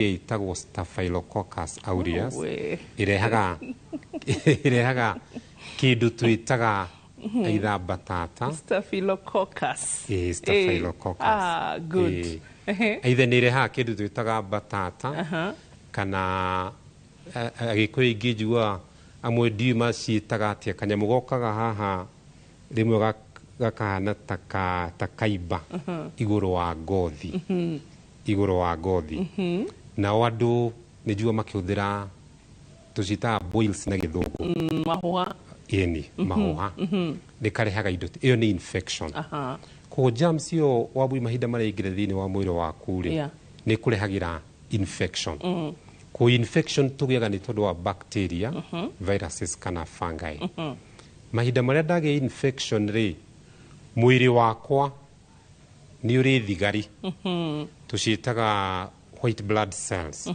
Ĩtagwo Staphylococcus aureus. We. Ĩrehaga kĩndũ twĩtaga either batata. Staphylococcus. Ĩĩ, Staphylococcus. Ah, good. Ĩĩ. Either nĩ ĩrehaga kĩndũ twĩtaga batata kana Agĩkũyũ aingĩ njiguaga amwe ndiũĩ maciĩtaga atĩa, kanyamũ gokaga haha rĩmwe gakahana ta kaimba igũrũ wa ngothi, igũrũ wa ngothi. Nao andũ nĩ njiguaga makĩhũthĩra, tũciĩtaga boils na Gĩthũngũ. Mahũha. Ĩni, mahũha. Nĩ karehaga indo ĩyo nĩ infection. Koguo germs ĩyo, Wambui, mahinda marĩa ĩingĩra thĩinĩ wa mwĩrĩ waku rĩ, nĩ ĩkũrehagĩra infection. Koguo infection tũgĩaga nĩ tondũ wa bacteria, viruses kana fungi. Mahinda marĩa ndagĩa infection rĩ, mwĩrĩ wakwa nĩ ũrĩ thigari tũciĩtaga white blood cells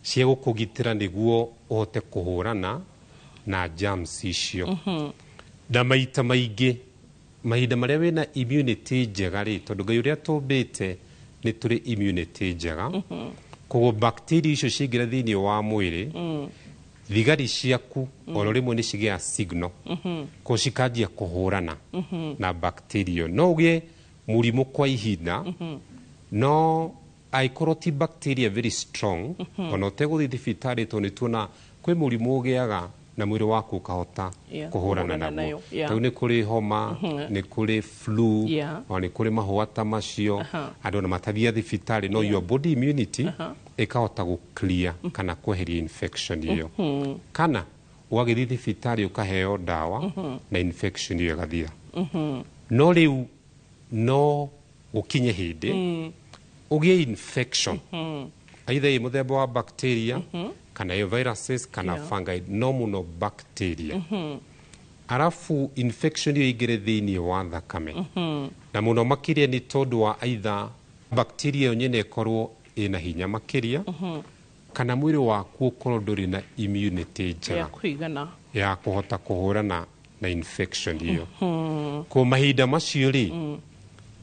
cia gũkũgitĩra nĩguo ũhote kũhũrana na germs icio. Na maita maingĩ mahinda marĩa wĩna immunity njega rĩ, tondũ Ngai ũrĩa tũmbĩte nĩ tũrĩ immunity njega, koguo bacteria icio ciaingĩra thĩinĩ wa mwĩrĩ, thigari ciaku oro rĩmwe nĩ cigĩaga signal, koguo cikanjia kũhũrana na bacteria. No ũgĩe mũrimũ kwa ihinda, no angĩkorwo ti bacteria very strong, ona ũtegũthiĩ thibitarĩ, tondũ nĩ tuona kwĩ mũrimũ ũgĩaga na mwĩrĩ waku ũkahota kũhũrana kũhũrana naguo. Nayo, yeah. Tarĩu nĩ kũrĩ homa, nĩ kũrĩ flu, ona nĩ kũrĩ mahũa ta macio, andũ ona matathiaga thibitarĩ, no your body immunity ĩkahota gũ clear kana kweheria infection ĩyo, kana ũgagĩthiĩ thibitarĩ ũkaheo ndawa na infection ĩyo ĩgathira. No rĩu no gũkinye hĩndĩ ũgĩe infection either ĩ mũthemba wa bacteria kana ĩ viruses kana fungi, no mũno bacteria, arabu infection ĩyo ĩingĩre thĩinĩ wa thakame, na mũno makĩria nĩ tondũ wa either bacteria ĩyo nyene ĩkorwo ĩna hinya makĩria kana mwĩrĩ waku ũkorwo ndũrĩ na immunity njega ya kũigana ya kũhota kũhũrana na infection ĩyo. Ko mahinda macio rĩ,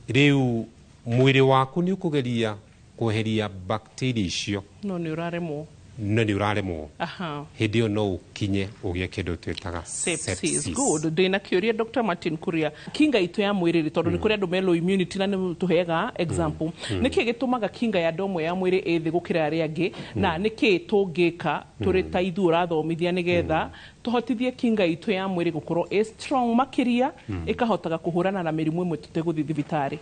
rĩu mwĩrĩ waku nĩ ũkũgeria kweheria bacteria icio, no nĩ ũraremwo. No nĩ ũraremwo. Hĩndĩ ĩyo no ũkinye ũgĩe kĩndũ twĩtaga sepsis. Sepsis. Good. Ndĩna kĩũria, Dr. Martin Kuria. Kinga itũ ya mwĩrĩ rĩ, tondũ nĩ kũrĩ andũ me low immunity na nĩ tũheaga example, nĩkĩ gĩtũmaga kinga ya andũ amwe ya mwĩrĩ ĩ thĩ gũkĩra arĩa angĩ, na nĩkĩ tũngĩka tũrĩ ta ithuĩ ũrathomithia nĩgetha tũhotithie kinga itũ ya mwĩrĩ gũkorwo ĩ strong makĩria, ĩkahotaga kũhũrana na mĩrimũ ĩmwe tũtegũthiĩ thibitarĩ?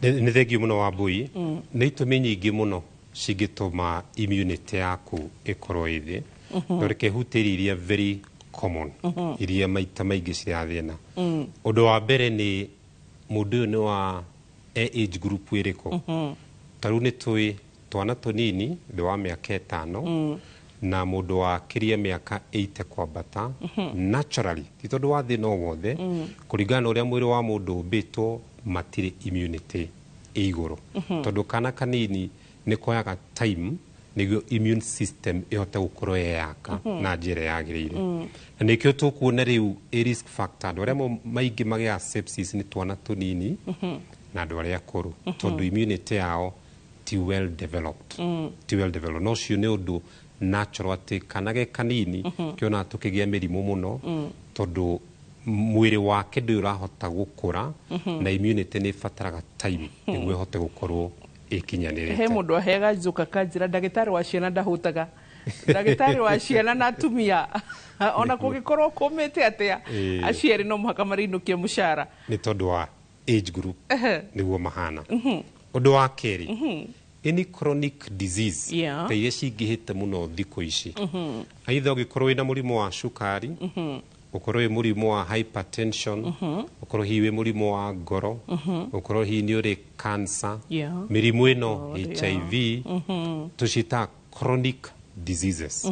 Nĩ thengiũ mũno, Wambui. Nĩ itũmi nyingĩ mũno cingĩtũma immunity yaku ĩkorwo ĩ thĩ, no reke hutĩrie iria very common, iria maita maingĩ cirehaga thĩna. Ũndũ wa mbere nĩ mũndũ ũyũ nĩ wa e age group ĩrĩkũ. Ta rĩu nĩ tũĩ twana tũnini thĩ wa mĩaka 5 na mũndũ wa kĩria mĩaka 80 kwambata, naturally, ti tondũ wa thĩna o wothe, kũringana na ũrĩa mwĩrĩ wa mũndũ ũmbĩtwo, matirĩ immunity ĩ igũrũ, tondũ kana kanini nĩ koyaga time nĩguo immune system ĩhote gũkorwo yeyaka na njĩra yagĩrĩire. Na nĩkĩo tũkuona rĩu ĩ risk factor, andũ arĩa maingĩ magĩaga sepsis nĩ twana tũnini na andũ arĩa akũrũ, tondũ immunity yao ti well developed, ti well developed. No ũcio nĩ ũndũ natural atĩ kana ge kanini kĩonaga tũkĩgĩa mĩrimũ mũno, tondũ mwĩrĩ wake ndũrĩ ũrahota gũkũra na immunity nĩ ĩbataraga time nĩguo ĩhote gũkorwo ĩkinyanĩrĩte. He mũndũ aheaga njoka kanjĩra, ndagĩtarĩ wa ciana ndahũtaga, ndagĩtarĩ wa ciana na atumia, ona kũngĩkorwo kũmĩte atĩa, aciari no mũhaka marĩinũkie mũcara. Nĩ tondũ wa age group nĩguo mahana. Ũndũ wa kerĩ, any chronic disease ta iria cingĩhĩte mũno thikũ ici, either ũngĩkorwo wĩna mũrimũ wa cukari, ũkorwo wĩ mũrimũ wa hypertension, ũkorwo hihi wĩ mũrimũ wa ngoro, ũkorwo hihi nĩ ũrĩ cancer, mĩrimũ ĩno, HIV, tũciĩtaga chronic diseases,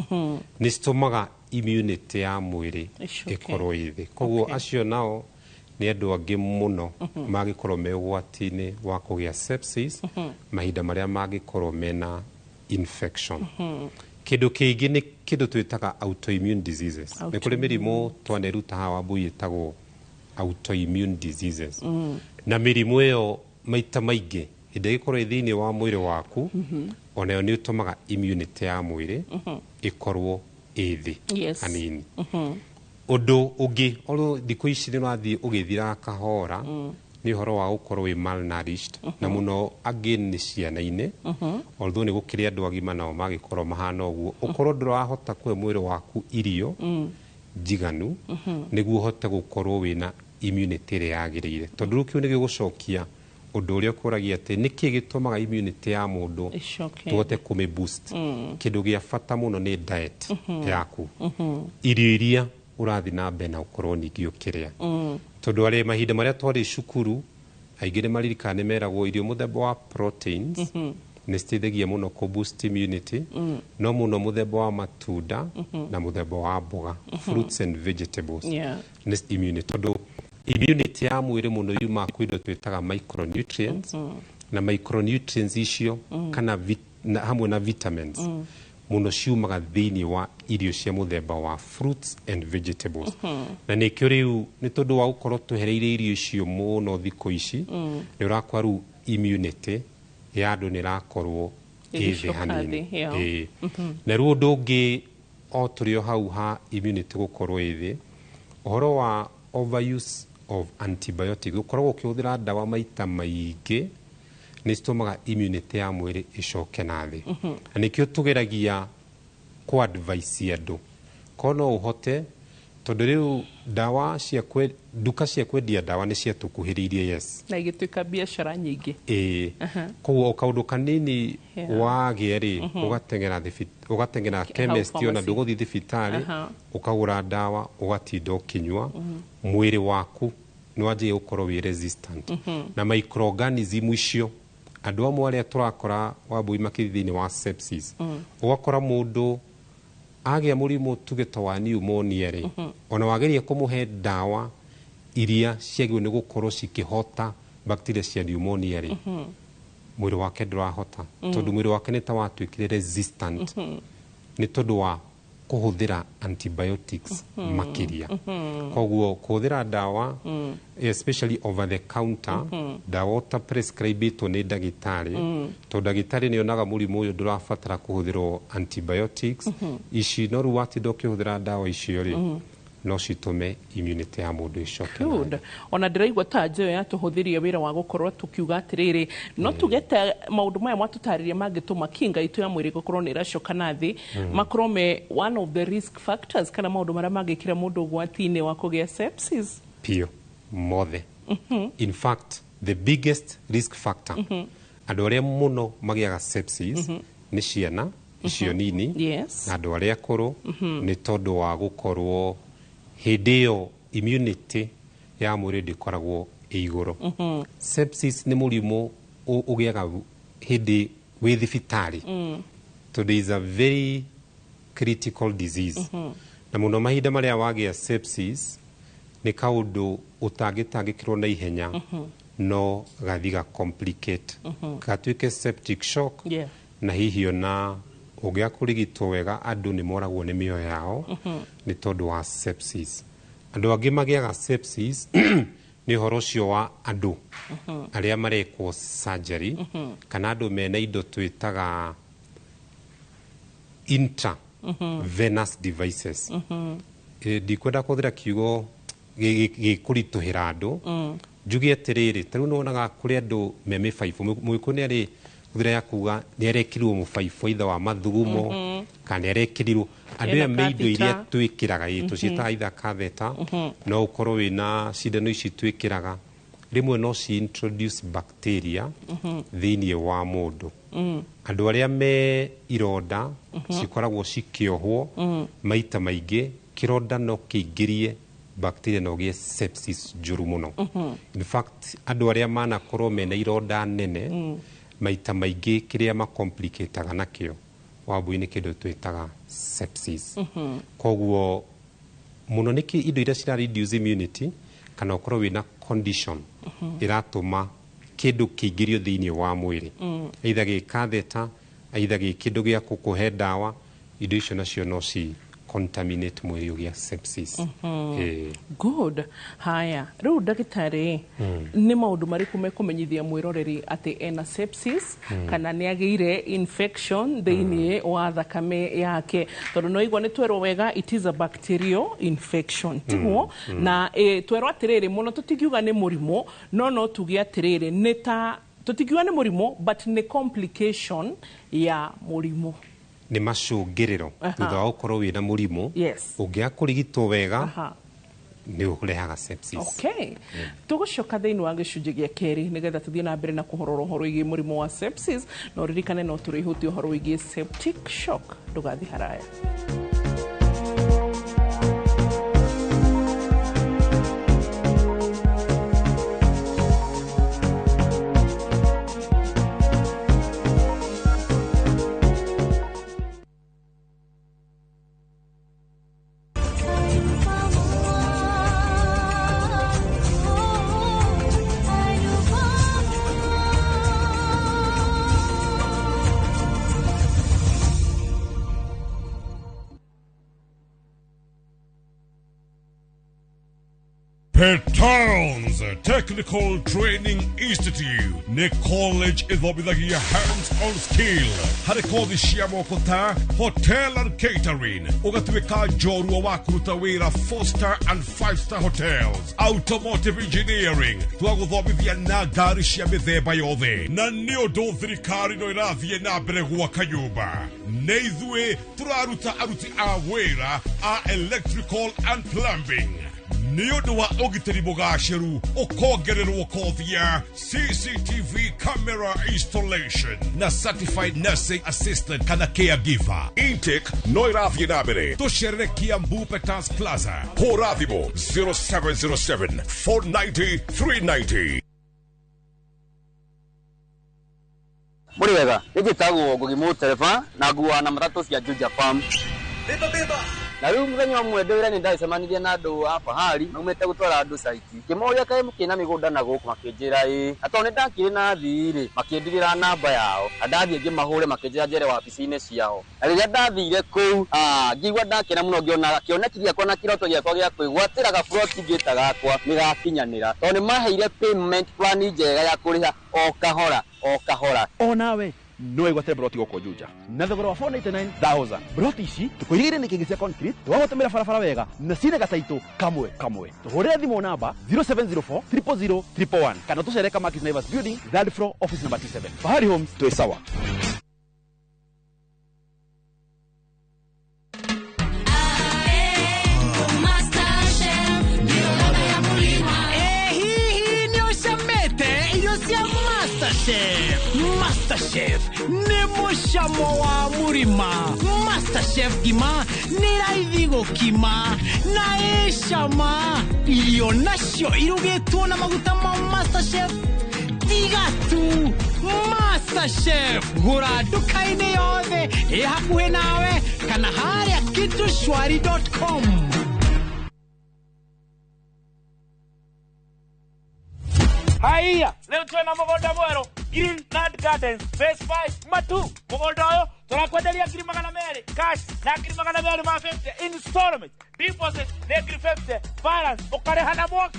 nĩ citũmaga immunity ya mwĩrĩ Ĩcoke. ĩkorwo ĩ thĩ. Koguo acio nao nĩ andũ angĩ mũno mangĩkorwo me ũgwati-inĩ wa kũgĩa sepsis mahinda marĩa mangĩkorwo mena infection. Kĩndũ kĩngĩ nĩ kĩndũ twĩtaga autoimmune diseases. Nĩ kũrĩ mĩrimũ twaneruta haha, Wambui, ĩtagwo autoimmune diseases, na mĩrimũ ĩyo maita maingĩ Hĩndĩ ĩrĩa ĩgĩkorwo ĩ thĩinĩ wa mwĩrĩ waku, onayo nĩ ĩtũmaga immunity ya mwĩrĩ ĩkorwo ĩ thĩ hanini. Ũndũ ũngĩ oro thikũ ici nĩ ũrathiĩ ũgĩthiraga kahora nĩ ũhoro wa gũkorwo wĩ malnourished, na mũno again nĩ ciana-inĩ, although nĩ gũkĩrĩ andũ agima nao magĩkorwo mahana ũguo. Ũkorwo ndũrahota kũhe mwĩrĩ waku irio njiganu nĩguo ũhote gũkorwo wĩna immunity ĩrĩa yagĩrĩire, tondũ rĩu kĩu nĩ gĩgũcokia ũndũ ũrĩa ũkũragia atĩ nĩkĩ gĩtũmaga immunity ya mũndũ Ĩcoke. tũhote kũmĩ boost. Kĩndũ gĩa bata mũno nĩ diet yaku, irio iria ũrathiĩ na mbere na gũkorwo ningĩ ũkĩrĩa, tondũ arĩ mahinda marĩa twarĩ cukuru, aingĩ nĩ maririkana nĩ meragwo irio mũthemba wa proteins nĩ citeithagia mũno kũ boost immunity, no mũno mũthemba wa matunda na mũthemba wa mboga, fruits and vegetables, nĩ immunity, tondũ immunity ya mwĩrĩ mũno yumaga kwĩ indo twĩtaga micronutrients, na micronutrients icio kana hamwe na vitamins mũno ciumaga thĩinĩ wa irio cia mũthemba wa fruits and vegetables. Na nĩkĩo rĩu nĩ tondũ wa gũkorwo twehereire irio icio mũno thikũ ici, nĩ ũrakora rĩu immunity ya andũ nĩ ĩrakorwo ĩ thĩ Ĩgĩcoka hanini. thĩ, yeah. Ĩĩ. Na rĩu ũndũ ũngĩ o tũrĩ o hau ha immunity gũkorwo ĩ thĩ, ũhoro wa overuse of antibiotic, gũkoragwo ũkĩhũthĩra ndawa maita maingĩ nĩ citũmaga immunity ya mwĩrĩ ĩcoke na thĩ. Na nĩkĩo tũgeragia kũ advise andũ korwo no ũhote, tondũ rĩu ndawa cia nduka cia kwendia ndawa nĩ ciatũkuhĩrĩirie, yes, na igĩtuĩka biacara nyingĩ. Ĩĩ, koguo o kaũndũ kanini wagĩa rĩ, ũgateng'era ũgateng'era chemist, ona pharmacy. ndũgũthiĩ thibitarĩ, ũkagũra ndawa, ũgatinda ũkĩnyua. Mwĩrĩ waku nĩ wanjagia gũkorwo wĩ resistant na microorganism icio. Andũ amwe arĩa tũrakora, Wambui, makĩthiĩ thĩinĩ wa sepsis, ũgakora mũndũ agĩa mũrimũ tuge ta wa pneumonia rĩ, ona wageria kũmũhe ndawa iria ciagĩrĩirwo nĩ gũkorwo cikĩhota bacteria cia pneumonia rĩ, mwĩrĩ wake ndũrahota, tondũ mwĩrĩ wake nĩ ta watuĩkire resistant nĩ tondũ wa kũhũthĩra antibiotics makĩria. Koguo kũhũthĩra ndawa, especially over the counter, ndawa ũta prescribĩtwo nĩ ndagĩtarĩ, tondũ ndagĩtarĩ nĩ onaga mũrimũ ũyũ ndũrabatara kũhũthĩrwo antibiotics ici, no rĩu watinda ũkĩhũthĩra ndawa icio rĩ, no citũme immunity ya mũndũ ĩcoke na thĩ. Good. Ona ndĩraigua ta njoyo yatũhũthĩria wĩra wa gũkorwo tũkiuga atĩrĩrĩ, no tuge ta maũndũ maya mwatũtarĩria mangĩtũma kinga itũ ya mwĩrĩ gũkorwo nĩ ĩracoka na thĩ, makorwo me one of the risk factors kana maũndũ marĩa mangĩkĩra mũndũ ũgwati-inĩ wa kũgĩa sepsis. Piũ mothe. In fact, the biggest risk factor, andũ arĩa mũno magĩaga sepsis nĩ ciana icio nini na andũ arĩa akũrũ, nĩ tondũ wa gũkorwo hĩndĩ ĩyo immunity ya mwĩrĩ ndĩkoragwo ĩ igũrũ. Sepsis nĩ mũrimũ ũgĩaga hĩndĩ wĩ thibitarĩ, tondũ is a very critical disease, na mũno mahinda marĩa wagĩa sepsis nĩ kaũndũ ũtangĩtangĩkĩrwo na ihenya, no gathi ga complicate gatuĩke septic shock, na hihi ona ũngĩaga kũrigitwo wega, andũ nĩ moragwo nĩ mĩoyo yao nĩ tondũ wa sepsis. Andũ angĩ magĩaga sepsis nĩ ũhoro ũcio wa andũ arĩa marekwo surgery, kana andũ mena indo twĩtaga intravenous devices. Ndikwenda kũhũthĩra kiugo gĩkũritũhĩra andũ, njuge atĩrĩrĩ, ta rĩu nĩwonaga kũrĩ andũ me mĩbaibũ. Mũgĩkũyũ nĩ arĩ hũthĩra ya kuga nĩ arekĩrirwo mũbaibũ either wa mathugumo kana nĩ arekĩrirwo andũ Ena aya me indo iria catheter. twĩkĩraga, ĩ tũciĩtaga either catheter, no ũkorwo wĩna cindano ici twĩkĩraga, rĩmwe no ci introduce bacteria thĩinĩ wa mũndũ. Andũ arĩa me ironda cikoragwo cikĩohwo maita maingĩ, kĩronda no kĩingĩrie bacteria na ũgĩe sepsis njũru mũno. In fact, andũ arĩa manakorwo mena ironda nene maita maingĩ, kĩrĩa macomplicataga nakĩo, Wambui, nĩ kĩndũ twĩtaga sepsis. Koguo mũno nĩ indo iria cira reduce immunity, kana ũkorwo wĩna condition ĩratũma kĩndũ kĩingĩrio thĩinĩ wa mwĩrĩ, either gĩ catheter, either gĩ kĩndũ gĩa gũkũhe ndawa, indo icio nacio no ci contaminate mwĩrĩ ũgĩa sepsis. Good. Haya, rĩu ndagĩtarĩ, nĩ maũndũ marĩkũ mekũmenyithia mwĩroreri atĩ ena sepsis kana nĩ agĩire infection thĩinĩ wa thakame yake? Tondũ no igua nĩ twerwo wega it is a bacterial infection, tiguo? Na twerwo atĩrĩrĩ, mũno tũtingiuga nĩ mũrimũ, no tuge atĩrĩrĩ, nĩ ta tũtingiuga nĩ mũrimũ but nĩ complication ya mũrimũ. Nĩ macũngĩrĩro thutha wa gũkorwo wĩna mũrimũ. Ũngĩaga kũrigitwo wega, nĩ ũrehaga sepsis. Okay. Tũgũcoka thĩinĩ wa gĩcunjĩ gĩa kerĩ nĩgetha tũthiĩ na mbere na kũhorora ũhoro wĩgiĩ mũrimũ wa sepsis, na ũririkane no tũrĩhutia ũhoro wĩgiĩ septic shock. Ndũgathiĩ haraya. Petowns Technical Training Institute nĩ college ĩthomithagia hands-on skill harĩ kothi cia moko ta hotel and catering, ũgatuĩka njorua wa kũruta wĩra 4 star and 5 star hotels, automotive engineering, twagũthomithia na ngari cia mĩthemba yothe. Na nĩ ũndũ thirikari no ĩrathiĩ na mbere gwaka nyũmba, nĩ ithuĩ tũraruta aruti a wĩra a electrical and plumbing. Nĩ ũndũ wa ũgitĩri mũgacĩru, ũkongererwo kothi ya CCTV camera installation na certified nursing assistant kana caregiver. Intake no ĩrathiĩ na mbere. Tũcerere Kiambu Peters Plaza. Hũra thimũ 0707 490 390. Mũrĩ wega, nĩ njĩtagwo Ngugi Mũtereba na nguaga na matatũ cia Juja Farm. Na rĩu mũthenya ũmwe ndĩ wĩra-inĩ ndacemanirie na andũ a fahari maumĩte gũtwara andũ site. Ngĩmoria kaĩ mũkĩna mĩgũnda na gũkũ, makĩnjĩra ĩĩ. Na tondũ nĩ ndakĩrĩ na thii rĩ, makĩndigĩra namba yao. Na ndathiĩ ngĩmahũre makĩnjĩra njere wabici-inĩ ciao. Na rĩrĩa ndathire kũu, ngĩigua ndakena mũno ngĩona kĩoneki gĩakwa na kĩroto gĩakwa gĩa kwĩgwatĩra gaburoti ngĩta gakwa nĩ gakinyanĩra. Tondũ nĩ maheire payment plan njega ya kũrĩha o kahora o kahora. Onawe no wĩgwatĩre broti gũkũ Juja na thogora wa 499,000. Broti ici tũkũigĩire nĩ kĩngĩ cia concrete, twagũtũmĩra barabara wega na cina gataitũ kamwe kamwe. Tũhũrĩre thimũ namba 0704 000 111 kana tũcere Kamakis Naivas Building, third floor, office number T7. Fahari Homes, twĩ sawa. Hihi nĩ ũcamĩte irio cia MasterChef? MasterChef nĩ mũcamo wa mũrima. MasterChef ngima nĩ raithi gũkima na ĩ cama. Irio nacio irugĩtwo na maguta ma MasterChef tiga tu. MasterChef, gũra nduka-inĩ yothe ĩ hakuhĩ nawe kana harĩa kitushwari.com. Haiya, leo twena mũgũnda mwerũ Green Land Gardens Phase 5 Matu. Mũgũnda ũyũ tũrakwenderia 200,000 cash na 250,000 installment. Deposit nĩ 50,000, balance ũkarĩha na mwaka.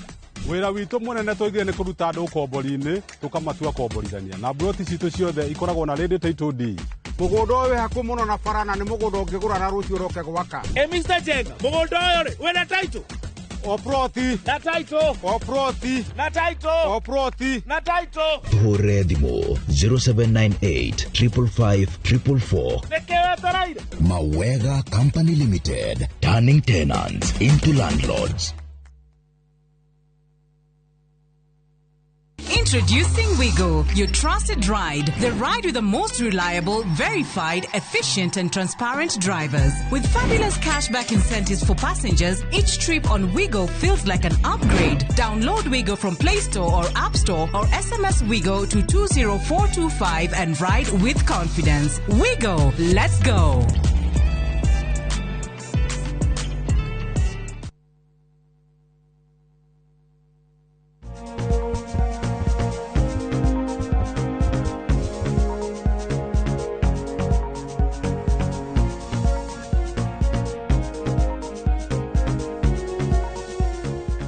Wĩra witũ mũnene tũigire nĩ kũruta andũ ũkombori-inĩ tũkamatua komborithania, na mburoti citũ ciothe ikoragwo na ready title deed. Mũgũnda ũyũ wĩ hakuhĩ mũno na bara na nĩ mũgũnda ũngĩgũra na rũciũ ũroke gwaka. Mr. Jenga, mũgũnda ũyũ rĩ wĩna title? O ploti na title, o ploti na title, o ploti na title. Tũhũrĩre thimũ 0798 555 444. Nĩkĩ wetereire? Mawega Company Limited, turning tenants into landlords. Introducing Wigo, your trusted ride. The ride with the most reliable, verified, efficient and transparent drivers. With fabulous cashback incentives for passengers, each trip on Wigo feels like an upgrade. Download Wigo from Play Store or App Store or SMS Wigo to 20425 and ride with confidence. Wigo, let's go.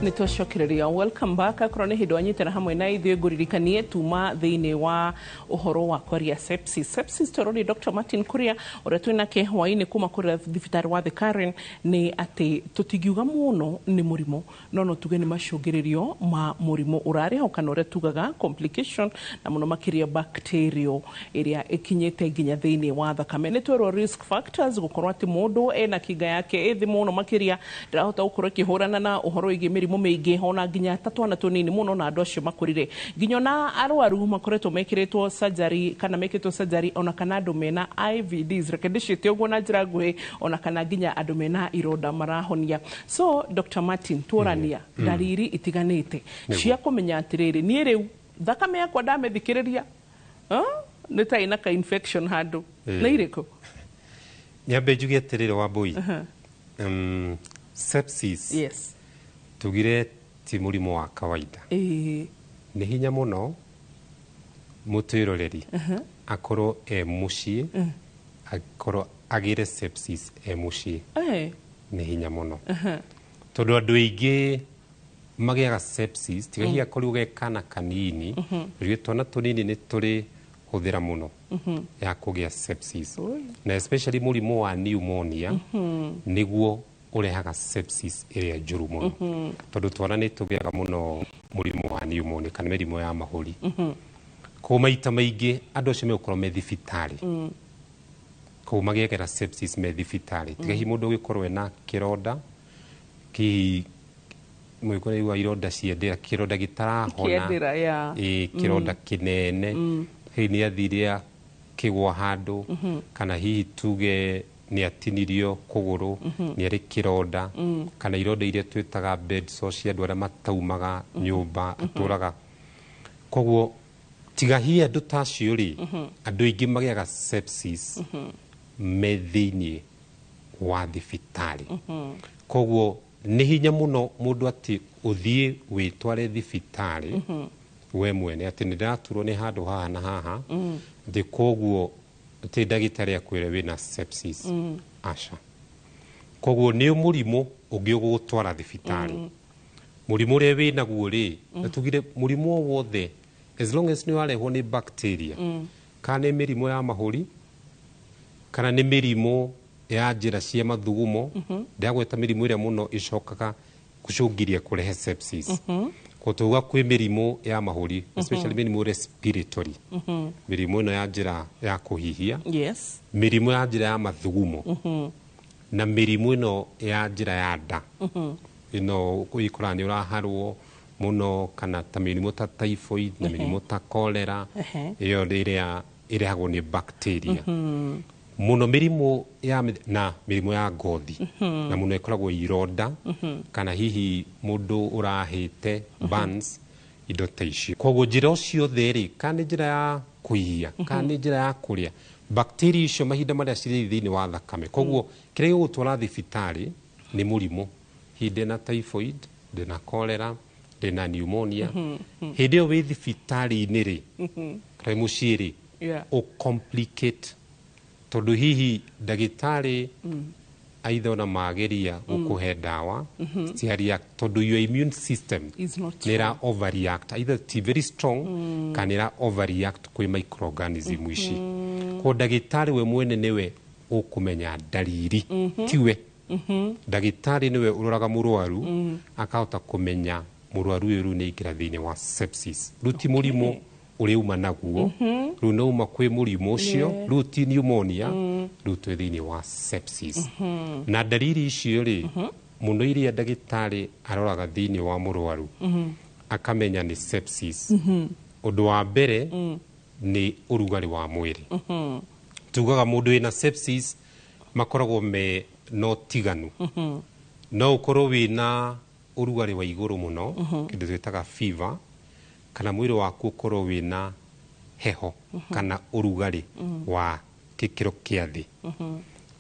Nä twacokereria, welcome back. Akorwo nä hä ndä wanyitana hamwe na ithuĩ, ngũririkanie tuma thĩinĩ wa ũhoro wa kwaria sepsis. Sepsis twerwo nĩ Dr Martin Kuria ũrĩa twĩnake hwainĩ kuma kũrĩa thibitarĩ wa The Karen nĩ atĩ tũtingiuga mũno nĩ mũrimũ, no no tuge nĩ macũngĩrĩrio ma mũrimũ ũrarĩ kana ũrĩa tugaga complication, na mũno makĩria bacterial ĩrĩa ĩkinyĩte nginya thĩinĩ wa thakame. Nĩ twerwo risk factors, gũkorwo atĩ mũndũ ena kinga yake ĩ thĩ mũno makĩria, ndĩrahota gũkorwo ĩkĩhũrana na ũhoro wĩgiĩ mĩrimũ mĩingĩ, ona nginya ta twana tũnini mũno na andũ acio makũrire, nginya ona arwaru makoretwo mekĩrĩtwo surgery kana mekĩtwo surgery, ona kana andũ mena IVDs, reke ndĩciĩte ũguo na njĩra nguhĩ, ona kana nginya andũ mena ironda marahonia. So Dr Martin, tuorania ndariri itiganĩte cia kũmenya atĩrĩrĩ, niĩ rĩu thakame yakwa ndamĩthikĩrĩria, nĩ ta ĩna ka infection handũ, nĩ irĩkũ? Nyambe njuge atĩrĩrĩ, Wambui, sepsis tugire ti mũrimũ wa kawaida. Nĩ hinya mũno mũtwĩroreri akorwo e mũciĩ, akorwo agĩre sepsis e mũciĩ. Nĩ hinya mũno, tondũ andũ aingĩ magĩaga sepsis tiga hihi akorirwo ge kana kanini. Rĩu twana tũnini nĩ tũrĩ hũthĩra mũno ya kũgĩa sepsis, na especially mũrimũ wa pneumonia nĩguo ũrehaga sepsis ĩrĩa njũru mũno, tondũ twana nĩ tũgĩaga mũno mũrimũ wa pneumonia kana mĩrimũ ya mahũri. Koguo maita maingĩ andũ acio megũkorwo me thibitarĩ, koguo magĩagĩra sepsis me thibitarĩ, tiga hihi mũndũ ũgĩkorwo ena kĩronda hihi mũgĩkorwo ironda cia ndĩra, kĩronda gĩtarahona. Kĩendera, yeah. Ĩ, kĩronda kĩnene, hihi nĩ athire akĩgwa handũ, kana hihi tuge nĩ atinirio kũgũrũ, nĩ arĩ kĩronda, kana ironda iria twĩtaga bed sores cia andũ arĩa mataumaga nyũmba, atũraga. Koguo tiga hihi andũ ta acio rĩ, andũ aingĩ magĩaga sepsis me thĩiniĩ wa thibitarĩ. Koguo nĩ hinya mũno mũndũ atĩ ũthiĩ wĩtware thibitarĩ we mwene atĩ nĩ ndĩraturwo nĩ handũ haha na haha, atĩ koguo atĩ ndagĩtarĩ akwĩre wĩna sepsis. Aca. Koguo nĩ mũrimũ ũngĩ ũgũgũtwara thibitarĩ. Mũrimũ ũrĩa wĩnaguo rĩ, na tugire mũrimũ o wothe, as long as nĩ warehwo nĩ bacteria, kana nĩ mĩrimũ ya mahũri, kana nĩ mĩrimũ ya njĩra cia mathugumo, ndĩragweta mĩrimũ ĩrĩa mũno ĩcokaga gũcũngĩria kũrehe sepsis. Koguo tuga kwĩ mĩrimũ ya mahũri, especially mĩrimũ respiratory, mĩrimũ ĩno ya njĩra ya kũhihia, mĩrimũ ya njĩra ya mathugumo, na mĩrimũ ĩno ya njĩra ya nda, ĩno ũgĩkoraga nĩ ũraharwo mũno, kana ta mĩrimũ ta typhoid na mĩrimũ ta cholera, ĩyo ĩrĩa ĩrehagwo nĩ bacteria mũno, mĩrimũ ya na mĩrimũ ya ngothi, na mũno ĩkoragwo ironda, kana hihi mũndũ ũrahĩte burns, indo ta icio. Koguo njĩra o ciothe rĩ, kana nĩ njĩra ya kũhihia, kana nĩ njĩra ya kũrĩa, bacteria icio mahinda marĩa cirĩ thĩinĩ wa thakame. Koguo kĩrĩa gĩgũgũtwara thibitarĩ nĩ mũrimũ, hihi ndĩna typhoid, ndĩna cholera, ndĩna pneumonia. Hĩndĩ ĩyo wĩ thibitarĩ-inĩ rĩ, kana mũciĩ rĩ, ũcomplicate, tondũ hihi ndagĩtarĩ aitha ona mageria gũkũhe ndawa citiareact, tondũ your immune system is not nĩ ĩra overreact, either ti very strong kana ĩra overreact kwĩ microorganism ici. Koguo ndagĩtarĩ we mwene nĩwe ũkũmenya ndariri, tiwe ndagĩtarĩ nĩwe ũroraga mũrwaru, akahota kũmenya mũrwaru ũyũ rĩu nĩ aingĩra thĩinĩ wa sepsis. Rĩu ti mũrimũ ũrĩa uma naguo, rĩu nĩ uma kwĩ mũrimũ ũcio, rĩu ti pneumonia, rĩu twĩ thĩinĩ wa sepsis. Na ndariri icio rĩ, mũno iria ndagĩtarĩ aroraga thĩinĩ wa mũrwaru akamenya nĩ sepsis, ũndũ wa mbere nĩ ũrugarĩ wa mwĩrĩ. Tugaga mũndũ wĩna sepsis makoragwo me no tiganu, no ũkorwo wĩna ũrugarĩ wa igũrũ mũno, kĩndũ twĩtaga fever, kana mwĩrĩ waku ũkorwo wĩna heho kana ũrugarĩ wa gĩkĩro kĩa thĩ.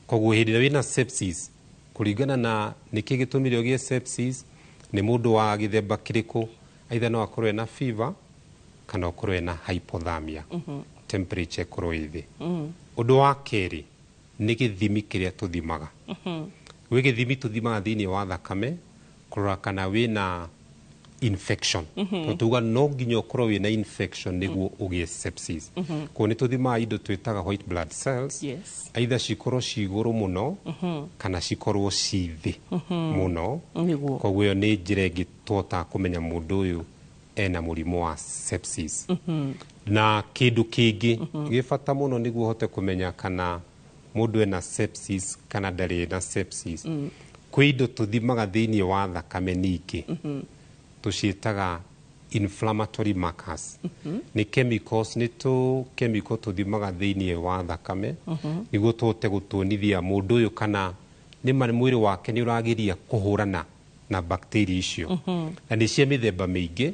Koguo hĩndĩ ĩrĩa wĩna sepsis, kũringana na nĩkĩ gĩtũmire ũgĩe sepsis, nĩ mũndũ wa gĩthemba kĩrĩkũ, either no akorwo ena fever kana ũkorwo ena hypothermia, temperature ĩkorwo ĩ thĩ. Ũndũ wa kerĩ nĩ gĩthimi kĩrĩa tũthimaga. Gwĩ gĩthimi tũthimaga thĩinĩ wa thakame kũrora kana wĩna Infection, tondũ tuga no nginya ũkorwo wĩna infection nĩguo ũgĩe sepsis. Koguo nĩ tũthimaga indo twĩtaga white blood cells, either cikorwo ci igũrũ mũno kana cikorwo ci thĩ mũno. Koguo ĩyo nĩ njĩra ĩngĩ tũhotaga kũmenya mũndũ ũyũ ena mũrimũ wa sepsis. Na kĩndũ kĩngĩ gĩ bata mũno nĩguo ũhote kũmenya kana mũndũ ena sepsis kana ndarĩ na sepsis, kwĩ indo tũthimaga thĩinĩ wa thakame ningĩ, tũciĩtaga inflammatory markers. Nĩ chemicals, nĩ tũ chemical tũthimaga thĩinĩ wa thakame nĩguo tũhote gũtuonithia mũndũ ũyũ kana nĩma mwĩrĩ wake nĩ ũrageria kũhũrana na bacteria icio. Na nĩ cia mĩthemba mĩingĩ.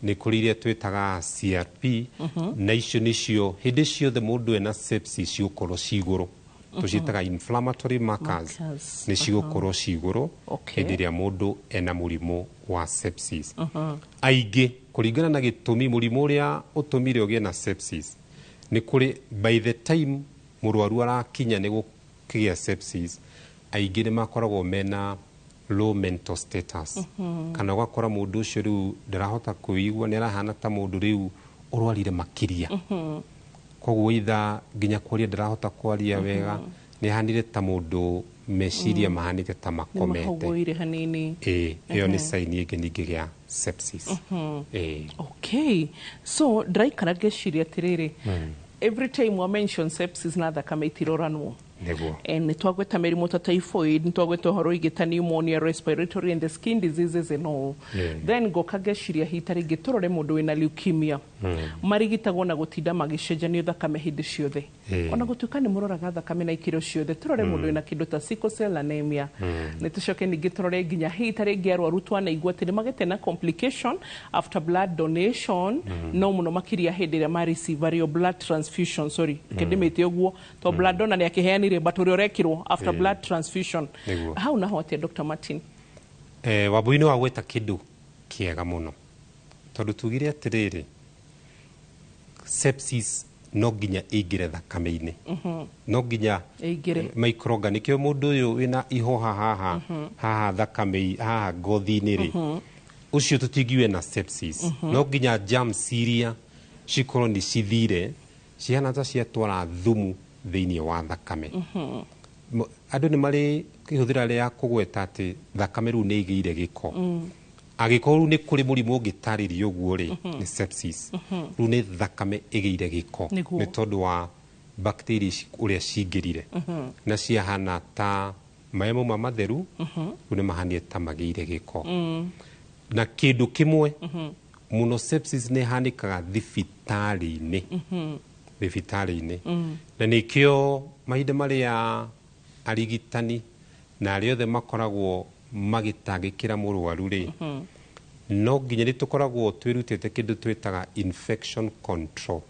Nĩ kũrĩ iria twĩtaga CRP, na icio nĩcio hĩndĩ ciothe mũndũ ena sepsis cigũkorwo ci igũrũ. Tũciĩtaga inflammatory markers. Markers. Nĩ cigũkorwo ci igũrũ hĩndĩ ĩrĩa mũndũ ena mũrimũ wa sepsis. Aingĩ kũringana na gĩtũmi, mũrimũ ũrĩa ũtũmire ũgĩe na sepsis, nĩ kũrĩ by the time mũrwaru arakinya nĩ gũkĩgĩa sepsis, aingĩ nĩ makoragwo mena low mental status, kana ũgakora mũndũ ũcio rĩu ndarahota kwĩigua, nĩ arahana ta mũndũ rĩu ũrwarire makĩria. Koguo itha nginya kwaria ndarahota kwaria wega, nĩ ahanire ta mũndũ meciria mahanĩte ta nĩ makomete. Mahũgũire hanini. Ĩĩ, ĩyo nĩ sign ĩngĩ ningĩ ya sepsis. Ĩĩ. Okay, so ndĩraikara ngeciria atĩrĩrĩ, every time wa mention sepsis na thakame itiroranwo. Nĩguo. Nĩ twagweta mĩrimũ ta typhoid, nĩ twagweta ũhoro wĩgiĩ ta pneumonia, respiratory and the skin diseases and all. Then ngoka ngeciria hita rĩngĩ tũrore mũndũ wĩna leukemia, marigitagwo na gũtinda magĩcenjanio thakame hĩndĩ ciothe, ona gũtuĩka nĩ mũroraga thakame na ikĩro ciothe. Tũrore mũndũ wĩna kĩndũ ta sickle cell anemia. Nĩ tũcoke ningĩ tũrore nginya hihi ta rĩngĩ arwaru twanaigua atĩ nĩ magĩte na complication after blood donation, no mũno makĩria hĩndĩ ĩrĩa ma receive arĩo blood transfusion, sorry, reke ndĩmĩte ũguo to blood donor nĩ akĩheanire, but ũrĩa ũrekĩrwo after blood transfusion. Hau naho atĩa, Dr. Martin? Wambui, nĩ wagweta kĩndũ kĩega mũno, tondũ tugire atĩrĩrĩ, sepsis no nginya ĩingĩre thakame-inĩ, no nginya ĩingĩre. Microorganism, nĩkĩo mũndũ ũyũ wĩna ihoha haha haha thakame haha ngothi-inĩ rĩ, ũcio tũtingiuge na sepsis. No nginya germs iria cikorwo nĩ cithire, cihana ta ciatwara thumu thĩinĩ wa thakame. Andũ nĩ marĩ kĩhũthĩra rĩa kũgweta atĩ thakame rĩu nĩ ĩgĩire gĩko. Angĩkorwo rĩu nĩ kũrĩ mũrimũ ũngĩtarĩria ũguo rĩ, nĩ sepsis. Rĩu nĩ thakame ĩgĩire gĩko nĩ tondũ wa bacteria ici ũrĩa cingĩrire na ciahana ta maĩ mauma matheru, rĩu nĩ mahanire ta magĩire gĩko. Na kĩndũ kĩmwe mũno, sepsis nĩ ĩhanĩkaga thibitarĩ-inĩ, thibitarĩ-inĩ, na nĩkĩo mahinda marĩa arigitani na arĩa othe makoragwo magĩtangĩkĩra mũrwaru rĩ, no nginya nĩ tũkoragwo twĩrutĩte kĩndũ twĩtaga infection control,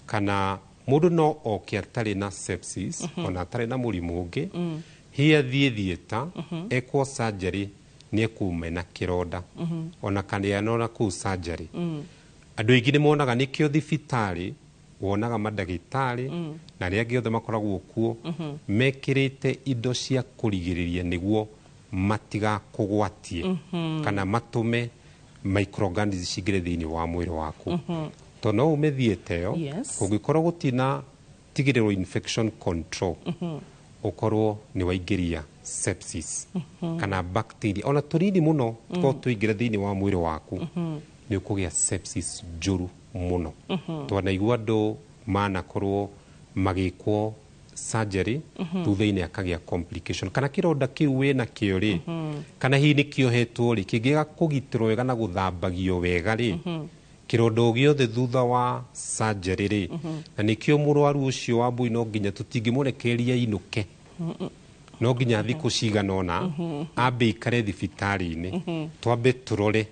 kana mũndũ no oke atarĩ na sepsis, ona atarĩ na mũrimũ ũngĩ, hihi athiĩ theatre ekwo surgery, nĩ ekuma na kĩronda, ona kana anona kũu surgery. Andũ aingĩ nĩ monaga, nĩkĩo thibitarĩ wonaga mandagĩtarĩ na arĩa angĩ othe makoragwo kuo mekĩrĩte indo cia kũrigĩrĩria nĩguo matigakũgwatie kana matũme microorganisms cingĩre thĩinĩ wa mwĩrĩ waku, tondũ no ume theatre ĩyo, kũngĩkorwo gũtina tigĩrĩrwo infection control, ũkorwo nĩ waingĩria sepsis kana bacteria ona tũnini mũno tũkorwo tũingĩre thĩinĩ wa mwĩrĩ waku, nĩ ũkũgĩa sepsis njũru mũno. Twanaigua andũ manakorwo magĩkwo surgery, thutha-inĩ akagĩa complication, kana kĩronda kĩu wĩna kĩo rĩ, kana hihi nĩ kĩohetwo rĩ, kĩngĩaga kũgitĩrwo wega na gũthambagio wega rĩ, kĩronda o gĩothe thutha wa surgery rĩ. Na nĩkĩo mũrwaru ũcio wa mbui no nginya tũtingĩmũrekereria inũke, no nginya thikũ cigana ũna ambe ikare thibitarĩ-inĩ, twambe tũrore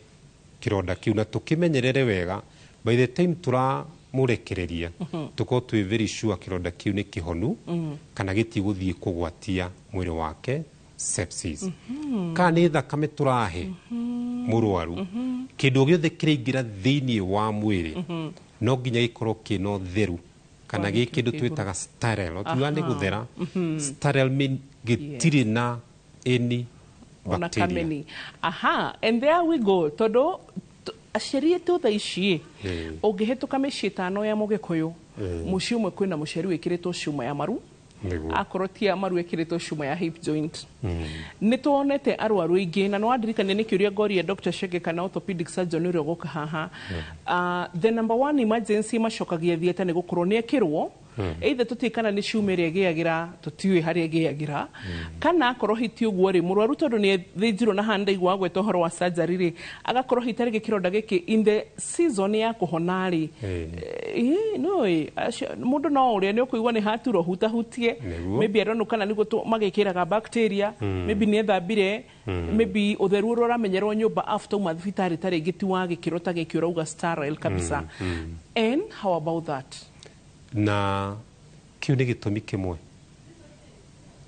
kĩronda kĩu na tũkĩmenyerere wega. By the time tũramũrekereria, tũkorwo twĩ very sure kĩronda kĩu nĩ kĩhonu kana gĩtigũthiĩ kũgwatia mwĩrĩ wake sepsis. Kana nĩ thakame tũrahe mũrwaru, kĩndũ gĩothe kĩraingĩra thĩinĩ wa mwĩrĩ no nginya gĩkorwo kĩna ũtheru kana Kwa gĩ gĩkĩro kĩndũ kĩa igũrũ. Twĩtaga sterile. No tuga nĩ gũthera. Sterile mean gĩtirĩ na any Ona bacteria. Kameni. Aha, and there we go. Tondũ aciari aitũ thaa ici, ũngĩhĩtũka mĩciĩ 5 ya Mũgĩkũyũ, mũciĩ ũmwe kwĩna mũciari wĩkĩrĩtwo cuma ya maru, akorwo ti ya maru ĩkĩrĩtwo cuma ya hip joint. Nĩ tuonete arwaru aingĩ, na nĩ wandirikania nĩ kĩũria ngoria Dr. Shege kana orthopedic surgeon ũrĩa ũgũka haha. The number one emergency macokagia theatre nĩ gũkorwo nĩ ekĩrwo either tũtiĩ kana nĩ cuma ĩrĩa ĩgĩagĩra, tũtiũĩ harĩa ĩgĩagĩra, kana akorwo hiti ũguo rĩ, mũrwaru tondũ nĩ thĩnjirwo na haha ndaigua agweta ũhoro wa surgery rĩ, agakorwo hiti arĩ kĩronda gĩkĩ in the season ya kũhona rĩ. No mũndũ no ũrĩa nĩ ũkũigua nĩ haturwo hutahutie. Maybe I don't know kana nĩguo magĩkĩraga bacteria. Maybe nĩ ethambire, maybe ũtheru ũrĩa ũramenyerwo nyũmba after uma thibitarĩ ta rĩngĩ ti wa gĩkĩro ta gĩkĩ ũrauga sterile kabisa. And how about that? Na kĩu nĩ gĩtũmi kĩmwe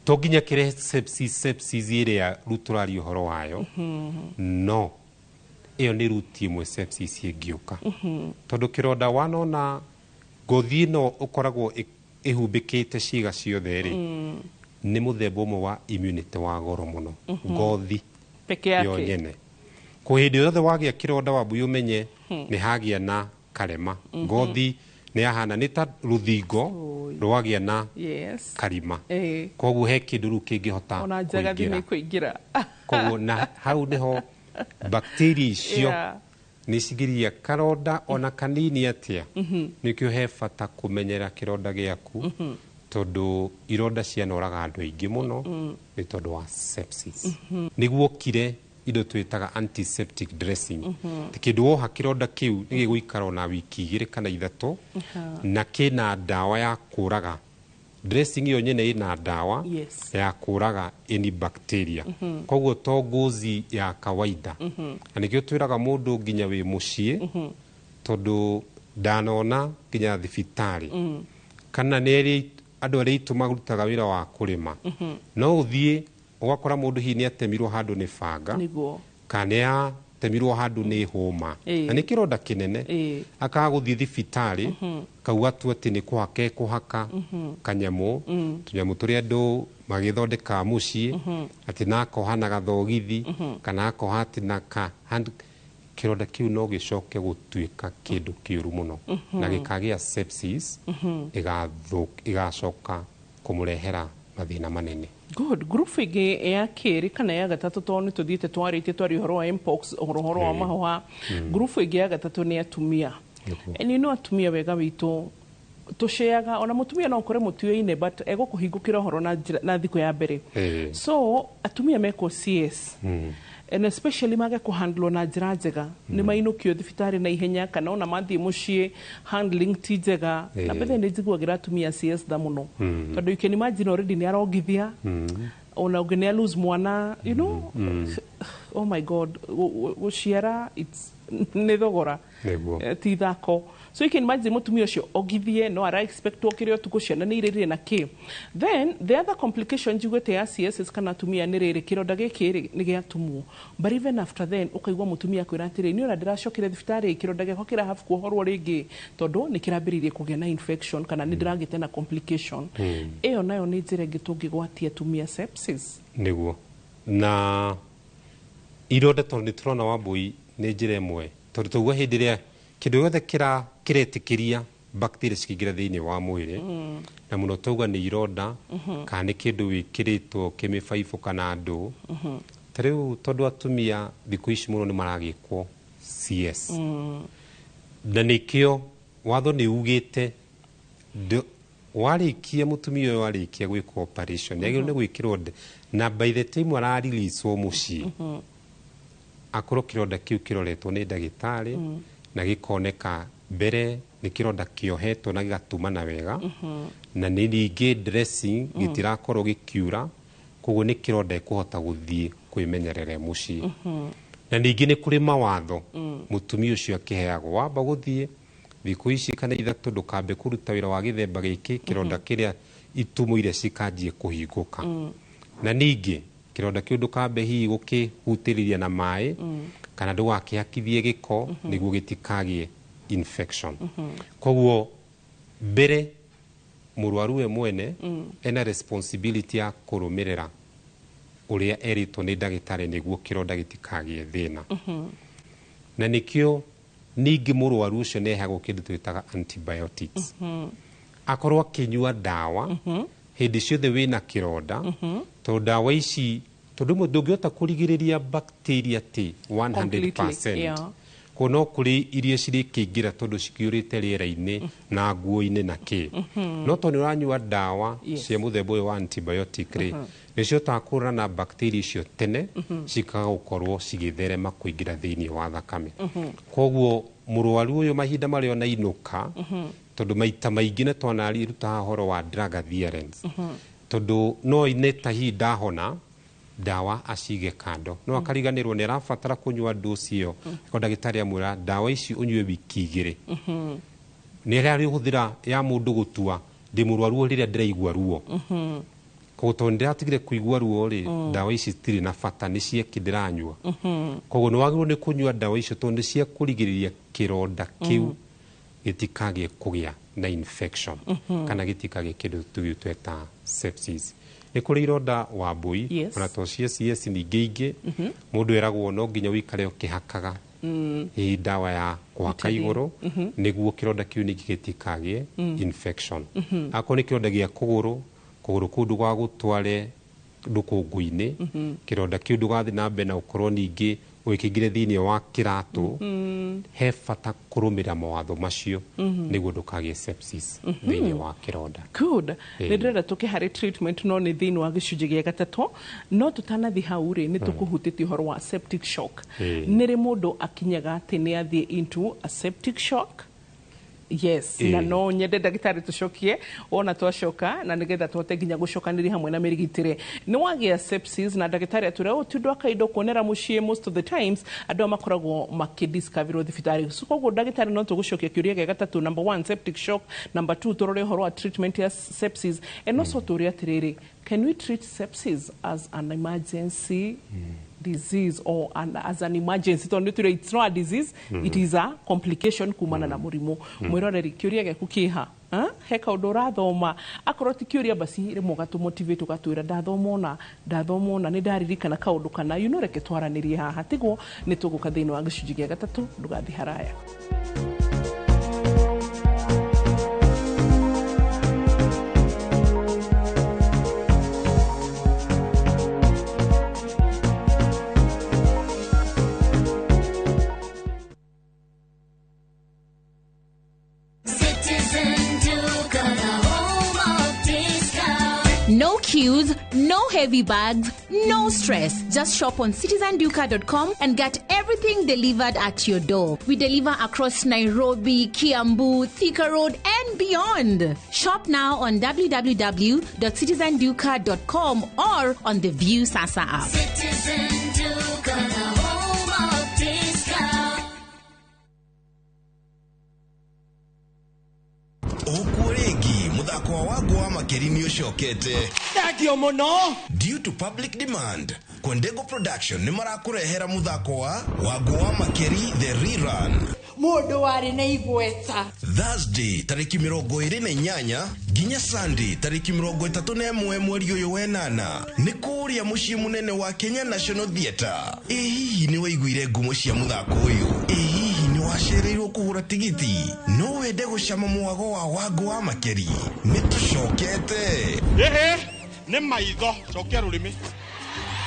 to nginya kĩrehe sepsis ĩrĩa rĩu tũraria ũhoro wayo. No ĩyo nĩ ruti ĩmwe sepsis ĩngĩũka, tondũ kĩronda wanona ngothi ĩno ũkoragwo ĩhumbĩkĩte ciĩga ciothe rĩ, nĩ mũthemba ũmwe wa immunity wa goro mũno, ngothi peke yake yo nyene. Ko hĩndĩ yothe wagĩa kĩronda, Wambui, ũmenye nĩ hagĩa na karema, ngothi nĩ yahana nĩ ta rũthingo rwagĩa na karima. Koguo he kĩndũ rĩu kĩngĩhota Ona njagathi kũingĩra. Nĩ kũingĩra. Koguo na hau nĩho bacteria icio nĩ cigiria karonda ona kanini atĩa. Nĩkĩo he bata kũmenyera kĩronda gĩaku, tondũ ironda cianoraga andũ aingĩ mũno nĩ tondũ wa sepsis. Nĩguo kire indo twĩtaga antiseptic dressing, ti kĩndũ woha kĩronda kĩu nĩ gĩgũikara ona wiki 2 kana 3, na kĩna ndawa ya kũraga. Dressing ĩyo nyene ĩna ndawa ya kũraga any bacteria, koguo to ngozi ya kawaida. Na nĩkĩo twĩraga mũndũ nginya wĩ mũciĩ, tondũ ndanona nginya thibitarĩ kana nĩ arĩa andũ arĩa aitũ marutaga wĩra wa kũrĩma, no ũthiĩ ũgakora mũndũ hihi nĩ atemirwo handũ nĩ banga kana nĩ atemirwo handũ nĩ hũma, na nĩ kĩronda kĩnene, akaga gũthiĩ thibitarĩ, kauga tu atĩ nĩ kũhaka ekũhaka kanyamũ, tũnyamũ tũrĩa andũ magĩthondekaga mũciĩ, atĩ na akoha na gathogithi kana akoha atĩ na ka hand. Kĩronda kĩu no gĩcoke gũtuĩka kĩndũ kĩũru mũno na gĩkagĩa sepsis, ĩgacoka kũmũrehera mathĩna manene. Good. Group ĩngĩ ya kerĩ kana ya gatatũ, tondũ nĩ tũthiĩte twarĩtie twaria ũhoro wa mpox, ũhoro wa mahũha, group ĩngĩ ya gatatũ nĩ atumia. And you know atumia wega witũ tũceaga, ona mũtumia no ũkore mũtuĩine, but egũkũhingũkĩra ũhoro na na thikũ ya mbere. So atumia mekwo CS, and especially mage kũhandlwo na njĩra njega, nĩ mainũkio thibitarĩ na ihenya kana ona mathiĩ mũciĩ handling ti njega. Na mbere nĩ njiguagĩra atumia CS tha mũno, tondũ you can imagine already nĩ arongithia, ona ũngĩ nĩ lose mwana. Oh my God, gũciara it's nĩ thogora. Ti ithako. So you can imagine mũtumia ũcio ongithie, no ara expect okĩre ũtukũ, ciana nĩ irĩrire na kĩ. Then the other complication njiguĩte ya CSS kana atumia nĩ rĩrĩ, kĩronda gĩkĩ rĩ nĩ gĩatumwo, but even after then ũkaigua mũtumia akwĩra atĩrĩ, niĩ ona ndĩracokire thibitarĩ, kĩronda gĩakwa kĩrahabu kuohorwo rĩngĩ tondũ nĩ kĩrambĩrĩirie kũgĩa na infection kana nĩ ndĩragĩte na complication. Ĩyo nayo nĩ njĩra ĩngĩ tũngĩgwatia atumia sepsis. Nĩguo, na ironda, tondũ nĩ tũrona, Wambui, nĩ njĩra ĩmwe, tondũ tauga hĩndĩ ĩrĩa kĩndũ gĩothe kĩretĩkĩria bacteria cikĩingĩra thĩinĩ wa mwĩrĩ, na mũno tauga nĩ ironda kana nĩ kĩndũ wĩkĩrĩtwo kĩmĩbaibũ kana ndũ. Ta rĩu tondũ atumia thikũ ici mũno nĩ maragĩkwo CS, na nĩkĩo watho nĩ ugĩte warĩkia mũtumia ũyũ arĩkia gwĩkwo operation nĩ agĩrĩirwo nĩ gwĩkĩrwo na by the time arareleaswo mũciĩ, akorwo kĩronda kĩu kĩroretwo nĩ ndagĩtarĩ na gĩkoneka mbere nĩ kĩronda kĩohetwo na gĩgatumana wega, na nĩ ningĩ dressing gĩtirakorwo gĩkiura, koguo nĩ kĩronda ĩkũhota gũthiĩ kwĩmenyerera mũciĩ. Na ningĩ nĩ kũrĩ mawatho mũtumia ũcio akĩheagwo, wamba gũthiĩ thikũ ici kana 3 ndũkambe kũruta wĩra wa gĩthemba gĩkĩ, kĩronda kĩrĩa itumo iria cikanjie kũhingũka, na ningĩ kĩronda kĩu ndũkambe hihi gũkĩhutĩrĩria na maĩ kana ndũgakĩhakithie gĩko nĩguo gĩtikagĩe infection. Koguo mbere mũrwaru we mwene ena responsibility ya kũrũmĩrĩra Ũrĩa erĩtwo nĩ ndagĩtarĩ nĩguo kĩronda gĩtikagĩe thĩna. Na nĩkĩo ningĩ mũrwaru ũcio nĩ aheagwo kĩndũ twĩtaga antibiotics, akorwo akĩnyua ndawa hĩndĩ ciothe wĩna kĩronda, tondũ ndawa ici, tondũ rĩmwe ndũngĩhota kũrigĩrĩria bacteria ti 100%. Completely, yeah. Koguo no kũrĩ iria cirĩkĩingĩra tondũ cikĩũrĩte rĩera-inĩ na nguo-inĩ na kĩ, no tondũ nĩ ũranyua ndawa cia mũthemba ũyũ wa antibiotic rĩ, nĩ cihotaga kũhũrana na bacteria icio tene, cikaga gũkorwo cigĩtherema kũingĩra thĩinĩ wa thakame. Koguo mũrwaru ũyũ mahinda marĩa ona inũka, tondũ maita maingĩ nĩ twanaruta haha ũhoro wa drug adherence, tondũ no ine ta hihi ndahona, ndawa acige kando, no akariganĩrwo nĩ arabatara kũnyua dosi ĩyo. Ko ndagĩtarĩ amwĩra ndawa ici ũnyue wiki 2, nĩ ĩrarĩhũthĩra ya mũndũ gũtua ndĩ mũrwaru rĩrĩa ndĩraigua ruo. Koguo tondũ ndĩratigire kũigua ruo rĩ, ndawa ici citirĩ na bata, nĩ cieki ndĩranyua. Koguo nĩ wagĩrĩirwo nĩ kũnyua ndawa icio tondũ nĩ cia kũrigĩrĩria kĩronda kĩu gĩtikagĩe kũgĩa na infection kana gĩtikagĩe kĩndũ tũgĩ tweta sepsis. Nĩ kũrĩ ironda, Wambui, ona to cia CS, ningĩ ingĩ mũndũ eragwo no nginya ũikare ũkĩhakaga hihi ndawa ya kũhaka Betadine. igũrũ nĩguo kĩronda kĩu ningĩ gĩtikagĩe infection. Akorwo nĩ kĩronda gĩa kũgũrũ, kũgũrũ kũu ndũgagũtware rũkũngũ-inĩ, kĩronda kĩu ndũgathiĩ na mbere na ũkorwo ningĩ ũgĩkĩingĩre thĩinĩ wa kĩratũ. He bata kũrũmĩrĩra mawatho macio nĩguo ndũkagĩe sepsis thĩinĩ wa kĩronda. Good. Ĩĩ. Nĩ ndĩrenda tũke harĩ treatment, no nĩ thĩinĩ wa gĩcunjĩ gĩa gatatũ. No tũtanathiĩ hau rĩ, nĩ tũkũhutĩtie ũhoro wa septic shock. Nĩ rĩ mũndũ akinyaga atĩ nĩ athiĩ into a septic shock? Yes. Na no nyende ndagĩtarĩ tũcokie wona twacoka, na nĩgetha tũhote nginya gũcokanĩria hamwe na mĩrigitĩre. Nĩ wagĩa sepsis na ndagĩtarĩ atwĩra ũũ ti ũndũ wa kawaida kuonera mũciĩ. Most of the times andũ aya makoragwo makĩdiscoverwo thibitarĩ. So koguo ndagĩtarĩ, no tũgũcokia kĩũria gĩa gatatũ: number one, septic shock; number two, tũrore ũhoro wa treatment ya sepsis, and also tũũrie atĩrĩrĩ, can we treat sepsis as an emergency disease or as an emergency? Tondũ nĩ it's not a disease, it is a complication kumana na mũrimũ. Mwĩroreri, kĩũria gĩaku kĩha? Ah, he kaũndũ ũrathoma? Akorwo ti kĩũria, basi rĩmwe ũgatũmotivate, ũgatwĩra ndathoma ũna, ndathoma ũna, nĩ ndaririkana kaũndũ kana reke twaranĩrie haha. Tiguo nĩ tũgũka thĩinĩ wa gĩcunjĩ gĩa gatatũ, ndũgathiĩ haraya. Citizen Duka, the home of discount. No queues, no heavy bags, no stress. Just shop on citizenduka.com and get everything delivered at your door. We deliver across Nairobi, Kiambu, Thika Road, and beyond. Shop now on www.citizenduka.com or on the View Sasa app. Citizen Duka, the home of discount. Ũkuo rĩngĩ mũthako wa Wangu wa Makeri nĩ ũcokete. Thengio mũno. Due to public demand, Kwendego Production nĩ marakũrehera mũthako wa Wangu wa Makeri the rerun. Mũndũ warĩ na igweta. Thursday tarĩki 28 nginya Sunday tarĩki 31 mweri ũyũ wenana, nĩ kũrĩa mũciĩ mũnene wa Kenya National Theatre. Ĩ hihi nĩ waiguire ngumo cia mũthako ũyũ? Ĩ hihi nĩ wacereirwo kũgũra tigiti? No wende gũcama mwago wa Wangu wa Makeri? Nĩ tũcokete. Ĩhĩ, nĩ maitho, cokia rũrĩmĩ.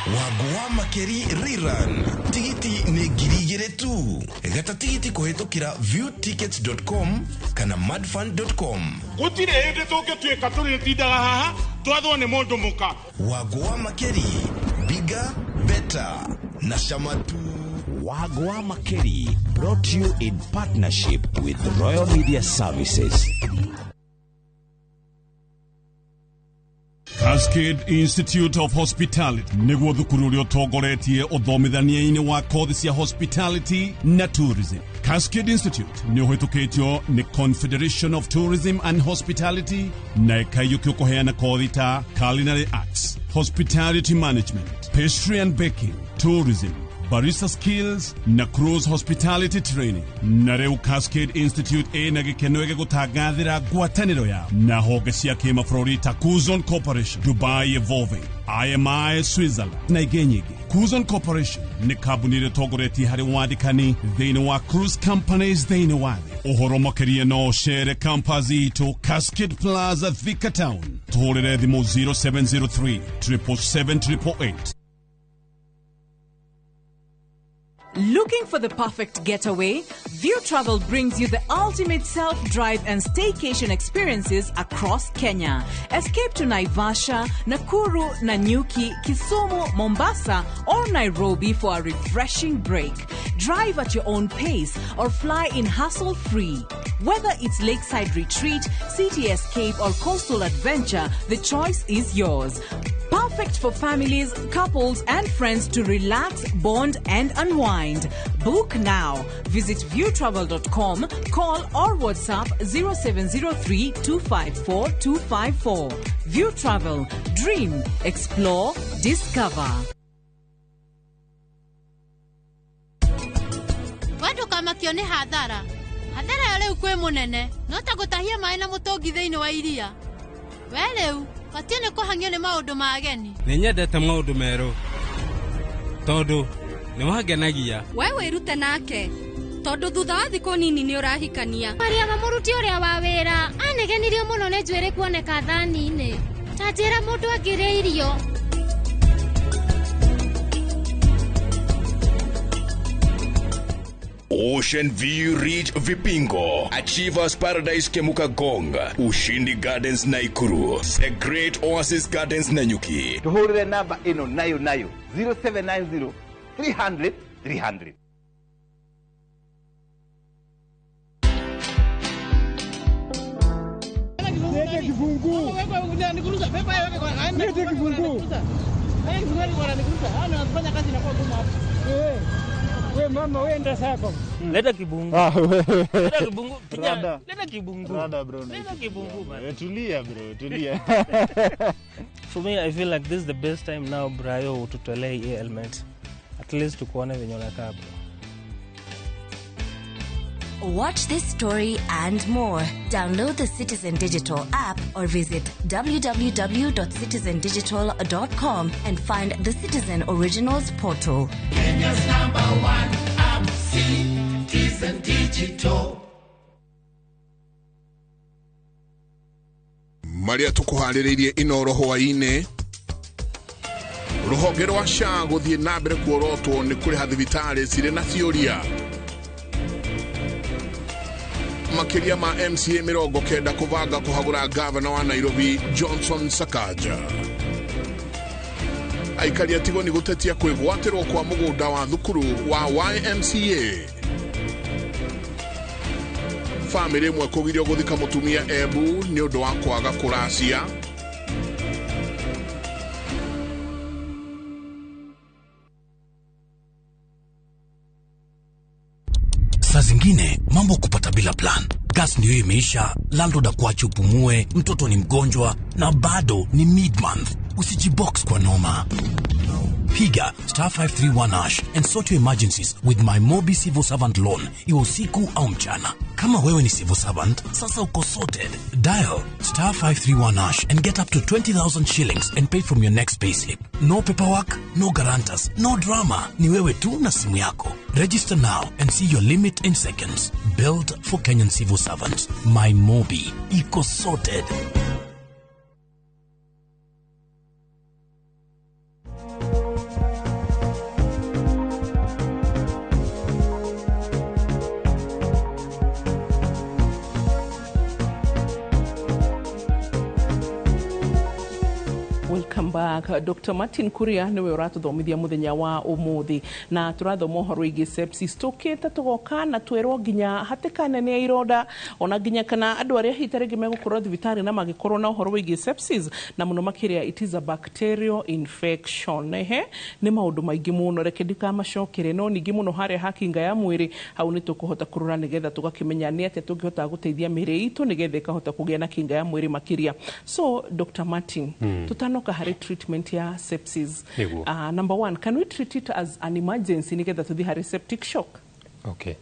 Wangu wa Makeri rerun, tigiti nĩ 2,000 tu. Gata tigiti kũhĩtũkĩra viewtickets.com kana madfund.com. Gũtirĩ hĩndĩ tũngĩtuĩka tũrĩtindaga haha twathwo nĩ mũndũ mũka. Wangu wa Makeri, bigger, better na chama tu. Wagwa Makeri brought to you in partnership with Royal Media Services. Cascade Institute of Hospitality nĩguo thukuru ũrĩa ũtongoretie ũthomithania-inĩ wa kothi cia hospitality na tourism. Cascade Institute nĩ ũhĩtũkĩtio nĩ Confederation of Tourism and Hospitality na ĩkaiyũkio kũheana kothi ta culinary arts, hospitality management, pastry and baking, tourism, Barista Skills na Cruise Hospitality Training. Na rĩu Cascade Institute ĩna gĩkeno gĩgũtangathĩra ngwatanĩro yao na honge cia kĩmabũrũri ta Kuzon Corporation, Dubai Evolving, IMI Switzerland na ingĩ nyingĩ. Kuzon Corporation nĩ kambuni ĩrĩa ĩtongoretie harĩ wandĩkani thĩinĩ wa cruise companies thĩinĩ wa thĩ. Ũhoro makĩria no ũcere campus itũ Cascade Plaza, Thika Town. Tũhũrĩre thimũ 0703 777 888. Looking for the perfect getaway? View Travel brings you the ultimate self drive and staycation experiences across Kenya. Escape to Naivasha, Nakuru, Nanyuki, Kisumu, Mombasa, or Nairobi for a refreshing break. Drive at your own pace or fly in hassle free. Whether it's lakeside retreat, city escape, or coastal adventure, the choice is yours. Perfect for families, couples, and friends to relax, bond, and unwind. Book now. Visit viewtravel.com, call or WhatsApp 0703 254 254. View Travel. Dream, explore, discover. We ndũkamakio nĩ hathara. Hathara yo rĩu kwĩ mũnene no ta gũtahia maĩ na mũtũngi thĩinĩ wa iria. We rĩu batiĩ nĩ kũhang'io nĩ maũndũ ma ageni. Nĩ nyendete maũndũ merũ tondũ nĩ wangenagia. We wĩrute nake tondũ thutha wa thikũ nini nĩ ũrahikania. Mariama mũruti ũrĩa wa wĩra anegenirio mũno nĩ njuĩrĩ kuoneka thani-inĩ. Ta njĩra mũndũ angĩrĩa irio. Ocean View Ridge Vipingo, Achievers Paradise Kemuka Gong, Ushindi Gardens Naikuru, The Great Oasis Gardens Nanyuki. Tuhurire namba ĩno nayo nayo 0790 300 300. Lete kifungu. Lete kifungu. We mama wenda sako. Leta kibungu. Leta kibungu. Kijana, leta kibungu. Rada bro. Leta kibungu man. Tulia bro, tulia. For me, I feel like this is the best time now, Brayo, ututolee hii element. At least tukuone venye unakaa bro. Watch this story and more. Download the Citizen Digital app or visit www.citizendigital.com and find the Citizen Originals portal. Kenya's number one app, Citizen Digital. Maria tukuharĩrĩirie Inoro hwaĩ-inĩ. Rũhonge rwa SHA gũthiĩ na mbere kuorotwo nĩ kũrĩha thibitarĩ cirĩ na ciũria. Makĩria ma MCA 90 kũbanga kũhagũra gavana wa Nairobi Johnson Sakaja. Aikari a Tigoni gũtetia kwĩgwatĩrwo kwa mũgũnda wa thukuru wa YMCA. Famĩlĩ ĩmwe kũgirio gũthika mũtumia Embu nĩ ũndũ wa kwaga kũracia. Saa zingine mambo kupata bila plan. Gas ndio imeisha, landlord akuache upumue, mtoto ni mgonjwa na bado ni mid-month. Usijibox kwa noma. Piga star 531 hash and sort your emergencies with my Mobi Civil Servant Loan, iwe usiku au mchana. Kama wewe ni civil servant, sasa uko sorted. Dial star 531 hash and get up to 20,000 shillings and pay from your next payslip. No paperwork, no guarantors, no drama. Ni wewe tu na simu yako. Register now and see your limit in seconds. Built for Kenyan civil servants. My Mobi. Iko sorted. Welcome back. Dr. Martin Kuria niwe ũratũthomithia mũthenya wa ũmũthĩ na tũrathoma ũhoro wĩgiĩ sepsis. Tũkĩte tũgoka na twerwo nginya hatĩka nene ya ironda ona nginya kana andũ arĩa hihi ta rĩngĩ megũkorwo thibitarĩ na magĩkorwo na ũhoro wĩgiĩ sepsis na mũno makĩria it is a bacterial infection. Ehe, nĩ maũndũ maingĩ mũno, reke ndikamacokere, no ningĩ mũno harĩa ha kinga ya mwĩrĩ hau nĩ tũkũhota kũrora nĩgetha tũgakĩmenya nĩ atĩa tũngĩhota gũteithia mĩĩrĩ itũ nĩgetha ĩkahota kũgĩa na kinga ya mwĩrĩ makĩria. So Dr. Martin, tutanoka harĩ treatment Treatment ya sepsis. Nĩguo. Number one, can we treat it as an emergency nĩgetha tũthiĩ harĩ septic shock? Okay,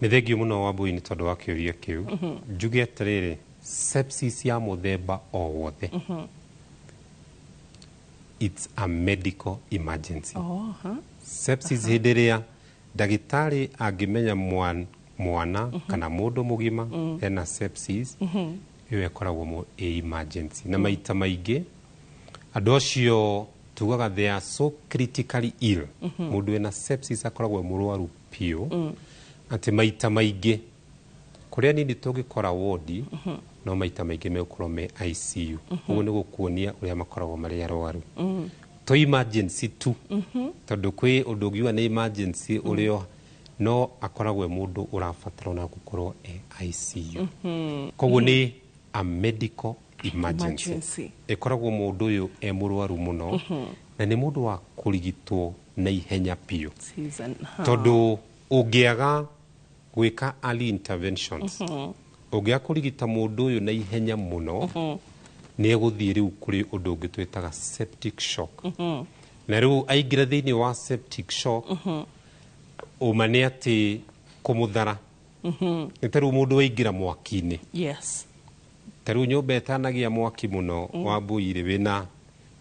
nĩ thengio mũno Wambui nĩ tondũ wa kĩũria kĩu. Njuge atĩrĩrĩ, sepsis ya mũthemba o wothe, it's a medical emergency. Oh, huh? Sepsis, hĩndĩ ĩrĩa ndagĩtarĩ angĩmenya mwana kana mũndũ mũgima ena sepsis, ĩyo ĩkoragwo ĩ emergency, na maita maingĩ andũ acio tugaga they are so critically ill. Mũndũ wĩna sepsis akoragwo e mũrwaru biũ, atĩ maita maingĩ kũrĩa nini tũngĩkora wodi, no maita maingĩ megũkorwo me ICU. Ũguo nĩ gũkuonia ũrĩa makoragwo marĩ arwaru. To emergency tu, tondũ kwĩ ũndũ ũngiuga nĩ emergency ũrĩa no akoragwo e mũndũ ũrabatara ona gũkorwo e ICU. Koguo nĩ a medical emergency. Emergency. Ĩkoragwo mũndũ ũyũ e mũrwaru mũno, na nĩ mũndũ wa kũrigitwo na ihenya biũ, Season. tondũ ũngĩaga gwĩka early interventions, ũngĩaga kũrigita mũndũ ũyũ na ihenya mũno, nĩ egũthiĩ rĩu kũrĩ ũndũ ũngĩ twĩtaga septic shock. Na rĩu aingĩra thĩinĩ wa septic shock, ũma nĩ atĩ kũmũthara nĩ ta rĩu mũndũ waingĩra mwaki-inĩ. Ta rĩu nyũmba ĩtanagia mwaki mũno, Wambui rĩ, wĩna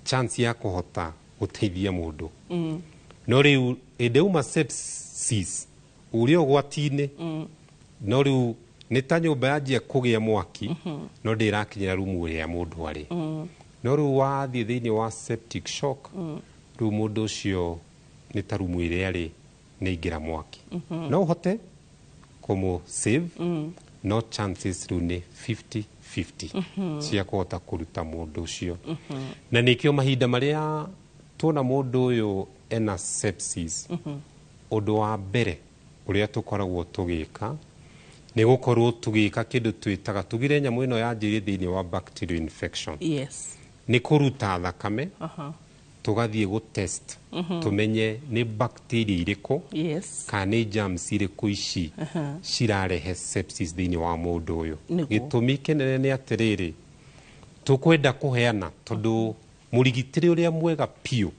chance ya kũhota gũteithia mũndũ. No rĩu hĩndĩ uma sepsis ũrĩa ũgwati-inĩ, no rĩu nĩ ta nyũmba yanjia kũgĩa mwaki, no ndĩrakinyĩra rumu ĩrĩa mũndũ arĩ. No rĩu wathiĩ thĩinĩ wa septic shock, rĩu mũndũ ũcio nĩ ta rumu ĩrĩa arĩ nĩ aingĩra mwaki. No ũhote kũmũ save, no chances rĩu nĩ 50-50 cia kũhota kũruta mũndũ ũcio. Na nĩkĩo mahinda marĩa tuona mũndũ ũyũ ena sepsis, ũndũ wa mbere ũrĩa tũkoragwo tũgĩka nĩ gũkorwo tũgĩka kĩndũ twĩtaga, tugire nyamũ ĩno yanjĩrĩrie thĩinĩ wa bacterial infection, nĩ kũruta thakame, tũgathiĩ gũ-test, tũmenye nĩ bacteria irĩkũ kana nĩ germs irĩkũ ici cirarehe sepsis thĩinĩ wa mũndũ ũyũ. Gĩtũmi kĩnene nĩ atĩrĩrĩ, tũkwenda kũheana, tondũ mũrigitĩre ũrĩa mwega biũ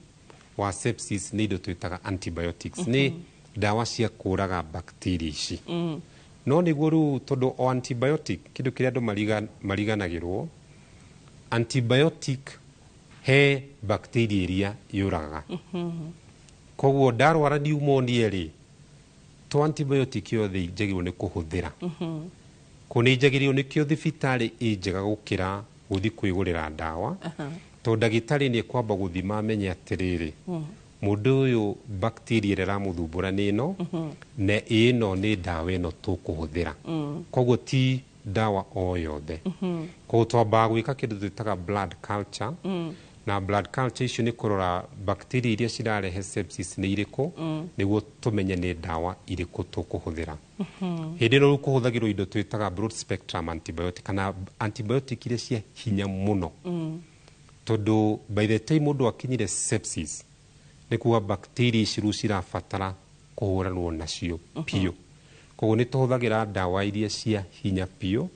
wa sepsis nĩ indo twĩtaga antibiotics, nĩ ndawa cia kũraga bacteria ici. No nĩguo rĩu, tondũ o antibiotic, kĩndũ kĩrĩa andũ mariganagĩrwo, antibiotic he bacteria iria yũragaga. Koguo ndarwara pneumonia rĩ, to antibiotic yothe njagĩrĩirwo nĩ kũhũthĩra. Kũ nĩ njagĩrĩirwo, nĩkĩo thibitarĩ ĩ njega gũkĩra gũthiĩ kwĩgũrĩra ndawa, tondũ ndagĩtarĩ nĩ ekwamba gũthima amenye atĩrĩrĩ, mũndũ ũyũ bacteria ĩrĩa ĩramũthumbũra nĩ ĩno, na ĩno nĩ ndawa ĩno tũkũhũthĩra. Koguo ti ndawa o yothe. Koguo twambaga gwĩka kĩndũ twĩtaga blood culture, na blood culture icio nĩ kũrora bacteria iria cirarehe sepsis nĩ irĩkũ, nĩguo tũmenye nĩ ndawa irĩkũ tũkũhũthĩra. Hĩndĩ ĩno rĩu kũhũthagĩrwo indo twĩtaga broad spectrum antibiotic, kana antibiotic iria cia hinya mũno, tondũ by the time mũndũ akinyire sepsis, nĩ kuga bacteria ici rĩu cirabatara kũhũranwo nacio biũ. Koguo nĩ tũhũthagĩra ndawa iria cia hinya biũ,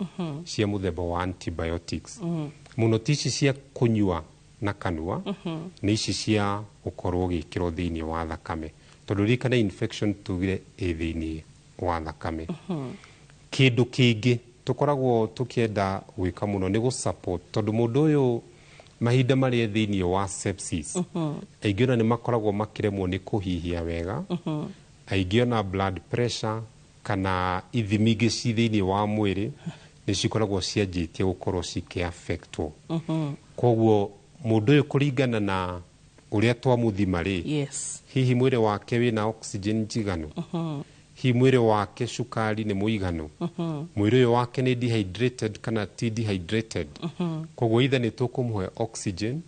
cia mũthemba wa antibiotics mũno, ti ici cia kũnyua na kanua, nĩ ici cia gũkorwo ũgĩkĩrwo thĩinĩ wa thakame, tondũ ririkana infection tugire ĩ thĩinĩ wa thakame. Kĩndũ kĩngĩ tũkoragwo tũkĩenda gwĩka mũno nĩ gũ-support, tondũ mũndũ ũyũ mahinda marĩa thĩinĩ wa sepsis, aingĩ ona nĩ makoragwo makĩremwo nĩ kũhihia wega, aingĩ ona blood pressure kana ithimi ingĩ ci thĩinĩ wa mwĩrĩ nĩ cikoragwo cianjĩtie gũkorwo cikĩ-affectwo. Koguo mũndũ ũyũ, kũringana na ũrĩa twamũthima rĩ, hihi mwĩrĩ wake wĩna oxygen njiganu, hihi mwĩrĩ wake cukari nĩ mũiganu, mwĩrĩ ũyũ wake nĩ dehydrated kana ti dehydrated. Koguo either nĩ tũkũmũhe oxygen,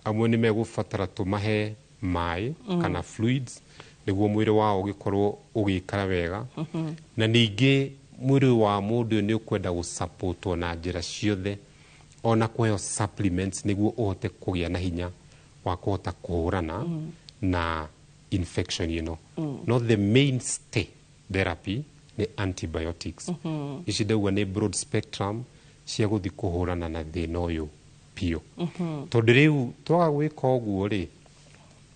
amwe nĩ megũbatara tũmahe maĩ kana fluids nĩguo mwĩrĩ wao ũgĩkorwo ũgĩikara wega. Na ningĩ mwĩrĩ wa mũndũ ũyũ nĩ ũkwenda gũsupportwo na njĩra ciothe, ona kũheo supplements nĩguo ũhote kũgĩa na hinya wa kũhota kũhũrana na infection ĩno. No the mainstay therapy nĩ antibiotics. Ici ndauga nĩ broad spectrum cia gũthiĩ kũhũrana na thĩna ũyũ Biũ. Tondũ rĩu twaga gwĩka ũguo rĩ,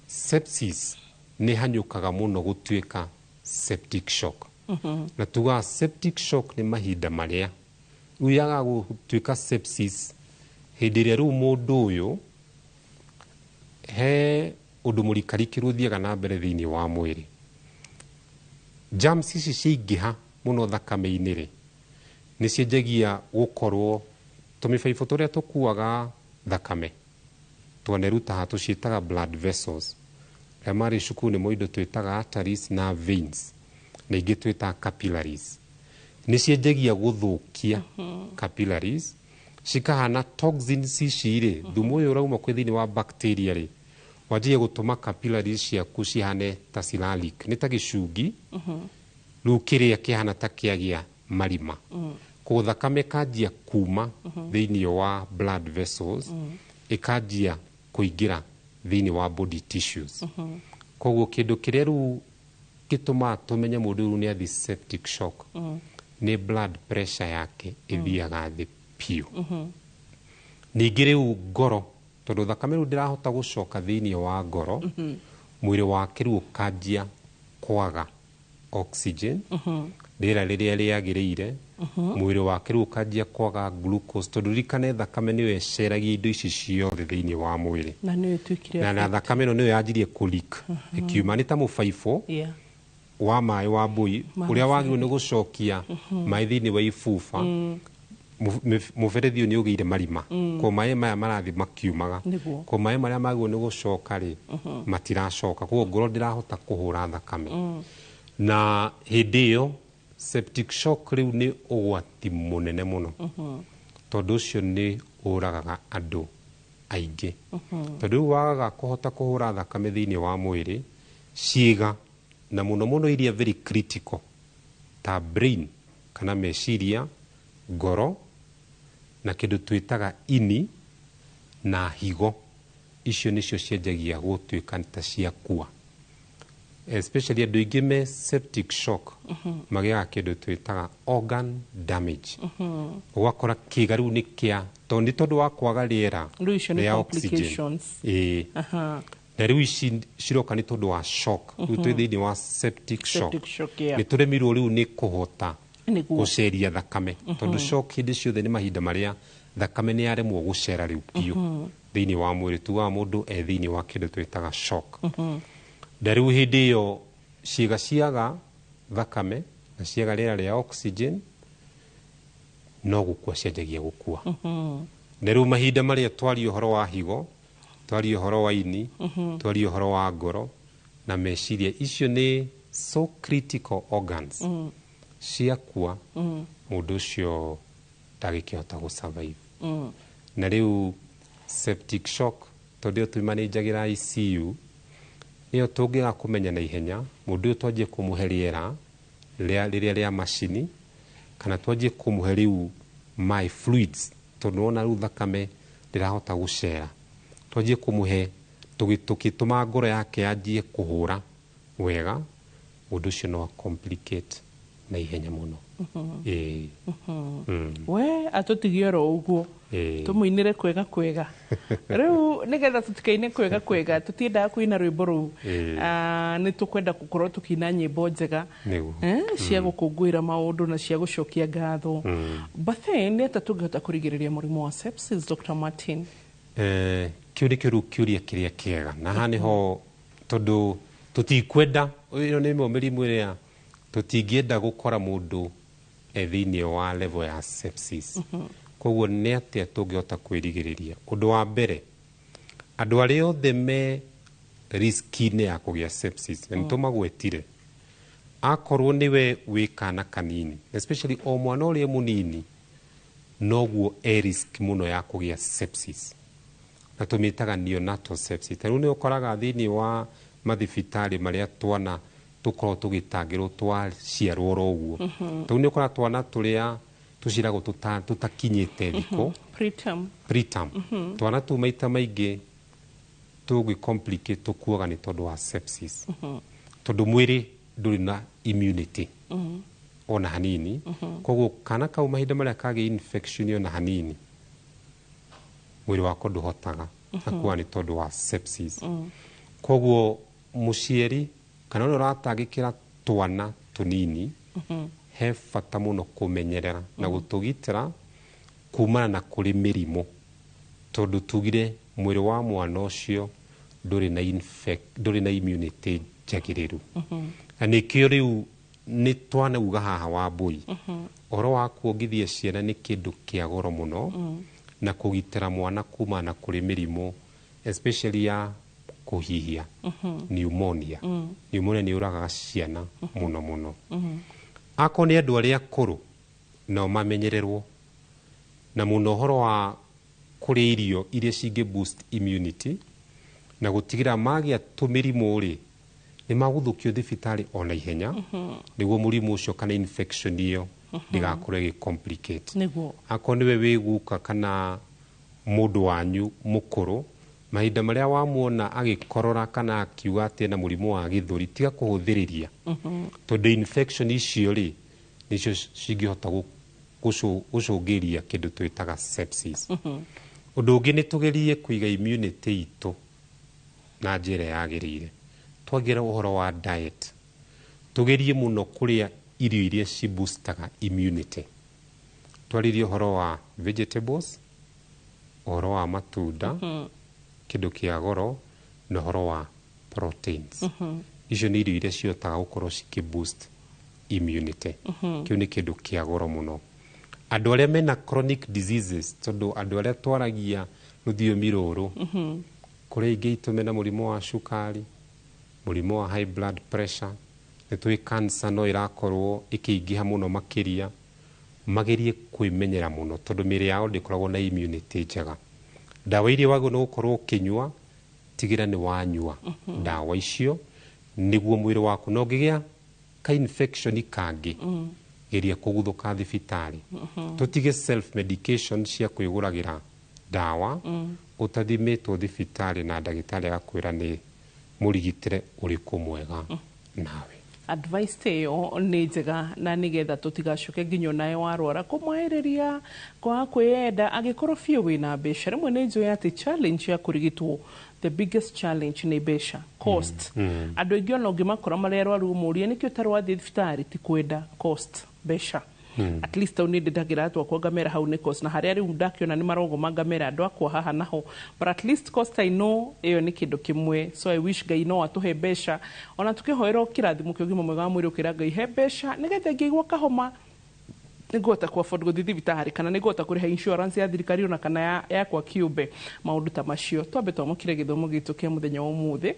sepsis nĩ hanyũkaga mũno gũtuĩka septic shock. Na tugaga septic shock nĩ mahinda marĩa rĩu yaga gũtuĩka sepsis, hĩndĩ ĩrĩa rĩu mũndũ ũyũ he ũndũ mũrikarikĩru ũthiaga na mbere thĩinĩ wa mwĩrĩ. Germs ici ciaingĩha mũno thakame-inĩ rĩ, nĩ cianjagia gũkorwo tũmĩbaibũ tũrĩa tũkuaga thakame twanerutaha, tũciĩtaga blood vessels. Arĩa marĩ cukuru nĩ moĩ indo twĩtaga arteries na veins, na ingĩ twĩtaga capillaries. Nĩ cianjagia gũthũkia capillaries, cikahana toxins ici rĩ, thumu ũyũ ũrauma kwĩ thĩinĩ wa bacteria rĩ, wanjagia gũtũma capillaries ciaku cihane ta ciraleak, nĩ ta gĩcungi rĩu kĩrĩa kĩhana ta kĩagĩa marima. Koguo thakame ĩkanjia kuma thĩinĩ wa blood vessels, ĩkanjia kũingĩra thĩinĩ wa body tissues. Koguo kĩndũ kĩrĩa rĩu gĩtũmaga tũmenye mũndũ rĩu nĩ athi septic shock nĩ blood pressure yake ĩthiaga thĩ biũ. Ningĩ rĩu ngoro, tondũ thakame rĩu ndĩrahota gũcoka thĩinĩ wa ngoro, mwĩrĩ wake rĩu ũkanjia kwaga oxygen, rĩera rĩrĩa rĩagĩrĩire. Mwĩrĩ wake rĩu ũkanjia kwaga glucose, tondũ ririkane thakame nĩyo ĩceragia indo ici ciothe thĩinĩ wa mwĩrĩ. Na nĩyo ĩtuĩkire Na thakame ĩno nĩyo yanjirie kũleak ĩkiuma, nĩ ta mũbaibũ wa maĩ wa mbui Ma ũrĩa wagĩrĩirwo nĩ gũcokia maĩ thĩinĩ wa ibuba. Mũberethi ũyũ nĩ ũgĩire marima, ko maĩ maya marathiĩ makiumaga. Ko maĩ marĩa magĩrĩirwo nĩ gũcoka rĩ, matiracoka, koguo ngoro ndĩrahota kũhũra thakame. Na hĩndĩ ĩyo septic shock rĩu nĩ ũgwati mũnene mũno, tondũ ũcio nĩ ũragaga andũ aingĩ, tondũ rĩu wagaga kũhota kũhũra thakame thĩinĩ wa mwĩrĩ, ciĩga na mũno mũno iria very critical ta brain kana meciria, ngoro na kĩndũ twĩtaga ini na higo, icio nĩcio cianjagia gũtuĩka ta ciakua. Especially andũ aingĩ me septic shock magĩaga kĩndũ twĩtaga organ damage, ũgakora kĩga rĩu nĩ kĩa tondũ nĩ tondũ wa kwaga rĩera Rĩu icio nĩ rĩa oxygen. complications. Ĩĩ. Na rĩu ici ciroka nĩ tondũ wa shock. Rĩu twĩ thĩinĩ wa septic shock. Septic shock, yeah. Nĩ tũremirwo rĩu nĩ kũhota gũceria thakame, tondũ shock hĩndĩ ciothe nĩ mahinda marĩa thakame nĩ yaremwo gũcera rĩu biũ thĩinĩ wa mwĩrĩ. Tugaga mũndũ e thĩinĩ wa kĩndũ twĩtaga shock. Na rĩu hĩndĩ ĩyo ciĩga ciaga thakame na ciaga rĩera rĩa oxygen, no gũkua cianjagia gũkua. Na rĩu mahinda marĩa twaria ũhoro wa higo, twaria ũhoro wa ini, twaria ũhoro wa ngoro na meciria, icio nĩ so critical organs. Ciakua, mũndũ ũcio ndagĩkĩhota gũ survive. Na rĩu septic shock, tondũ ĩyo tũmanĩnjagĩra ICU, ĩyo tũngĩaga kũmenya na ihenya mũndũ ũyũ, twanjie kũmũhe rĩera rĩrĩa rĩa macini, kana twanjie kũmũhe rĩu my fluids, tondũ wona rĩu thakame ndĩrahota gũcera, twanjie kũmũhe tũgĩtũma ngoro yake yanjie kũhũra wega, mũndũ ũcio no complicate na ihenya mũno. Ĩĩ. We atũtigie oro ũguo. Tũmũinĩre kwega kwega rĩu, nĩgetha tũtikaine kwega kwega. Tũtiendaga kũina rwĩmbo rũu. Ah, nĩ tũkwenda gũkorwo tũkĩina nyĩmbo njega cia gũkũngũĩra maũndũ na cia gũcokia ngatho. But then nĩ atĩa tũngĩhota kũrigĩrĩria mũrimũ wa sepsis, Dr. Martin? Kĩu nĩkĩo rĩu kĩũria kĩrĩa kĩega, na haha nĩho tondũ tũtikwenda, ĩyo nĩ ĩmwe mĩrimũ ĩrĩa tũtingĩenda gũkora mũndũ e thĩinĩ wa level ya sepsis. Koguo nĩ atĩa tũngĩhota kwĩrigĩrĩria? Ũndũ wa mbere, andũ arĩa othe me risk-inĩ ya kũgĩa sepsis, na nĩ tũmagwetire, akorwo nĩwe wĩ kana kanini, especially o mwana ũrĩa mũnini, noguo e risk mũno ya kũgĩa sepsis, na tũmĩtaga neonatal sepsis. Ta rĩu nĩ ũkoraga thĩinĩ wa mathibitarĩ marĩa twana tũkoragwo tũgĩtangĩrwo twaciarwo oro ũguo. Rĩu nĩ ũkoraga twana tũrĩa tũciaragwo tũtakinyĩte thikũ, Preterm. Preterm. Twana tũu maita maingĩ tũngĩ complicate tũkuaga nĩ tondũ wa sepsis, tondũ mwĩrĩ ndũrĩ na immunity ona hanini. Koguo kana kau mahinda marĩa kagĩa infection ona hanini, Mwĩrĩ wakwa ndũhotaga. Akua nĩ tondũ wa sepsis. Koguo mũciari kana ũrĩa ũratangĩkĩra twana tũnini, he bata mũno kũmenyerera na gũtũgitĩra kumana na kũrĩ mĩrimũ, tondũ tugire mwĩrĩ wa mwana ũcio ndũrĩ na ndũrĩ na immunity njagĩrĩru. Na nĩkĩo rĩu nĩ twanauga haha Wambui, ũhoro wa kuongithia ciana nĩ kĩndũ kĩa goro mũno, na kũgitĩra mwana kumana na kũrĩ mĩrimũ, especially ya kũhihia, pneumonia. Pneumonia nĩ yũragaga ciana mũno mũno. Akorwo nĩ andũ arĩa akũrũ, nao mamenyererwo na mũno ũhoro wa kũrĩa irio iria cingĩ boost immunity, na gũtigĩra magĩa tũmĩrimũ rĩ, nĩ magũthũkio thibitarĩ ona ihenya, nĩguo mũrimũ ũcio kana infection ĩyo ndĩgakorwo ĩgĩ complicate. Akorwo nĩwe wĩ guka kana mũndũ wanyu mũkũrũ, mahinda marĩa wamuona agĩkorora kana akiuga atĩ ena mũrimũ wa gĩthũri, tiga kũhũthĩrĩria, tondũ infection icio rĩ, nĩcio cingĩhota gũcũngĩria kĩndũ twĩtaga sepsis. Ũndũ ũngĩ nĩ tũgerie kũiga immunity itũ na njĩra yagĩrĩire. Twagĩra ũhoro wa diet, tũgerie mũno kũrĩa irio iria ci boostaga immunity. Twarĩrie ũhoro wa vegetables, ũhoro wa matunda, kĩndũ kĩa goro, na ũhoro wa proteins. Icio nĩ irio iria cihotaga gũkorwo cikĩ boost immunity. Kĩu nĩ kĩndũ kĩa goro mũno. Andũ arĩa mena chronic diseases, tondũ andũ arĩa twaragia rũthiomi rũrũ, kũrĩ aingĩ aitũ mena mũrimũ wa cukari, mũrimũ wa high blood pressure, nĩ tũĩ cancer no ĩrakorwo ĩkĩingĩha mũno makĩria, magerie kwĩmenyera mũno tondũ mĩĩrĩ yao ndĩkoragwo na immunity njega. Ndawa iria wagĩrĩirwo nĩ gũkorwo ũkĩnyua, tigĩra nĩ wanyua ndawa icio nĩguo mwĩrĩ waku, na ũngĩgĩa ka infection kangĩ, geria kũguthũka thibitarĩ. Tũtige self medication cia kwĩgũragĩra ndawa ũtathimĩtwo thibitarĩ na ndagĩtarĩ agakwĩra nĩ mũrigitĩre ũrĩkũ mwega nawe. Advice ta ĩyo nĩ njega, na nĩgetha tũtigacoke nginya onawe warwara kũmwaĩrĩria kwaga kwĩyenda angĩkorwo biũ wĩna mbeca. Rĩmwe nĩ njũĩ atĩ challenge ya kũrigitwo, the biggest challenge nĩ mbeca, cost. Andũ aingĩ ona ũngĩmakora marĩ arwaru, ũmũrie nĩkĩ ũtarĩ wathiĩ thibitarĩ, ti kwenda, cost, mbeca. At least hau nĩ ndĩndagĩra twakwa ngamera hau nĩ cost, na harĩa rĩu ndakĩona nĩ marogoma ngamera andũ akwa haha naho, but at least cost, I know ĩyo nĩ kĩndũ kĩmwe. So I wish Ngai no atũhe mbeca, ona tũkĩhoera kĩrathimo kĩa ũgima mwega wa mwĩrĩ, ũkĩra Ngai he mbeca nĩgetha ingĩigua kahoma nĩngũhota ku afford gũthiĩ thibitarĩ, kana nĩngũhota kũrĩha insurance ya thirikari ona kana yakwa kĩũmbe, maũndũ ta macio. Twambe twamũkĩre gĩthomo gitũ kĩa mũthenya wa ũmũthĩ.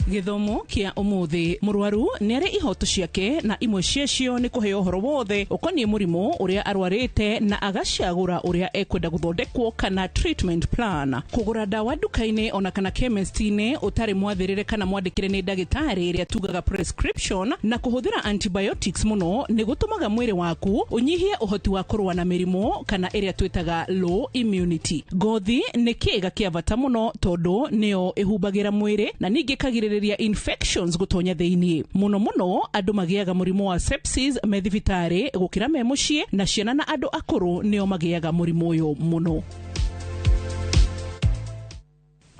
Gĩthomo kĩa ũmũthĩ: mũrwaru nĩ arĩ ihoto ciake, na imwe ciacio nĩ kũheo ũhoro wothe ũkoniĩ mũrimũ ũrĩa arwarĩte, na agacagũra ũrĩa ekwenda gũthondekwo kana treatment plan. Kũgũra ndawa nduka-inĩ ona kana chemist-inĩ ũtarĩ mwathĩrĩre kana mwandĩkĩre nĩ ndagĩtarĩ, ĩrĩa tugaga prescription, na kũhũthĩra antibiotics mũno nĩ gũtũmaga mwĩrĩ waku ũnyihie ũhoti wa kũrũa na mĩrimũ, kana ĩrĩa twĩtaga low immunity. Ngothi nĩ kĩĩga kĩa bata mũno, tondũ nĩyo ĩhumbagĩra mwĩrĩ na ningĩ ĩkagirĩrĩria infections gũtonya thĩinĩ. Mũno mũno andũ magĩaga mũrimũ wa sepsis me thibitarĩ gũkĩra me mũciĩ, na ciana na andũ akũrũ nĩo magĩaga mũrimũ ũyũ mũno.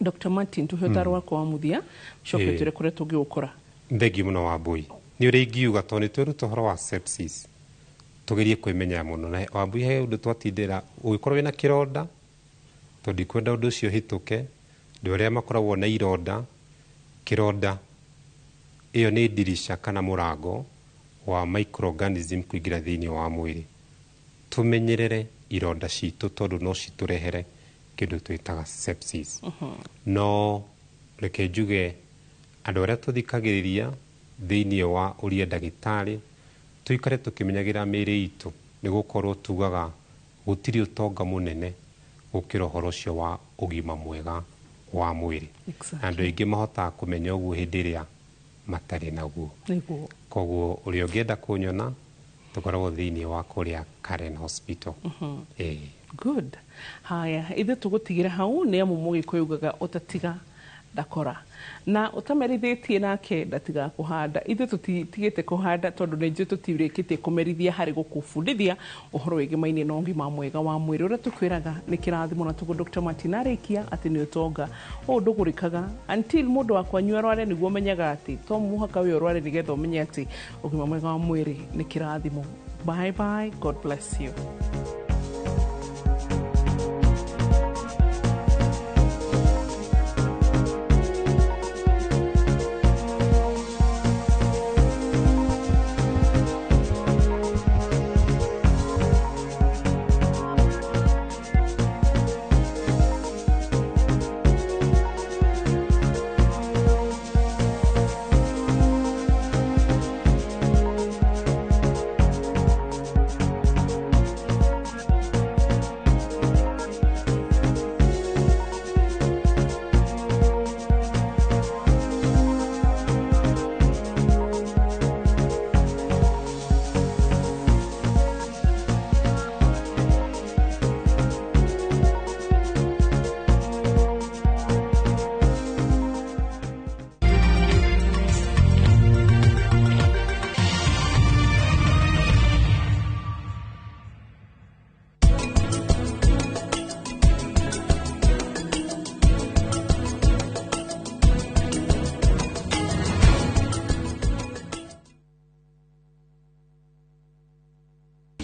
Dr. Martin, tuhe ũtaro wakwa wa mũthia, coke twĩre kũrĩa tũngĩgũkora. Thengiũ mũno Wambui. Nĩ ũrĩa ingiuga, tondũ nĩ tweruta ũhoro wa sepsis, tũgerie kwĩmenyera mũno. Na Wambui, he ũndũ twatindĩra, ũngĩkorwo wĩna kĩronda, tondũ ndikwenda ũndũ ũcio ũhĩtũke, andũ arĩa makoragwo na ironda, kĩronda ĩyo nĩ ndirisha kana mũrango wa microorganism kũingĩra thĩinĩ wa mwĩrĩ. Tũmenyerere ironda citũ, tondũ no citũrehere kĩndũ twĩtaga sepsis. No reke njuge, andũ arĩa tũthikagĩrĩria thĩinĩ wa ũria ndagĩtarĩ, tũikare tũkĩmenyagĩra mĩĩrĩ itũ, nĩ gũkorwo tugaga gũtirĩ ũtonga mũnene gũkĩra ũhoro ũcio wa ũgima mwega wa mwĩrĩ. Na andũ aingĩ mahotaga kũmenya ũguo hĩndĩ ĩrĩa matarĩ naguo. Koguo ũrĩa ũngĩenda kũnyona, tũkoragwo thĩinĩ wa kũrĩa Karen Hospital. Ĩĩ. Good. Haya, ithuĩ tũgũtigĩra hau, nĩ amu mũgĩkũyũ ugaga ũtatiga Ndakora na ũtamerithĩtie nake ndatigaga kũhanda. Ithuĩ tũtitigĩte kũhanda tondũ nĩ njũĩ tũtirĩkĩtie kũmerithia harĩ gũkũbundithia ũhoro wĩgĩmaine na ũgima mwega wa mwĩrĩ ũrĩa tũkwĩraga nĩ kĩrathimo. Na tũguo Dr. Martin arĩkia atĩ nĩ ũtonga ũũ ndũgũrĩkaga until mũndũ wa kwanyu arware nĩguo ũmenyaga atĩ to mũhaka wĩ ũrware nĩgetha ũmenye atĩ ũgima mwega wa mwĩrĩ nĩ kĩrathimo. Bye bye, God bless you.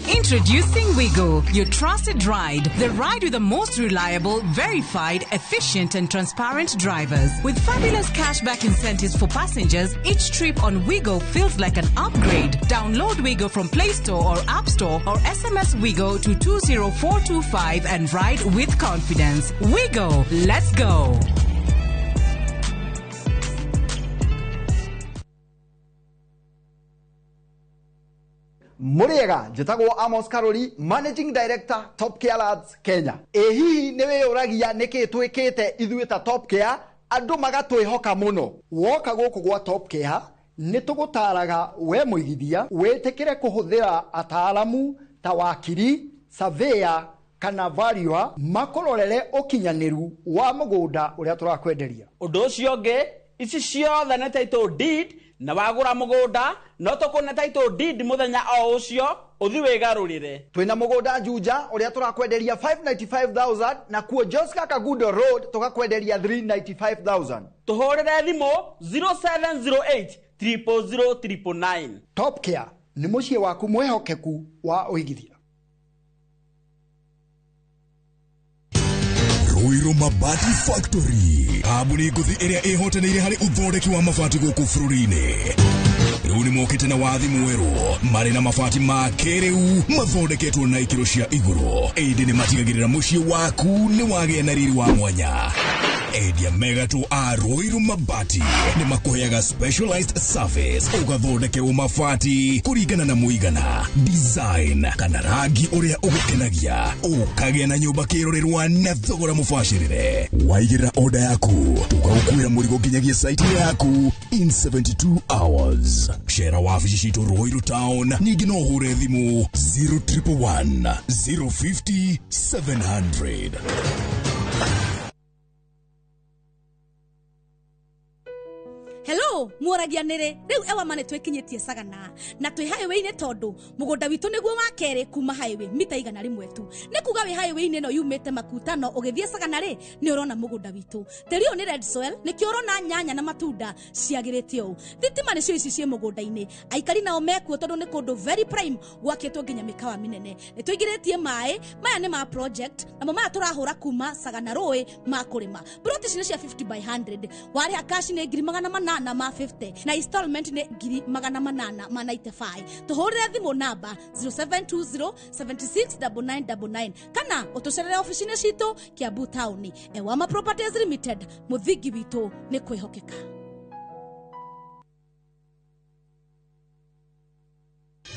Introducing Wigo, your trusted ride. The ride with the most reliable, verified, efficient, and transparent drivers. With fabulous cashback incentives for passengers, each trip on Wigo feels like an upgrade. Download Wigo from Play Store or App Store or SMS Wigo to 20425 and ride with confidence. Wigo, let's go. Mũrĩega, njĩtagwo Amos Karori, Managing Director, Top Care Lads Kenya. Ĩ hihi nĩ wĩyũragia nĩkĩ twĩkĩte ithuĩ ta Top Care andũ magatwĩhoka mũno? Woka gũkũ gwa Top Care nĩ tũgũtaraga we mũigithia wĩtĩkĩre kũhũthĩra ataaramu ta wakiri, surveyor kana valuer makũrorere ũkinyanĩru wa mũgũnda ũrĩa tũrakwenderia. Ũndũ ũcio ũngĩ, ici ciothe nĩ title deed, na wagũra mũgũnda no tũkũne title deed mũthenya o ũcio ũthi wĩgarũrĩre. Twĩna mũgũnda Juja ũrĩa tũrakwenderia 595,000, na kuo Joska Kagudo Road tũgakwenderia 395,000. Tũhũrĩre thimũ 0708 000 999. Top Care nĩ mũciĩ waku mwĩhokeku wa ũigithia. Ruiru Mabati Factory, kambuni ngũthi ĩrĩa ĩhotanĩire harĩ ũthondeki wa mabati gũkũ bũrũri-inĩ. Rĩu nĩ mokĩte na wathi mwerũ marĩ na mabati ma kĩrĩu mathondeketwo na ikĩro cia igũrũ, ĩndĩ nĩ matigagĩrĩra mũciĩ waku nĩ wagĩa na riri wa mwanya. Endia megatũ a Ruiru Mabati nĩ makũheaga specialized service ũgathondekerwo mabati kũringana na mũigana, design kana rangi ũrĩa ũgũkenagia, ũkagĩa na nyũmba kĩrorerwa na thogora mũbacĩrĩre. Waigĩrĩra order yaku tũgagũkuĩra mũrigo nginyagia site yaku in 72 hours. Cera wabici citũ Ruiru Town, ningĩ no ũhũre thimũ 0111 050 700. Hello, muoragia nĩrĩ rĩu ewa mane twĩkinyĩtie Sagana na twĩ highway-inĩ tondũ mũgũnda witũ nĩguo wa kerĩ kuma highway mita 100 tu. Nĩ kuga wĩ highway-inĩ ĩno yumĩte Makutano ũgĩthiĩ Sagana rĩ nĩ ũrona mũgũnda witũ. Tĩri ũyũ nĩ red soil, nĩkĩo ũrona nyanya na matunda ciagĩrĩte ũũ. Thitima nĩcio ici ciĩ mũgũnda-inĩ, aikari nao mekuo tondũ nĩ kũndũ very prime gwakĩtwo nginya mĩkawa mĩnene. Nĩ tũingĩrĩtie maĩ maya nĩ ma project, namo maya tũrahũra kuma Sagana rũĩ ma kũrĩma. Plot ici nĩ cia 50 by 100, warĩha cash nĩ 800 ma 50 na installment nĩ 895. Tũhũrĩre thimũ namba 0720 769999 kana ũtũcerere ofici-inĩ citũ Kiambu Town. Ewama Properties Limited, mũthingi witũ nĩ kwĩhokeka.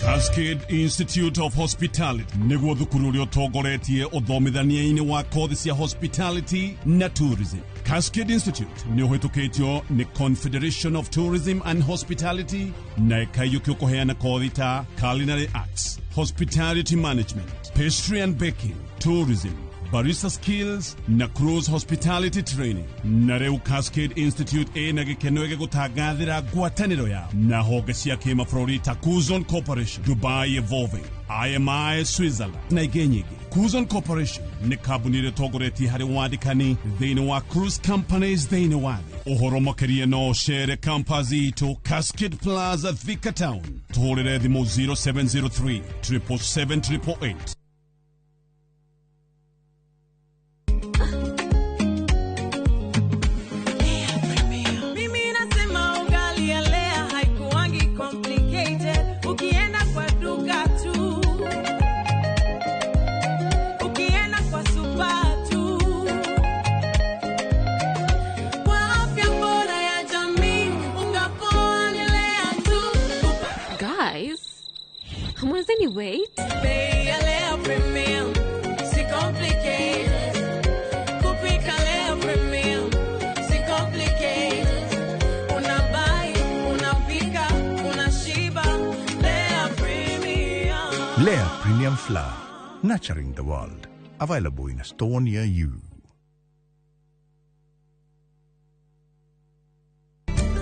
Cascade Institute of Hospitality nĩguo thukuru ũrĩa ũtongoretie ũthomithania-inĩ wa kothi cia hospitality na tourism. Cascade Institute nĩ ũhĩtũkĩtio nĩ Confederation of Tourism and Hospitality na ĩkaiyũkio kũheana kothi ta culinary arts, hospitality management, pastry and baking, tourism, Barista Skills na Cruise Hospitality Training. Na rĩu Cascade Institute ĩna gĩkeno gĩgũtangathĩra ngwatanĩro yao na honge cia kĩmabũrũri ta Kuzon Corporation, Dubai Evolving, IMI Switzerland na ingĩ nyingĩ. Kuzon Corporation nĩ kambuni ĩrĩa ĩtongoretie harĩ wandĩkani thĩinĩ wa cruise companies thĩinĩ wa thĩ. Ũhoro makĩria no ũcere campus itũ Cascade Plaza, Thika Town. Tũhũrĩre thimũ 0703 777 888. Mimi nasema ugali ya Lea haikuangi complicated. Ukienda kwa duka tu, ukienda kwa super tu, kwa afya bora ya jamii, unga poa ni Lea tu. Guys, hamwezeni wait? Bei ya Lea Premium si complicated. Kupika Lea Premium si complicated. Unabuy, unapika, unashiba. Lea Premium. Lea Premium Flour, nurturing the world. Available in a store near you.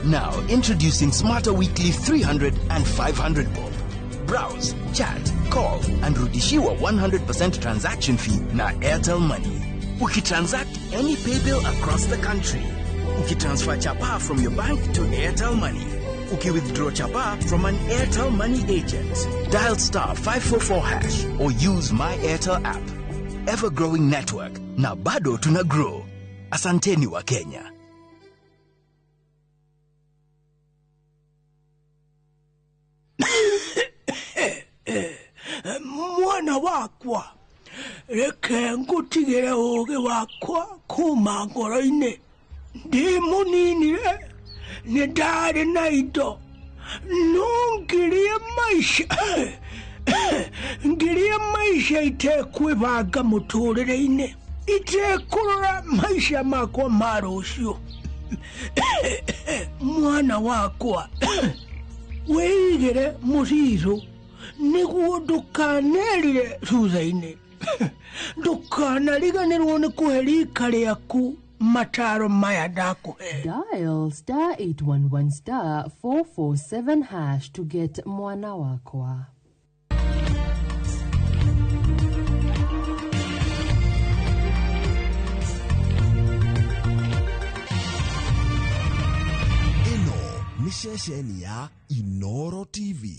Now, introducing Smarter Weekly 300 and 500 bob. Browse, chat, call, and rudishiwa 100% transaction fee na Airtel Money. Ukitransact any paybill across the country. Ukitransfer chapa from your bank to Airtel Money. Ukiwithdraw chapa from an Airtel Money agent. Dial star 544 hash or use My Airtel app. Ever-growing network. Na bado tuna grow. Asanteni wa Kenya. Mwana wakwa, reke ngutigire ũũgĩ wakwa kuma ngoro-inĩ. Ndĩ mũnini-rĩ, nĩ ndarĩ na indo, no ngirie maica ngirie maica itekwĩbanga mũtũrĩre-inĩ, itekũrora maica makwa ma rũciũ. Mwana wakwa, wĩigĩre mũcirũ nĩguo ndũkanerire thutha-inĩ, ndũkanariganĩrwo nĩ kũhe rika rĩaku mataro maya ndakũhe. Dial star 811 star 447 hash to get Mwana Wakwa. Ĩno nĩ ceceni ya Inoro TV.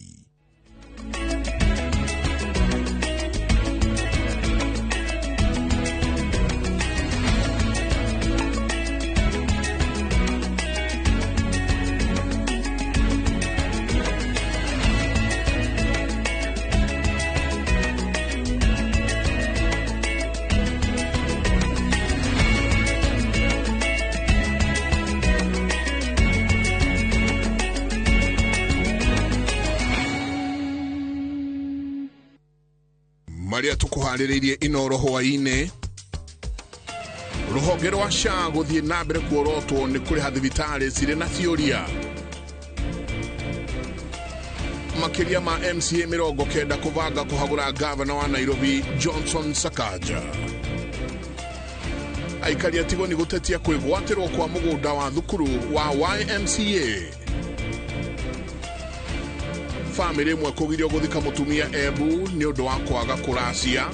Maria tukuharĩrĩirie Inoro hwaĩ-inĩ. Rũhonge rwa SHA gũthiĩ na mbere kuorotwo nĩ kũrĩha thibitarĩ cirĩ na ciũria. Makĩria ma MCA 90 kũbanga kũhagũra gavana wa Nairobi Johnson Sakaja. Aikari a Tigoni gũtetia kwĩgwatĩrwo kwa mũgũnda wa thukuru wa YMCA. Famĩlĩ ĩmwe kũgirio gũthika mũtumia Embu nĩ ũndũ wa kwaga kũracia.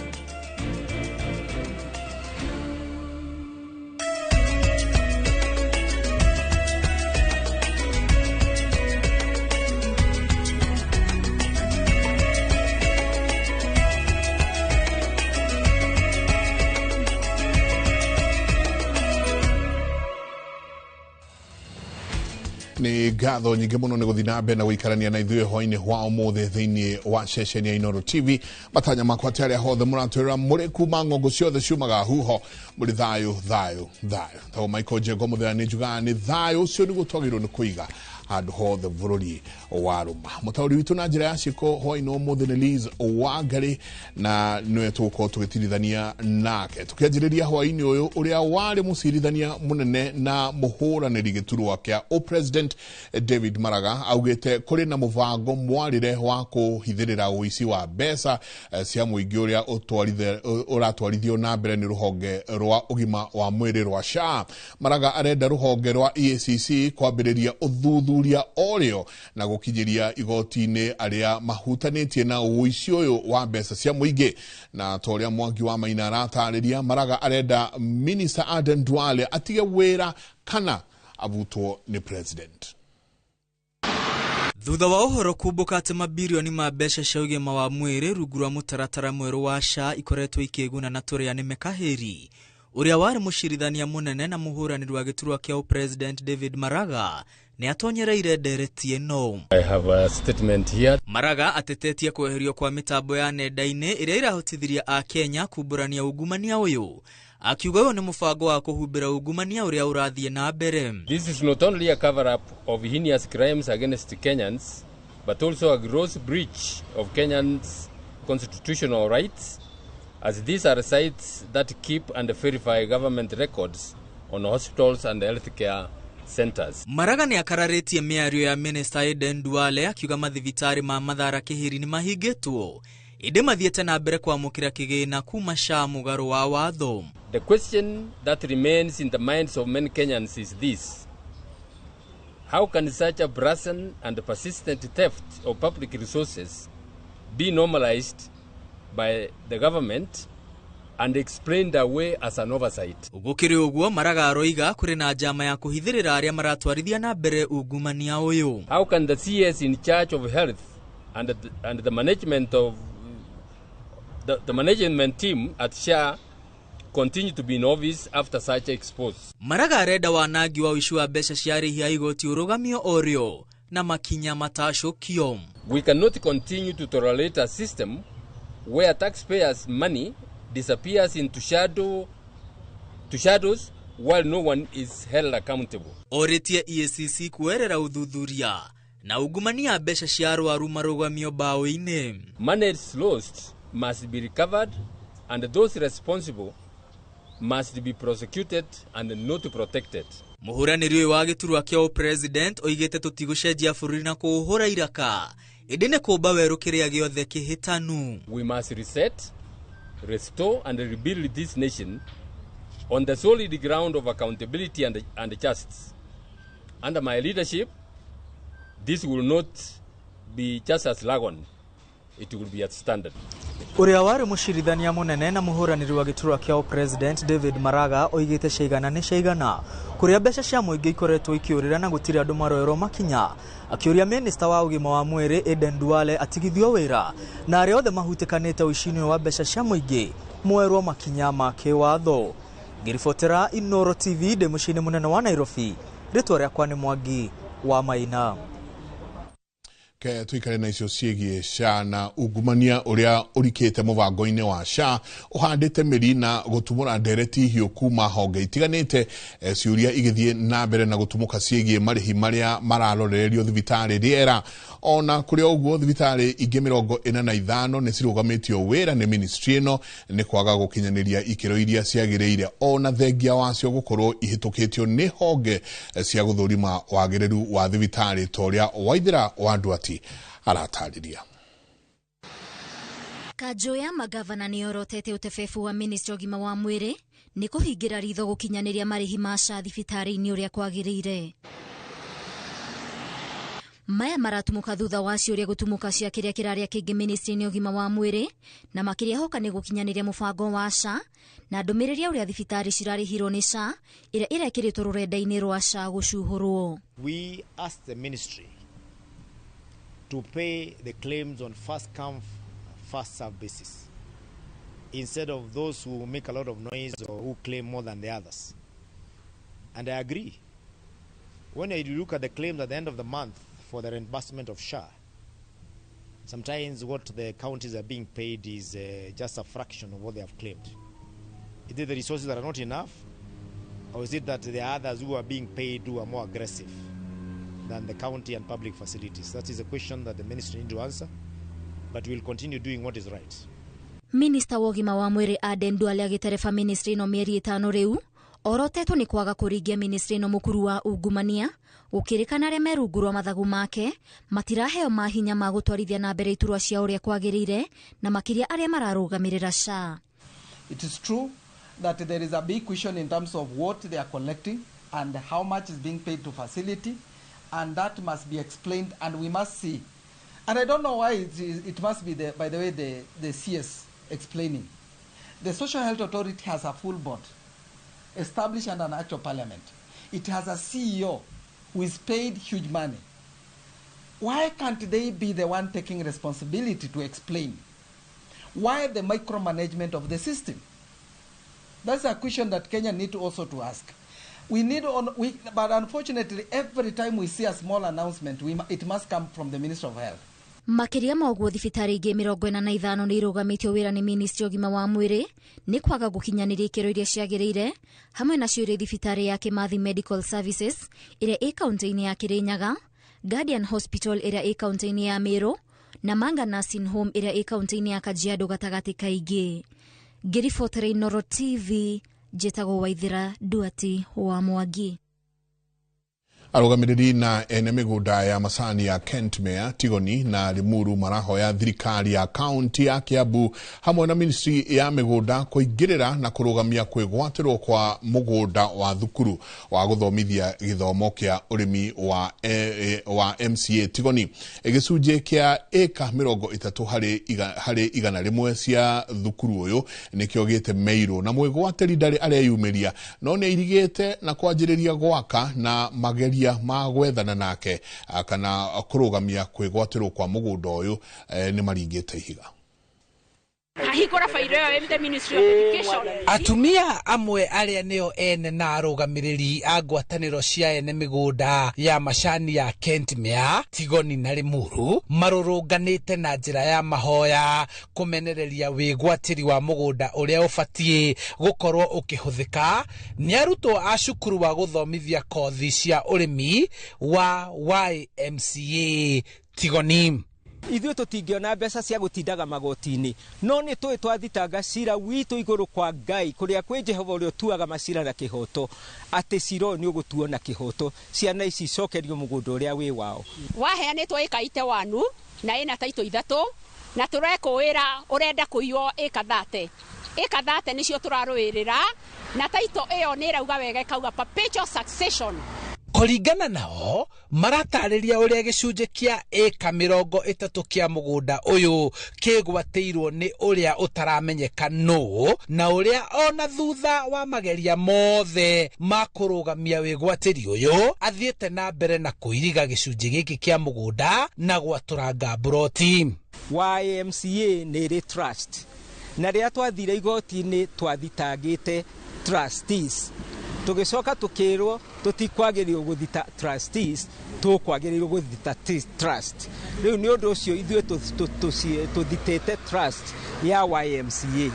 Nĩ ngatho nyingĩ mũno nĩ gũthiĩ na mbere na gũikarania na ithuĩ hwaĩ-inĩ wa ũmũthĩ thĩinĩ wa ceceni ya Inoro TV. Matanya makwa atĩ arĩa hothe mũratwĩrora mũrĩ kuma ng'ongo ciothe ciumaga huho mũrĩ thayũ thayũ thayũ. Tagwo Michael Njengo mũthenya nĩ njugaga nĩ thayũ ũcio nĩguo twagĩrĩirwo nĩ kũiga Handũ hothe bũrũri warũma. Mũtaũri witũ na njĩra ya ciĩko hwaĩ-inĩ ũmũthĩ nĩ Liz Wangari, na nĩwe tũgũkorwo tũgĩtirithania nake tũkĩanjĩrĩria hwaĩ-inĩ ũyũ. Ũrĩa warĩ mũcirithania mũnene na mũhũranĩri gĩturwa kĩa ũpresident David Maraga augĩte kũrĩ na mũbango mwarĩre wa kũhithĩrĩra ũici wa mbeca cia mũingĩ ũrĩa ũratwarithio na mbere nĩ rũhonge rwa ũgima wa mwĩrĩ rwa SHA. Maraga arenda rũhonge rwa EACC kwambĩrĩria ũthuthuria orĩo na gũkinyĩria igoti-inĩ arĩa mahutanĩtie na ũici ũyũ wa mbeca cia mũingĩ. Na ta ũrĩa Mwangi wa Maina aratarĩria, Maraga arenda Minister Aden Duale atige wĩra kana abutwo nĩ president. Thutha wa ũhoro kumbũka atĩ mabirioni ma mbeca cia ũgima wa mwĩrĩ rungu rwa mũtaratara mwerũ wa SHA ikoretwo ikĩguna na tũrĩa nĩ mekahĩri, ũrĩa warĩ mũcirithania mũnene na mũhũranĩri wa gĩturwa kĩa ũpresident David Maraga nĩ atonyereire ndereti ĩno. I have a statement here. Maraga atetetie kweherio kwa mĩtambo ya nenda-inĩ ĩrĩa ĩrahotithirie Akenya kumbũrania ungumania ũyũ, akiuga ũyũ nĩ mũbango wa kũhumbĩra ungumania ũrĩa ũrathiĩ na mbere. This is not only a cover-up of heinous crimes against Kenyans, but also a gross breach of Kenyans' constitutional rights, as these are sites that keep and verify government records on hospitals and healthcare centers. Maraga nĩ akararĩtie mĩario ya Minister Aden Duale akiuga mathibitarĩ ma Mathara Kĩhĩri nĩ mahingĩtwo, ĩndĩ mathiĩte na mbere kwamũkĩra kĩgĩna kuma SHA mũgarũ wa watho. The question that remains in the minds of many Kenyans is this: how can such a brazen and persistent theft of public resources be normalized by the government and explained away as an oversight? Gũkĩrĩ ũguo, Maraga aroiga kũrĩ na njama ya kũhithĩrĩra arĩa maratwarithia na mbere ungumania ũyũ. How can the CS in charge of health and the management of the management team at SHA continue to be in office after such expose? Maraga arenda wanangi wa ũici wa mbeca cia arĩhi a igoti ũrũgamio orĩo na makinya matacũkio. We cannot continue to tolerate a system where taxpayers' money disappears into shadows while no one is held accountable. Orĩtie EACC kuerera ũthuthuria na ungumania mbeca cia arwaru marũgamio mbaũ-inĩ. Money lost must be recovered and those responsible must be prosecuted and not protected. Mũhũranĩri ũyũ wa gĩturwa kĩa ũpresident oigĩte tũtigũcenjia bũrũri na kũũhũra iraka, ĩndĩ nĩ kũmba werũ kĩrĩa gĩothe kĩhĩtanu. We must reset, restore and rebuild this nation on the solid ground of accountability and justice. Under my leadership, this will not be just a slogan, it will be a standard. Ũrĩa warĩ mũcirithania mũnene na mũhũranĩri wa gĩturwa kĩa ũpresident David Maraga oigĩte ciaigana nĩ ciaigana kũrĩa mbeca cia mũingĩ ikoretwo ikĩũrĩra na gũtirĩ andũ maroerwo makinya, akĩũria minista wa ũgima wa mwĩrĩ Aden Duale atigithio wĩra na arĩa othe mahutĩkanĩte ũici-inĩ wa mbeca cia mũingĩ moerwo makinya ma kĩwatho. Ngĩribotera Inooro TV ndĩ mũciĩ-inĩ mũnene wa Nairobi, rĩtwa rĩakwa nĩ Mwangi wa Maina. Ke tuikare na icio ciĩgiĩ SHA na ungumania ũrĩa ũrikĩte mũbango-inĩ wa SHA ũhandĩte mĩri na gũtumũra ndereti hiũ kuma honge itiganĩte, ciũria igĩthiĩ na mbere na gũtumũka ciĩgiĩ marĩhi marĩa mararorererio thibitarĩ rĩera. Ona kũrĩ ũguo, thibitarĩ ingĩ 45 nĩ cirũgamĩtio wĩra nĩ ministry ĩno nĩ kwaga gũkinyanĩria ikĩro iria ciagĩrĩire, ona thengia wacio gũkorwo ihĩtũkĩtio nĩ honge cia gũthũrima wagĩrĩru wa thibitarĩ ta ũrĩa Waithĩra wa Nduati aratarĩria. Kanjũ ya magavana nĩ yorotete ũtebebu wa ministry ũgima wa mwĩrĩ nĩ kũhingĩra ritho gũkinyanĩria marĩhi ma SHA thibitarĩ-inĩ ũrĩa kwagĩrĩire. Maya maratumũka thutha wa ciũria gũtumũka cia kĩrĩa kĩrarĩa kĩngĩ ministry-inĩ ũgima wa mwĩrĩ na makĩria hoka nĩ gũkinyanĩria mũbango wa SHA na ndũmĩrĩri ya ũrĩa thibitarĩ cirarĩhirwo nĩ SHA ĩrĩa ĩrekĩrĩtwo rũrenda-inĩ rwa SHA gũcuhũrwo. We asked the ministry to pay the claims on first come, first serve basis instead of those who make a lot of noise or who claim more than the others. And I agree. When you look at the claims at the end of the month for the reimbursement of SHA, sometimes what the counties are being paid is just a fraction of what they have claimed. Is it the resources that are not enough, or is it that there are others who are being paid who are more aggressive? than the county and public facilities? That is a question that the ministry need to answer, but we'll continue doing what is right. Minista wa ũgima wa mwĩrĩ Aden Duale agĩtereba ministry ĩno mĩeri 5 rĩu orotetwo nĩ kwaga kũringia ministry ĩno mũkuru wa ungumania gũkĩrĩkana arĩa me rungu rwa mathagu make matiraheo mahinya ma gũtwarithia na mbere iturwa cia ũrĩa kwagĩrĩire na makĩria arĩa mararũgamĩrĩra SHA. It is true that there is a big question in terms of what they are collecting and how much is being paid to facility, and that must be explained and we must see. And I don't know why it must be, by the way, the CS explaining. The Social Health Authority has a full board established under an act of parliament. It has a CEO who is paid huge money. Why can't they be the one taking responsibility to explain? Why the micromanagement of the system? That's a question that Kenya need also to ask. We need on, we, but unfortunately, every time we see a small announcement, it must come from the Minister of Health. Makĩria ma ũguo thibitarĩ ingĩ 45 nĩ irũgamĩtio wĩra nĩ ministry ũgima wa mwĩrĩ nĩ kwaga gũkinyanĩria ikĩro iria ciagĩrĩire, hamwe nacio irĩ thibitarĩ ya Kimathi Medical Services ĩrĩa ĩ kaunti-inĩ ya Kirinyaga, Guardian Hospital ĩrĩa ĩ kaunti-inĩ ya Meru na Manga Nursing Home ĩrĩa ĩ kaunti-inĩ ya Kajiado gatagatĩ kaingĩ. Ngĩribotera Inooro TV, njĩtagwo Waithera Duati wa Mwangi. Arũgamĩrĩri na ene mĩgũnda ya macani ya Kentmere, Tigoni na Limuru marahoya thirikari ya kaunti ya Kiambu hamwe na ministry ya mĩgũnda kũingĩrĩra na kũrũgamia kwĩgwatĩrwo kwa mũgũnda wa thukuru wa gũthomithia gĩthomo kĩa ũrĩmi wa MCA Tigoni. Gĩcunjĩ kĩa ĩka 30 harĩ 100 cia thukuru ũyũ nĩkĩo gĩtemeirwo na mwĩgwatĩri ndarĩ areyumĩria, no nĩ airigĩte na kwanjĩrĩria gwaka na mageria ma gwethana nake kana kũrũgamia kwĩgwatĩrwo kwa mũgũnda ũyũ nĩ maringĩte ihiga. Atumia amwe arĩa nĩo ene na arũgamĩrĩri a ngwatanĩro cia ene mĩgũnda ya macani ya Kentmere, Tigoni na Limuru marũrũnganĩte na njĩra ya mahoya kũmenereria wĩgwatĩri wa mũgũnda ũrĩa ũbatiĩ gũkorwo ũkĩhũthĩka nĩ arutwo a cukuru wa gũthomithia kothi cia ũrĩmi wa YMCA Tigoni. Ithuĩ tũtingĩona mbeca cia gũtindaga magoti-inĩ, no nĩ tũĩ twathitanga cira witũ igũrũ kwa Ngai kũrĩa kwĩ Jehova ũrĩa ũtuaga macira na kĩhoto, atĩ cira ũyũ nĩ ũgũtuo na kĩhoto, ciana ici icokerio mũgũnda ũrĩa wĩ wao. Waheanĩtwo ĩka ite wanu na ĩna taitũ 3 na tũrekũĩra ũrenda kũiywo ĩka 30 ĩka 30 nĩcio tũrarũĩrĩra, na taitũ ĩyo nĩ ĩrauga wega ĩkauga perpetual succession. Kũringana nao maratarĩria ũrĩa gĩcunjĩ kĩa ĩka 30 kĩa mũgũnda ũyũ kĩgwatĩirwo nĩ ũrĩa ũtaramenyeka nũ, na ũrĩa ona thutha wa mageria mothe ma kũrũgamia wĩgwatĩri ũyũ athiĩte na mbere na kũiriga gĩcunjĩ gĩkĩ kĩa mũgũnda na gwatũranga mburoti. YMCA nĩ ĩrĩ trust, na rĩrĩa twathire igoti-inĩ twathitangĩte trustees, tũgĩcoka tũkĩrwo tũtikwagĩrĩirwo gũthita trustees, tũkwagĩrĩirwo gũthita trust. Rĩu nĩ ũndũ ũcio ithuĩ tũthitĩte trust ya YMCA,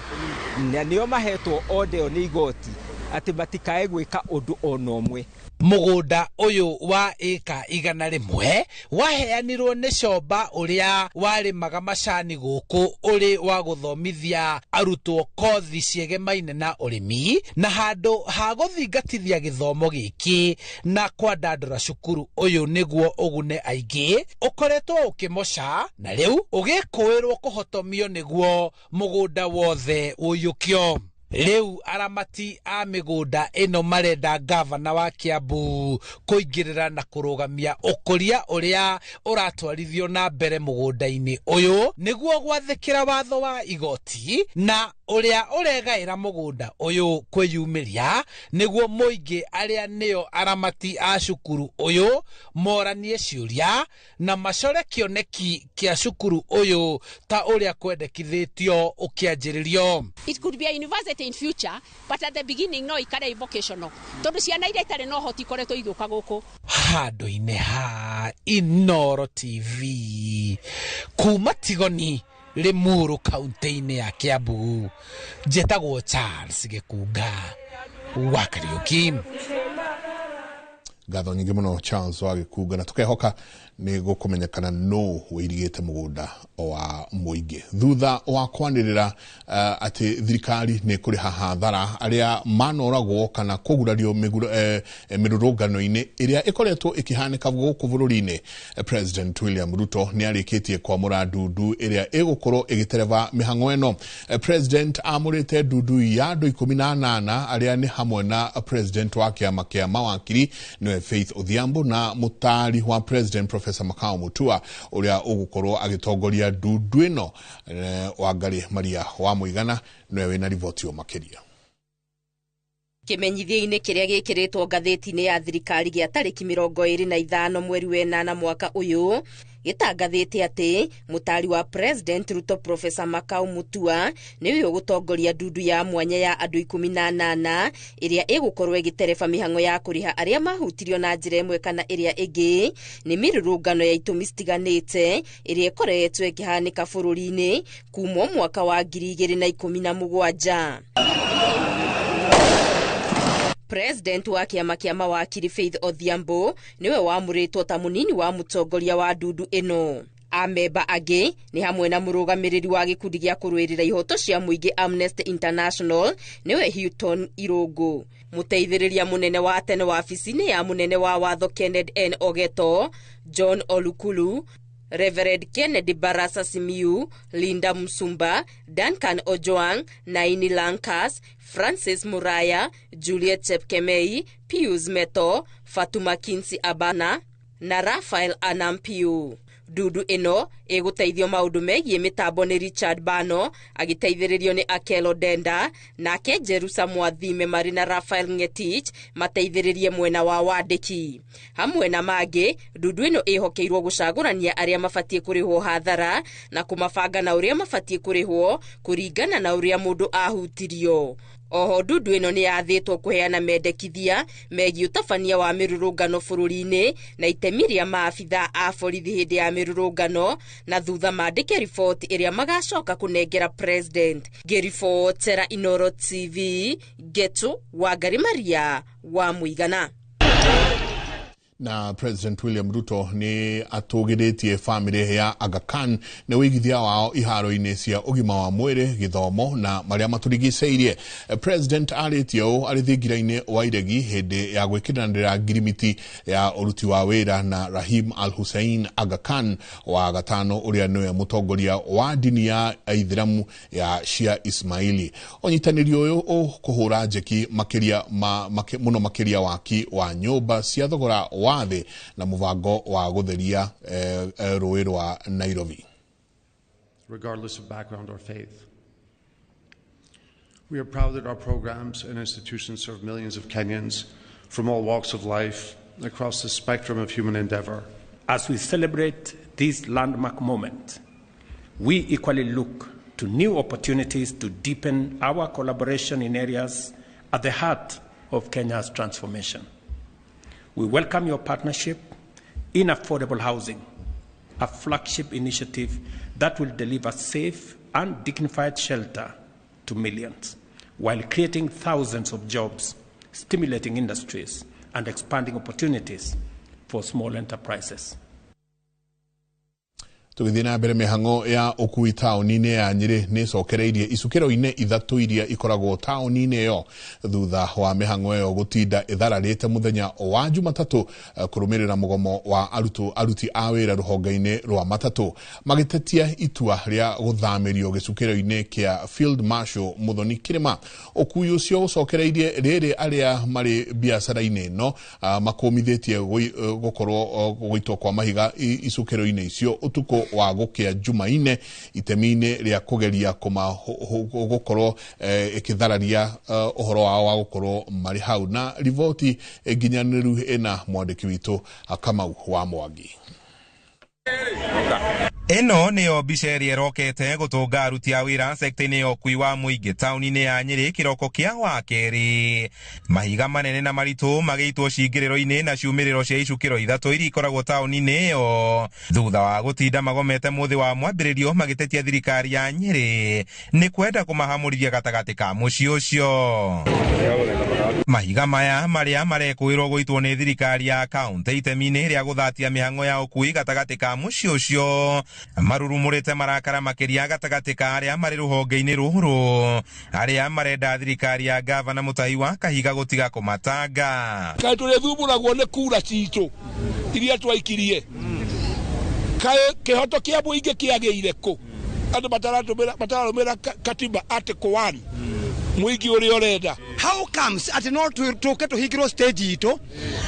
na nĩo mahetwo order ĩyo nĩ igoti atĩ matikae gwĩka ũndũ ona ũmwe. Mũgũnda ũyũ wa ĩka 100 waheanirwo nĩ Comba ũrĩa warĩmaga macani gũkũ ũrĩ wa gũthomithia arutwo kothi ciegemaine na ũrĩmi, na handũ ha gũthingatithia gĩthomo gĩkĩ na kwandandũra cukuru ũyũ nĩguo ũgune aingĩ, ũkoretwo ũkĩmoca na rĩu ũgĩkũĩrwo kũhotomio nĩguo mũgũnda wothe ũiyũkio. Rĩu aramati a mĩgũnda ĩno marenda gavana wa Kiambu kũingĩrĩra na kũrũgamia ũkũria ũrĩa ũratwarithio na mbere mũgũnda-inĩ ũyũ nĩguo gwathĩkĩra watho wa igoti na ũrĩa ũregaĩra mũgũnda ũyũ kwĩyumĩria nĩguo mũingĩ arĩa nĩo aramati a cukuru ũyũ moranie ciũria na macore kĩoneki kĩa cukuru ũyũ ta ũrĩa kwendekithĩtio ũkĩanjĩrĩrio. It could be a university in future, but at the beginning no ikare vocational tondu ciana iria itarĩ na ũhoti ikoretwo igĩũka gũkũ. Handũ-inĩ ha Inooro TV kuma Tigoni Limuru kaunti-inĩ ya Kiambu, njĩtagwo Charles Gĩkunga wa Kariũki. Ngatho nyingĩ mũno Charles wa Gĩkunga, na tũkehoka nĩ gũkũmenyekana nũ wĩirigĩte mũgũnda wa mũingĩ thutha wa kwanĩrĩra atĩ thirikari nĩ kũrĩha hathara arĩa manoragwo kana kũgurario mĩrũrũngano-inĩ ĩrĩa ĩkoretwo ĩkĩhanĩka gũkũ bũrũri-inĩ. President William Ruto nĩ arĩkĩtie kwamũra ndundu ĩrĩa ĩgũkorwo ĩgĩtereba mĩhang'o ĩno. President amũrĩte ndundu ya andũ 18 arĩa nĩ hamwe na president wa kĩama kĩa mawakiri nĩwe Faith Odhiambo na mũtaari wa president Professor Makau Mutua ũrĩa ũgũkorwo agĩtongoria ndundu ĩno. Wangari Maria wa Mũigana nĩwe wĩna riboti makĩria. Kĩmenyithia-inĩ kĩrĩa gĩkĩrĩtwo ngathĩti-inĩ ya thirikari gĩa tarĩki 25 mweri wa 8 mwaka ũyũ gĩtangathĩte atĩ mũtaari wa President Ruto Professor Makau Mutua nĩwe ũgũtongoria ndundu ya mwanya ya andũ 18 ĩrĩa ĩgũkorwo ĩgĩtereba mĩhang'o ya kũrĩha arĩa mahutirio na njĩra ĩmwe kana ĩrĩa ĩngĩ nĩ mĩrũrũngano ya itũmi citiganĩte ĩrĩa ĩkoretwo ĩkĩhanĩka bũrũri-inĩ kuma mwaka wa 2017. President wa kĩama kĩa mawakiri Faith Odhiambo nĩwe wamũrĩtwo ta mũnini wa mũtongoria wa ndundu ĩno. Amemba angĩ nĩ hamwe na mũrũgamĩrĩri wa gĩkundi gĩa kũrũĩrĩra ihoto cia mũingĩ Amnesty International nĩwe Houghton Irũngũ, mũteithĩrĩria mũnene wa tene wabici-inĩ ya mũnene wa watho Kenneth N Ogeto, John Olukulu, Reverend Kennedy Barasa Simiyu, Linda Msumba, Duncan Ojwang, Naini Lankas, Francis Muraya, Juliet Chepkemei, Pius Meto, Fatuma Kinsi Abana na Rafael Anampiu. Ndundu ĩno ĩgũteithio maũndũ megiĩ mĩtambo nĩ Richard Bano agĩteithĩrĩrio nĩ Akelo Denda, nake Jerusa Mwathime marĩ na Rafael Ngetich mateithĩrĩrie mwena wa wandĩki. Hamwe na mangĩ, ndundu ĩno ĩhokeirwo gũcagũrania arĩa mabatiĩ kũrĩhwo hathara na kũmabanga na ũrĩa mabatiĩ kũrĩhwo kũringana na ũrĩa mũndũ ahutirio. Oho ndundu ĩno nĩ yathĩtwo kũheana mendekithia megiĩ ũtabania wa mĩrũrũngano bũrũri-inĩ na itemi rĩa maabithaa a borithi hĩndĩ ya mĩrũrũngano na thutha mandĩke riboti ĩrĩa magacoka kũnengera president. Ngĩribotera Inoro TV, Getu Wangari Maria wa Mũigana. Na President William Ruto nĩ atũgĩrĩtie famĩlĩ ya Aga Khan nĩ wĩigithia wao iharo-inĩ cia ũgima wa mwĩrĩ, gĩthomo na marĩa matũrigicĩirie. President arĩtie ũũ arĩ thingira-inĩ wa iregi hĩndĩ ya gwĩkĩranĩra ngirimiti ya ũruti wa wĩra na Rahim Al Hussein Aga Khan wa gatano ũrĩa nĩwe mũtongoria wa ndini ya Aithĩramu ya Shia Ismaili. Ũnyitanĩri ũyũ ũkũhũra njeki makĩria mũno makĩria waki wa nyũmba cia thogora wa thĩ na mũbango wa gũtheria rũĩ rwa Nairobi. Regardless of background or faith. We are proud that our programs and institutions serve millions of Kenyans from all walks of life across the spectrum of human endeavor. As we celebrate this landmark moment, we equally look to new opportunities to deepen our collaboration in areas at the heart of Kenya's transformation. We welcome your partnership in affordable housing, a flagship initiative that will deliver safe and dignified shelter to millions, while creating thousands of jobs, stimulating industries, and expanding opportunities for small enterprises. Tũgĩthiĩ na mbere mĩhang'o ya ũkui taũni-inĩ ya Nyĩrĩ nĩ ĩcokereirie icukĩro-inĩ ithatũ iria ikoragwo taũni-inĩ ĩyo thutha wa mĩhang'o ĩyo gũtinda ĩthararĩte mũthenya wa Jumatatũ kũrũmĩrĩra mũgomo wa aruti a wĩra rũhonge-inĩ rwa matatũ magĩtetia itua rĩa gũthamĩrio gĩcukĩro-inĩ kĩa Field Marshal Muthoni Kĩrĩma. Ũkui ũcio ũcokereirie rĩrĩ arĩa marĩ biacara-inĩ ĩno makũmithĩtie gũkorwo gũitwo kwa mahiga icukĩro-inĩ icio ũtukũ wa gũkĩa Jumaine itemi-inĩ rĩa kũgeria gũkorwo ĩkĩthararia ũhoro wao wa gũkorwo marĩ hau. Na riboti nginyanĩru ĩna mwandĩki witũ Kamau wa Mwangi. Ĩno nĩyo mbica ĩrĩa ĩrokete gũtũnga aruti a wĩra sekta-inĩ ya ũkui wa mũingĩ taũni-inĩ ya Nyĩrĩ kĩroko kĩa wakerĩ. Mahiga manene na maritũ magĩitwo cingĩrĩro-inĩ na ciumĩrĩro cia icukĩro ithatũ iria ikoragwo taũni-inĩ ĩyo thutha wa gũtinda magomete mũthĩ wa mwambĩrĩrio magĩtetia thirikari ya Nyĩrĩ nĩ kwenda kũmahamũrithia gatagatĩ ka mũciĩ ũcio. Mahiga maya marĩa marekũĩrwo gũitwo nĩ thirikari ya kaũntĩ itemi-inĩ rĩa gũthatia mĩhang'o ya ũkui gatagatĩ ka mũciĩ ũcio marurumũrĩte marakara makĩria gatagatĩ ka arĩa marĩ rũhonge-inĩ rũrũ arĩa marenda thirikari ya gavana Mutahi wa Kahiga gũtiga kũmatanga. Kaĩ tũrĩthumbũragwo nĩ kura citũ iria twaikirie, kaĩ kĩhoto kĩa mũingĩ kĩagĩire kũ? Andũ matararũmĩra katiba article 1 mũingĩ ũrĩa ũrenda. How comes atĩ no tũke tũhingĩrwo stage itũ?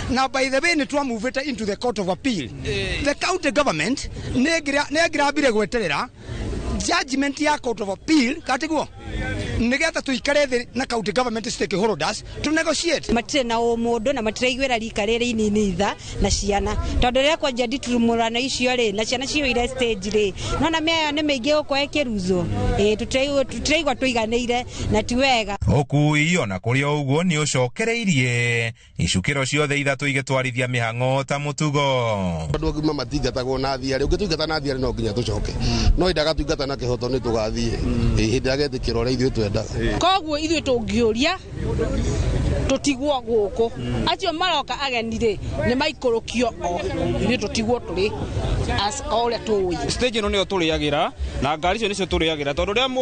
Na by the way nĩ twamuvĩte into the court of appeal. The county government nĩ ĩngĩrambire gweterera judgment ya court of appeal katiguo nĩgetha tũikare thĩ na county government stakeholders to negotiate. Matirĩ na ũmũndũ na matiraiguĩra rika rĩrĩ inini itha na ciana, tondũ rĩrĩa kwanjia nditurumũrano icio rĩ na ciana ciyũire stage rĩ, nona mĩayo nĩ mĩingĩ gũkũ ĩkĩruzwo. Tũtiraigua tũiganĩire na ti wega. Ũkui ona kũrĩ o ũguo nĩ ũcokereirie icukĩro ciothe ithatũ igĩtwarithia mĩhang'o ta mũtugo. Andũ agima matingatagwo na thiarĩ, ũngĩtũingata na thiarĩ no nginya tũcoke, no endaga tũingata na kĩhoto nĩ tũgathiĩ hĩndĩ ĩrĩa agetĩkĩra ũrĩa ithuĩ twendaga. Koguo ithuĩ tũngĩũria tũtigwo gũkũ, acio maroka ageni rĩ nĩ maikũrũkio o ithuĩ tũtigwo tũrĩ as o ũrĩa tũĩ. Stage ĩno nĩyo tũrĩagĩra na ngari icio nĩcio tũrĩagĩra, tondũ rĩrĩa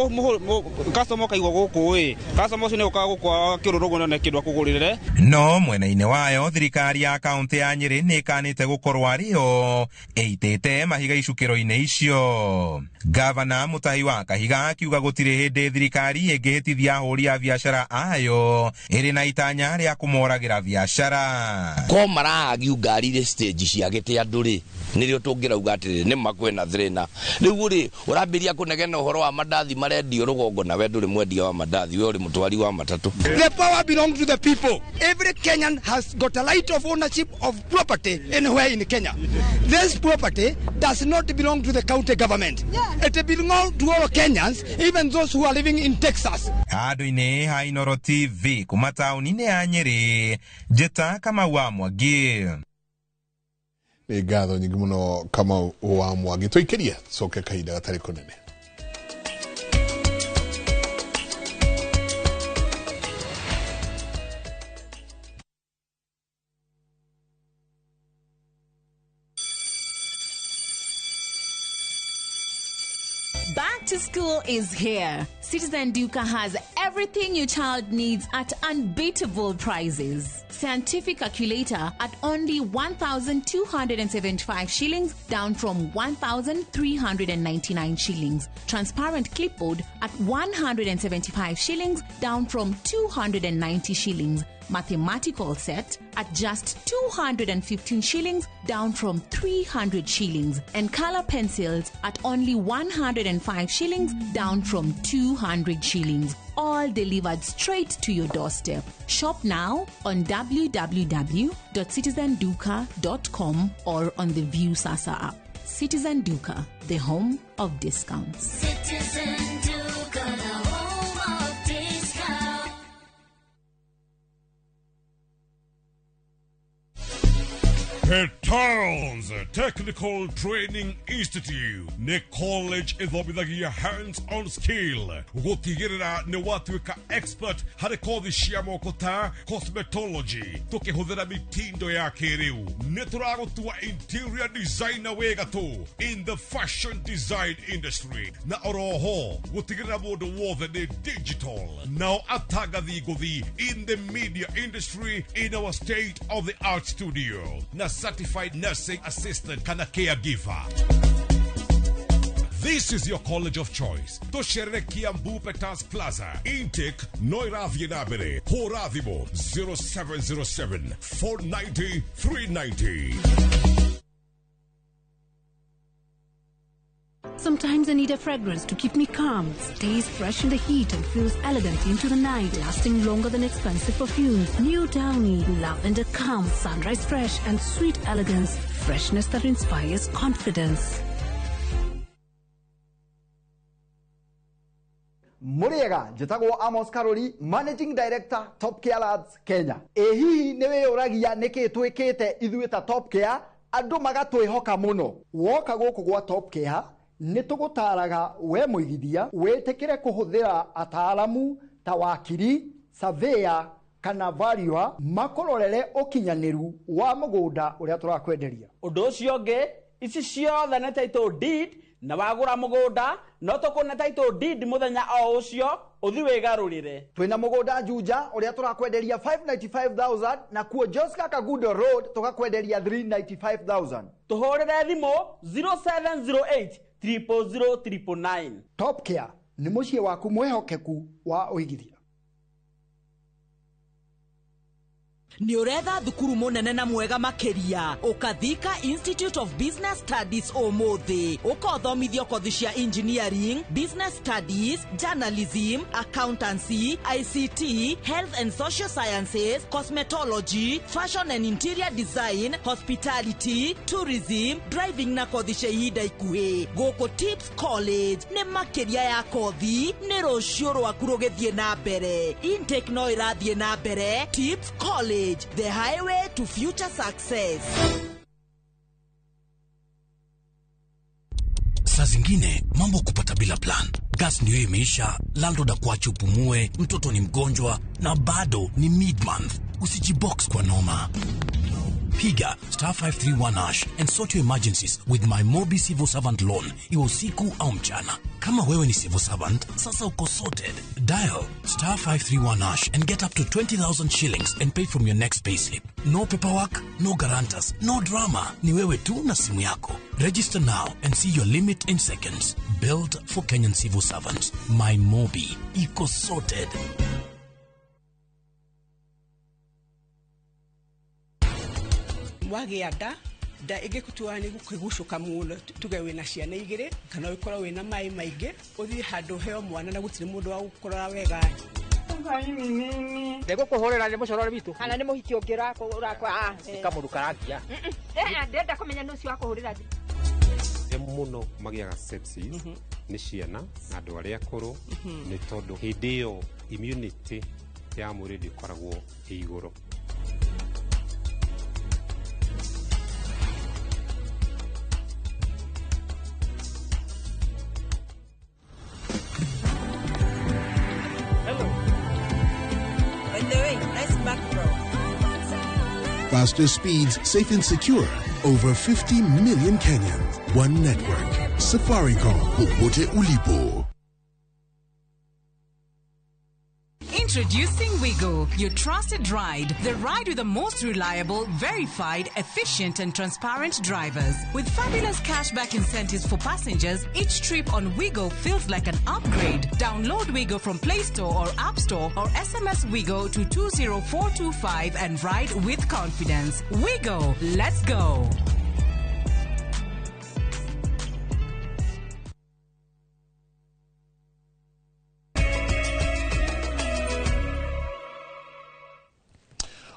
customer akaigwo gũkũ ĩ, customer ũcio nĩ ũkaga gũkũ akĩrũrũgwo nĩ kĩndũ akũgũrĩre. No mwena-inĩ wayo thirikari ya kaũntĩ ya Nyĩrĩ nĩ ĩkanĩte gũkorwo arĩyo ĩitĩte mahiga icukĩro-inĩ icio. Gavana Mutahi wa Kahiga akiuga gũtirĩ hĩndĩ thirikari ĩngĩhĩtithia ahũri a biacara ayo ĩrĩ na itanya rĩa kũmoragĩra biacara. Ko maraagiu ngari irĩ stage ciagĩte andũ rĩ, nĩrĩo tũngĩrauga atĩrĩrĩ nĩ ma kwĩna thĩna. Rĩu rĩ ũrambĩrĩria kũnegena ũhoro wa mandathi marendio rũgongo na we ndũrĩ mwendia wa mandathi, we ũrĩ mũtwari wa matatũ. The power belongs to the people. Every Kenyan has got a right of ownership of property anywhere in Kenya. This property does not belong to the county government. It belongs to all Kenyans, even those who are living in Texas. Handũ-inĩ ha Inooro TV kuma taũni-inĩ ya Nyĩrĩ, Njĩta Kamau wa Mwangi. Nĩ ngatho nyingĩ mũno Kamau wa Mwangi. Tũikĩrie coke kahinda gatarĩ kũnene. Back to school is here. Citizen Duka has everything your child needs at unbeatable prices. Scientific calculator at only 1,275 shillings, down from 1,399 shillings. Transparent clipboard at 175 shillings, down from 290 shillings. Mathematical set at just 215 shillings, down from 300 shillings. And color pencils at only 105 shillings, down from 200 shillings. All delivered straight to your doorstep. Shop now on www.citizenduka.com or on the View Sasa app. Citizen Duka, the home of discounts. Citizen Duka, the home of discounts. Petals Technical Training Institute nĩ college ĩthomithagia hands-on skill gũtigĩrĩra nĩ watuĩka expert harĩ kothi cia moko ta cosmetology tũkĩhũthĩra mitindo ya kĩrĩu. Nĩ tũragũtua interior designer wĩ gatũ in the fashion design industry na oroho gũtigĩrĩra mũndũ wothe nĩ digital nao atangathi ngũthi in the media industry in our state of the art studio na certified nursing assistant kana caregiver. This is your college of choice. Tosherere Kiambu Petals Plaza. Intake Noirathiĩ na mbere. Hũra thimũ 0707 490 390. Sometimes I need a fragrance to keep me calm, stays fresh in the heat and feels elegant into the night, lasting longer than expensive perfumes. New Downy, lavender calm, sunrise fresh and sweet elegance, freshness that inspires confidence. Mũrĩega, njĩtagwo Amos Karori, Managing Director, Top Care Labs Kenya. Ĩ hihi nĩ wĩyũragia nĩkĩ twĩkĩte ithuĩ ta Top Care andũ magatwĩhoka mũno? Woka gũkũ gwa Top Care nĩ tũgũtaraga we mũigithia wĩtĩkĩre kũhũthĩra ataaramu ta wakiri, surveyor kana valuer makũrorere ũkinyanĩru wa mũgũnda ũrĩa tũrakwenderia. Ũndũ ũcio ũngĩ, ici ciothe nĩ title deed, na wagũra mũgũnda no tũkũne title deed mũthenya o ũcio ũthi wĩgarũrĩre. Twĩna mũgũnda Juja ũrĩa tũrakwenderia 595,000 na kuo Joska Kagudo Road tũgakwenderia 395,000. Tũhũrĩre thimũ 0708 000 999. Top Care nĩ mũciĩ waku mwĩhokeku wa ũigithia. Nĩ ũretha thukuru mũnene na mwega makĩria, ũkathika Institute of Business Studies ũmũthĩ, ũkothomithio kothi cia engineering, business studies, journalism, accountancy, ICT, health and social sciences, cosmetology, fashion and interior design, hospitality, tourism, driving na kothi cia ihinda ikuhĩ. Gũkũ Tips College nĩ makĩria ya kothi, nĩ rũciũ rwaku rũgĩthiĩ na mbere. Intake no ĩrathiĩ na mbere. Tips College, the highway to future success. Saa zingine mambo kupata bila plan. Gas ndio imeisha, landlord akuache upumue, mtoto ni mgonjwa na bado ni mid-month. Usijibox kwa noma. Piga star 531 hash and sort your emergencies with my Mobi Civil Servant Loan, iwe usiku au mchana. Kama wewe ni civil servant, sasa uko sorted. Dial star 531 hash and get up to 20,000 shillings and pay from your next payslip. No paperwork, no guarantors, no drama. Ni wewe tu na simu yako. Register now and see your limit in seconds. Built for Kenyan civil servants. My Mobi. Iko sorted. Wagĩa nda nda ĩngĩgũtua nĩ gũkĩgucũka mũno, tuge wĩna ciana igĩrĩ kana ũkorwo wĩna maĩ maingĩ, ũthiĩ handũ heo mwana na gũtirĩ mũndũ wa gũkũrora wega. Ndegũkũhũrĩra nĩ mũcorore witũ kana nĩ mũhiki ũngĩ ũrakwa ĩkamũrukarangia. Ndĩrenda kũmenya nĩ ũcio wa kũhũrĩra mũno magĩaga sepsis nĩ ciana na andũ arĩa akũrũ, nĩ tondũ hĩndĩ ĩyo immunity ya mwĩrĩ ndĩkoragwo ĩ igũrũ. Faster speeds, safe and secure. Over 50 million Kenyans. One network. Safaricom. Popote ulipo. Introducing Wigo, your trusted ride. The ride with the most reliable, verified, efficient and transparent drivers. With fabulous cashback incentives for passengers, each trip on Wigo feels like an upgrade. Download Wigo from Play Store or App Store or SMS Wigo to 20425 and ride with confidence. Wigo, let's go.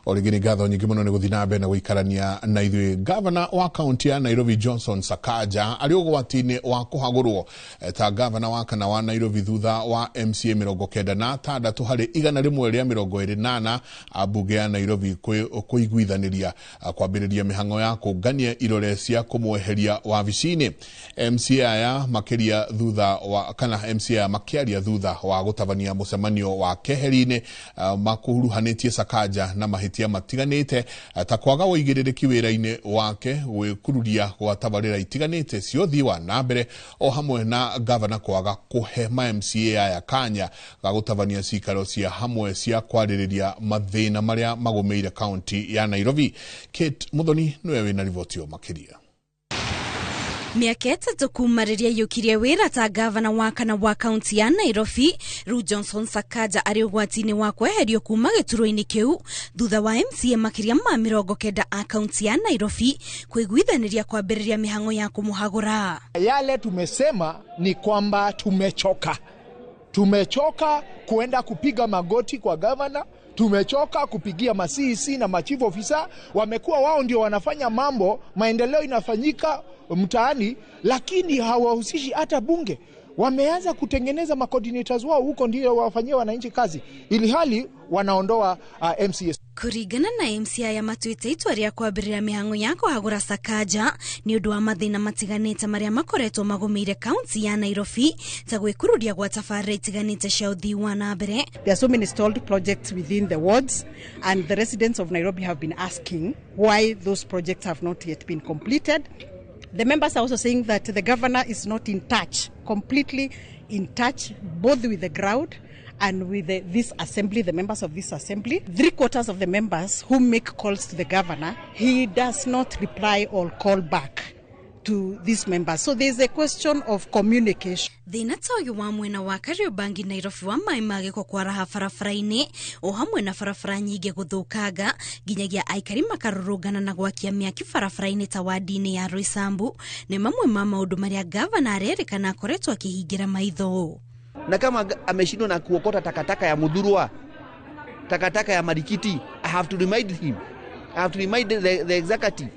O rĩngĩ nĩ ngatho nyingĩ mũno nĩ gũthiĩ na mbere na gũikarania na ithuĩ. Gavana wa kaunti ya Nairobi Johnson Sakaja arĩ ũgwati-inĩ wa kũhagũrwo ta gavana wa kana wa Nairobi thutha wa MCA 96 harĩ 124 ambunge ya Nairobi kũiguithanĩria kwambĩrĩria mĩhang'o ya kũngania irore cia kũmweheria wabici-inĩ. MCA aya makĩria thutha wa kana MCA aya makĩaria thutha wa gũtabania mũcemanio wa keheri-inĩ makuruhanĩtie Sakaja na mahĩtia matiganĩte ta kwaga ũigĩrĩrĩki wĩra-inĩ wake, gwĩkururia gwa tabarĩra itiganĩte cia ũthii wa na mbere, o hamwe na gavana kwaga kũhe ma MCA aya kanya ga gũtabania cikaro cia hamwe cia kwarĩrĩria mathĩna marĩa magũmĩire kaunti ya Nairobi. Kate Muthoni nĩwe wĩna riboti ĩyo makĩria. Mĩaka 3 kuma rĩrĩa aiyũkirie wĩra ta gavana wa kana wa kaunti ya Nairobi, rĩu Johnson Sakaja arĩ ũgwati-inĩ wa kweherio kuma gĩturwa-inĩ kĩu thutha wa MCA makĩria ma 90 a kaunti ya Nairobi kũiguithanĩria kwambĩrĩria mĩhang'o ya kũmũhagũra. Yale tumesema ni kwamba tumechoka. Tumechoka kuenda kupiga magoti kwa gavana, tumechoka kupigia ma CEC na ma chief officer. Wamekuwa wao ndio wanafanya mambo, maendeleo inafanyika mtaani, lakini hawahusishi hata bunge. Wameanza kutengeneza macoordinators wao huko ndio wafanyie wananchi kazi, ili hali wanaondoa MCAs. Kũringana na MCA aya matuĩte itua rĩa kwambĩrĩria mĩhang'o ya kũhagũra Sakaja nĩ ũndũ wa mathĩna matiganĩte marĩa makoretwo magũmĩire kaunti ya Nairobi ta gwĩkururia gwa tabarĩra itiganĩte cia ũthii wa na mbere. There are so many stalled projects within the wards, and the residents of Nairobi have been asking why those projects have not yet been completed. The members are also saying that the governor is not in touch, completely in touch, both with the ground and with this assembly, the members of this assembly. 3/4 of the members who make calls to the governor, he does not reply or call back to these members. So there's a question of communication. Thĩna ta ũyũ wa mwena wa Kariobangi Nairobi wa maĩ ma gĩko kwaraha barabara-inĩ o hamwe na barabara nyingĩ gũthũkanga nginyagia aikari makarũrũngana na gwakia mĩaki barabara-inĩ ta wadi-inĩ ya Roysambu nĩ mamwe ma maũndũ marĩa gavana arerĩkana akoretwo akĩhingĩra maitho. Na kama ameshindwa na kuokota takataka ya Muthurwa, takataka ya Marikiti, I have to remind him. I have to remind the executive.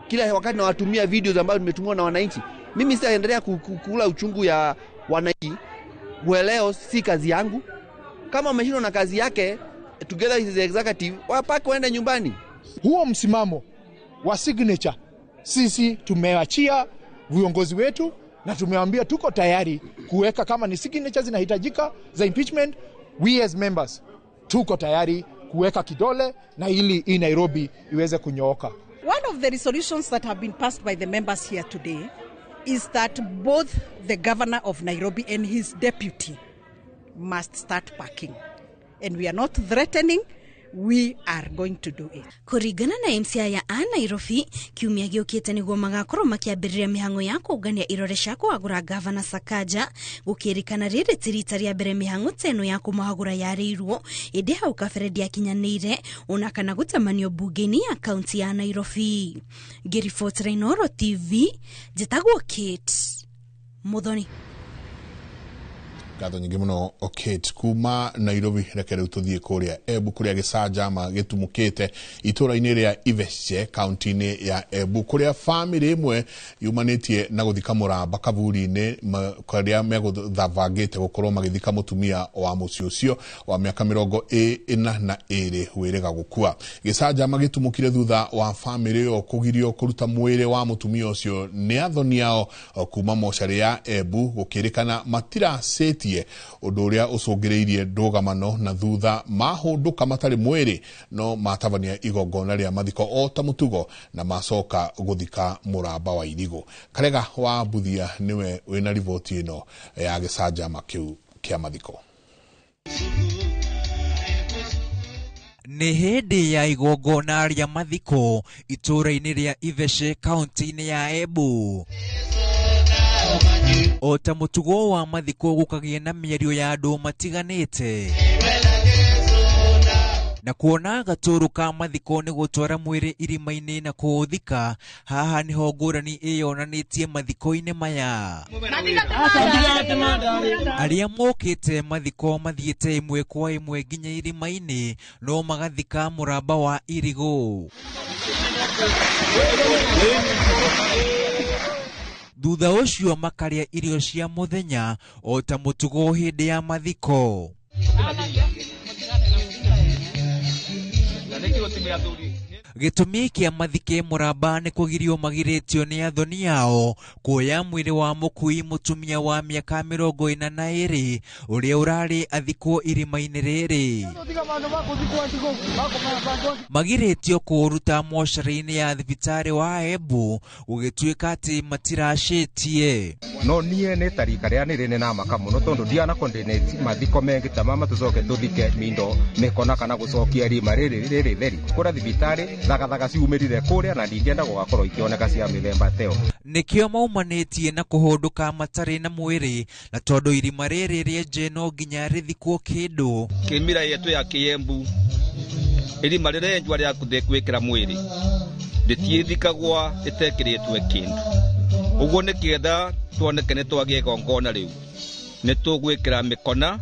Kila wakati nawatumia videos ambazo nimetumiwa na wananchi. Mimi sitaendelea kula uchungu ya wananchi. Ueleo si kazi yangu. Kama ameshindwa na kazi yake, together with the executive, wapake waende nyumbani. Huo msimamo wa signature sisi tumeachia viongozi wetu na tumewaambia tuko tayari kuweka kama ni signatures zinahitajika za impeachment, we as members tuko tayari kuweka kidole na ili hii Nairobi iweze kunyooka. One of the resolutions that have been passed by the members here today is that both the governor of Nairobi and his deputy must start packing. And we are not threatening, we are going to do it. Kũringana na MCA ya a Nairobi, kiumia gĩũkĩte nĩguo magakorwo makĩambĩrĩria mĩhang'o ya kũngania irore cia kũhagũra gavana Sakaja, gũkĩrĩkana rĩrĩ ti rita rĩa mbere mĩhang'o ta ĩno ya kũmũhagũra yarĩirwo, ĩndĩ hau kabere ndĩakinyanĩire ona kana gũtamanio mbunge-inĩ ya kaunti ya Nairobi. Ngĩribotera Inooro TV, njĩtagwo Kate Muthoni. Ngatho nyingĩ mũno Kate kuma Nairobi. Reke rĩu tũthiĩ kũrĩa Embu kũrĩa gĩcanjama gĩtumũkĩte itũũra-inĩ rĩa Ivece kaunti-inĩ ya Embu kũrĩa bamĩrĩ ĩmwe yumanĩtie na gũthika mũramba kaburi-inĩ kũrĩa megũthabangĩte gũkorwo magĩthika mũtumia wa mũciĩ ũcio wa mĩaka 42 wĩrĩga gũkua. Gĩcanjama gĩtumũkire thutha wa bamĩrĩ ĩyo kũgirio kũruta mwĩrĩ wa mũtumia ũcio nĩ athoni ao kuma mocarĩ ya Embu gũkĩrĩkana matiracĩtie ũndũ ũrĩa ũcũngĩrĩirie ndũgamano na thutha mahũndũka matarĩ mwĩrĩ no matabania igongona rĩa mathiko o ta mũtugo na macoka gũthika mũramba wa irigũ. Karega wa Mbuthia nĩwe wĩna riboti ĩno ya gĩcanjama kĩu kĩa mathiko. Nĩ hĩndĩ ya igongona rĩa mathiko itũũra-inĩ rĩa Ivece kaunti-inĩ ya Embu. O ta mũtugo wa mathiko gũkagĩa na mĩario ya andũ matiganĩte na kuona gatũrũ ka mathiko nĩ gũtwara mwĩrĩ irima-inĩ na kũũthika, haha nĩho ngũrani ĩyonanĩtie mathiko-inĩ maya. Arĩa mokĩte mathiko mathiĩte ĩmwe kwa ĩmwe nginya irima-inĩ no magathika mũramba wa irigũ. Thutha ũcio makarĩa irio cia mũthenya o ta mũtugo hĩndĩ ya mathiko. Gĩtũmi kĩa mathike mũramba nĩ kũgirio magirĩtio nĩ athoni ao kuoya mwĩrĩ wa mũkui mũtumia wa mĩaka 42 ũrĩa ũrarĩ athikwo irima-inĩ rĩrĩ. Magirĩtio kũũruta mocarĩ-inĩ ya thibitarĩ wa Embu gũgĩtuĩka atĩ matiracĩtie. No niĩ nĩ tarika rĩa nĩ rĩnĩ na maka mũno tondũ ndianako ndĩnĩ mathiko mengĩ ta mama tũcoke tũthike mindo mĩkona kana gũcokia rima rĩrĩ rĩrĩ theri kũrĩa thibitarĩ thagathaga ciumĩrire kũrĩa na ndingĩenda gũgakorwo ikĩoneka cia mĩthemba teo. Nĩkĩo maumanĩtie na kũhũndũka matarĩ na mwĩrĩ na tondũ irima rĩrĩ rĩenje no nginya rĩthikwo kĩndũ. Kĩmira yetu ya Kĩembu irima rĩrenjwa rĩa kũthĩ gwĩkĩra mwĩrĩ rĩtiĩthikagwa rĩtekĩrĩtwe kĩndũ, ũguo nĩkĩetha tuoneke nĩ twagĩa igongona rĩu nĩ tũgwĩkĩra mĩkona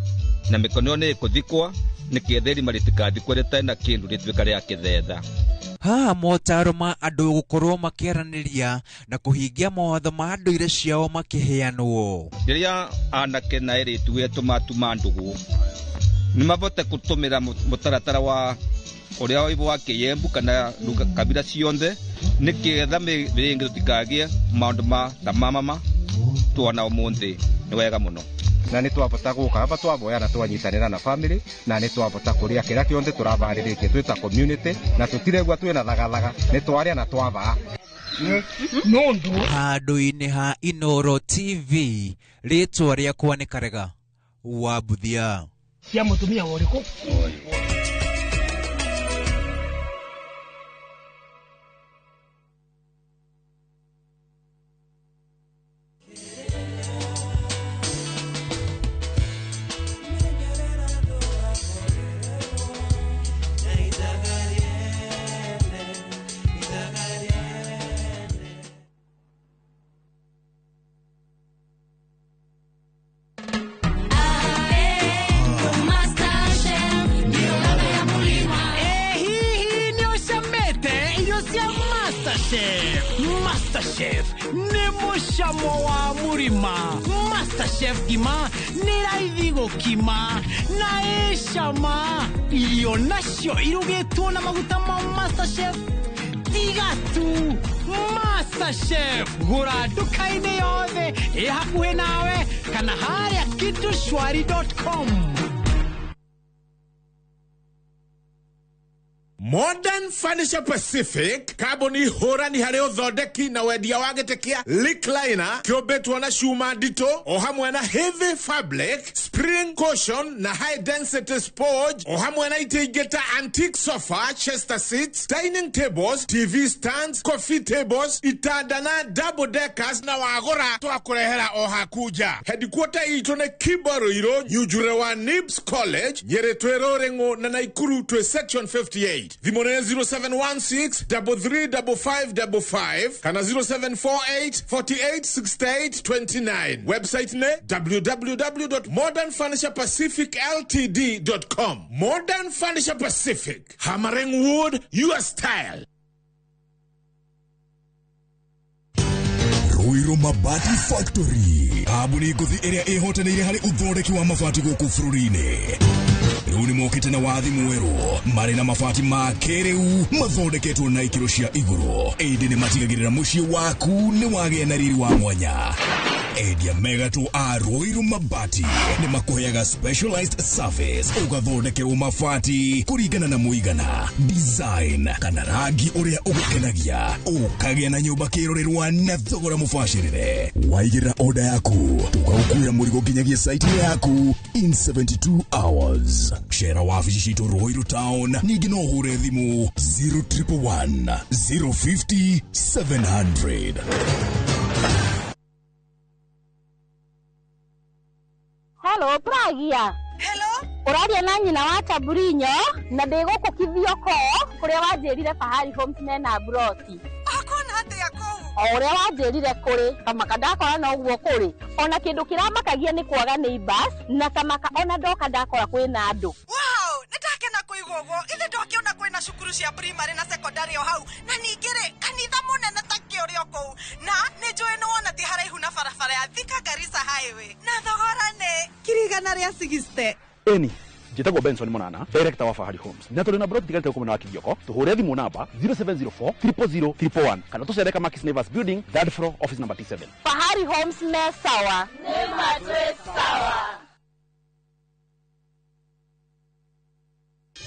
na mĩkona ĩyo nĩ ĩkũthikwa nĩkĩetha irima rĩtikathikwo rĩtarĩ na kĩndũ rĩtuĩka rĩa kĩthetha. Haha motaro ma andũ gũkorwo makĩaranĩria na kũhingia mawatho ma ndũire ciao makĩheanwo. Rĩrĩa anake na airĩtu etũ matuma ndũgũ nĩ mabote gũtũmĩra mũtaratara wa ũrĩa wĩbo wa kĩyembu kana kabira ciothe nĩkĩgetha mĩrĩngĩ tũtikagĩe maũndũ ma ta mamama tuona ũmũthĩ nĩ wega mũno. Na nĩ twabota gũka aba twaboya na twanyitanĩra na family na nĩ twabota kũrĩa kĩrĩa kĩonthe tũrabarĩrĩtie twĩ ta community na tũtiregua twĩna thagathaga nĩ twarĩa na twabaa. Handũ-inĩ ha Inooro TV, rĩtwa rĩakwa nĩ Karega wa Mbuthia. Cia mũtumia ũrĩkũ? MasterChef nĩ mũcamo wa mũrima. MasterChef ngima nĩ raithi gũkima na ĩcama. Irio nacio irugĩtwo na maguta ma MasterChef tiga tu. MasterChef gũra nduka-inĩ yothe ĩ hakuhĩ nawe kana harĩa kitushwari.com. Modern Furniture Pacific kambuni hũrani harĩ ũthondeki na wendia wa gĩtĩ kĩa recliner kĩũmbĩtwo na cuma nditũ o hamwe na heavy fabric, spring cushion na high density sponge o hamwe na itĩ ingĩ ta antique sofa, chester seats, dining tables, TV stands, coffee tables, itanda na double deckers na wagũra twakũrehera o haku nja. Headquarter itũ nĩ Kibo Ruiru, Nyunjure wa Nibs College, Nyĩrĩ twĩ Rũrĩng'ũ na Naikuru twĩ section 58. Thimũ nĩ 0716 335555 kana 0748 48 68 29. Website nĩ www.modernfurniturepacificltd.com. Modern Furniture Pacific, hammering wood your style. Ruiru Mabati Factory, kambuni ngũthi ĩrĩa ĩhotanĩire harĩ ũthondeki wa mabati gũkũ bũrũri-inĩ. Rĩu nĩ mokĩte na wathi mwerũ marĩ na mabati ma kĩrĩu mathondeketwo na ikĩro cia igũrũ, ĩndĩ nĩ matigagĩrĩra mũciĩ waku nĩ wagĩa na riri wa mwanya. Endia megatũ a Ruiru Mabati nĩ makũheaga specialized service, ũgathondekerwo mabati kũringana na mũigana, design kana rangi ũrĩa ũgũkenagia, ũkagĩa na nyũmba kĩrorerwa na thogora mũbacĩrĩre. Waigĩrĩra order yaku tũgagũkuĩra mũrigo nginyagia site yaku in 72 hours. Cera wabici citũ Ruiru Town, ningĩ no ũhũre thimũ 0111 050 700. Hello, Pragia. Hello. Ũraria na nyina wa Taburinyo na ndĩ gũkũ Kithioko kũrĩa wanjĩrire Fahari Homes mena broti. Akona atĩa kũu? O ũrĩa wanjĩrire kũrĩ kamaka ndakora noguo kũrĩ. Ona kĩndũ kĩramakagia nĩ kwaga neighbors na kamaka ona ndoka ndakora kwĩna andũ. Wow, nĩndakena kũigua ũguo. Ithe ndokĩona kwĩna cukuru cia primary na secondary o hau na ningĩ rĩ kanitha mũnene ta kĩũrĩ o kũu na nĩ njũĩ nĩ wona ti haraihu na barabara ya Thika Garissa Highway na thogora nĩ 160,000. Eni njĩtagwo Benson Monana, director wa Fahari Homes, na tũrĩ na broti tigarĩte gũkũ mwena wa Kithioko. Tũhũre thimũ namba 0704 000 111 kana tũcere Kamakis Neighbors Building, third floor, office number T7. Fahari Homes me sawa. Nĩ matwĩ sawa.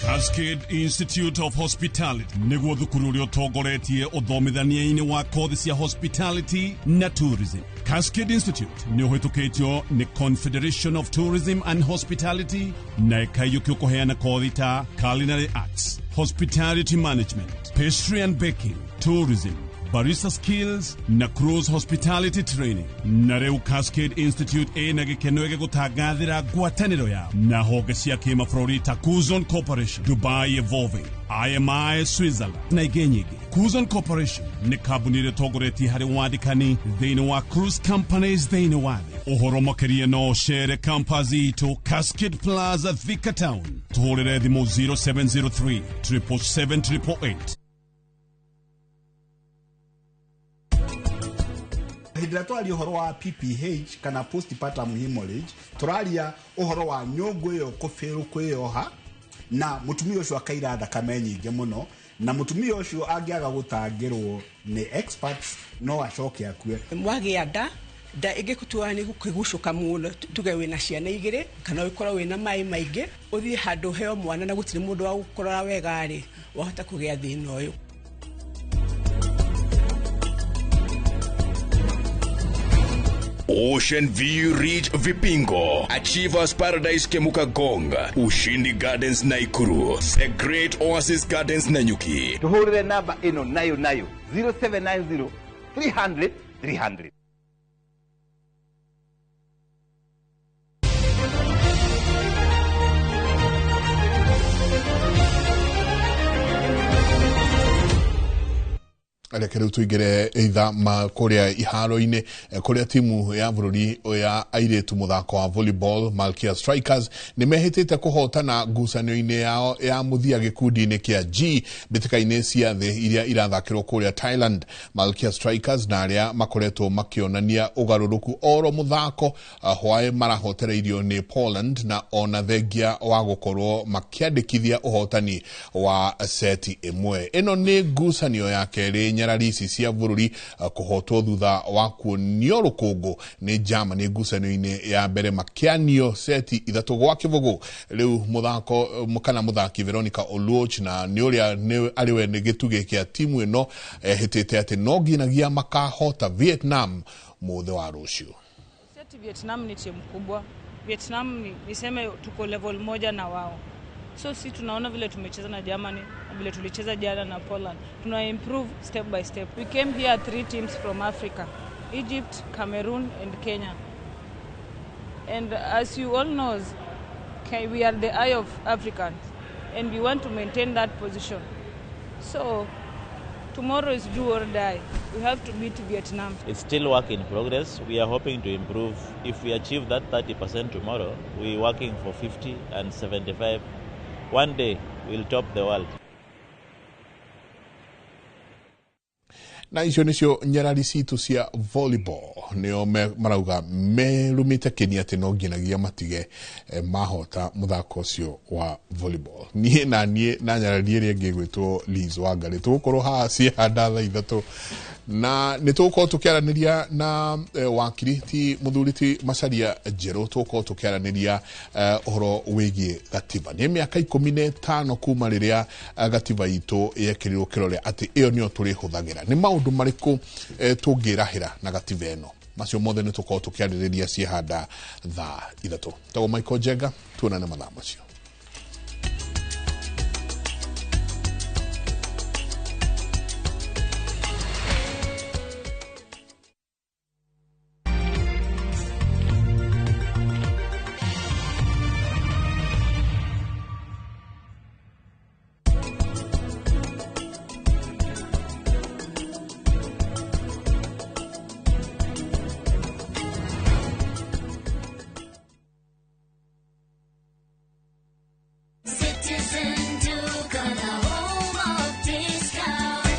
Cascade Institute of Hospitality nĩguo thukuru ũrĩa ũtongoretie ũthomithania-inĩ wa kothi cia hospitality na tourism. Cascade Institute nĩ ũhĩtũkĩtio nĩ Confederation of Tourism and Hospitality na ĩkaiyũkio kũheana kothi ta culinary arts, hospitality management, pastry and baking, tourism, barista skills na cruise hospitality training. Na rĩu Cascade Institute ĩna gĩkeno gĩgũtangathĩra ngwatanĩro yao na honge cia kĩmabũrũri ta Kuzon Corporation, Dubai Evolving, IMI Switzerland na ingĩ nyingĩ. Kuzon Corporation nĩ kambuni ĩrĩa ĩtongoretie harĩ wandĩkani thĩinĩ wa cruise companies thĩinĩ wa thĩ. Ũhoro makĩria no ũcere campus itũ Cascade Plaza, Thika Town. Tũhũrĩre thimũ 0703 777 888. Hĩndĩ ĩrĩa twaria ũhoro wa PPH kana postpartum hemorrhage, tũraria ũhoro wa nyũngũ ĩyo kũbĩrũ kwĩyoha na mũtumia ũcio akaira thakame nyingĩ mũno, na mũtumia ũcio angĩaga gũtangĩrwo nĩ experts no acoke akue. Mwagĩa nda, nda ĩngĩgũtua nĩ gũkĩgucũka mũno, tuge wĩna ciana igĩrĩ kana ũkorwo wĩna maĩ maingĩ, ũthiĩ handũ ũheo mwana na gũtirĩ mũndũ wa gũkũrora wega rĩ, wahota kũgĩa thĩna ũyũ. Ocean View Ridge Vipingo, Achievers Paradise Kemuka Gong, Ushindi Gardens Naikuru, The Great Oasis Gardens Nanyuki. Tuhurire namba ĩno nayo nayo 0790 300 300. Reke rĩu tũingĩre itha ma kũrĩa iharo-inĩ, kũrĩa timu ya bũrũri ya airĩtu mũthako wa volleyball Malkia Strikers nĩ mehĩtĩte kũhotana ngucanio-inĩ yao ya mũthia gĩkundi-inĩ kĩa G mbĩtĩka-inĩ cia thĩ iria irathakĩrwo kũrĩa Thailand. Malkia Strikers na arĩa makoretwo makĩonania ũgarũrũku oro mũthako hwaĩ marahotereirio nĩ Poland, na ona thengia wa gũkorwo makĩandĩkithia ũhotani wa seti ĩmwe. Ĩno nĩ ngucanio ya kerĩ nyarari ici cia bũrũri kũhotwo thutha wa kuonio rũkũngũ nĩ Germany ngucanio-inĩ ya mbere makĩanio seti 3-0. Rĩu mũthako kana mũthaki Veronica Oluoch na nĩ ũrĩa arĩ we nĩ gĩtugĩ kĩa timu ĩno ehĩtĩte atĩ no nginyagia makahota Vietnam mũthĩ wa rũciũ. Seti Vietnam ni timu kubwa. Vietnam niseme tuko level moja na wao. So si tunaona vile tumecheza na Germany, vile tulicheza jana na Poland. Tuna improve step by step. We came here 3 teams from Africa: Egypt, Cameroon and Kenya. And as you all know, we are the eye of Africans and we want to maintain that position. So tomorrow is do or die. We have to beat Vietnam. It's still work in progress. We are hoping to improve. If we achieve that 30% tomorrow, we're working for 50 and 75. One day we'll top the world. Na icio nicio nyarari citũ cia volleyball nĩo marauga merumĩte kĩni atĩ no nginyagia matige mahota mũthako ũcio wa volleyball. Niĩ na niĩ na nyarari ĩrĩa ĩngĩ ĩgwĩtwo Liz Wangari tũgũkorwo haha ciĩhanda thaa 3 na nĩ tũgũkorwo tũkĩaranĩria na wakiri ti mũthuri ti Macharia Njerũ. Tũgũkorwo tũkĩaranĩria ũhoro wĩgiĩ gatiba. Nĩ mĩaka 15 kuma rĩrĩa gatiba itũ yekĩrirwo kĩrore atĩ ĩyo nĩyo tũrĩhũthagĩra. Nĩ maũndũ marĩkũ tũngĩrahĩra na gatiba ĩno? Macio mothe nĩ tũkorwo tũkĩarĩrĩria ciĩhanda thaa 3. Tagwo Michael Njenga, tuonane mathaa macio.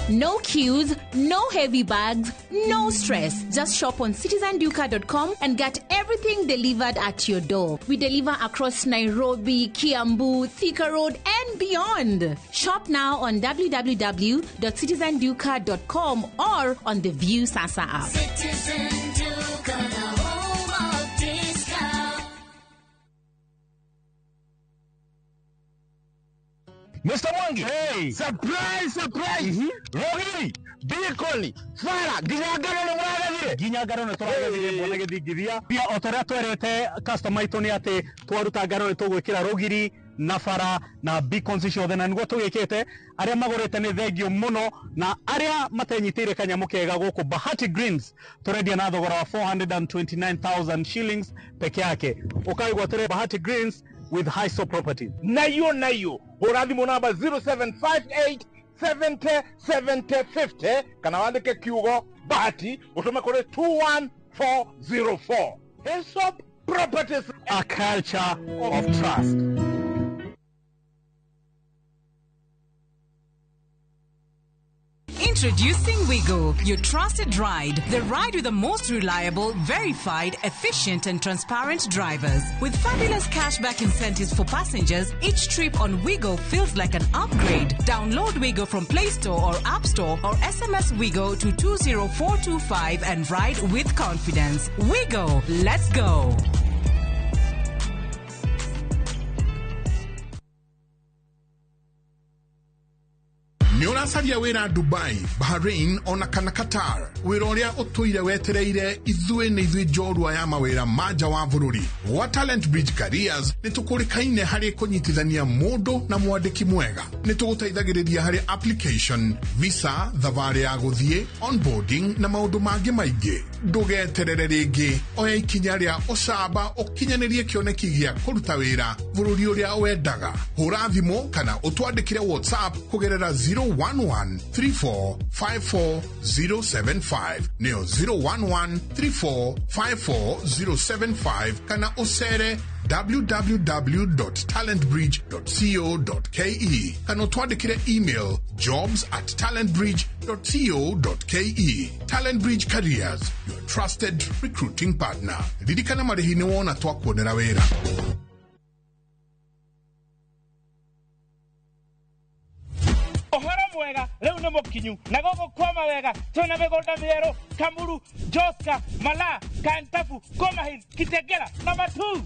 No queues, no heavy bags, no stress. Just shop on citizenduka.com and get everything delivered at your door. We deliver across Nairobi, Kiambu, Thika Road, and beyond. Shop now on www.citizenduka.com or on the View Sasa app. Citizen Duka, the home of discount. Mr. Mwangi, hey. Surprise, surprise. Rohiri, Bikoli, Fara, nginya ngano nĩ mũragethire. Nginya ngano nĩ tũragethire mbona gĩthingithia. Pia o ta ũrĩa twerĩte customer aitũ nĩ atĩ twaruta ngano nĩ tũgwĩkĩra rũgiri na bara na beacons ciothe, na nĩguo tũgĩkĩte. Arĩa magũrĩte nĩ thengio mũno, na arĩa matenyitĩire kanyamũ kega gũkũ Bahati Greens tũrendia na thogora wa 429,000 shillings peke yake. Ũkaigua Bahati Greens with Hiso Properties. Nayo nayo hũra thimũ namba 0758 70 70 50 kana wandĩke kiugo Bahati ũtũme kũrĩ 21404. Hiso Properties, a culture of trust. Introducing Wigo, your trusted ride. The ride with the most reliable, verified, efficient, and transparent drivers. With fabulous cashback incentives for passengers, each trip on Wigo feels like an upgrade. Download Wigo from Play Store or App Store or SMS Wigo to 20425 and ride with confidence. Wigo, let's go. Nĩ ũracaria wĩra Dubai, Bahrain ona kana Qatar, wĩra ũrĩa ũtũire wetereire. Ithuĩ nĩ ithuĩ njorua ya mawĩra ma nja wa bũrũri. Gwa Talent Bridge Careers nĩ tũkũrĩkaine harĩ kũnyitithania mũndũ na mwandĩki mwega. Nĩ tũgũteithagĩrĩria harĩ application, visa, thabarĩ ya gũthiĩ, onboarding na maũndũ mangĩ maingĩ. Ndũgeterere rĩngĩ, oya ikinya rĩa ũcamba ũkinyanĩrie kĩoneki gĩa kũruta wĩra bũrũri ũrĩa wendaga. Hũra thimũ kana ũtwandĩkĩre WhatsApp kũgerera 011 34 54 075, nĩyo 011 34 54 075, kana ũcere www.talentbridge.co.ke kana ũtwandĩkĩre email jobs@talentbridge.co.ke. Talent Bridge Careers, your trusted recruiting partner. Ririkana marĩhi nĩ wona twakuonera wĩra. Ũhoro mwega rĩu nĩ mũkinyu na gũkũ kwama wega twĩna mĩgũnda mĩerũ Kamuru, Joska, Mala, Kantafu, Komahil, Kitegera na Matu.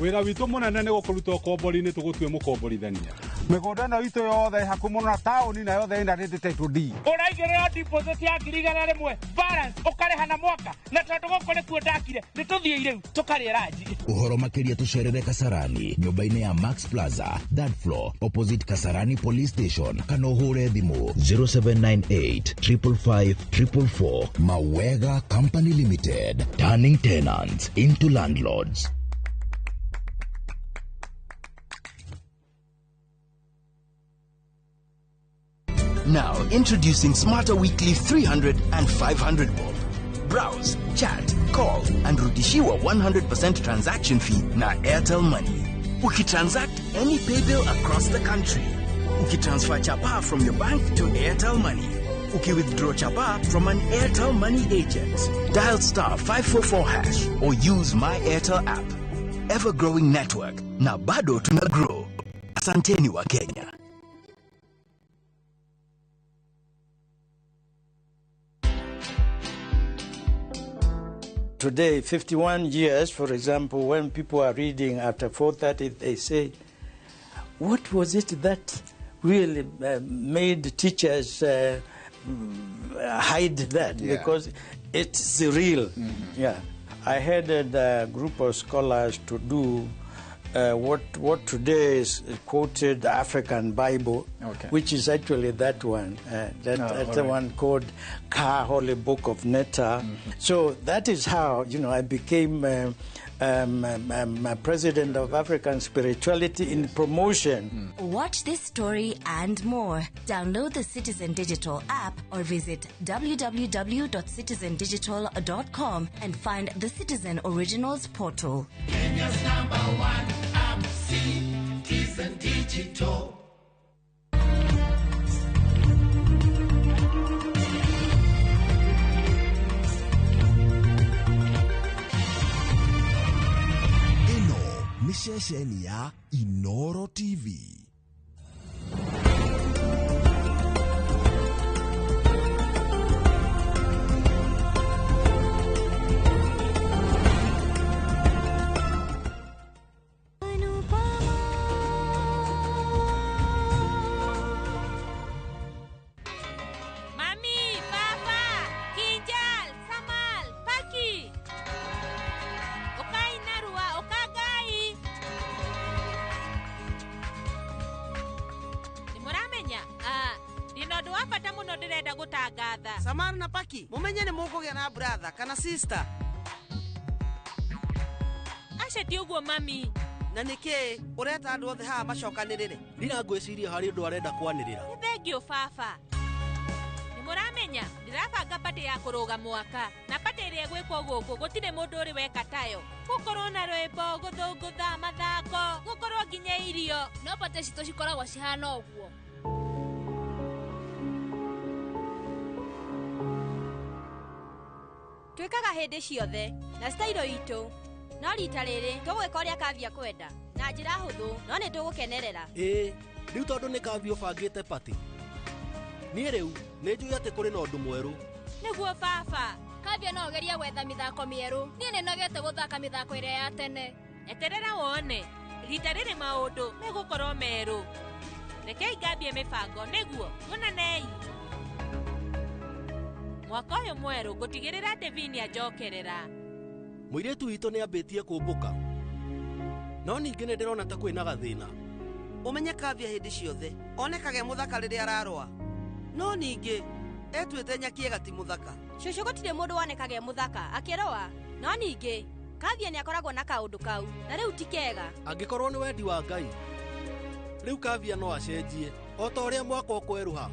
Wĩra witũ mũnene nĩ gũkũruta ũkombori-inĩ tũgũtue mũkomborithania. Mĩgũnda ĩno itũ yothe ĩ hakuhĩ mũno na taũni na yothe ĩna rĩndĩ title deed. Ũraigĩrĩra deposit ya 100,000, balance ũkarĩha na mwaka, na tondũ gũkũ nĩkuo ndakire nĩ tũthiĩ rĩu tũkarĩe ranji. Ũhoro makĩria tũcerere Kasarani nyũmba-inĩ ya Max Plaza, third floor, opposite Kasarani Police Station, kana ũhũre thimũ 0798 555 444. Mawega Company Limited, turning tenants into landlords. Now, introducing Smarter Weekly 300 and 500 bob. Browse, chat, call, and rudishiwa 100% transaction fee na Airtel Money. Ukitransact any paybill across the country. Ukitransfer chapa from your bank to Airtel Money. Ukiwithdraw chapa from an Airtel Money agent. Dial star 544 hash or use My Airtel app. Ever-growing network. Na bado tuna grow. Asanteni wa Kenya. Today, 51 years, for example, when people are reading after 4:30, they say, what was it that really made teachers hide that? Yeah. Because it's real. Yeah. I headed a group of scholars to do what today is quoted African Bible, which is actually that one, that's the one called Ka Holy Book of Netta. So that is how, you know, I became president of African Spirituality in promotion. Watch this story and more. Download the Citizen Digital app or visit www.citizendigital.com and find the Citizen Originals portal. Kenya's number one app, Citizen Digital. Ĩno nĩ ceceni ya Inoro TV. Mami, Papa, Kinjal, Samal, Paki. Okai narua, okagai. Nĩmũramenya, ndĩna ũndũ wa bata mũno ndĩrenda gũtangatha. Samar na Paki, mumenye nĩ mũkũgĩa na brother kana sister. Aca ti ũguo mami. Na nĩkĩ ũreta andũ othe haha macokanĩrĩre? Rira ngwĩciria harĩ ũndũ arenda kwanĩrĩra. Nĩ thengiũ baba. Nĩmũramenya, ndĩrabanga patĩ ya kũrũga mwaka, na patĩ ĩrĩa ĩgwĩkwo gũkũ gũtirĩ mũndũ ũrĩ weka tayo. Gũkorwo na rwĩmbo, gũthũngũtha, mathako, gũkorwo nginya irio. No patĩ citũ cikoragwo cihana ũguo. Twĩkaga hĩndĩ ciothe na style itũ. No rita rĩrĩ tũgwĩka ũrĩa Kavia kwenda na njĩra hũthũ, no nĩ tũgũkenerera. Ĩĩ, rĩu tondũ nĩ Kavia ũbangĩte party. Niĩ rĩu nĩ njũĩ atĩ kũrĩ na ũndũ mwerũ. Nĩguo baba. Kavia no ũgerie gwetha mĩthako mĩerũ. Niĩ nĩnogete gũthaka mĩthako ĩrĩa ya tene. Eterera wone. Rita rĩrĩ maũndũ megũkorwo merũ. Rekei ngambie mĩbango nĩguo tuonanei. Mwaka ũyũ mwerũ ngũtigĩrĩra atĩ Vini anjokerera. Mũirĩtu witũ nĩ ambĩtie kũmbũka. No ningĩ nĩ ndĩrona ta kwĩna gathĩna. Ũmenye Kavia hĩndĩ ciothe onekage mũthaka rĩrĩa ararũa. No ningĩ etuĩte nyakiega ti mũthaka. Cũcũ gũtirĩ mũndũ wonekage mũthaka akĩrũa. No ningĩ Kavia nĩ akoragwo na kaũndũ kau na rĩu ti kega. Angĩkorwo nĩ wendi wa Ngai, rĩu Kavia no acenjie o ta ũrĩa mwaka ũkwerũha.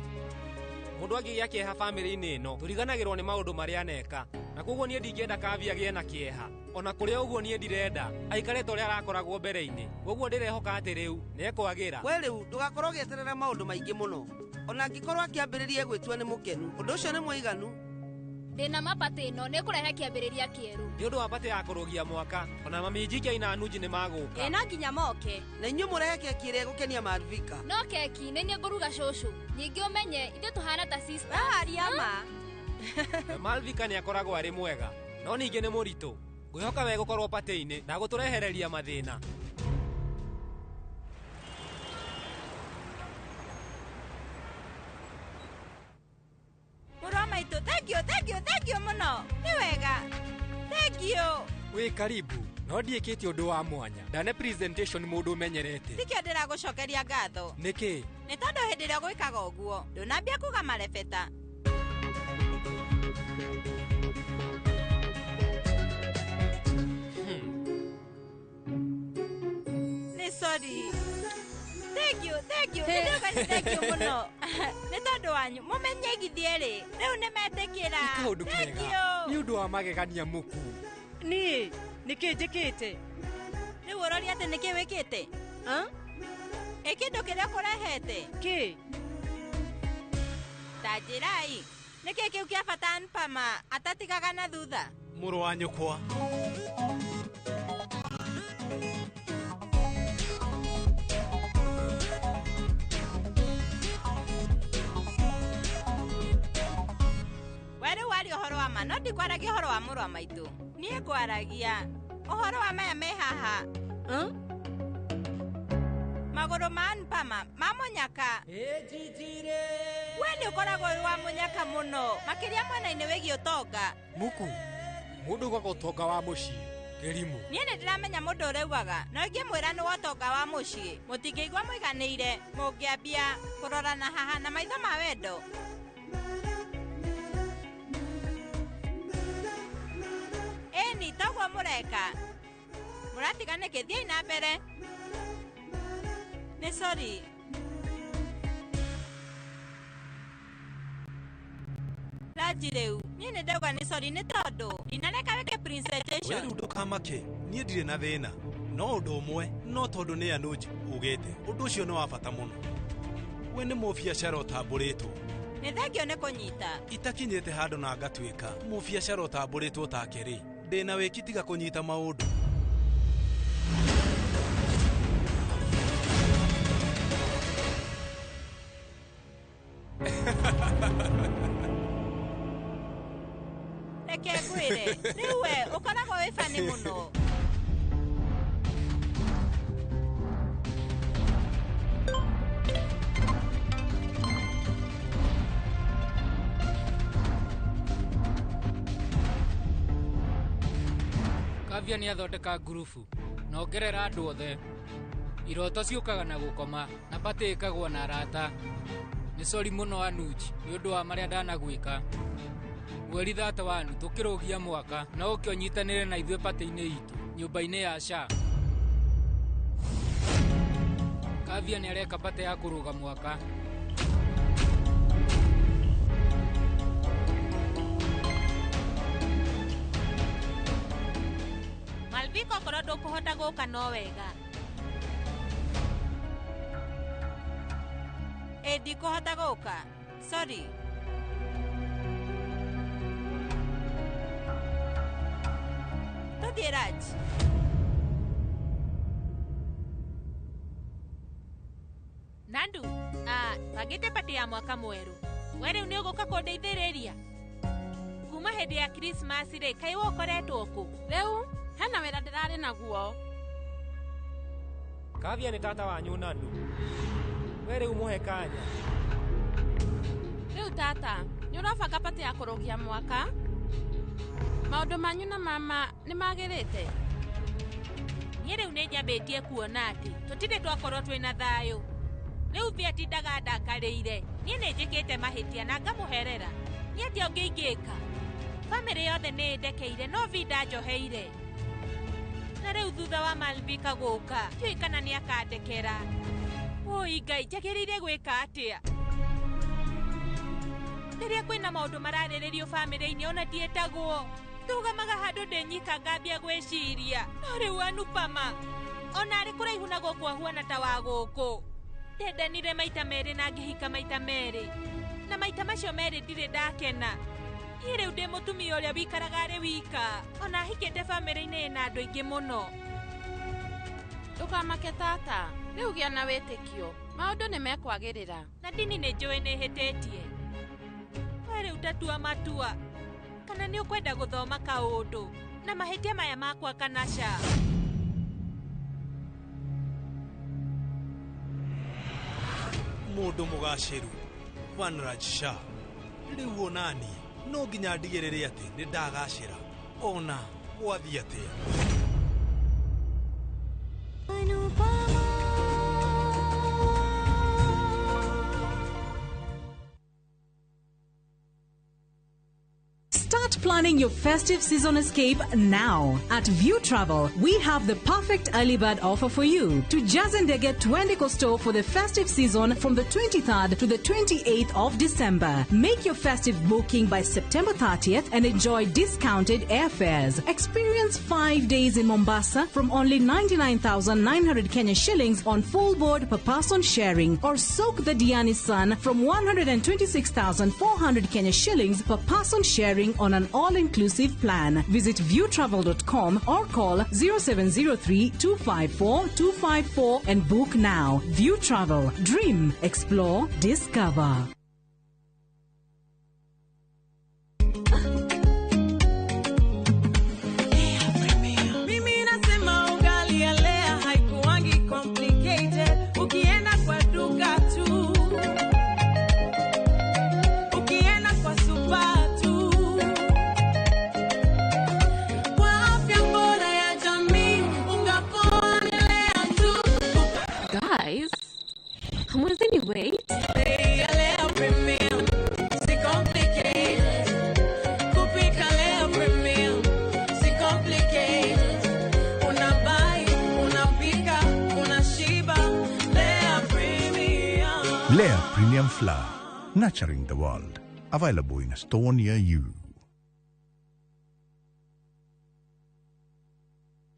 Mũndũ angĩgĩa kĩeha bamĩrĩ-inĩ ĩno tũriganagĩrwo nĩ maũndũ marĩa aneka, na koguo niĩ ndingĩenda Kavia agĩe na kĩeha. Ona kũrĩ ũguo niĩ ndirenda aikare ta ũrĩa arakoragwo mbere-inĩ, koguo ndĩrehoka atĩ rĩu nĩekwagĩra. We rĩu ndũgakorwo ũgĩeterera maũndũ maingĩ mũno. Ona angĩkorwo akĩambĩrĩrie gwĩtua nĩ mũkenu, ũndũ ũcio nĩ mũiganu. Ndĩna mapatĩ ĩno nĩ kũrehe kĩambĩrĩria kĩerũ. Nĩ ũndũ wa patĩ ya kũrũgia mwaka, ona mami Njike na Anuji nĩ magũka. Ĩ no nginya moke. Na inyuĩ mũrehe keki ĩrĩa ĩgũkenia Malvika. No keki nĩ niĩ ngũruga cũcũ. Ningĩ ũmenye ithuĩ tũhana ta sister. Waria ma. Malvika nĩ akoragwo arĩ mwega, no ningĩ nĩ mũritũ. Ngwĩhoka we gũkorwo patĩ-inĩ na gũtũrehereria mathĩna. Mũrũ wa maitũ, thank you mũno. Nĩ wega. Thank you. Wĩ karibu, no ndiĩkĩte ũndũ wa mwanya. Ndane presentation mũndũ ũmenyerete. Tikĩo ndĩragũcokeria ngatho. Nĩkĩ? Nĩ tondũ hĩndĩ ĩrĩa ũgwĩkaga ũguo, ndũnambia kuga marebeta. Nĩ sorry. Thank you. Nĩ thank you mũno. Nĩ tondũ wanyu mũmenye igithie rĩ. Rĩu nĩ metĩkĩra. Kaũndũ kega. Nĩ ũndũ wa magegania mũku. Niĩ nĩkĩ njĩkĩte? Rĩu ũroria atĩ nĩkĩ wĩkĩte? Ĩ kĩndũ kĩrĩa ũkũrehete? Kĩ? Ta njĩrai. Nĩkĩ kĩu kĩa bata Anpama atatigaga na thutha? Mũrũ wa nyũkwa. We rĩu waria ũhoro wa ma, no ndikwaragia ũhoro wa mũrũ wa maitũ. Niĩ ngwaragia ũhoro wa maya me haha. Magũrũ ma Anpama ma mũnyaka. We nĩ ũkoragwo wĩ wa mũnyaka mũno, makĩria mwena-inĩ wĩgiĩ ũtonga. Muku, mũndũ ugaga ũtonga wa mũciĩ, kĩrimũ. Niĩ nĩ ndĩramenya mũndũ ũraugaga, no ingĩmwĩra nĩ wa ũtonga wa mũciĩ, mũtingĩigua mũiganĩire, mũngĩambia kũrorana haha na maitho ma wendo. Ĩni toguo mũreka. Mũratiga nĩkĩ? Thiĩi na mbere. Nĩ sorry. Raji rĩu, niĩ nĩ ndauga nĩ sorry nĩ tondũ ndinareka wĩke presentation. We rĩu ndũkamake, niĩ ndirĩ na thĩna. No ũndũ ũmwe, no tondũ nĩ Anuj ugĩte, ũndũ ũcio nĩ wa bata mũno. We nĩ mũbiacara ũtambũrĩtwo. Nĩ thengio nĩ kũnyita. Itakinyĩte handũ na ngatuĩka mũbiacara ũtambũrĩtwo take rĩ, ndĩna wĩki tiga kũnyita maũndũ. Reke ngwĩre, rĩu we ũkoragwo wĩ bani mũno. Kavia nĩ athondeka ngurubu na ongerera andũ othe. Iroto ciũkaga na gũkoma na patĩ ĩkagwo na arata. Nĩ sori mũno Anuj nĩ ũndũ wa marĩa ndanagwĩka. Mweri 31 tũkĩrũgia mwaka na ũke ũnyitanĩre na ithuĩ patĩ-inĩ itũ nyũmba-inĩ ya SHA. Kavia nĩ areka patĩ ya kũrũga mwaka. Malvika okorwo ndũkũhota gũka no wega. Ĩ ndikũhota gũka. Sorry. Tũthiĩ lunch. Nandu, bangĩte pati ya mwaka mwerũ. We rĩu nĩ ũgũka kũndeithĩrĩria. Kuma hĩndĩ ya Christmas rĩ, kaĩ we ũkoretwo kũ? Rĩu hena wĩra ndĩrarĩ naguo. Kavia nĩ tata wanyu Nandu. We rĩu mũhe kanya. Rĩu tata, nĩ ũrabanga pati ya kũrũgia mwaka? Maũndũ manyu na mama nĩ magĩrĩte? Niĩ rĩu nĩ njambĩtie kuona atĩ tũtirĩ twakorwo twĩna thayũ. Rĩu Via atindaga ndakarĩire. Niĩ nĩ njĩkĩte mahĩtia na ngamũherera. Nĩ atĩa ũngĩ ingĩka? Bamĩrĩ yothe nĩ ĩndekeire no Vi ndanjoheire. Na rĩu thutha wa Malvika gũka, ndiũĩ kana nĩ akandekera. Oi Ngai, njagĩrĩire gwĩka atĩa? Rĩrĩa kwĩna maũndũ mararĩrĩrio bamĩrĩ-inĩ ona ndiĩtagwo. Ndũgamaga handũ ndĩ nyika ngambia gwĩciria. No rĩu Anupama, ona arĩ kũraihu na gũkũ ahuana ta wa gũkũ. Ndendanire maita merĩ na ngĩhika maita merĩ. Na maita macio merĩ ndirĩ ndakena. Niĩ rĩu ndĩ mũtumia ũrĩa wikaraga arĩ wika. Ona hikĩte bamĩrĩ-inĩ ĩna andũ aingĩ mũno. Ndũkamake tata, rĩu gĩa na wĩtĩkio. Maũndũ nĩ mekwagĩrĩra. Na ndini nĩ njũĩ nĩ hĩtĩtie. We rĩu tatua matua. Kana nĩ ũkwenda gũthoma kaũndũ na mahĩtia maya makwa kana ca. Mũndũ mũgacĩru Vanraj Shah. Rĩu onani no nginya ndigĩrĩre atĩ nĩ ndagacĩra ona gwathiĩ atĩa. Start planning your festive season escape now. At View Travel, we have the perfect early bird offer for you. To Jazendege Twendiko store for the festive season from the 23rd to the 28th of December. Make your festive booking by September 30th and enjoy discounted airfares. Experience 5 days in Mombasa from only 99,900 Kenya shillings on full board per person sharing, or soak the Diani sun from 126,400 Kenya shillings per person sharing on an all-inclusive plan. Visit viewtravel.com or call 0703 254 254 and book now. View Travel. Dream, explore, discover. Mimi nasema ugali ya Lea haikuangi complicated. Ukienda kwa duka tu, ukienda kwa super tu. Kwa afya bora ya jamii, unga poa ni Lea tu. Guys, hamwezi ni wait? Bei ya Lea Premium, si complicated. Kupika Lea Premium, si complicated. Unabuy, unapika, unashiba. Lea Premium. Lea Premium Flour, nurturing the world. Available in a store near you.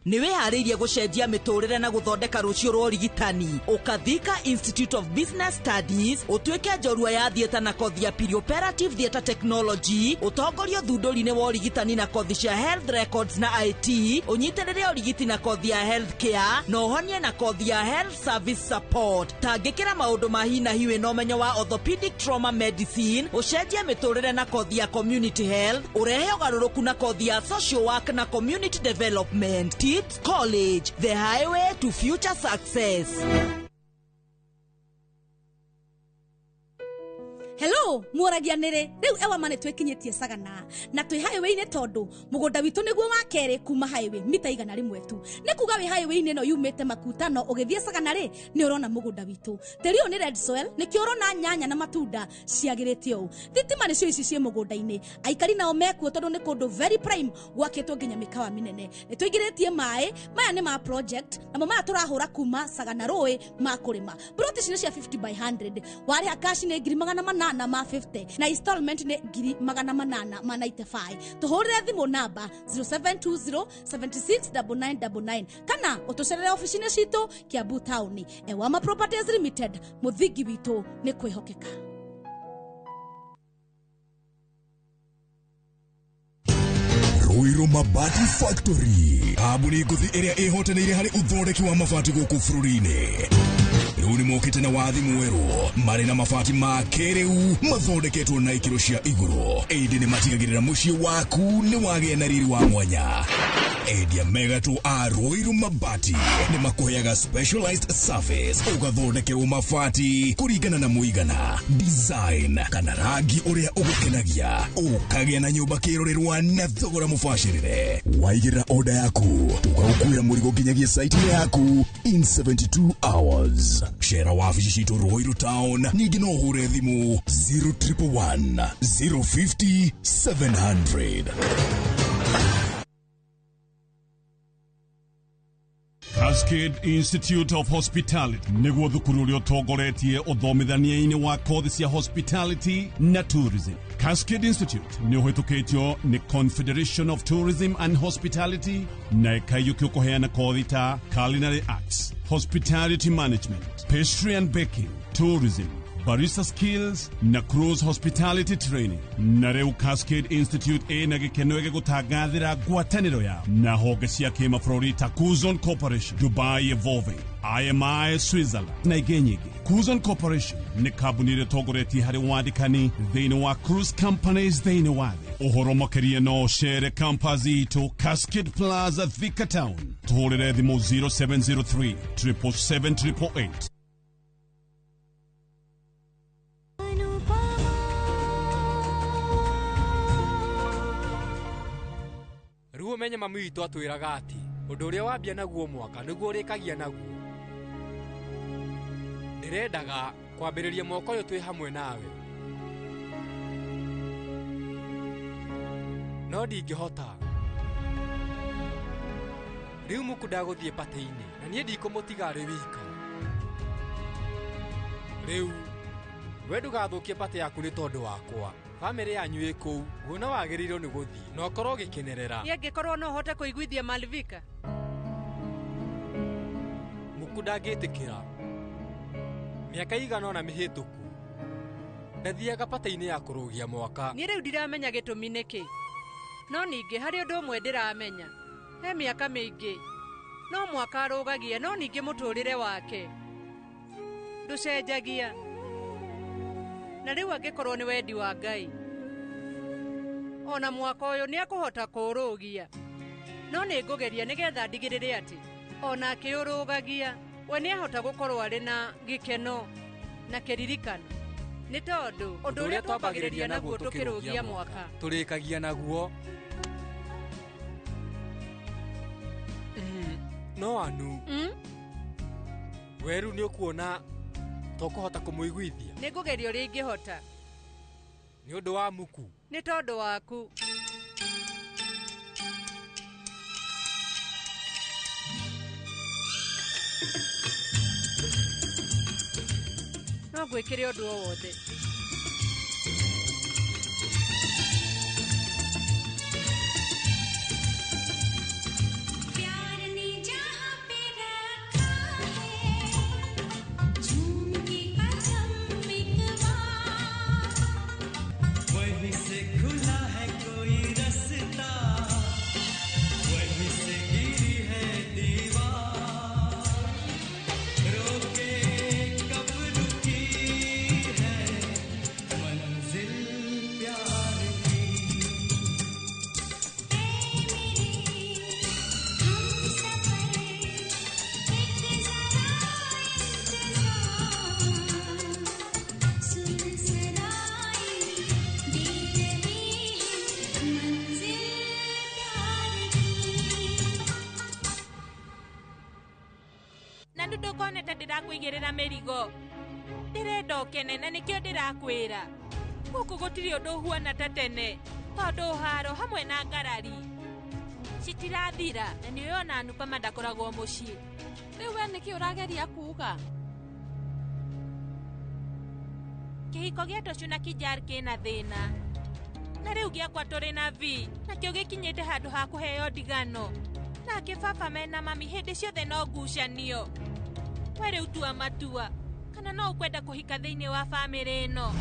Nĩ wĩharĩirie gũcenjia mĩtũrĩre na gũthondeka rũciũ rwa ũrigitani. Ũkathika Institute of Business Studies ũtuĩke njorua ya theatre na kothi ya perioperative theatre technology, ũtongorio thundũri-inĩ wa ũrigitani na kothi cia health records na IT, ũnyitĩrĩre ũrigiti na kothi ya health care, na ũhonie na kothi ya health service support. Tangĩkĩra maũndũ ma hi na hi wĩna ũmenyo wa orthopedic trauma medicine, ũcenjie mĩtũrĩre na kothi ya community health, ũrehe ũgarũrũku na kothi ya social work na community development. Tips College, the highway to future success. Hello, muoragia nĩrĩ rĩu Ewama nĩ twĩkinyĩtie Sagana na twĩ highway-inĩ tondũ mũgũnda witũ nĩguo wa kerĩ kuma highway mita 100 tu. Nĩ kuga wĩ highway-inĩ ĩno yumĩte Makutano ũgĩthiĩ Sagana rĩ nĩ ũrona mũgũnda witũ. Tĩri ũyũ nĩ red soil, nĩkĩo ũrona nyanya na matunda ciagĩrĩte ũũ. Thitima nĩcio ici ciĩ mũgũnda-inĩ. Aikari nao mekuo tondũ nĩ kũndũ very prime gwakĩtwo nginya mĩkawa mĩnene. Nĩ tũingĩrĩtie maĩ, maya nĩ ma project namo maya tũrahũra kuma Sagana rũĩ ma kũrĩma. Plot ici nĩ cia 50 by 100. Warĩha cash nĩ 800 ma 50 na installment nĩ 895. Tũhũrĩre thimũ namba 0720 76 9999 kana ũtũcerere ofici-inĩ citũ Kiambu Town. Ewama Properties Limited, mũthingi witũ nĩ kwĩhokeka. Ruiru Mabati Factory, kambuni ngũthi ĩrĩa ĩhotanĩire harĩ ũthondeki wa mabati gũkũ bũrũri-inĩ. Rĩu nĩ mokĩte na wathi mwerũ, marĩ na mabati ma kĩrĩu mathondeketwo na ikĩro cia igũrũ. Ĩndĩ nĩ matigagĩrĩra mũciĩ waku nĩ wagĩa na riri wa mwanya. Endia megatũ a Ruiru Mabati nĩ makũheaga specialized service, ũgathondekerwo mabati kũringana na mũigana, design kana rangi ũrĩa ũgũkenagia, ũkagĩa na nyũmba kĩrorerwa na thogora mũbacĩrĩre. Waigĩrĩra order yaku, tũgagũkuĩra mũrigo nginyagia site-inĩ yaku in 72 hours. Cera wabici citũ Ruiru Town, ningĩ no ũhũre thimũ 0111 050 700. Cascade Institute of Hospitality nĩguo thukuru ũrĩa ũtongoretie ũthomithania-inĩ wa kothi cia hospitality na tourism. Cascade Institute nĩ ũhĩtũkĩtio nĩ Confederation of Tourism and Hospitality na ĩkaiyũkio kũheana kothi ta culinary arts, hospitality management, pastry and baking, tourism, barista skills na cruise hospitality training. Na rĩu Cascade Institute ĩna gĩkeno gĩgũtangathĩra ngwatanĩro yao na honge cia kĩmabũrũri ta Kuzon Corporation, Dubai Evolving, IMI Switzerland na ingĩ nyingĩ. Kuzon Corporation nĩ kambuni ĩrĩa ĩtongoretie harĩ wandĩkani thĩinĩ wa cruise companies thĩinĩ wa thĩ. Ũhoro makĩria no ũcere campus itũ Cascade Plaza, Thika Town. Tũhũrĩre thimũ 0703 777 888. Rĩu ũmenye mami witũ atwĩraga atĩ ũndũ ũrĩa wambia naguo mwaka nĩguo ũrĩkagia naguo. Ndĩrendaga kwambĩrĩria mwaka ũyũ twĩ hamwe nawe, no ndingĩhota. Rĩu Muku ndagũthiĩ patĩ-inĩ na niĩ ndikũmũtiga arĩ wika. Rĩu we ndũgathũkie patĩ yaku nĩ tondũ wakwa. Bamĩrĩ yanyu ĩ kũu, guona wagĩrĩirwo nĩ gũthiĩ na ũkorwo ũgĩkenerera. Niĩ angĩkorwo no hote kũiguithia Malvika. Muku ndangĩtĩkĩra. Mĩaka ĩigana ũna mĩhĩtũku ndathiaga patĩ-inĩ ya kũrũgia mwaka. Niĩ rĩu ndiramenya gĩtũmi nĩkĩ, no ningĩ harĩ ũndũ ũmwe ndĩramenya. He mĩaka mĩingĩ no mwaka arũgagia, no ningĩ mũtũrĩre wake ndũcenjagia. Na rĩu angĩkorwo nĩ wendi wa Ngai, ona mwaka ũyũ nĩ akũhota kũũrũgia. No nĩ ngũgeria nĩgetha ndigĩrĩre atĩ ona akĩũrũgagia we nĩ ahota gũkorwo arĩ na gĩkeno na kĩririkano, nĩ tondũ ũndũ ũrĩa twambagĩrĩria naguo tũkĩrũgia mwaka tũrĩkagia naguo. No Anu, weru nĩ ũkuona tũkũhota kũmũiguithia. Nĩ ngũgeria ũrĩa ingĩhota. Nĩ ũndũ wa Muku. Nĩ tondũ waku. No ngwĩkĩre ũndũ o wothe. Ndĩrakwĩigĩrĩra mĩrigo. Ndĩrenda ũkene na nĩkĩo ndĩrakwĩra. Gũkũ gũtirĩ ũndũ ũhuana ta tene, tondũ haro hamwe na ngarari citirathira, na nĩũĩ ona Anupama ndakoragwo mũciĩ. Rĩu we nĩkĩ ũrageria kuuga? Kĩhiko gĩa Toshu na Kijar kĩna thĩna, na rĩu gĩakwa tũrĩ na V nakĩo gĩkinyĩte handũ ha kũheo ndigano. Nake baba mena mami hĩndĩ ciothe no ngucanio. We rĩu tua matua kana no ũkwenda kũhika thĩinĩ wa bamĩrĩ ĩno.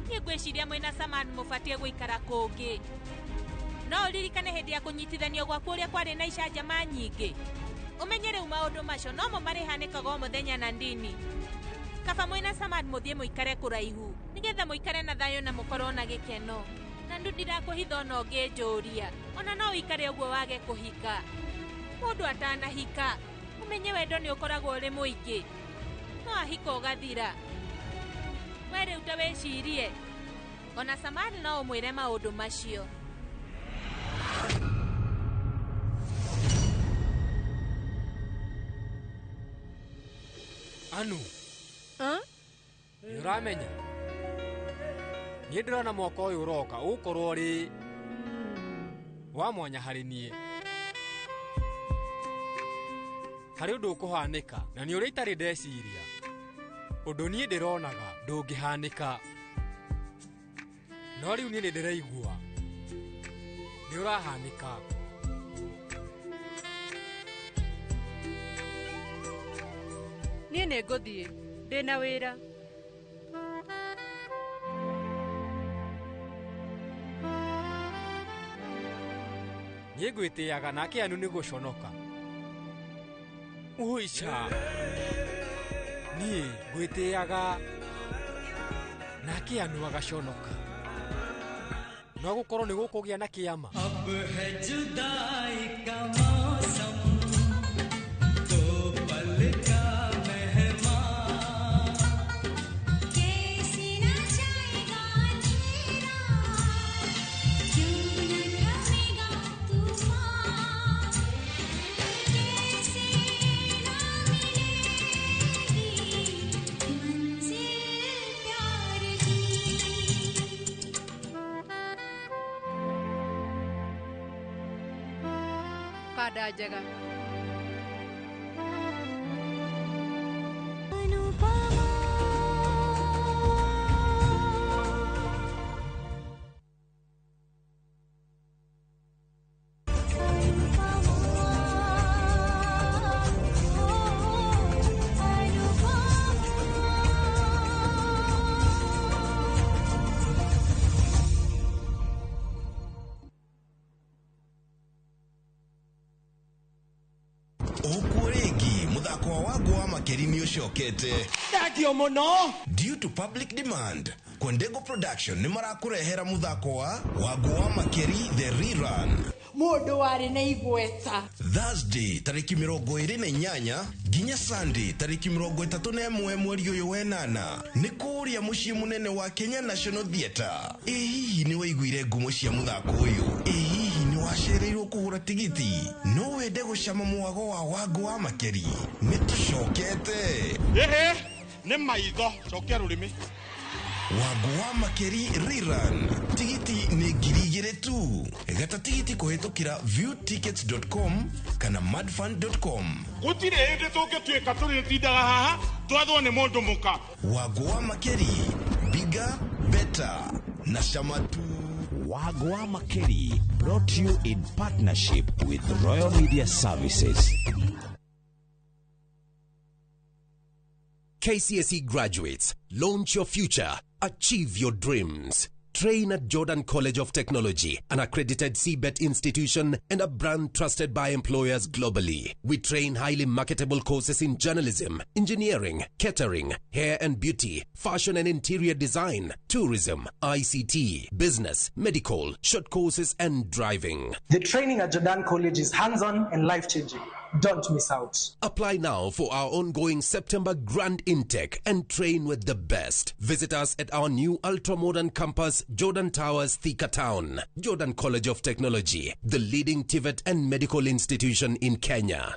Niĩ ngwĩciria mwĩna Saman mũbatiĩ gũikara kũngĩ. No ũririkane hĩndĩ ya kũnyitithanio gwaku ũrĩa kwarĩ na icanjama nyingĩ. Ũmenye rĩu maũndũ macio nomo marĩhanĩkaga o mũthenya na ndini. Kaba mwĩna Samad mũthiĩ mũikare kũraihu nĩgetha mũikare na thayũ na mũkorwo na gĩkeno. Na ndu ndirakũhitha ona ũngĩnjũria, ona no ũikare ũguo wage kũhika. Mũndũ atanahika, ũmenye wendo nĩ ũkoragwo ũrĩ mũingĩ, no ahika ũgathira. We rĩu ta wĩcirie, ona Samad no ũmwĩre maũndũ macio. Anu, nĩ ũramenya niĩ ndĩrona mwaka ũyũ ũroka ũgũkorwo ũrĩ wa mwanya harĩ niĩ. Harĩ ũndũ ũkũhanĩka na nĩ ũrĩa itarĩ ndeciria. Ũndũ niĩ ndĩronaga ndũngĩhanĩka, no rĩu niĩ nĩ ndĩraigua nĩ ũrahanĩka. Niĩ nĩ ngũthiĩ, ndĩna wĩra. Niĩ ngwĩtĩaga nake Anu nĩ gũconoka. Ũica, niĩ ngwĩtĩaga nake Anu agaconoka. No gũkorwo nĩ gũkũgĩa na kĩama. Ab hai judai ka mausam, do pal ka mehmaan. Kaise na jayega andhera, kyun na thamega tufaan. Kaise na milegi manzil pyar ki. Kanda njega. Ũkuo rĩngĩ mũthako wa Wangũ wa Makeri nĩ ũcokete. Thengio mũno. Due to public demand, Kwendego Production nĩ marakũrehera mũthako wa Wangũ wa Makeri The Rerun. Mũndũ warĩ na igweta. Thursday tarĩki 28 nginya Sunday tarĩki 31 mweri ũyũ wenana nĩ kũrĩa mũciĩ mũnene wa Kenya National Theatre. Ĩ hihi nĩ waiguire ngumo cia mũthako ũyũ? Ĩ hihi nĩ wacereirwo kũgũra tigiti? No wende gũcama mwago wa Wangũ wa Makeri? Nĩ tũcokete. Ĩhĩ, nĩ maitho, cokia rũrĩmĩ. Wangũ wa Makeri Rerun. Tigiti nĩ 2,000 tu. Gata tigiti kũhĩtũkĩra viewtickets.com kana madfund.com. Gũtirĩ hĩndĩ tũngĩtuĩka tũrĩtindaga haha twathwo nĩ mũndũ mũka. Wangũ wa Makeri, bigger, better na cama tu. Wangũ wa Makeri brought to you in partnership with Royal Media Services. KCSE graduates, launch your future, achieve your dreams. Train at Jordan College of Technology, an accredited CBET institution and a brand trusted by employers globally. We train highly marketable courses in journalism, engineering, catering, hair and beauty, fashion and interior design, tourism, ICT, business, medical, short courses and driving. The training at Jordan College is hands-on and life-changing. Don't miss out. Apply now for our ongoing September grand intake and train with the best. Visit us at our new ultra-modern campus, Jordan Towers, Thika Town. Jordan College of Technology, the leading TVET and medical institution in Kenya.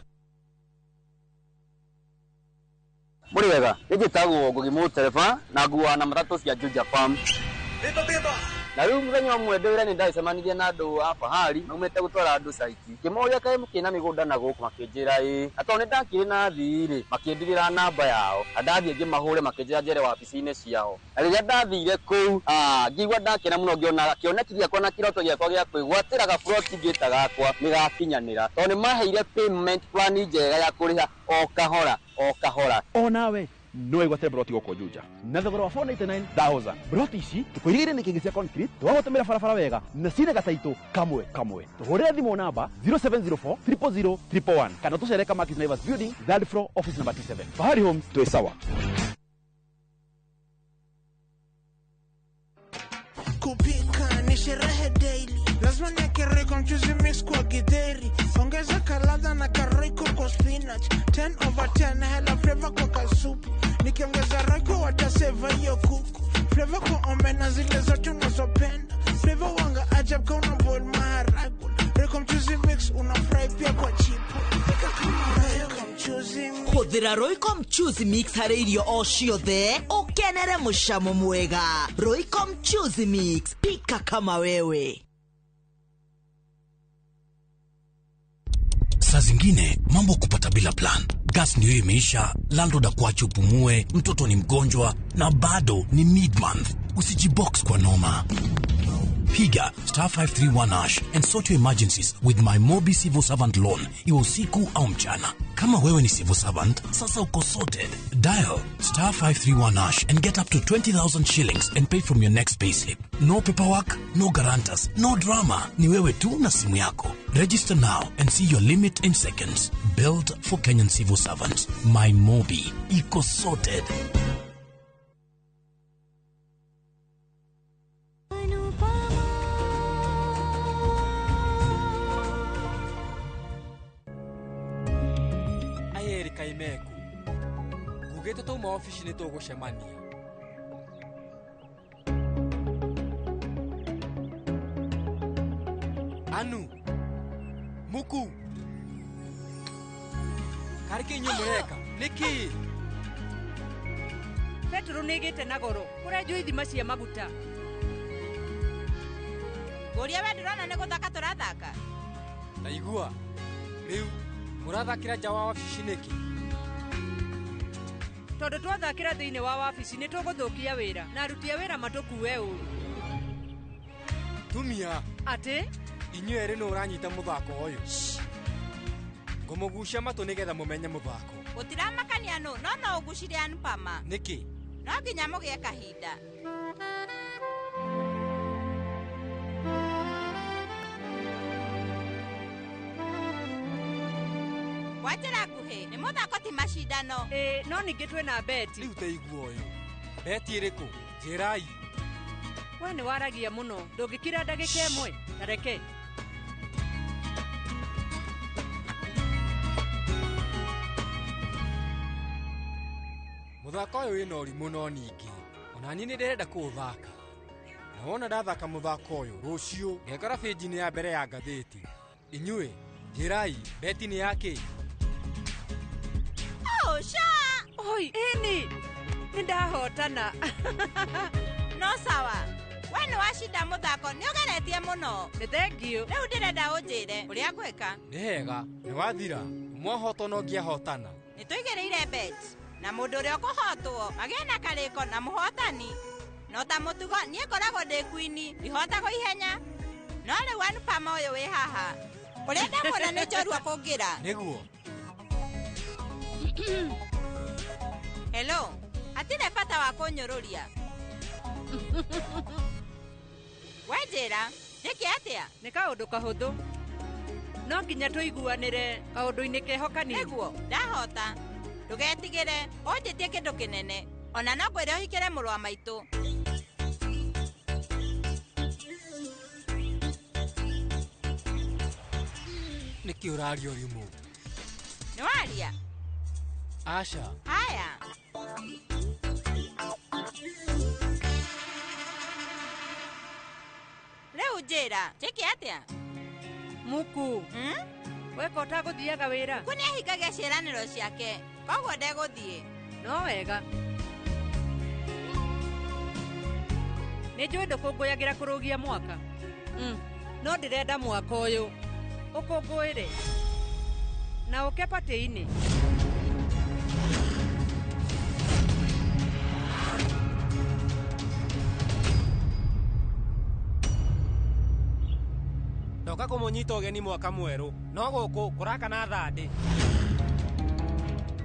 Mũrĩ wega, nĩ njĩtagwo Ngugi Mũtereba na nguaga na matatũ cia Juja Farm. Na rĩu mũthenya ũmwe ndĩ wĩra nĩ ndacemanirie na andũ a fahari maumĩte gũtwara andũ caiti. Ngĩmoria kaĩ mũkĩrĩ na mĩgũnda na gũkũ, makĩnjĩra ĩĩ. Na tondũ nĩ ndakĩrĩ na thii rĩ, makĩndigĩra namba yao. Na ndathiĩ ngĩmahũre makĩnjĩra njere wabici-inĩ ciao. Na rĩrĩa ndathire kũu, ngĩigua ndakena mũno ngĩona kĩoneki gĩakwa na kĩroto gĩakwa gĩa kwĩgwatĩra gaburoti ngĩta gakwa nĩ gakinyanĩra. Tondũ nĩ maheire payment plan njega ya kũrĩha o kahora o kahora. Onawe No wĩgwatĩre broti gũkũ Juja na thogora wa 499,000. Broti ici tũkũirigĩire nĩ kĩngĩ cia concrete, twagũtũmĩra barabara wega na cina gataitũ kamwe kamwe. Tũhũrĩre thimũ namba 0704 000 111 kana tũcere Kamakis Naivas Building, third floor, office number T7. Fahari Homes, twĩ sawa. Kupika ni sherehe daily, lazima niweke Royco mchuzi mix kwa githeri, ongeza kaladha na karoiko kwa spinach, 10 over 10 hela flavor kwa kasupu, nikiongeza Royco wataseva hiyo kuku, flavor kwa omena zile zote unazopenda, flavor wanga ajab ka una boil maharagwe, Royco mchuzi mix una fry pia kwa chipo, pika kama Royco mchuzi mix. Hũthĩra Royco mchuzi mix harĩ irio o ciothe ũkenere mũcamo mwega. Royco mchuzi mix, pika kama wewe. Saa zingine mambo kupata bila plan. Gas ndio imeisha, landlord akuache upumue, mtoto ni mgonjwa na bado ni mid-month. Usijibox kwa noma. Piga star 531 hash and sort your emergencies with my Mobi Civil Servant Loan, iwe usiku au mchana. Kama wewe ni civil servant, sasa uko sorted. Dial star 531 hash and get up to 20,000 shillings and pay from your next payslip. No paperwork, no guarantors, no drama. Ni wewe tu na simu yako. Register now and see your limit in seconds. Built for Kenyan civil servants. My Mobi. Iko sorted. Ayeri kaimeku ngugĩte twauma obici nĩ tũgũcemania. Anu muku karĩ kĩ inyuĩ mũreka nĩkĩ? Petero nĩ ĩgĩte na goro kũrenjwo ithima cia maguta. Ngũria we ndĩrona nĩ gũthaka tũrathaka. Ndaigua rĩu mũrathakĩra nja wa wabici nĩkĩ? Tondũ twathakĩra thĩinĩ wa wabici nĩ tũgũthũkia wĩra na aruti a wĩra matũkue ũru. Tumia atĩ inyuĩ erĩ nũ ũranyita mũthako ũyũ? Ngũmũgucia matũ nĩgetha mũmenye mũthako. Gũtiramakania nũ no no ũgucirie Anupama. Nĩkĩ? No nginya mũgĩe kahinda. Kwa njĩra nguhĩ nĩ mũthako ti macindano. Ĩĩ no ningĩ twĩna beti. Rĩu taigua ũyũ. Beti ĩrĩkũ? Njĩrai. We nĩ waragia mũno, ndũngĩkira ndagĩka ĩmwe. Ta reke. Mũthako ũyũ wĩna ũrimũ no ningĩ ona niĩ nĩndĩrenda kũũthaka. Na wona ndathaka mũthako ũyũ rũciũ ngekora bĩnji-inĩ ya mbere ya ngathĩti. Inyuĩ njĩrai beti nĩ ya kĩ? Oh, sha! Oi, ĩni nĩ ndahotana. No sawa. We nĩ wacinda mũthako nĩ ũgeretie mũno. Nĩ thengiũ. Rĩu ndĩrenda ũnjĩre ũrĩa ngwĩka. Nĩ hega, nĩ wathira. Ũmwe ahotwo na ũngĩ ahotana. Nĩ tũigĩrĩire bet na mũndũ ũrĩa ũkũhotwo agĩe na karĩko na mũhotani. No ta mũtugo niĩ ngoragwo ndĩ kwini, ndihotagwo ihenya. No rĩu Anupama ũyũ wĩ haha ũrĩa ndamuona nĩ njorua kũngĩra. Nĩguo. Hello, hatirĩ bata wa kũnyũrũria. We njĩra, njĩke atĩa? Nĩ kaũndũ kahũthũ. No nginya tũiguanĩre kaũndũ-inĩ keho kanini. Nĩguo, ndahota. Ndũgetigĩre, ũnjĩtie kĩndũ kĩnene. Ona no ngwĩre ũhikĩre mũrũ wa maitũ. Nĩkĩ ũraria ũrimũ? Nĩ waria? Aca. Haya. Rĩu njĩra, njĩke atĩa? Muku. Weka ũtagũthiaga wĩra? Muku nĩahingagia ciĩranĩro ciake, koguo ndegũthiĩ. No wega. Nĩ njũĩ ndũkũngũyagĩra kũrũgia mwaka. No ndĩrenda mwaka ũyũ ũkũngũĩre na ũke patĩ-inĩ. Ndoka kũmũnyita ũgeni mwaka mwerũ no gũkũ kũrakana thandĩ.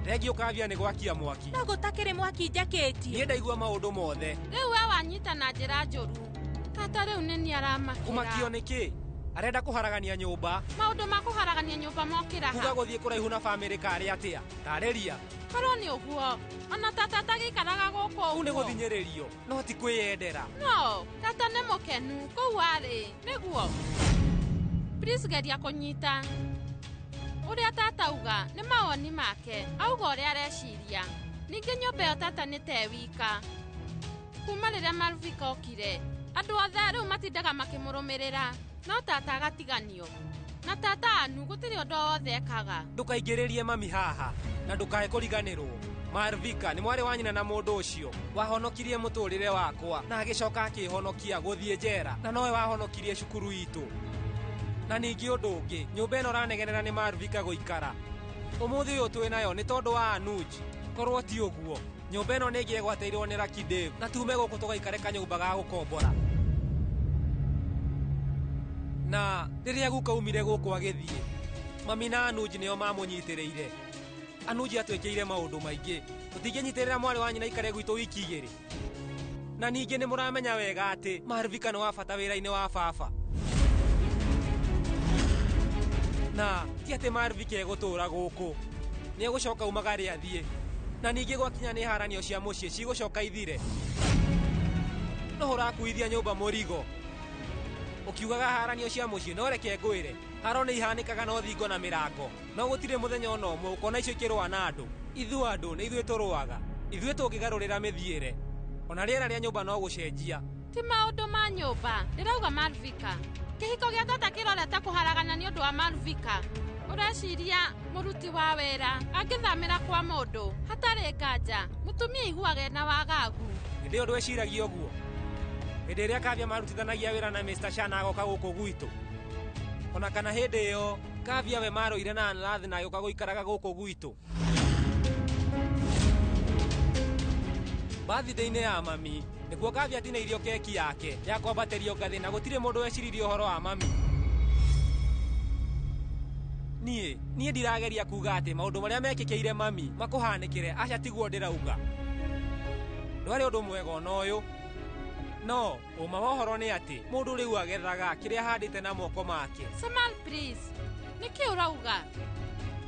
Thengio Kavya nĩ gwakia mwaki. No gũtakĩrĩ mwaki njakĩtie. Niĩ ndaigua maũndũ mothe. Rĩu we wanyita na njĩra njũru. Tata rĩu nĩ niĩ aramakĩra. Kũmakio nĩ kĩ? Arenda kũharagania nyũmba. Maũndũ ma kũharagania nyũmba mokĩra ha? Kuga gũthiĩ kũraihu na bamĩrĩ karĩ atĩa? Tarĩria. Korwo nĩ ũguo, ona tata atagĩikaraga gũkũ Kũu nĩ ũguo. gũthinyĩrĩrio, no ti kwĩyendera. No, tata nĩ mũkenu kũu arĩ, nĩguo. Please geria kũnyita. Ũrĩa tata auga nĩ mawoni make, auga ũrĩa areciria. Ningĩ nyũmba ĩyo tata nĩ te wika. Kuma rĩrĩa Malvika okire, andũ othe rĩu matindaga makĩmũrũmĩrĩra, no tata agatiganio. Na tata Anu gũtirĩ ũndũ o wothe ekaga. Ndũkaingĩrĩrie mami haha na ndũkae kũriganĩrwo. Marvika nĩ mwarĩ wa nyina na mũndũ ũcio wahonokirie mũtũrĩre wakwa na agĩcoka akĩhonokia gũthiĩ njera na nowe wahonokirie cukuru itũ. Na ningĩ ũndũ ũngĩ, nyũmba ĩno ũranegenera nĩ Marvika gũikara. Ũmũthĩ ũyũ twĩ nayo nĩ tondũ wa Anuj. Korwo ti ũguo, nyũmba ĩno nĩ ĩngĩegwatĩirwo nĩ Lucky Dave na tume gũkũ tũgaikare kanyũmba ga gũkombora. Na rĩrĩa guka umire gũkũ agĩthiĩ, mami na Anuj nĩo mamũnyitĩrĩire. Anuj atwĩkĩire maũndũ maingĩ. Tũtingĩnyitĩrĩra mwarĩ wa nyina aikare gwitũ wiki igĩrĩ. Na ningĩ nĩ mũramenya wega atĩ Marvika nĩ wa bata wĩra-inĩ wa baba. Na ti atĩ Marvika egũtũũra gũkũ, nĩ egũcoka umagare athiĩ. Na ningĩ gwakinya nĩ haranio cia mũciĩ cigũcoka ithire. No ũrakuithia nyũmba mũrigo. Ũkiugaga haranio cia mũciĩ, no reke ngwĩre, haro nĩ ihanĩkaga no thingo na mĩrango. No gũtirĩ mũthenya ona ũmwe ũkona icio ikĩrũa na andũ. Ithuĩ andũ nĩ ithuĩ tũrũaga. Ithuĩ tũngĩgarũrĩra mĩthiĩre, ona rĩera rĩa nyũmba no gũcenjia. Ti maũndũ ma nyũmba, ndĩrauga Malvika. Kĩhiko gĩa tata kĩrorete kũharagana nĩ ũndũ wa Malvika. Ũreciria mũruti wa wĩra angĩthamĩra kwa mũndũ hatarĩ nganja, mũtumia aiguaga ena wagagu. Hĩndĩ ĩyo ndweciragia ũguo. Hĩndĩ ĩrĩa Kavya marutithanagia wĩra na Mr. Shana agoka gũkũ gwitũ. Ona kana hĩndĩ ĩyo Kavya we marũire na Anlath na agĩũka gũikaraga gũkũ gwitũ. Birthday-inĩ ya mami nĩkuo Kavya atinĩirio keki yake ya kwambatĩrio ngathĩ na gũtirĩ mũndũ weciririe ũhoro wa mami. Niĩ ndirageria kuga atĩ maũndũ marĩa mekĩkĩire mami makũhanĩkĩre, aca tiguo ndĩrauga. Ndwarĩ ũndũ mwega ona ũyũ. No, ũma wa ũhoro nĩ atĩ mũndũ rĩu agethaga kĩrĩa ahandĩte na moko make. Samal, please, nĩkĩ ũrauga?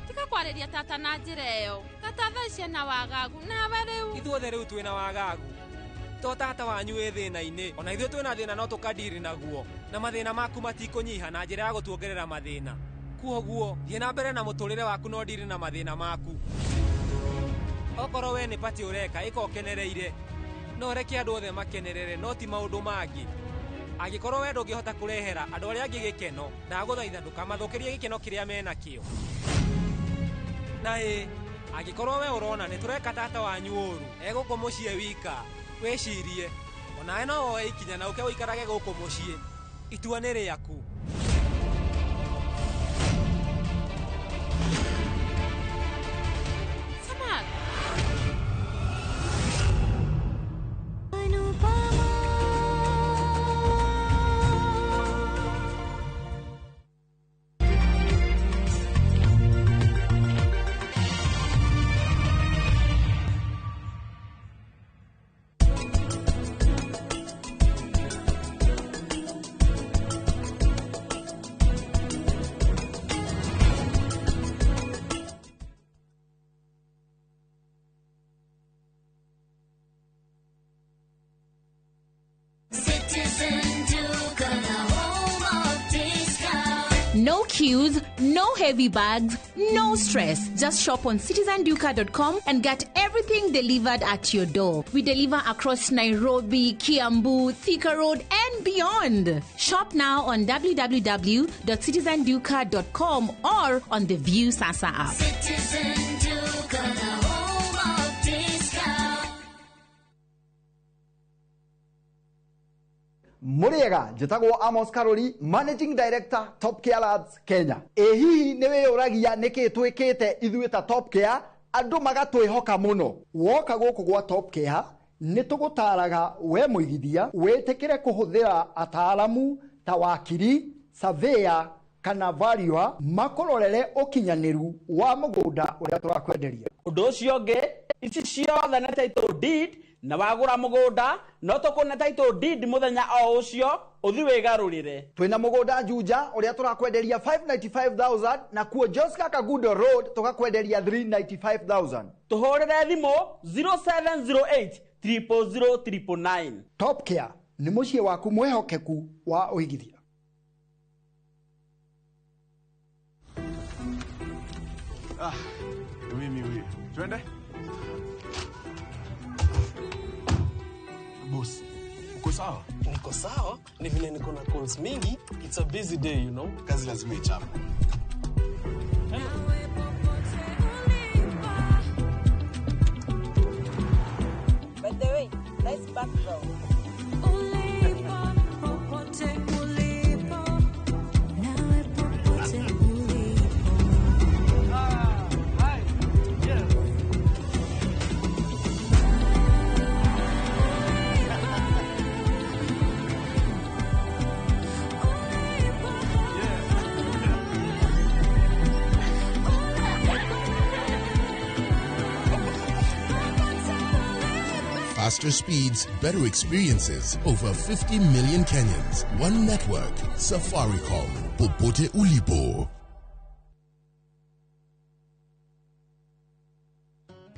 Tiga kwarĩria tata na njĩra ĩyo. Tata thaa ici ena wagagu, nawe rĩu. Ithuothe rĩu twĩna wagagu. To tata wanyu wĩ thĩna-inĩ, ona ithuĩ twĩna thĩna no tũkadiri naguo. Na mathĩna maku matikũnyiha na njĩra ya gũtuongerera mathĩna. Kuoguo, thiĩ na mbere na mũtũrĩre waku no ndiri na mathĩna maku. Okorwo we nĩ pati ũreka, ĩka ũkenereire. No reke andũ othe makenerere, no ti maũndũ mangĩ. Angĩkorwo we ndũngĩhota kũrehera andũ arĩa angĩ gĩkeno, ndagũthaitha ndũkamathũkĩrie gĩkeno kĩrĩa menakĩo. Na ĩ, angĩkorwo we ũrona nĩ tũreka tata wanyu ũru, egũkũ mũciĩ wika, wĩcirie. Onawe no woe ikinya na ũke ũikarage gũkũ mũciĩ. Itua nĩ rĩaku. Samal. No queues, no heavy bags, no stress. Just shop on citizenduka.com and get everything delivered at your door. We deliver across Nairobi, Kiambu, Thika Road, and beyond. Shop now on www.citizenduka.com or on the View Sasa app. Citizen Duka, the home of discount. Muriega njĩtagwo Amos Karori, Managing Director Top Care Labs Kenya. Ĩ hihi nĩ wĩyũragia nĩkĩ twĩkĩte ithuĩ ta Top Care andũ magatwĩhoka mũno. Woka gũkũ gwa Top Care nĩ tũgũtaraga we mũigithia wĩtĩkĩre kũhũthĩra ataaramu ta wakiri, surveyor kana valuer makũrorere ũkinyanĩru wa mũgũnda ũrĩa tũrakwenderia. Ũndũ ũcio ũngĩ, ici ciothe nĩ title deed, na wagũra mũgũnda no tũkũne title deed mũthenya o ũcio ũthi wĩgarũrĩre. Twĩna mũgũnda Juja ũrĩa tũrakwenderia 595,000 na kuo Joska Kagundo Road tũgakwenderia 395,000. Tũhũrĩre thimũ 0708 000 999. Top Care nĩ mũciĩ waku mwĩhokeku wa ũigithia. Ah, mimi huyu. Twende? Boss, uko sawa? Niko sawa, ni vile niko na calls mingi. It's a busy day, you know. Kazi lazima ichape. By the way, nice background. Ulipo, popote ulipo, nawe popote ulipo. Hi. Yeah. Faster speeds, better experiences. Over 50 million Kenyans. One network. Safaricom. Popote ulipo.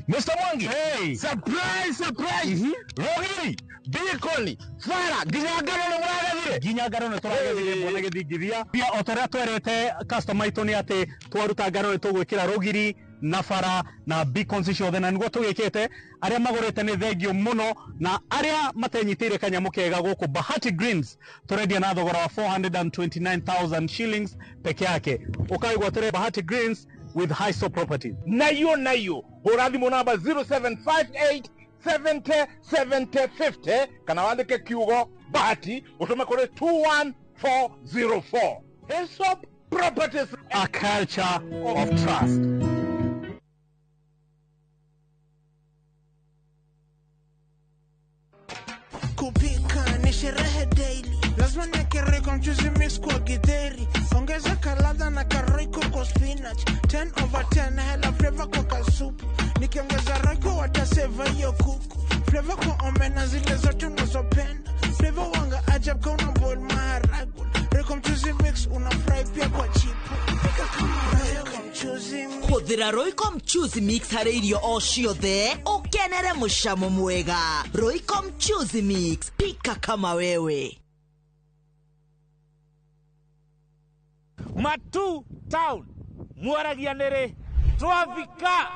Mr. Mwangi. Hey. Surprise, surprise. Rogiri, Bikoli, Fara, nginya ngano nĩ mũragethire. Nginya ngano nĩ tũragethire mbona gĩthingithia. Pia o ta ũrĩa twerĩte customer aitũ nĩ atĩ twaruta ngano nĩ tũgwĩkĩra rũgiri na bara na beacons ciothe, na nĩguo tũgĩkĩte. Arĩa magũrĩte nĩ thengio mũno, na arĩa matenyitĩire kanyamũ kega gũkũ Bahati Greens tũrendia na thogora wa 429,000 shillings peke yake. Ũkaigua Bahati Greens with Hiso Properties. Nayo nayo hũra thimũ namba 0758 70 70 50 kana wandĩke kiugo Bahati ũtũme kũrĩ 21404. Hiso Properties, a culture of trust. Kupika ni sherehe daily, lazima niweke Royco mchuzi mix kwa githeri, ongeza kaladha na karoiko kwa spinach, 10 over 10 hela flavor kwa kasupu, nikiongeza Royco wataseva hiyo kuku, flavor kwa omena zile zote unazopenda, flavor wanga ajab kwa una boil maharagwe, Royco mchuzi mix una fry pia kwa chipu, pika kama Royco mchuzi mix. Hũthĩra Royco mchuzi mix harĩ irio o ciothe ũkenere mũcamo mwega. Royco mchuzi mix, pika kama wewe. Matu town mwaragia nĩrĩ twafika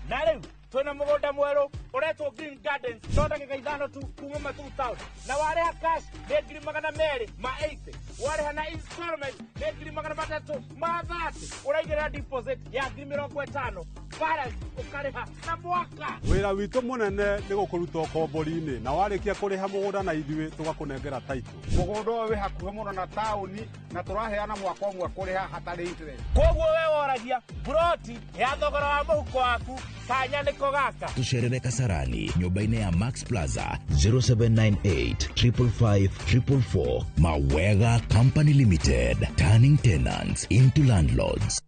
na rĩu twĩna mũgũnda mwerũ ũretwo Green Gardens no ndagĩka 5 tu kuma Matu town, na warĩha cash nĩ 280,000, warĩha na installment nĩ 330,000, ũraigĩrĩra deposit ya 50,000, balance ũkarĩha na mwaka. Wĩra witũ mũnene nĩ gũkũruta ũkombori-inĩ, na warĩkia kũrĩha mũgũnda na ithuĩ tũgakũnengera title. Mũgũnda ũyũ wĩ hakuhĩ mũno na taũni na tũraheana mwaka ũmwe kũrĩha hatarĩ interest. Koguo we woragia buroti ya thogora wa mũhuko waku kanya nĩko gaka. Tucerere Kasarani nyũmba-inĩ ya Max Plaza 0798 555 444. Mawega Company Limited, turning tenants into landlords.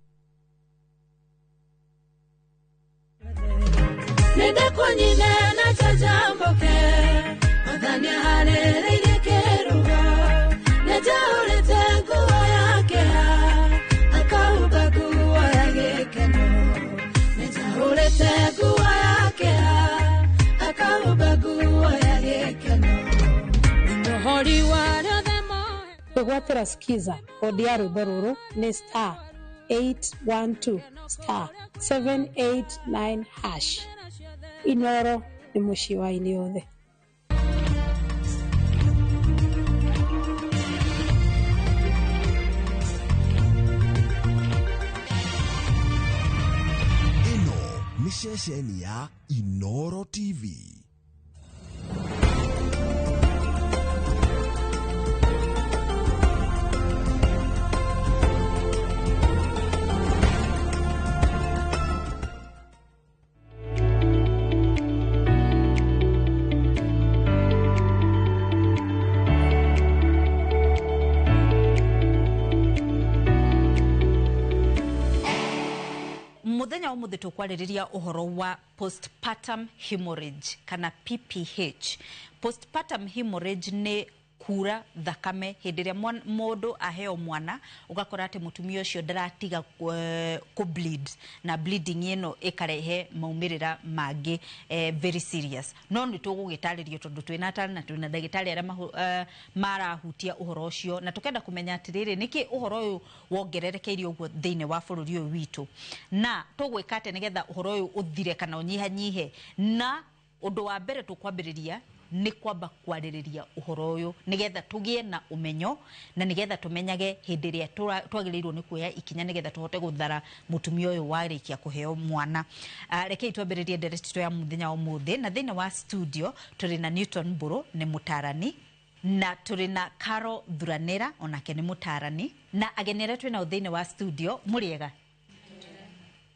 Nenda kwa nyina na chajamboke, madhani harere keruga, nejaurete nguo yake, akauba nguo ya gĩkeno. Nejaurete nguo yake, akauba nguo ya gĩkeno. Ndohori wa rĩothe moe. Kwĩgwatĩra skiza kodi ya rwĩmbo rũrũ nĩ star 812 star 789 hash. Inoro nĩ mũciĩ wa aini othe. Ĩno nĩ ceceni ya Inoro TV. Muthenya umuthi tukwarĩrĩria ũhoro wa postpartum hemorrhage kana PPH. Postpartum hemorrhage nĩ kura thakame hĩndĩ ĩrĩa mũndũ aheo mwana, ũgakora atĩ mũtumia ũcio ndaratiga kũ bleed, na bleeding ĩno ĩkarehe maumĩrĩra mangĩ very serious. No nĩ tũgũgĩtarĩrio tondũ twĩna atarani na twĩna ndagĩtarĩ arĩa marahutia ũhoro ũcio, na tũkenda kũmenya atĩrĩrĩ nĩkĩ ũhoro ũyũ wongererekeire ũguo thĩinĩ wa bũrũri ũyũ witũ, na tũgwĩka atĩa nĩgetha ũhoro ũyũ ũthire kana ũnyihanyihe. Na ũndũ wa mbere tũkwambĩrĩria nĩ kwamba kwarĩrĩria ũhoro ũyũ nĩgetha tũgĩe na ũmenyo, na nĩgetha tũmenyage hĩndĩ ĩrĩa twagĩrĩirwo nĩ kuoya ikinya nĩgetha tũhote gũthara mũtumia ũyũ warĩkia kũheo mwana. Rekei twambĩrĩrie ndereti ya mũthenya wa ũmũthĩ, na thĩinĩ wa studio tũrĩ na Newton Mburu nĩ mũtarani, na tũrĩ na Carol Thuranira onake nĩ mũtarani, na ageni arĩa twĩ nao thĩinĩ wa studio mũrĩega.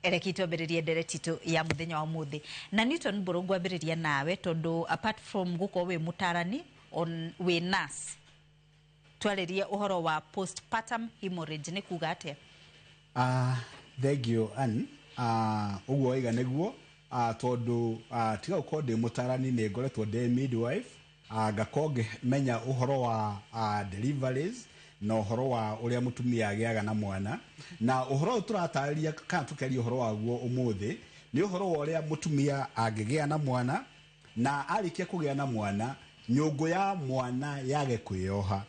Reke twambĩrĩrie ndereti itũ ya mũthenya wa ũmũthĩ. Na Newton Mburu ngwambĩrĩria nawe tondũ apart from gũkorwo wĩ mũtarani wĩ nurse, twarĩrie ũhoro wa postpartum hemorrhage nĩ kuga atĩa? Thank you Ann. Ũguo waiga nĩguo, tondũ tiga gũkorwo ndĩ mũtarani nĩ ngoretwo ndĩ midwife, ngakorwo ngĩmenya ũhoro wa deliveries na ũhoro wa ũrĩa mũtumia agĩaga na mwana. Na ũhoro ũyũ tũratarĩria kana tũkĩaria ũhoro waguo ũmũthĩ nĩ ũhoro wa ũrĩa mũtumia angĩgĩa na mwana, na arĩkia kũgĩa na mwana nyũngũ ya mwana yage kwĩyoha,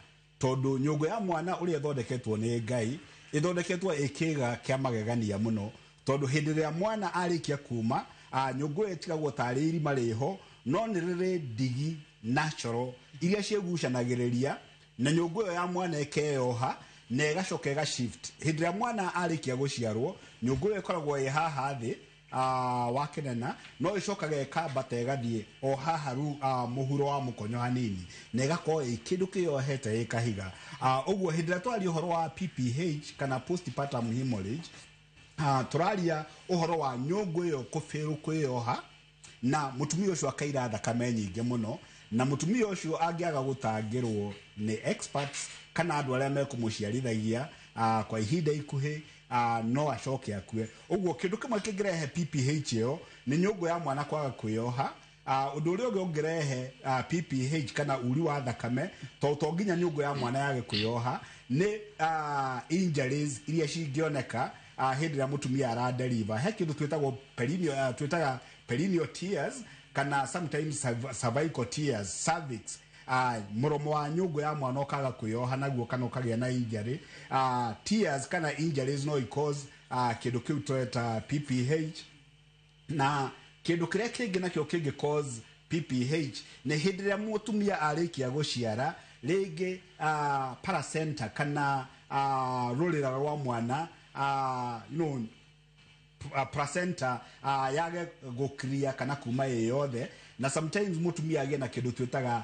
tondũ nyũngũ ya mwana ũrĩa ĩthondeketwo nĩ Ngai ĩthondeketwo ĩ kĩĩga kĩa magegania mũno, tondũ hĩndĩ ĩrĩa mwana arĩkia kuma nyũngũ ĩyo ĩtigagwo tarĩ irima rĩho, no nĩ rĩrĩ ndigi natural iria ciĩgucanagĩrĩria na nyũngũ ĩyo ya mwana ĩkeyoha na ĩgacoka ĩga shift. Hĩndĩ ĩrĩa mwana arĩkia gũciarwo nyũngũ ĩyo ĩkoragwo ĩ haha thĩ wa kĩnena, no ĩcokaga ĩkambata ĩgathiĩ o haha mũhuro wa mũkonyo hanini, na ĩgakorwo ĩ kĩndũ kĩyohete ĩ kahiga. Ũguo hĩndĩ ĩrĩa twaria ũhoro wa PPH kana postpartum hemorrhage, tũraria ũhoro wa nyũngũ ĩyo kũbĩrũ kwĩyoha, na mũtumia ũcio akaira thakame nyingĩ mũno, na mũtumia ũcio angĩaga gũtangĩrwo nĩ experts kana andũ arĩa mekũmũciarithagia kwa ihinda ikuhĩ, no acoke akue. Ũguo kĩndũ kĩmwe kĩngĩrehe PPH ĩyo nĩ nyũngũ ya mwana kwaga kwĩyoha. Ũndũ ũrĩa ũngĩ ũngĩrehe PPH kana uri wa thakame, tondũ to nginya nyũngũ ya mwana yage kwĩyoha, nĩ injuries iria cingĩoneka hĩndĩ ĩrĩa mũtumia aradeliver. He kĩndũ twĩtagwo perineal, twĩtaga perineal tears kana sometimes cervical tears, cervix. Mũromo wa nyũngũ ya mwana ũkaga kwĩyoha naguo kana ũkagĩa na injury. Tears kana injuries no cause kĩndũ kĩu tweta PPH. Na kĩndũ kĩrĩa kĩngĩ nakĩo kĩngĩ cause PPH nĩ hĩndĩ ĩrĩa mũtumia arĩkia gũciara rĩngĩ placenta kana rũrĩra rwa mwana, placenta yage gũkiria kana kuma ĩ yothe, na sometimes mũtumia agĩe na kĩndũ twĩtaga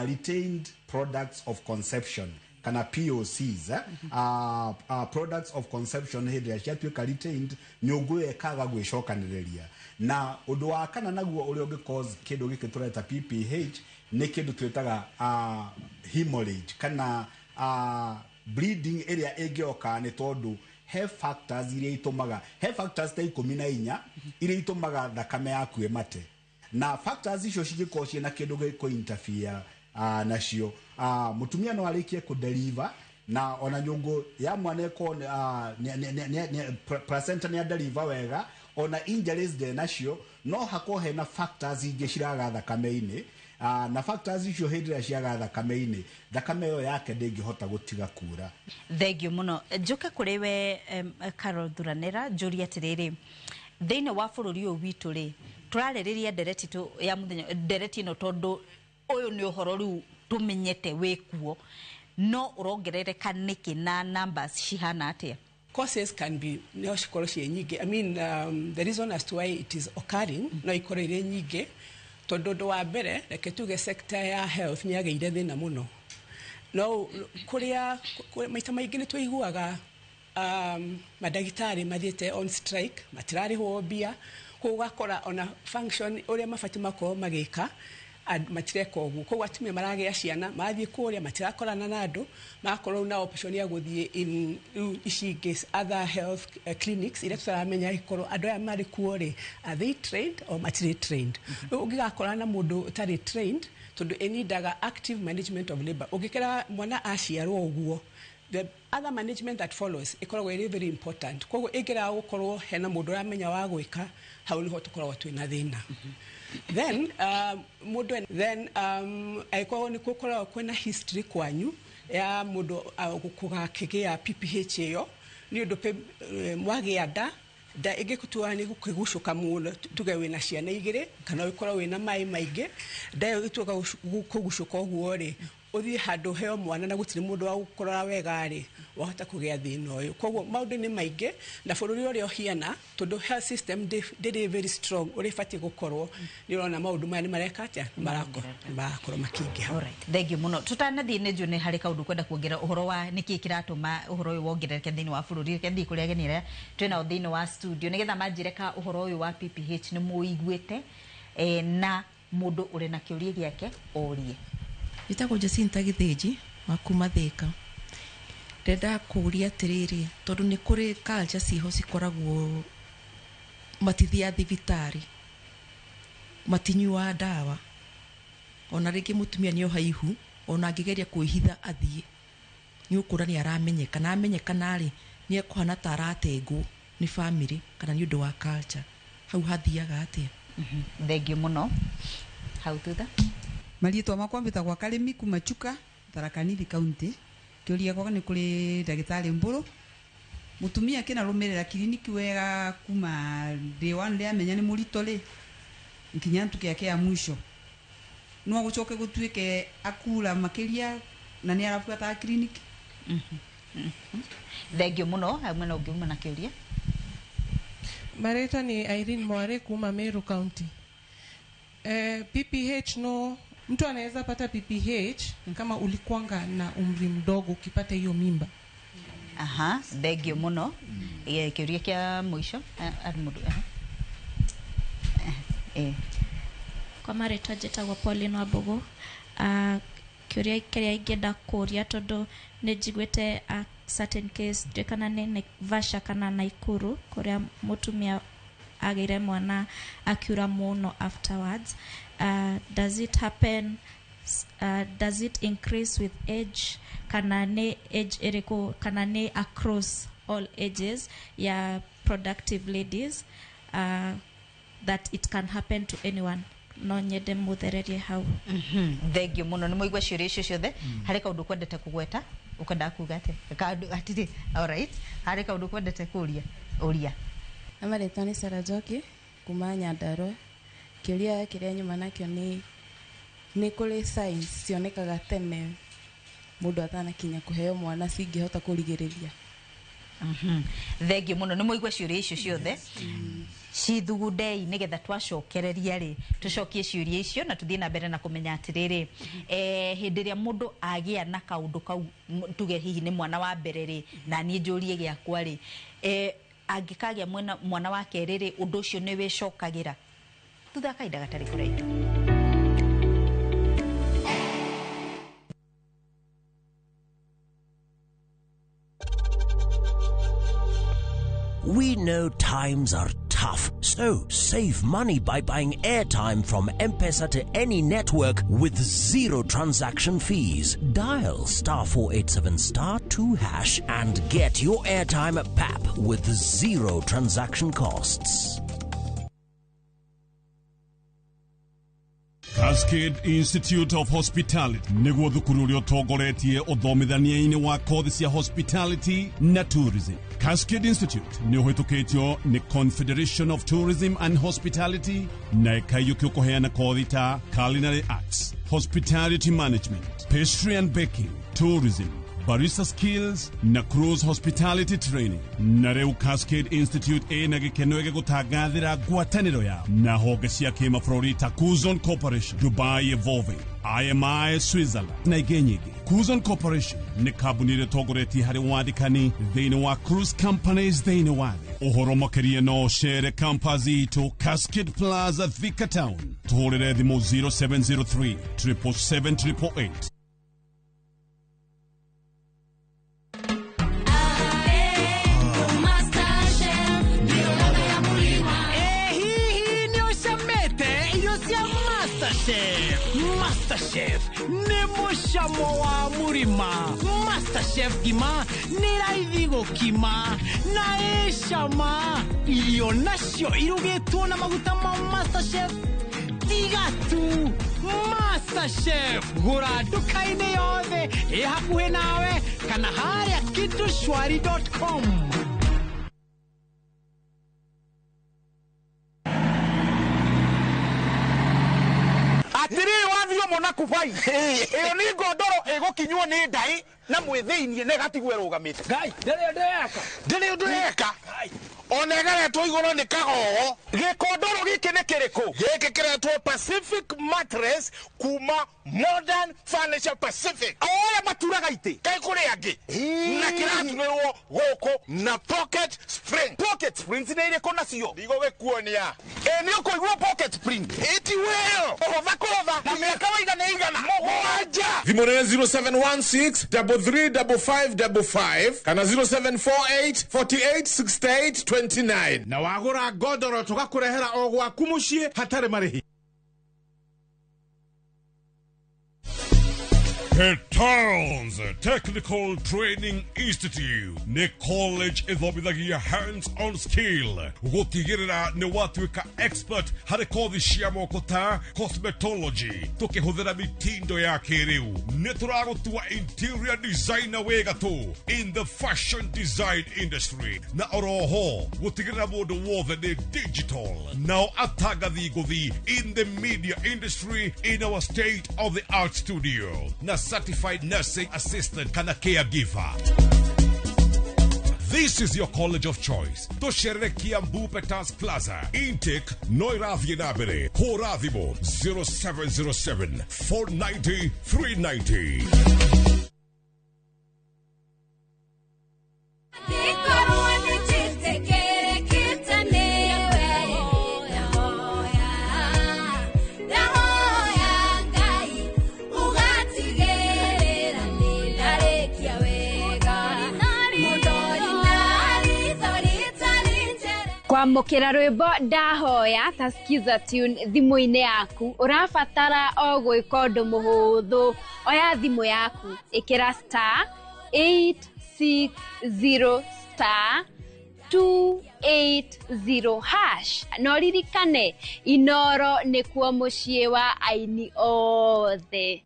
retained products of conception kana POCs, products of conception. Hĩndĩ ĩrĩa ciatuĩka retained, nyũngũ ĩyo ĩkaga gwĩcokanĩrĩria. Na ũndũ wa kana naguo ũrĩa ũngĩ cause kĩndũ gĩkĩ tũreta PPH nĩ kĩndũ twĩtaga hemorrhage kana bleeding ĩrĩa ĩngĩoka nĩ tondũ he factors iria itũmaga, he factors ta 14 iria itũmaga thakame yaku ĩmate, na factors icio cingĩkorwo ciĩna kĩndũ gĩkũ interfere nacio, mũtumia no arĩkie kũdeliver na ona nyũngũ ya mwana ĩkorwo placenta nĩ adeliver wega, ona injuries ndĩ nacio, no hakorwo hena factors ingĩ ciraga thakame-inĩ, na factors icio hĩndĩ ĩrĩa ciaga thakame-inĩ, thakame ĩyo yake ndĩngĩhota gũtiga kura. Thengiũ mũno. Njoke kũrĩ we Carol Thuranira, njũrie atĩrĩrĩ, thĩinĩ wa bũrũri ũyũ witũ rĩ, tũrarĩrĩria ndereti tu ya mũthenya ndereti ĩno tondũ ũyũ nĩ ũhoro rĩu tũmenyete wĩkuo, no ũrongerereka nĩkĩ na numbers cihana atĩa? Causes can be no cikorwo ciĩ nyingĩ. I mean, the reason as to why it is occurring no ikorwo irĩ nyingĩ, tondũ ũndũ wa mbere, reke tuge sector ya health nĩ yagĩire thĩna mũno. No kũrĩa maita maingĩ nĩ tũiguaga mandagĩtarĩ mathiĩte on strike, matirarĩhwo mbia, koguo ũgakora ona function ũrĩa mabatiĩ makorwo magĩka Matireka ũguo. Koguo atumia maragĩa ciana marathiĩ kũrĩa matirakorana na andũ, magakorwo na option ya gũthiĩ in rĩu ici ingĩ, other health clinics iria tũtaramenya ikorwo andũ aya marĩ kuo rĩ, are they trained or matirĩ trained? Rĩu ũngĩgakorana na mũndũ ũtarĩ trained, tondũ ĩnindaga active management of labor, ũngĩkera mwana aciarwo ũguo, the other management that follows ĩkoragwo ĩrĩ very important. Koguo ĩngĩraga gũkorwo hena mũndũ ũramenya wa gwĩka, hau nĩho tũkoragwo twĩna thĩna. Then mũndũ then angĩkorwo nĩ gũkoragwo kwĩna history kwanyu ya mũndũ gũgakĩgĩa PPH ĩyo, nĩ ũndũ mwagĩa nda, nda ĩngĩtua nĩ gũkĩgucũka mũno, tuge wĩna ciana igĩrĩ kana ũkorwo wĩna maĩ maingĩ, nda ĩyo ĩtuĩka kũgucũka ũguo rĩ, ũthiĩ handũ heo mwana na gũtirĩ mũndũ wa gũkũrora wega rĩ, wahota kũgĩa thĩna ũyũ. Koguo maũndũ nĩ maingĩ na bũrũri ũrĩa ũhiana, tondũ health system ndĩrĩ very strong ũrĩa ĩbatiĩ gũkorwo, nĩ ũrona maũndũ maya nĩ mareka atĩa, nĩ marakorwo makĩingĩha. Thengiũ mũno. Tũtanathiĩ nĩ njũĩ nĩ harĩ kaũndũ kwenda kuongerera ũhoro wa nĩkĩĩ kĩratũma ũhoro ũyũ wongerereke thĩinĩ wa bũrũri. Reke thiĩ kũrĩ ageni arĩa twĩnao thĩinĩ wa studio nĩgetha manjĩre ka ũhoro ũyũ wa PPH nĩ mũiguĩte, na mũndũ ũrĩ na kĩũria gĩake orie. Njĩtagwo Jacinta Gĩthĩnji wa kuma Thĩka. Ndĩrenda kũũria atĩrĩrĩ, tondũ nĩ kũrĩ culture ciho cikoragwo matithiaga thibitarĩ, matinyuaga ndawa, ona rĩngĩ mũtumia nĩ oha ihu, ona angĩgeria kwĩhitha athiĩ nĩ ũkũra nĩ aramenyeka, na amenyekana rĩ, nĩ ekũhana ta aratengwo nĩ family kana nĩ ũndũ wa culture. Hau hathiaga atĩa? Thengiũ mũno. Hau thutha. Marĩtwa makwa mbĩtagwo Karĩmi kuma Chuka, Tharaka Nithi County. Kĩũria gĩakwa nĩ kũrĩ ndagĩtarĩ Mbũrũ. Mũtumia akĩnarũmĩrĩra kiriniki wega kuma day one rĩa amenya nĩ mũritũ rĩ, nginya ntukũ yake ya mwisho, no gũcoke gũtuĩke akura makĩria na nĩ arabuataga kiriniki? Thengiũ mũno. Hau mwena ũngĩ uma na kĩũria. Marĩtwa ni Irene Mware kuma Meru County. PPH, no mtu anaweza pata PPH kama ulikuanga na umri mdogo ukipata hiyo mimba? Aha, thengiũ mũno. Kĩũria kĩa mũico arĩ mũndũ. Kwa marĩtwa njĩtagwo Pauline Wambũgũ. Kĩũria kĩrĩa ingĩenda kũũria, tondũ nĩ njiguĩte a certain case, ndiũĩ kana nĩ Naivasha kana Naikuru, kũrĩa mũtumia agĩire mwana akiura mũno afterwards. Does it happen, does it increase with age, kana nĩ age ĩrĩkũ, kana nĩ across all ages ya productive ladies, that it can happen to anyone? No nyende mũthererie hau. Thengiũ mũno. Nĩ mũigua ciũria icio ciothe. Harĩ kaũndũ kwendete kũgweta, ũkwendaga kuga atĩa? Kaũndũ hatirĩ. Alright, harĩ kaũndũ kwendete kũria, ũria. Na marĩtwa nĩ Sarah Njoki kuma Nyandarua. Kĩũria kĩrĩa nyuma nakĩo nĩ kũrĩ signs cionekaga tene mũndũ atanakinya kũheo mwana cingĩhota kũrigĩrĩria? Thengiũ mũno. Nĩ mũigua ciũria icio ciothe, cithugundei nĩgetha twacokereria rĩ, tũcokie ciũria icio na tũthiĩ na mbere na kũmenya atĩrĩrĩ, hĩndĩ ĩrĩa mũndũ agĩa na kaũndũ kau, tuge hihi nĩ mwana wa mbere rĩ, na niĩ njũrie gĩakwa rĩ, angĩkagĩa mwana wa kerĩ rĩ, ũndũ ũcio nĩ wĩcokagĩra thutha wa kahinda gatarĩ kũraihu. We know times are tough, so save money by buying airtime from M-Pesa to any network with zero transaction fees. Dial *487*2# and get your airtime at PAP with zero transaction costs. Cascade Institute of Hospitality nĩguo thukuru ũrĩa ũtongoretie ũthomithania-inĩ wa kothi cia hospitality na tourism. Cascade Institute nĩ ũhĩtũkĩtio nĩ Confederation of Tourism and Hospitality na ĩkaiyũkio kũheana kothi ta culinary arts, hospitality management, pastry and baking, tourism, barista skills na cruise hospitality training. Na rĩu Cascade Institute ĩna gĩkeno gĩgũtangathĩra ngwatanĩro yao na honge cia kĩmabũrũri ta Kuzon Corporation, Dubai Evolving, IMI Switzerland na ingĩ nyingĩ. Cruise Corporation nĩ kambuni ĩrĩa ĩtongoretie harĩ wandĩkani thĩinĩ wa cruise companies thĩinĩ wa thĩ. Ũhoro makĩria no ũcere campus itũ Cascade Plaza, Thika Town. Tũhũrĩre thimũ 0703 777 888. Hihi nĩ ũcamĩte irio cia MasterChef? MasterChef nĩ mũcamo wa mũrima. MasterChef ngima nĩ raithi gũkima na ĩcama. Irio nacio irugĩtwo na maguta ma MasterChef tiga tu. MasterChef gũra nduka-inĩ yothe ĩ hakuhĩ nawe kana harĩa kitushwari.com. Atiriri wathio mona kubai iyo ni ngondoro igukinywo ni ndai na mwithiinie na igatigwo irugamite. Ngai ndiri undu yeka, ndiri undu yeka, ona ĩgeretwo igũrũ nĩ kagogo. Gĩkondoro gĩkĩ nĩ kĩrĩkũ? Gĩkĩ kĩretwo Pacific Mattress kuma Modern Furniture Pacific. O ũrĩa maturaga itĩ kaĩ kũrĩ angĩ, na kĩraturĩrwo gũkũ na pocket spring. Pocket springs nĩ irĩkũ nacio? Ndigũgĩkuonia. Ĩ nĩ ũkũigua pocket spring ĩti wĩyo ũhũtha kũhũtha na mĩaka waiga nĩ igana mũgwanja. Thimũ nĩ 0716 335555 kana 0748 48 68 29. Na wagũra ngondoro tũgakũrehera o gwaku mũciĩ hatarĩ marĩhi. Petals Technical Training Institute nĩ college ĩthomithagia hands-on skill gũtigĩrĩra nĩ watuĩka expert harĩ kothi cia moko ta cosmetology tũkĩhũthĩra mitindo ya kĩrĩu. Nĩ tũragũtua interior designer wĩ gatũ in the fashion design industry na oroho gũtigĩrĩra mũndũ wothe nĩ digital nao atangathi ngũthi in the media industry in our state of the art studio na certified nursing assistant kana caregiver. This is your college of choice. Tũcerere Kiambu Petals Plaza. Intake no ĩrathiĩ na mbere. Hũra thimũ 0707 490 390. Kwamũkĩra rwĩmbo ndahoya ta Skiza Tune thimũ-inĩ yaku ũrabatara o gwĩka ũndũ mũhũthũ. Oya thimũ yaku, ĩkĩra star 860 star 280 hash na ũririkane Inoro nĩkuo mũciĩ wa aini othe.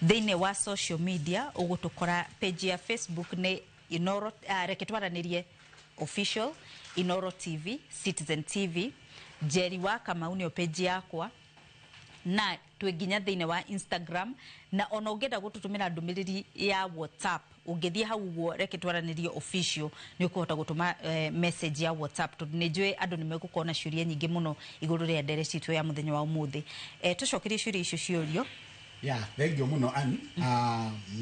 Thĩinĩ wa social media ũgũtũkora page ya Facebook nĩ Inoro, reke twaranĩrie official Inoro TV, Citizen TV, Njeri wa Kamau nĩyo page yakwa, na twĩ nginya thĩinĩ wa Instagram, na ona ũngĩenda gũtũtũmĩra ndũmĩrĩri ya WhatsApp ũngĩthiĩ hau ũguo reke twaranĩrie official nĩ ũkũhota gũtũma message ya WhatsApp tondũ nĩ njũĩ andũ nĩ megũkorwo na ciũria nyingĩ mũno igũrũ rĩa ndere citũ ya mũthenya wa ũmũthĩ. Tũcokerie ciũria icio ciũrio. Ya, thank you mũno Ann.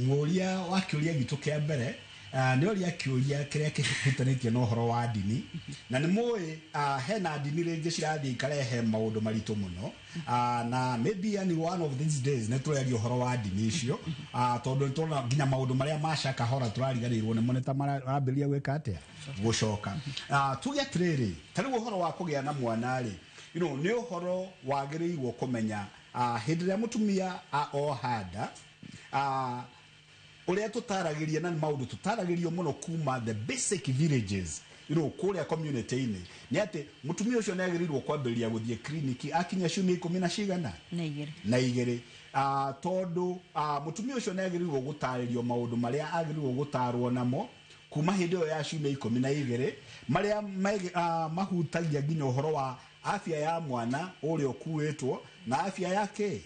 Mũria wa kĩũria gitũ kĩa mbere nĩ ũria kĩũria kĩrĩa kĩhutanĩtie na ũhoro wa ndini, na nĩ mũĩ hena ndini rĩngĩ cirathiĩ ikarehe maũndũ maritũ mũno, na maybe yani one of these days nĩ tũreria ũhoro wa ndini icio, tondũ nĩtũrona nginya maũndũ marĩa maca kahora tũrariganĩirwo nĩmo nĩ ta marambĩrĩria gwĩka atĩa gũcoka. Tuge atĩrĩrĩ, ta rĩu ũhoro wa kũgĩa na mwana rĩ, you know, nĩ ũhoro wagĩrĩirwo kũmenya hĩndĩ ĩrĩa mũtumia oha nda, ũrĩa tũtaragĩria na maũndũ tũtaragĩrio mũno kuma the basic villages, you know, kũrĩa community-inĩ, nĩ atĩ mũtumia ũcio nĩ agĩrĩirwo kwambĩrĩria gũthiĩ kiriniki akinya ciumia ikũmi na cigana na igĩrĩ, tondũ mũtumia ũcio nĩ agĩrĩirwo gũtarĩrio maũndũ marĩa agĩrĩirwo gũtarwo namo kuma hĩndĩ ĩyo ya ciumia 12 marĩa mahutagia nginya ũhoro wa afya ya mwana ũrĩa ũkuĩtwo na afya yake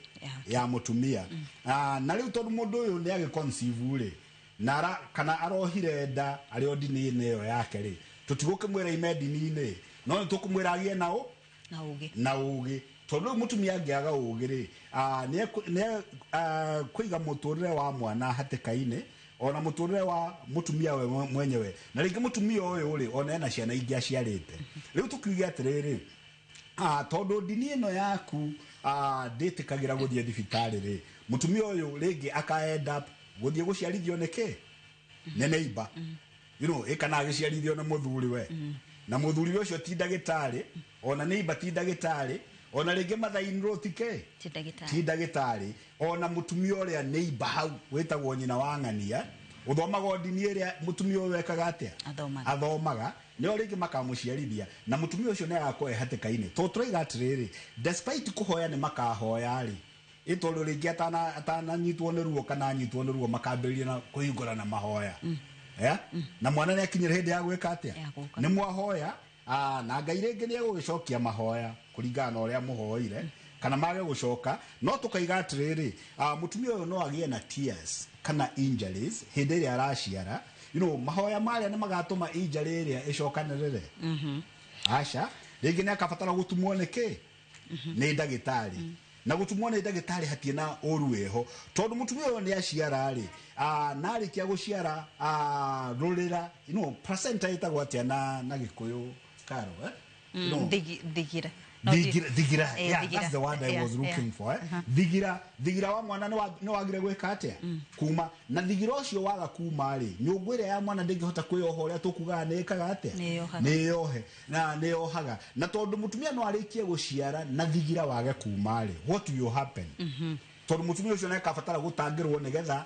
ya mũtumia. Na rĩu tondũ mũndũ ũyũ nĩ agĩconceive rĩ, na kana arohire nda arĩ o ndini-inĩ ĩyo yake rĩ, tũtigũkĩmwĩra ime ndini-inĩ, no nĩ tũkũmwĩra agĩe nao Na ũgĩ. Na ũgĩ, tondũ rĩu mũtumia angĩaga ũgĩ rĩ, nĩ kũiga mũtũrĩre wa mwana hatĩka-inĩ, ona mũtũrĩre wa mũtumia we mwenyewe. Na rĩngĩ mũtumia ũyũ rĩ, ona ena ciana ingĩ aciarĩte. Rĩu tũkiuge atĩrĩrĩ, tondũ ndini ĩno yaku ndĩtĩkagĩra gũthiĩ thibitarĩ rĩ, mũtumia ũyũ rĩngĩ aka end up gũthiĩ gũciarithio nĩ kĩ? Nĩ neighbor, ĩkana agĩciarithio nĩ mũthuri we, na mũthuri ũcio ti ndagĩtarĩ, ona neighbor ti ndagĩtarĩ, ona rĩngĩ mother-in-law ti kĩ? Ti ndagĩtarĩ. Ti ndagĩtarĩ. Ona mũtumia ũrĩa neighbor hau wĩtagwo nyina wa ng'ania, ũthomaga o ndini ĩrĩa mũtumia ũyũ ekaga atĩa? Athomaga. Athomaga, nĩo rĩngĩ makamũciarithia, na mũtumia ũcio nĩ agakorwo e hatĩka-inĩ. Tondũ tũraiga atĩrĩrĩ, despite kũhoya nĩ makahoya rĩ, ĩ tondũ rĩngĩ atananyitwo nĩ ruo kana anyitwo nĩ ruo, makambĩrĩria na kũhingũra na mahoya. Na mwana nĩ akinyĩra hĩndĩ ya gwĩka atĩa? Ya gũka. Nĩ mwahoya, na Ngai rĩngĩ nĩ egũgĩcokia mahoya kũringana na ũrĩa mũhoire, kana mage gũcoka. No tũkaiga atĩrĩrĩ, mũtumia ũyũ no agĩe na tears kana injuries hĩndĩ ĩrĩa araciara. Mahoya marĩa nĩ magatũma injury ĩrĩa ĩcokanĩrĩre? Aca. Rĩngĩ nĩ akabatara gũtumwo nĩ kĩ? Nĩ ndagĩtarĩ. Na gũtumwo nĩ ndagĩtarĩ hatirĩ na ũru wĩho, tondũ mũtumia ũyũ nĩ aciara rĩ, na arĩkia gũciara, rũrĩra, placenta ĩtagwo atĩa na Gĩkũyũ, Karo, eh? No. Thigira. Thigira, thigira. Yeah, Thigira. That's the word I was looking for, eh? Thigira, thigira wa mwana nĩ wagire gwĩka atĩa? Kuma. Na thigira ũcio waga kuma rĩ, nyũngũ ĩrĩa ya mwana ndĩngĩhota kwĩyoha ũrĩa tũkugaga nĩ ĩkaga atĩa? Nĩ ĩyohaga. Nĩ yohe na nĩ yohaga. Na tondũ mũtumia no arĩkie gũciara na thigira wage kuma rĩ, what will happen? Tondũ mũtumia ũcio nĩakabatara gũtangĩrwo nĩgetha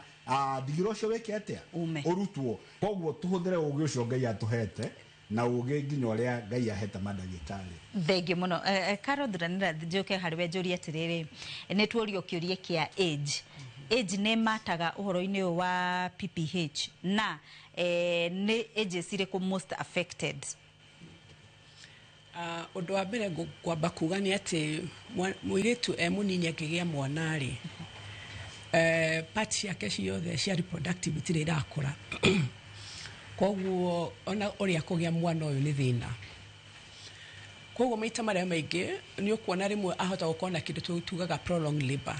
thigira ũcio wĩke atĩa? Ume. Ũrutwo. Koguo tũhũthĩre ũgĩ ũcio Ngai atũhete, na ũgĩ nginya ũrĩa Ngai ahete mandagĩtarĩ. Thengiũ mũno. Karo Thuranĩra, njũke harĩ we njũrie atĩrĩrĩ, nĩ tuorio kĩũria kĩa age. Age nĩ mataga ũhoro-inĩ ũyũ wa PPH, na nĩ ages irĩkũ most affected? Ũndũ wa mbere ngwamba kuga nĩ atĩ mũirĩtu e mũnini akĩgĩa mwana rĩ, part ciake ciothe cia reproductive itirĩ irakũra, koguo ona ũrĩa kũgĩa mwana ũyũ nĩ thĩna. Koguo maita marĩa maingĩ nĩ ũkuona rĩmwe ahota gũkorwo na kĩndũ tugaga prolonged labor.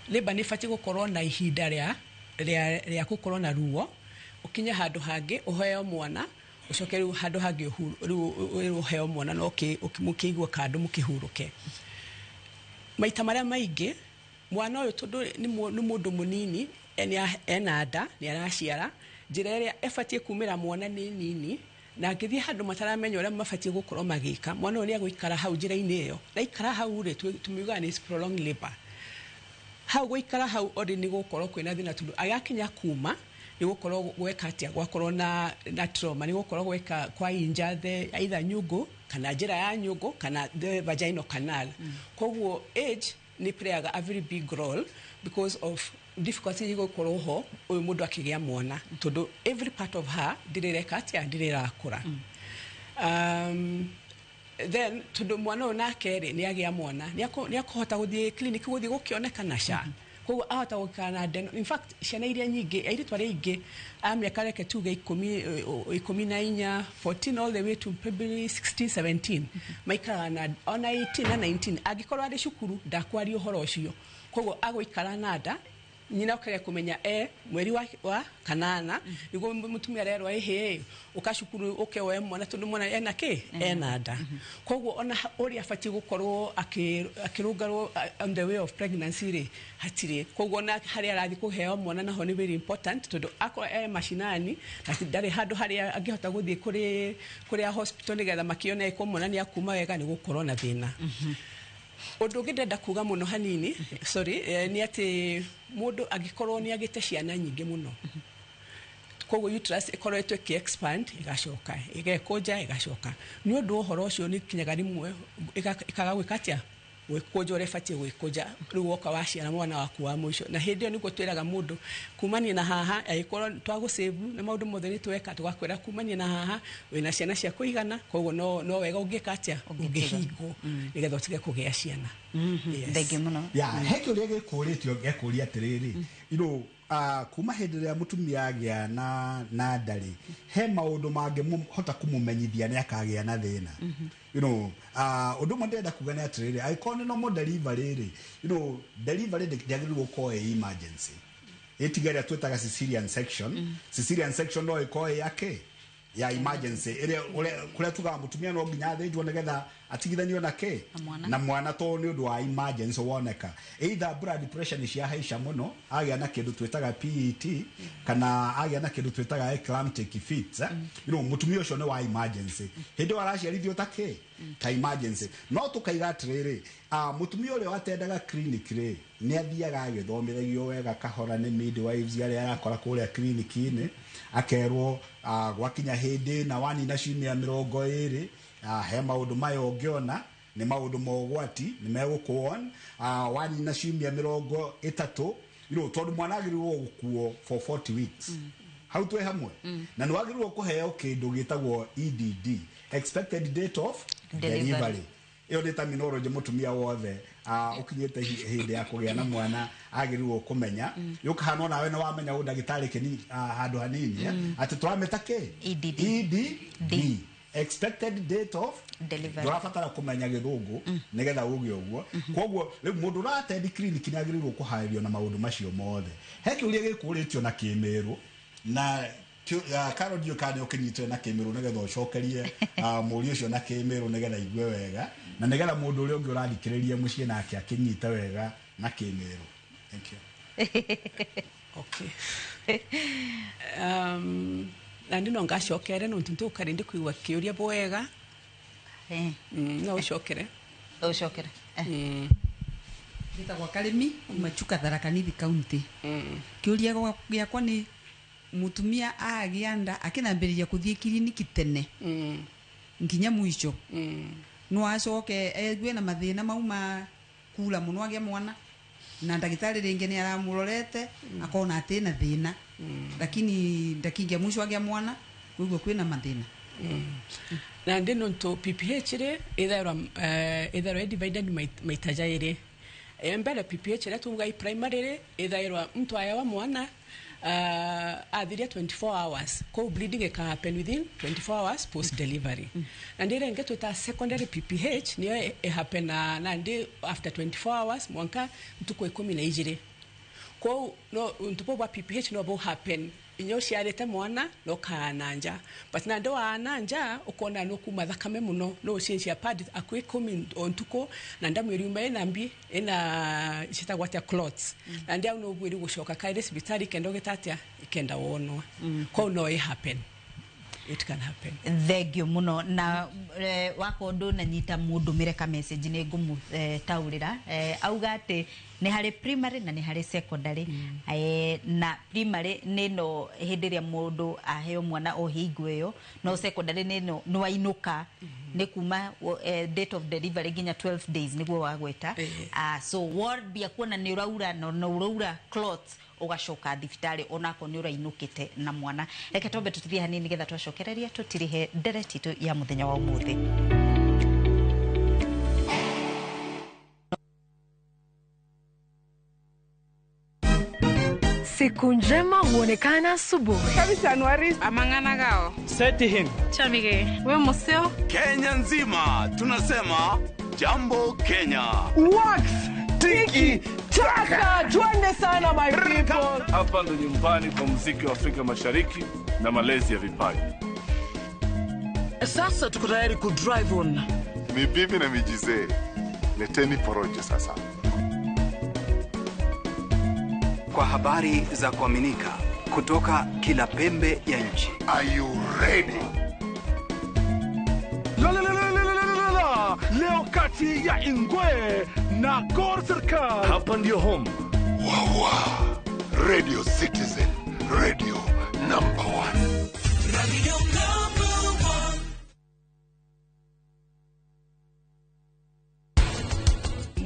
Labor nĩ ĩbatiĩ gũkorwo na ihinda rĩa gũkorwo na ruo, ũkinye handũ hangĩ ũheo mwana, ũcoke rĩu handũ hangĩ rĩu ũheo mwana na mũkĩigue kando mũkĩhurũke. Maita marĩa maingĩ mwana ũyũ tondũ nĩ mũndũ mũnini, ena nda, nĩ araciara, njĩra ĩrĩa ĩbatiĩ kumĩra mwana nĩ nini, na angĩthiĩ handũ mataramenya ũrĩa mabatiĩ gũkorwo magĩka, mwana ũyũ nĩ egũikara hau njĩra-inĩ ĩyo. Na aikara hau rĩ, tũmiugaga nĩ prolonged labor. Hau gũikara hau already nĩ gũkorwo kwĩna thĩna, tondũ agakinya kuma nĩ gũkorwo gweka atĩa? Gwakorwo na trauma, nĩ gũkorwo gweka kwa inja the either nyũngũ kana njĩra ya nyũngũ kana the vaginal canal. Koguo age nĩ playaga a very big role because of difficulty igũkorwo ho ũyũ mũndũ akĩgĩa mwana, tondũ every part of her ndĩrĩreka atĩa? Ndĩrĩrakũra. Then tondũ mwana ũyũ nake rĩ, nĩ agĩa mwana, nĩ akũhota gũthiĩ clinic gũthiĩ gũkĩonekana ca. Koguo ahota gũikara na nda. In fact, ciana iria nyingĩ, airĩtu arĩa aingĩ a mĩaka reke tuge 14, 14 all the way to probably 16, 17, maikaraga na ona 18 na 19, angĩkorwo arĩ cukuru ndakwaria ũhoro ũcio. Koguo agũikara na nda, nyina ũkaria kũmenya e mweri wa kanana nĩguo mũtumia arerwo, ĩhĩ, ũka cukuru ũke woe mwana, tondũ mwana ena kĩ? Ena nda. Koguo ona ũrĩa abatiĩ gũkorwo akĩrũngarwo on the way of pregnancy rĩ, hatirĩ. Koguo ona harĩa arathiĩ kũheo mwana naho nĩ very important, tondũ akorwo e macinani na ndarĩ handũ harĩa angĩhota gũthiĩ kũrĩa hospital nĩgetha makĩone ko mwana nĩ akuma wega, nĩ gũkorwo na thĩna. Ũndũ ũngĩ ndĩrenda kuga mũno hanini, sorry, nĩ atĩ mũndũ angĩkorwo nĩ agĩte ciana nyingĩ mũno, koguo uterus ĩkoretwo ĩkĩ expand, ĩgacoka ĩgekũnja, ĩgacoka, nĩ ũndũ wa ũhoro ũcio nĩ kinyaga rĩmwe ĩkaga gwĩka atĩa? Gwĩkũnja ũrĩa ĩbatiĩ gwĩkũnja. Rĩu woka waciara mwana waku wa mũico, na hĩndĩ ĩyo nĩguo twĩraga mũndũ kumania na haha, angĩkorwo twagũsave na maũndũ mothe nĩ tweka, tũgakwĩra kumania na haha wĩna ciana cia kũigana, koguo no wega ũngĩka atĩa? Ũngĩhingwo nĩgetha ũtige kũgĩa ciana. Yes. Thengiũ mũno. Ya, he kĩũria gĩkũrĩtio, gekũria atĩrĩrĩ, Kuma hĩndĩ ĩrĩa mũtumia agĩa na ndarĩ, he maũndũ mangĩhota kũmũmenyithia nĩ akagĩa na thĩna. You know, ũndũ ũmwe ndĩrenda kuga nĩ atĩrĩrĩ, angĩkorwo nĩ normal delivery rĩ, you know, delivery ndĩagĩrĩirwo gũkorwo ĩ emergency. Ĩtiga ĩrĩa twĩtaga cesarean section. Cesarean section no ĩkorwo ĩ ya ya emergency, ĩrĩa kũrĩa tugaga mũtumia no nginya athĩnjwo nĩgetha atigithanio na kĩ na mwana, tondũ nĩ ũndũ wa emergency woneka. Either blood pressure nĩ ciahaica mũno, agĩa na kĩndũ twĩtaga PET, kana agĩa na kĩndũ twĩtaga eclamptic fits, eh? You know, mũtumia ũcio nĩ wa emergency, hĩndĩ ĩyo araciarithio ta kĩ ta emergency. No tũkaiga atĩrĩrĩ, mũtumia ũrĩa watendaga clinic rĩ, nĩ athiaga agĩthomithagio wega kahora nĩ midwives arĩa arakora kũrĩa clinic-inĩ, akerwo gwakinya hĩndĩ na wanina ciumia 20, he maũndũ maya ũngĩona nĩ maũndũ ma ũgwati, nĩ megũkũon. Wanina ciumia 30, you know, tondũ mwana agĩrĩirwo gũkuo for 40 weeks, hau twĩ hamwe, na nĩ wagĩrĩirwo kũheo kĩndũ gĩtagwo EDD, expected date of delivery. Ĩyo nĩ terminology mũtumia wothe ũkinyĩte hĩndĩ ya kũgĩa na mwana agĩrĩirwo kũmenya. Yũkahana nawe nĩ wamenya ũ ndagĩtarĩ kĩni handũ hanini, atĩ tũramĩta kĩ EDD, EDD, expected date of delivery. Ndũrabatara kũmenya gĩthũngũ nĩgetha uge ũguo. Koguo rĩu mũndũ ũratendi clinic nĩ agĩrĩirwo kũharĩrio na maũndũ macio mothe. He kĩũria gĩkũrĩtio na kĩmĩrũ na Carol, ndiũĩ kana nĩ ũkĩnyitire na kĩmĩrũ, nĩgetha ũcokerie mũriũ ũcio na kĩmĩrũ nĩgetha aigue wega, na nĩgetha mũndũ ũrĩa ũngĩ ũrathikĩrĩria mũciĩ nake akĩnyite wega na kĩmĩrũ. Thank you. Okay. Na ndi no ngacokere nontu ntukari ndi kuigua kiuria bwega. No ucokere. Ucokere. Njĩtagwo Karĩmi kuma Chuka, Tharaka Nithi County. Kĩũria gĩakwa nĩ mũtumia agĩa nda akĩnambĩrĩria kũthiĩ kiriniki tene nginya mũico, no acoke egue na mathĩna mau ma kura mũno agĩa mwana, na ndagĩtarĩ rĩngĩ nĩ aramũrorete akona atĩ na thĩna, lakini ndakingia mũico agĩa mwana koguo kwĩna mathĩna? Na ndi nontu PPH rĩ itherwa divided maita jairi. Mbere PPH rĩ tuga i primary rĩ itherwa mtu ayawa mwana athiria 24 hours, ko bleeding ika happen within 24 hours post delivery. Na ndi renge twita secondary PPH, niyo e happen na ndi after 24 hours mwanka mtuko 12. Ko no ntupo bwa PPH no bo happen inyo ciarite mwana no kananja, but na ndo ananja ukona no kuma thakame muno no cia pad akwi 10 ontuko na ndamwiri uma ina mbi ina citagwo atia clots, na ndia no gwiri gucoka kaire cibitari kendo gitatia ikenda wonwa. Ko no it happen, it can happen. Thank you muno. Na wako ndunanyita mundu mire ka message ni ngumu taurira auga ati ni hari primary na ni hari secondary. Na primary ni no hindi ria mundu aheo mwana o hingo iyo, no secondary ni no ni wainuka ni kuma date of delivery nginya 12 days niguo wagweta. So wambia kuona ni uraura no uraura clots, ugacoka thibitarĩ onako nĩ ũrainũkĩte na mwana. Reke twambe tũthiĩ hanini nĩgetha twacokereria tũtirihe ndereti itũ ya mũthenya wa ũmũthĩ. Siku njema huonekana asubuhi. Kabisa Anuari amangana gao. Seti him. Chamige. We museo. Kenya nzima tunasema jambo Kenya. Wax tiki taka, twende sana my people. Hapa ndo nyumbani kwa muziki wa Afrika Mashariki na malezi ya vipaji. Sasa tuko tayari ku drive on. Ni bibi na mijize. Leteni porojo sasa. Kwa habari za kuaminika kutoka kila pembe ya nchi. Are you ready? La la la la la la la. Leo kati ya Ingwe na Gor Serikali. Hapa ndio home. Wawa. Radio Citizen, radio number 1. Radio number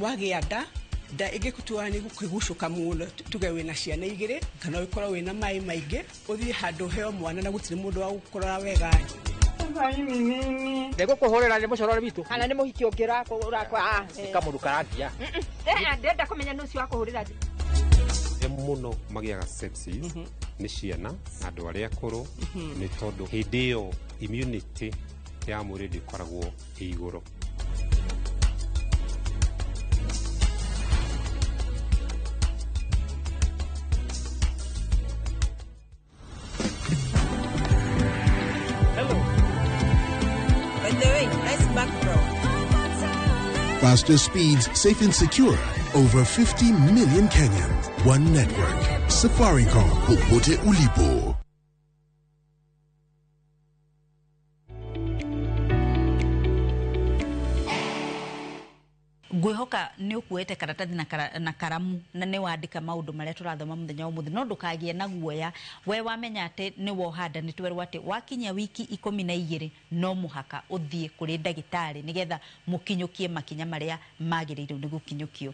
1. Wagĩa nda nda ĩngĩgũtua nĩ gũkĩgucũka mũno, tuge wĩna ciana igĩrĩ kana ũkorwo wĩna maĩ maingĩ, ũthiĩ handũ heo mwana na gũtirĩ mũndũ wa gũkũrora wega. Ndegũkũhũrĩra nĩ mũcorore witũ kana nĩ mũhiki ũngĩ ũrakwa kamũndũ karangia. Ndĩrenda kũmenya nĩ ũcio wa kũhũrĩra. Nĩ Mũno magĩaga sepsis nĩ ciana na andũ arĩa akũrũ, nĩ tondũ hĩndĩ ĩyo immunity ya mwĩrĩ ndĩkoragwo ĩ igũrũ. By the way, nice background. Faster speeds, safe and secure. Over 50 million Kenyans. One network. Safaricom. Popote ulipo. Ngwĩhoka nĩ ũkuĩte karatathi na karamu na nĩ wandĩka maũndũ marĩa tũrathoma mũthenya wa ũmũthĩ, no ndũkagĩe na guoya. We wamenya atĩ nĩ woha nda, nĩ twerwo atĩ wakinyia wiki 12 no mũhaka ũthiĩ kũrĩ ndagĩtarĩ nĩgetha mũkinyũkie makinya marĩa magĩrĩirwo nĩ gũkinyũkio.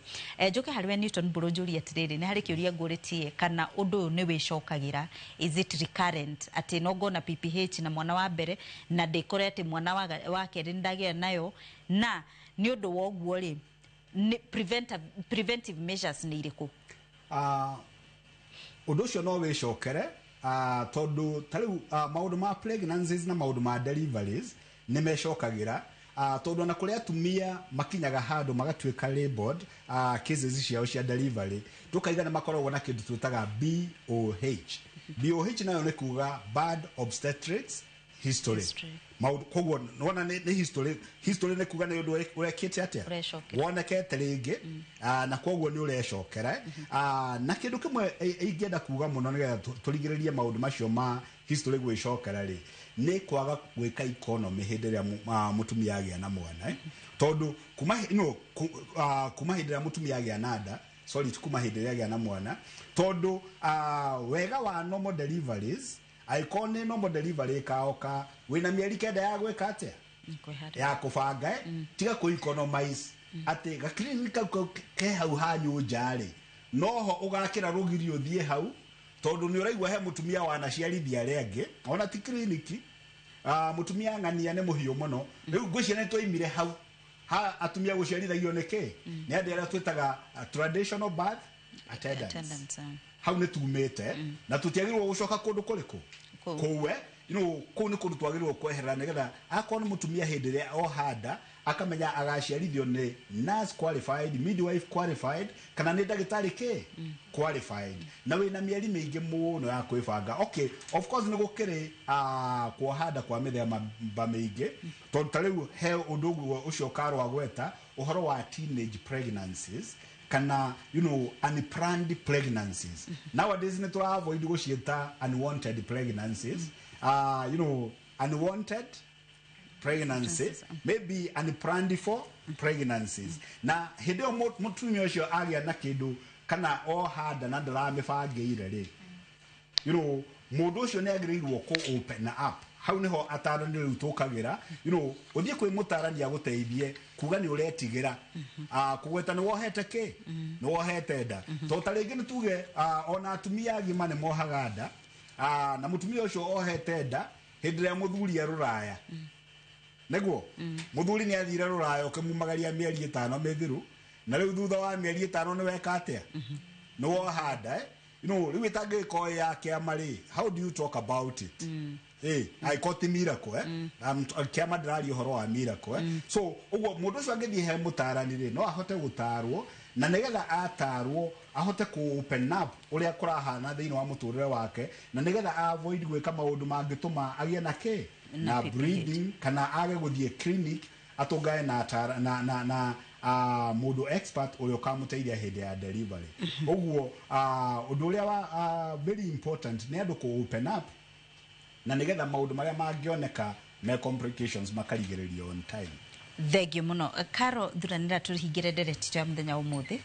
Njoke harĩ we Newton Mbũrũ, njũrie atĩrĩrĩ, nĩ harĩ kĩũria ngũrĩtie kana ũndũ ũyũ nĩ wĩcokagĩra, is it recurrent, atĩ no ngona PPH na mwana wa mbere na ndĩkore atĩ mwana wa kerĩ nĩ ndagĩa nayo, na nĩ ũndũ wa ũguo rĩ, nĩ preventive measures nĩ irĩkũ? Ũndũ ũcio no wĩcokere, tondũ ta rĩu maũndũ ma pregnancies na maũndũ ma deliveries nĩ mecokagĩra, tondũ ona kũrĩ atumia makinyaga handũ magatuĩka labeled cases ciao cia delivery, tũkaiga nĩ makoragwo na kĩndũ twĩtaga BOH. BOH nayo nĩ kuga bad obstetrics history. Maũndũ koguo nĩwona nĩ history. History nĩ kuga nĩ ũndũ ũrekĩte atĩa? Ũrecokera. Wonekete rĩngĩ, na koguo nĩ ũrecokera. Na kĩndũ kĩmwe ingĩenda kuga mũno nĩgetha tũrigĩrĩrie maũndũ macio ma history gwĩcokera rĩ, nĩ kwaga gwĩka economy hĩndĩ ĩrĩa mũtumia agĩa na mwana, eh. Tondũ kuma no, kuma hĩndĩ ĩrĩa mũtumia agĩa na nda, sorry, ti kuma hĩndĩ ĩrĩa agĩa na mwana, tondũ wega wa normal deliveries, angĩkorwo nĩ normal delivery ĩkaoka wĩna mĩeri 9 ya gwĩka atĩa, ya kũbanga, eh? Tiga kũ economize atĩ gakliniki kau ke hau hanyu nja rĩ, noho ũgakĩra rũgiri ũthiĩ hau, tondũ nĩ ũraigua he mũtumia wanaciarithia arĩa angĩ, ona ti kliniki. Mũtumia ng'ania nĩ mũhiũ mũno. Rĩu ngwĩciria nĩ twaimire hau ha atumia gũciarithagio nĩ kĩ, nĩ andũ arĩa twĩtaga traditional birth attendants. Attendants. Hau nĩ tumĩte na tũtiagĩrĩirwo gũcoka kũndũ kũrĩkũ kũu, eh? Kũu nĩ kũndũ twagĩrĩirwo kweherera, nĩgetha akorwo nĩ mũtumia hĩndĩ ĩrĩa oha nda akamenya agaciarithio nĩ nurse qualified, midwife qualified, kana nĩ ndagĩtarĩ kĩ qualified, na wĩna mĩeri mĩingĩ mũno ya kwĩbanga. Okay, of course nĩ gũkĩrĩ kuoha nda kwa mĩthemba mĩingĩ, tondũ ta rĩu he ũndũ ũguo ũcio Karũ agweta ũhoro wa teenage pregnancies kana unplanned pregnancies. Nowadays nĩ tũra avoid gũciĩta unwanted pregnancies. Unwanted pregnancy, maybe unplanned for pregnancies. Na hĩndĩ ĩyo mũtumia ũcio agĩa na kĩndũ kana oha nda na ndaramĩbangĩire rĩ, mũndũ ũcio nĩ agĩrĩirwo kũ open up. Hau nĩho atarani rĩu tũkagĩra, ũthiĩ kwĩ mũtarani agũteithie kuga nĩ ũretigĩra, kũgweta nĩ wohete kĩ, nĩ wohete nda, tondũ ta rĩngĩ nĩ tuge ona atumia agima nĩ mohaga nda, na mũtumia ũcio ohete nda hĩndĩ ĩrĩa mũthuri e rũraya, nĩguo mũthuri nĩ athire rũraya ũkĩmumagaria mĩeri 5 mĩthiru, na rĩu thutha wa mĩeri 5 nĩ weka atĩa, nĩ woha nda, eh? Rĩu ĩtangĩgĩkorwo ya kĩama rĩ, how do you talk about it? Angĩkorwo ti miracle, eh? Kĩama ndĩraria ũhoro wa miracle, eh? So ũguo mũndũ ũcio angĩthiĩ he mũtarani rĩ, no ahote gũtarwo, na nĩgetha atarwo ahote kũ open up ũrĩa kũrahana thĩinĩ wa mũtũrĩre wake, na nĩgetha avoid gwĩka maũndũ mangĩtũma agĩe na kĩ, na na PPH. Bleeding, kana age gũthiĩ clinic atũngane na na mũndũ expert ũrĩa ũkamũteithia hĩndĩ ya delivery. Ũguo ũndũ ũrĩa wa very important nĩ andũ kũ open up, na nĩgetha maũndũ marĩa mangĩoneka me complications makarigĩrĩrio on time. Thengio mũno Karo. Thuranĩra tũhingĩre ndereti ya mũthenya wa ũmũthĩ.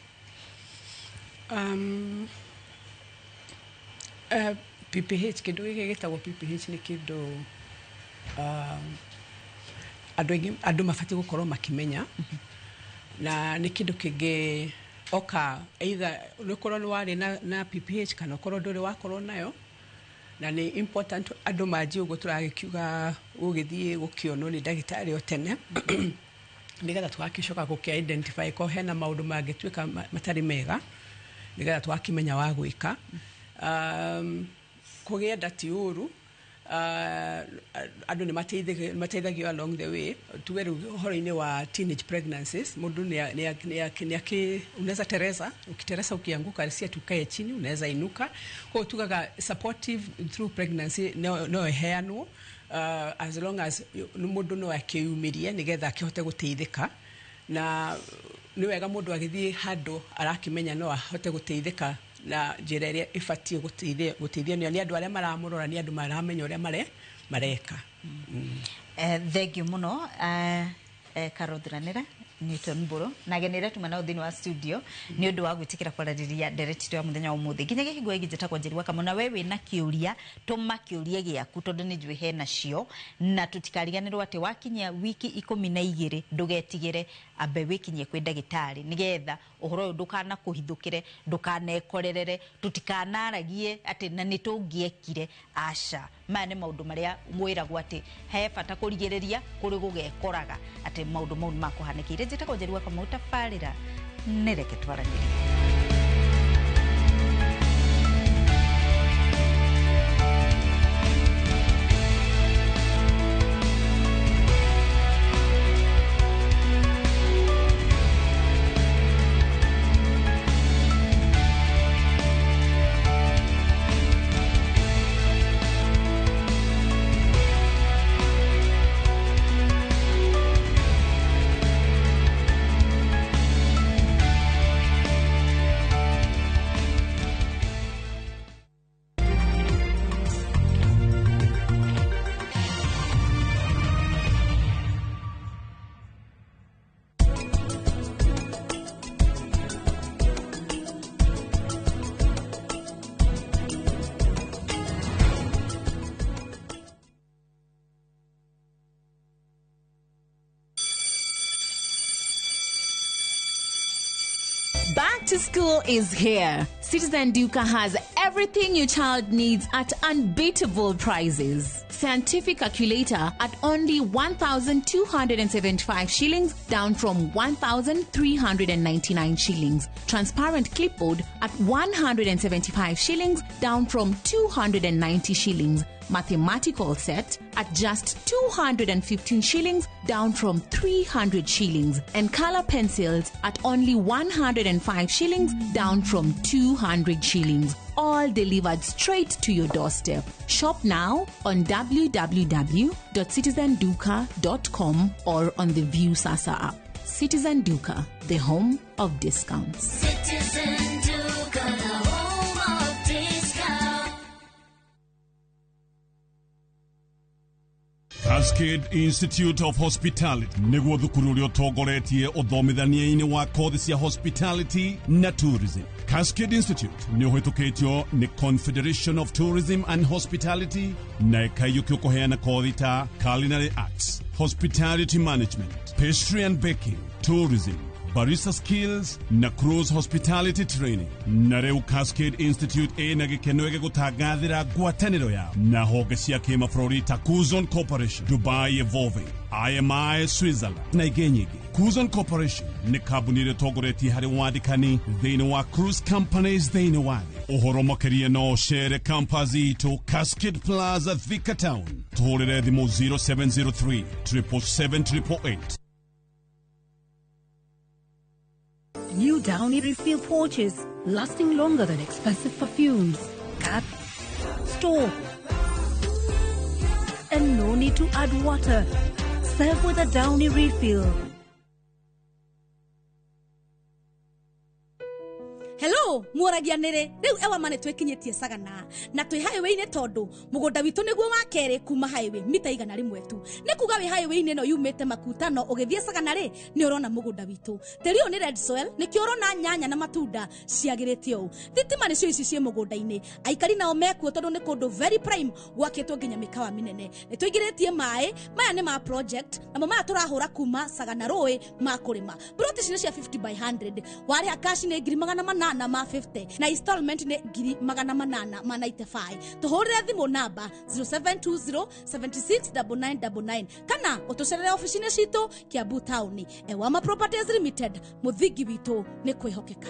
PPH, kĩndũ gĩkĩ gĩtagwo PPH nĩ kĩndũ andũ aingĩ, andũ mabatiĩ gũkorwo makĩmenya, na nĩ kĩndũ kĩngĩ oka either nĩ ũkorwo nĩ warĩ na PPH kana ũkorwo ndũrĩ wakorwo nayo, na nĩ important andũ manjie ũguo tũragĩkiuga gũgĩthiĩ gũkĩonwo nĩ ndagĩtarĩ o tene, nĩgetha tũgakĩcoka gũkĩ identify ko hena maũndũ mangĩtuĩka matarĩ mega. Nĩgetha twakĩmenya wa gwĩka. Kũgĩa nda ti ũru, andũ nĩ mateithagio along the way. Tuge rĩu ũhoro-inĩ wa teenage pregnancies, mũndũ nĩ unaweza tereza, ukitereza ukianguka, si ati ukae chini, unaweza inuka. Kwa hiyo tugaga supportive through pregnancy no ĩheanwo, as long as mũndũ no akĩyumĩrie nĩgetha akĩhote gũteithĩka. Na nĩ wega mũndũ agĩthiĩ handũ arakĩmenya no ahote gũteithĩka na njĩra ĩrĩa ĩbatiĩ gũteithio nĩ andũ arĩa maramũrora, nĩ andũ maramenya ũrĩa mareka. Thank you mũno, Karothuranĩra Newton Mburu na agenire tuma nao thĩinĩ wa studio nĩ ũndũ wa gwĩtĩkĩra kwarĩrĩria ndereti ya mũthenya wa ũmũthĩ. Nginya gĩhingo gĩkĩ njĩtagwo Njeri wa Kamau, na we wĩna kĩũria, tũma kĩũria gĩaku tondũ nĩ njũĩ hena cio, na tũtikariganĩrwo atĩ wakinyia wiki 12 ndũgetigĩre, ambe wĩkinyie kwĩ ndagĩtarĩ nĩgetha ũhoro ũyũ ndũkanakũhithũkĩre, ndũkanekorerere, tũtikanaragie atĩ na nĩ tũngĩekire. Aca, maya nĩ maũndũ marĩa mwĩragwo atĩ he bata kũrigĩrĩria kũrĩ gũgekoraga atĩ maũndũ mau nĩ makũhanĩkĩire. Njĩtagwo Njeri wa Kamau, tabarĩra nĩ reke twaranĩrie. Back to school is here. Citizen Duka has everything your child needs at unbeatable prices. Scientific calculator at only 1,275 shillings, down from 1,399 shillings. Transparent clipboard at 175 shillings, down from 290 shillings. Mathematical set at just 215 shillings, down from 300 shillings. And color pencils at only 105 shillings, down from 200 shillings. All delivered straight to your doorstep. Shop now on www.citizenduka.com or on the View Sasa app. Citizen Duka, the home of discounts. Citizen Duka, the home of discounts. Cascade Institute of Hospitality nĩguo thukuru ũrĩa ũtongoretie ũthomithania-inĩ wa kothi cia hospitality na tourism. Cascade Institute nĩ ũhĩtũkĩtio nĩ Confederation of Tourism and Hospitality na ĩkaiyũkio kũheana kothi ta culinary arts, hospitality management, pastry and baking, tourism, barista skills na cruise hospitality training. Na rĩu Cascade Institute ĩna gĩkeno gĩgũtangathĩra ngwatanĩro yao na honge cia kĩmabũrũri ta Kuzon Corporation, Dubai Evolving, IMI Switzerland na ingĩ nyingĩ. Kuzon Corporation nĩ kambuni ĩrĩa ĩtongoretie harĩ wandĩkani thĩinĩ wa cruise companies thĩinĩ wa thĩ. Ũhoro makĩria no ũcere campus itũ Cascade Plaza, Thika Town. Tũhũrĩre thimũ 0703 777 888. New Downy refill pouches, lasting longer than expensive perfumes. Cut, store, and no need to add water. Serve with a Downy refill. Hello, mwaragia nĩrĩ rĩu ewa mane twĩkinyĩtie Sagana na twĩ highway-inĩ tondũ mũgũnda witũ nĩguo wa kerĩ kuma highway mita 100 tu. Nĩ kuga wĩ highway-inĩ ĩno yumĩte Makutano ũgĩthiĩ Sagana rĩ nĩ ũrona mũgũnda witũ. Tĩri ũyũ nĩ red soil, nĩkĩo ũrona nyanya na matunda ciagĩrĩte ũũ. Thitima nĩcio ici ciĩ mũgũnda-inĩ. Aikari nao mekuo tondũ nĩ kũndũ very prime gwakĩtwo nginya mĩkawa mĩnene. Nĩ tũingĩrĩtie maĩ, maya nĩ ma project namo maya tũrahũra kuma Sagana rũĩ ma kũrĩma. Plot ici nĩ cia 50 by 100. Warĩha cash nĩ 800 ma 50 na installment nĩ 895. Tũhũrĩre thimũ namba 0720 769999 kana ũtũcerere ofici-inĩ citũ Kiambu Town. Ewama Properties Limited, mũthingi witũ nĩ kwĩhokeka.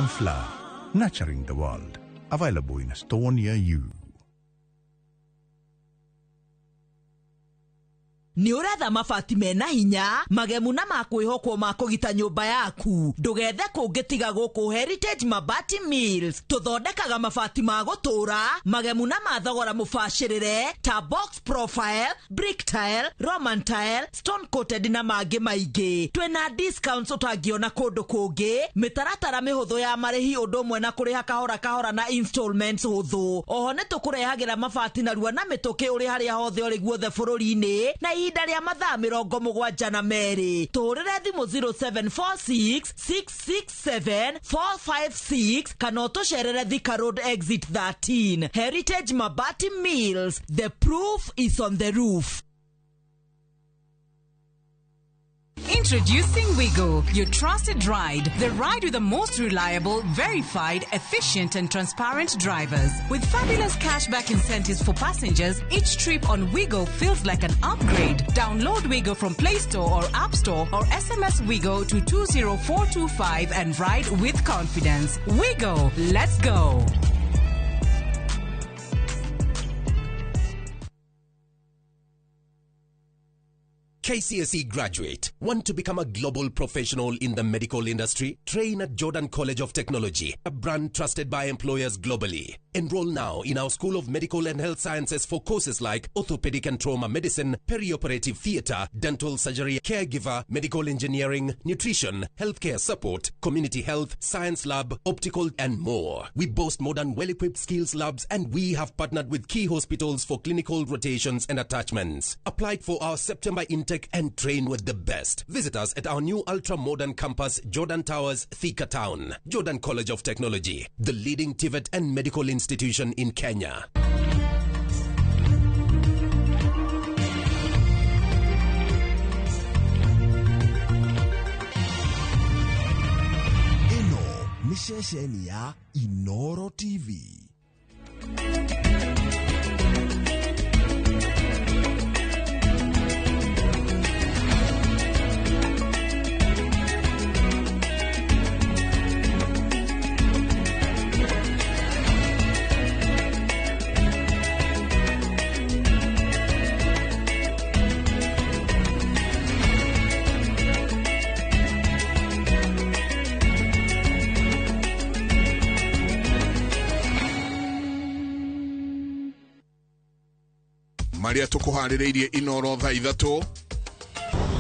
Premium Flour, nurturing the world. Available in a store near you. Nĩ ũretha mabati mena hinya, magemu na makwĩhokwo ma kũgita nyũmba yaku. Ndũgethe kũngĩ tiga gũkũ Heritage Mabati Mills. Tũthondekaga mabati ma gũtũũra, magemu na ma thogora mũbacĩrĩre ta box profile, brick tile, roman tile, stone coated na mangĩ maingĩ. Twĩna discounts ũtangĩona kũndũ kũngĩ, mĩtaratara mĩhũthũ ya marĩhi ũndũ ũmwe na kũrĩha kahora kahora na installments hũthũ. Oho nĩ tũkũrehagĩra mabati narua na mĩtũkĩ ũrĩ harĩa hothe ũrĩ guothe bũrũri-inĩ na ihinda rĩa mathaa 72. Tũhũrĩre thimũ 0746 667 456 kana ũtũcerere Thika Road exit 13. Heritage Mabati Mills, the proof is on the roof. Introducing Wigo, your trusted ride. The ride with the most reliable, verified, efficient, and transparent drivers. With fabulous cashback incentives for passengers, each trip on Wigo feels like an upgrade. Download Wigo from Play Store or App Store or SMS Wigo to 20425 and ride with confidence. Wigo, let's go. KCSE graduate. Want to become a global professional in the medical industry? Train at Jordan College of Technology, a brand trusted by employers globally. Enroll now in our School of Medical and Health Sciences for courses like orthopedic and trauma medicine, perioperative theater, dental surgery, caregiver, medical engineering, nutrition, healthcare support, community health, science lab, optical, and more. We boast modern, well-equipped skills labs, and we have partnered with key hospitals for clinical rotations and attachments. Apply for our September intake and train with the best. Visit us at our new ultra-modern campus, Jordan Towers, Thika Town. Jordan College of Technology, the leading TVET and medical institution in Kenya. Ĩno nĩ ceceni ya Inoro TV. Maria tukuharĩrĩirie Inoro thaa 3.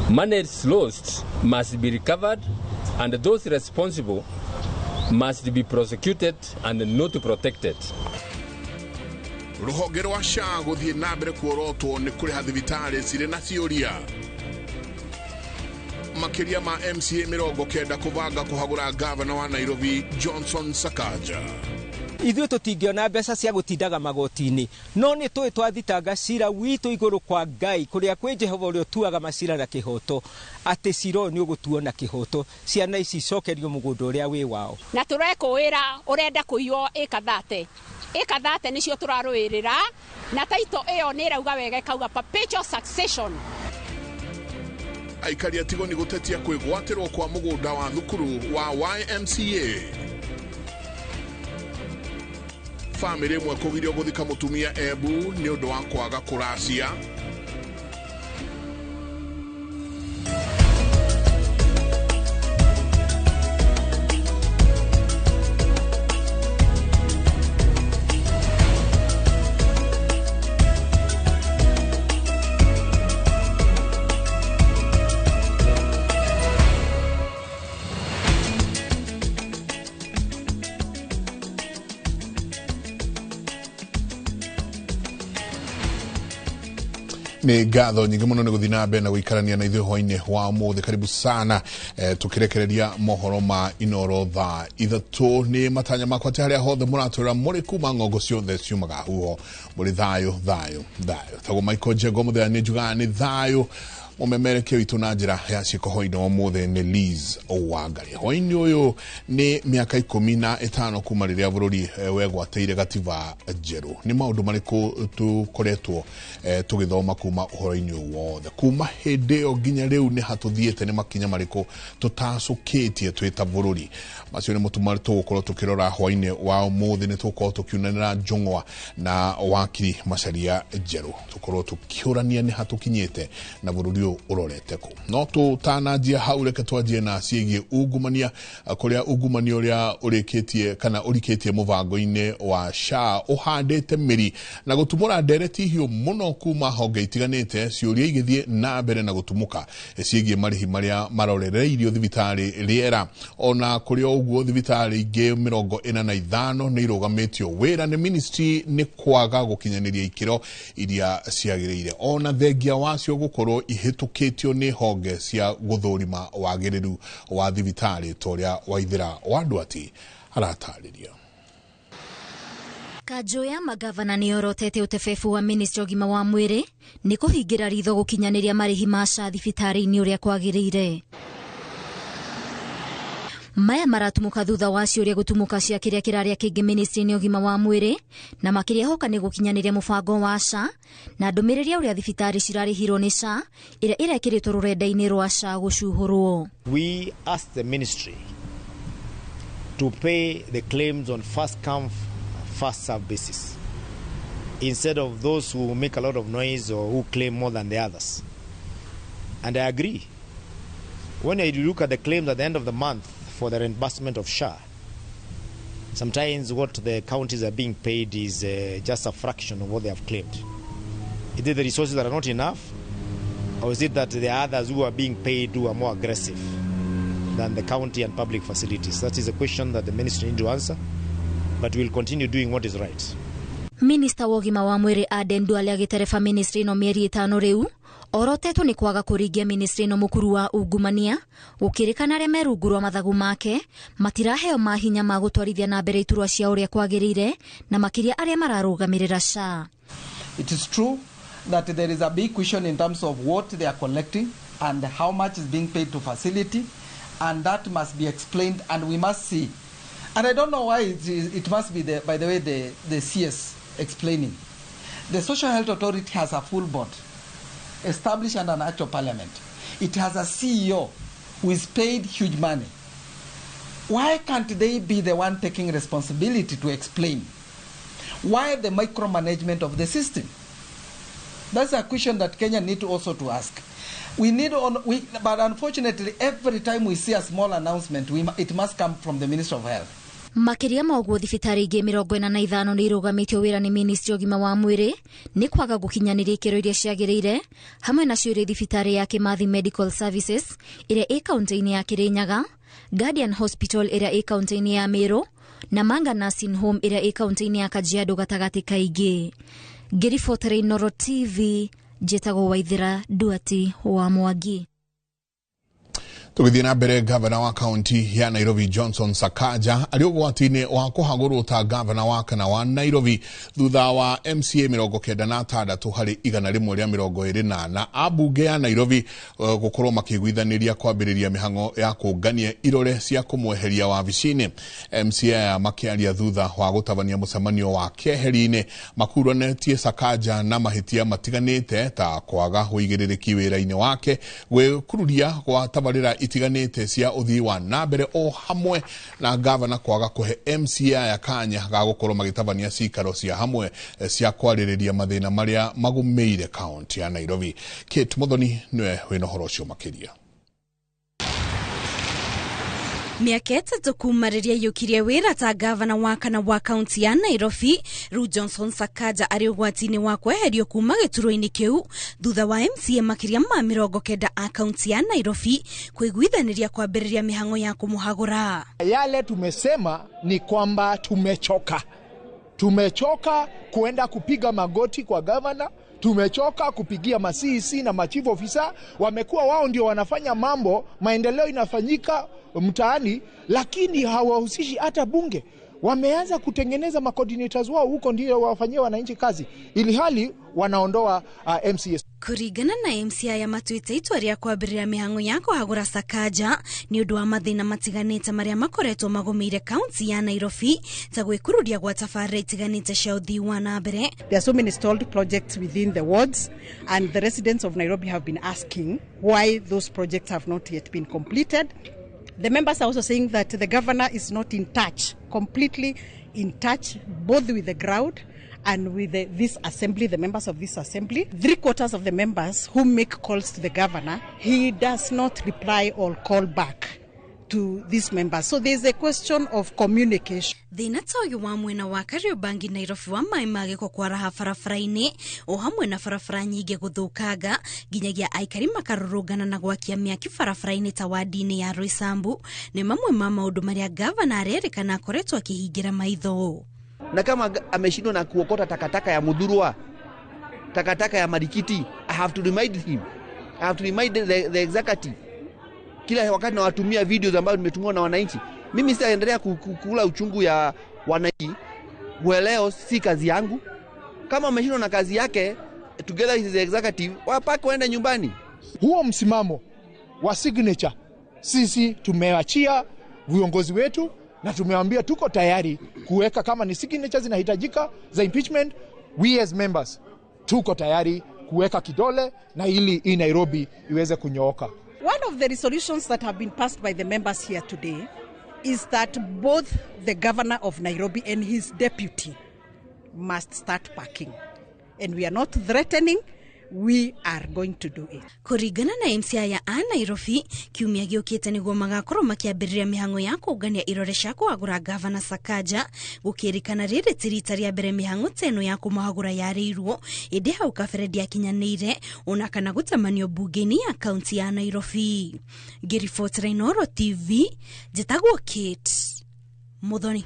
Monies lost must be recovered and those responsible must be prosecuted and not protected. Rũhonge rwa SHA gũthiĩ na mbere kuorotwo nĩ kũrĩha thibitarĩ cirĩ na ciũria. Makĩria ma MCA 90 kũbanga kũhagũra gavana wa Nairobi Johnson Sakaja. Ithuĩ tũtingĩona mbeca cia gũtindaga magoti-inĩ, no nĩ tũĩ twathitanga cira witũ igũrũ kwa Ngai kũrĩa kwĩ Jehova ũrĩa ũtuaga macira na kĩhoto, atĩ cira ũyũ nĩ ũgũtuo na kĩhoto, ciana ici icokerio mũgũnda ũrĩa wĩ wao. Na tũrekũĩra ũrenda kũiywo ĩka 30 ĩka 30 nĩcio tũrarũĩrĩra, na taito ĩyo nĩ ĩrauga wega ĩkauga perpetual succession. Aikari a Tigoni gũtetia kwĩgwatĩrwo kwa mũgũnda wa thukuru wa YMCA. Famĩlĩ ĩmwe kũgirio gũthika mũtumia Embu nĩ ũndũ wa kwaga kũracia. Nĩ ngatho nyingĩ mũno nĩ gũthiĩ na mbere na gũikarania na ithuĩ hwainĩ wa ũmũthĩ. Karibu sana tũkĩrekereria mohoro ma Inoro thaa 3. Nĩ matanya makwa atĩ harĩa hothe mũratwĩra mũrĩ kuma ng'ongo ciothe ciumaga huho mũrĩ thayũ thayũ thayũ. Tagwo Michael Njengo mũthenya nĩ njugaga nĩ thayũ. Mũmemerekia witũ na njĩra ya ciĩko hwainĩ wa ũmũthĩ nĩ Liz Wangari. Hwainĩ ũyũ nĩ mĩaka 15 kuma rĩrĩa bũrũri wegwatĩire gatiba njerũ. Nĩ maũndũ marĩkũ tũkoretwo tũgĩthoma kuma ũhoro-inĩ ũyũ wothe? Kuma hĩndĩ ĩyo nginya rĩu nĩ hatũthiĩte, nĩ makinya marĩkũ tũtacũkĩtie twĩ ta bũrũri? Macio nĩ mũtuma tũgũkorwo tũkĩrora hwainĩ wa ũmũthĩ. Nĩ tũgũkorwo tũkiunanĩra njũng'wa na wakiri Macharia Njerũ, tũkorwo tũkĩũrania nĩ hatũkinyĩte na bũrũri ũyũ ũrorete kũ. No tũtananjia hau, reke twanjie na ciĩgiĩ ungumania, kũrĩa ungumania ũrĩa ũrĩkĩtie kana ũrikĩtie mũbango-inĩ wa SHA ũhandĩte mĩri na gũtumũra ndereti hiũ mũno kuma honge itiganĩte, ciũria igĩthiĩ na mbere na gũtumũka ciĩgiĩ marĩhi marĩa marorereirio thibitarĩ rĩera. Ona kũrĩ o ũguo, thibitarĩ ingĩ 45 nĩ irũgamĩtio wĩra nĩ ministry nĩ kwaga gũkinyanĩria ikĩro iria ciagĩrĩire, ona thengia wacio gũkorwo ihĩtũkĩtio nĩ honge cia gũthũrima wagĩrĩru wa thibitarĩ, ta ũrĩa Waithĩra wa Ndwati aratarĩria. Kanjũ ya magavana nĩ yorotete ũtebebu wa ministry ũgima wa mwĩrĩ nĩ kũhingĩra ritho gũkinyanĩria marĩhi ma SHA thibitarĩ-inĩ ũrĩa kwagĩrĩire. Maya maratumũka thutha wa ciũria gũtumũka cia kĩrĩa kĩrarĩa kĩngĩ ministry-inĩ ũgima wa mwĩrĩ, na makĩria hoka nĩ gũkinyanĩria mũbango wa SHA na ndũmĩrĩri ya ũrĩa thibitarĩ cirarĩhirwo nĩ SHA ĩrĩa ĩrekĩrĩtwo rũrenda-inĩ rwa SHA gũcuhũrwo. We asked the ministry to pay the claims on first come, first serve basis instead of those who make a lot of noise or who claim more than the others. And I agree. When you look at the claims at the end of the month for the reimbursement of SHA, sometimes what the counties are being paid is just a fraction of what they have claimed. Is it the resources that are not enough, or is it that there are others who are being paid who are more aggressive than the county and public facilities? That is a question that the ministry needs to answer, but we'll continue doing what is right. Minista wa ũgima wa mwĩrĩ Aden Duale agĩtereba ministry ĩno mĩeri 5 rĩu orotetwo nĩ kwaga kũringia ministry ĩno mũkuru wa ungumania, gũkĩrĩkana arĩa me rungu rwa mathagu make matiraheo mahinya ma gũtwarithia na mbere iturwa cia ũrĩa kwagĩrĩire, na makĩria arĩa mararũgamĩrĩra SHA. It is true that there is a big question in terms of what they are collecting and how much is being paid to facility, and that must be explained, and we must see. And I don't know why it must be, by the way, the CS explaining. The Social Health Authority has a full board established under an act of parliament. It has a CEO who is paid huge money. Why can't they be the one taking responsibility to explain why the micromanagement of the system? That's a question that Kenya need also to ask. We need but unfortunately, every time we see a small announcement, it must come from the Minister of Health. Makĩria ma ũguo, thibitarĩ ingĩ 45 nĩ irũgamĩtio wĩra nĩ ministry ũgima wa mwĩrĩ nĩ kwaga gũkinyanĩria ikĩro iria ciagĩrĩire, hamwe na ciũria thibitarĩ ya Kimathi Medical Services ĩrĩa ĩ kaunti-inĩ ya Kirinyaga, Guardian Hospital ĩrĩa ĩ kaunti-inĩ ya Meru, na Manga Nursing Home ĩrĩa ĩ kaunti-inĩ ya Kajiado gatagatĩ kaingĩ. Ngĩribotera Inooro TV, njĩtagwo Waithĩra Duati wa Mwangi. Tũgĩthiĩ na mbere, gavana wa kaunti ya Nairobi Johnson Sakaja arĩ ũgwati-inĩ wa kũhagũrwo ta gavana wa kana wa Nairobi thutha wa MCA 96 harĩ 124 ambunge ya Nairobi gũkorwo makĩiguithanĩria kwambĩrĩria mĩhang'o ya kũngania irore cia kũmweheria wabici-inĩ. MCA aya makĩaria thutha wa gũtabania mũcemanio wa keheri-inĩ makuruhanĩtie Sakaja na mahĩtia matiganĩte ta kwaga ũigĩrĩrĩki wĩra-inĩ wake, gwĩkururia gwa tabarĩra itiganĩte cia ũthii wa na mbere, o hamwe na gavana kwaga kũhe MCA aya kanya ga gũkorwo magĩtabania cikaro cia hamwe cia kwarĩrĩria mathĩna marĩa magũmĩire kaunti ya Nairobi. Kate Muthoni nĩwe wĩna ũhoro ũcio makĩria. Mĩaka 3 kuma rĩrĩa aiyũkirie wĩra ta gavana wa kana wa kaunti ya Nairobi, rĩu Johnson Sakaja arĩ ũgwati-inĩ wa kweherio kuma gĩturwa-inĩ kĩu thutha wa MCA makĩria ma 90 a kaunti ya Nairobi kũiguithanĩria kwambĩrĩria mĩhang'o ya kũmũhagũra. Yale tumesema ni kwamba tumechoka. Tumechoka kuenda kupiga magoti kwa gavana, tumechoka kupigia ma CEC na ma chief officer. Wamekuwa wao ndio wanafanya mambo, maendeleo inafanyika mtaani, lakini hawahusishi hata bunge. Wameanza kutengeneza macoordinators wao huko ndio wafanyie wananchi kazi, ili hali wanaondoa MCS. Kũringana na MCA aya matuĩte itua rĩa kwambĩrĩria mĩhang'o ya kũhagũra Sakaja nĩ ũndũ wa mathĩna matiganĩte marĩa makoretwo magũmĩire kaunti ya Nairobi ta gwĩkururia gwa tabarĩra itiganĩte cia ũthii wa na mbere. There are so many stalled projects within the wards, and the residents of Nairobi have been asking why those projects have not yet been completed. The members are also saying that the governor is not in touch, completely in touch, both with the ground and with this assembly, the members of this assembly. 3/4 of the members who make calls to the governor, he does not reply or call back to these members. So there's a question of communication. Thĩna ta ũyũ wa mwena wa Kariobangi Nairobi wa maĩ ma gĩko kwaraha barabara-inĩ o hamwe na barabara nyingĩ gũthũkanga nginyagia aikari makarũrũngana na gwakia mĩaki barabara-inĩ ta wadi-inĩ ya Roysambu nĩ mamwe ma maũndũ marĩa gavana arerĩkana akoretwo akĩhingĩra maitho. Na kama ameshindwa na kuokota takataka ya Muthurwa, takataka ya Marikiti, I have to remind him. I have to remind the executive. Kila wakati nawatumia videos ambazo nimetumiwa na wananchi. Mimi sitaendelea kula uchungu ya wananchi. Ueleo si kazi yangu. Kama ameshindwa na kazi yake, together with the executive, wapake waende nyumbani. Huo msimamo wa signature sisi tumeachia viongozi wetu na tumewaambia tuko tayari kuweka kama ni signatures zinahitajika za impeachment, we as members tuko tayari kuweka kidole na ili hii Nairobi iweze kunyooka. One of the resolutions that have been passed by the members here today is that both the governor of Nairobi and his deputy must start packing. And we are not threatening, we are going to do it. Kũringana na MCA ya a Nairobi, kiumia gĩũkĩte nĩguo magakorwo makĩambĩrĩria mĩhang'o ya kũngania irore cia kũhagũra gavana Sakaja, gũkĩrĩkana rĩrĩ ti rita rĩa mbere mĩhang'o ta ĩno ya kũmũhagũra yarĩirwo, ĩndĩ hau kabere ndĩakinyanĩire ona kana gũtamanio mbunge-inĩ ya kaunti ya Nairobi. Ngĩribotera Inooro TV, njĩtagwo Kate Muthoni.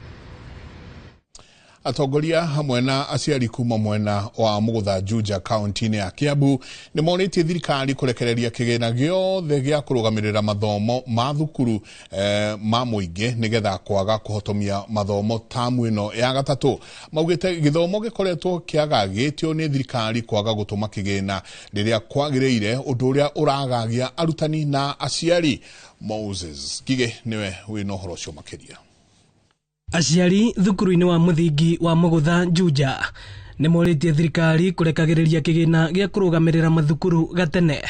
Atongoria hamwe na aciari kuma mwena wa Mugutha Juja kaunti-inĩ ya Kiambu nĩ monĩtie thirikari kũrekereria kĩgĩna gĩothe gĩa kũrũgamĩrĩra mathomo ma thukuru ma mũingĩ nĩgetha kwaga kũhotomia mathomo tamu ĩno ya gatatũ. Maugĩte gĩthomo gĩkoretwo kĩagagĩtio nĩ thirikari kwaga gũtũma kĩgĩna rĩrĩa kwagĩrĩire, ũndũ ũrĩa ũragagia arutani na aciari. Moses Kige nĩwe wĩna ũhoro ũcio makĩria. Aciari thukuru-inĩ wa mũthingi wa Mugutha Juja nĩ morĩtie thirikari kũrekagĩrĩria kĩgĩna gĩa kũrũgamĩrĩra mathukuru gatene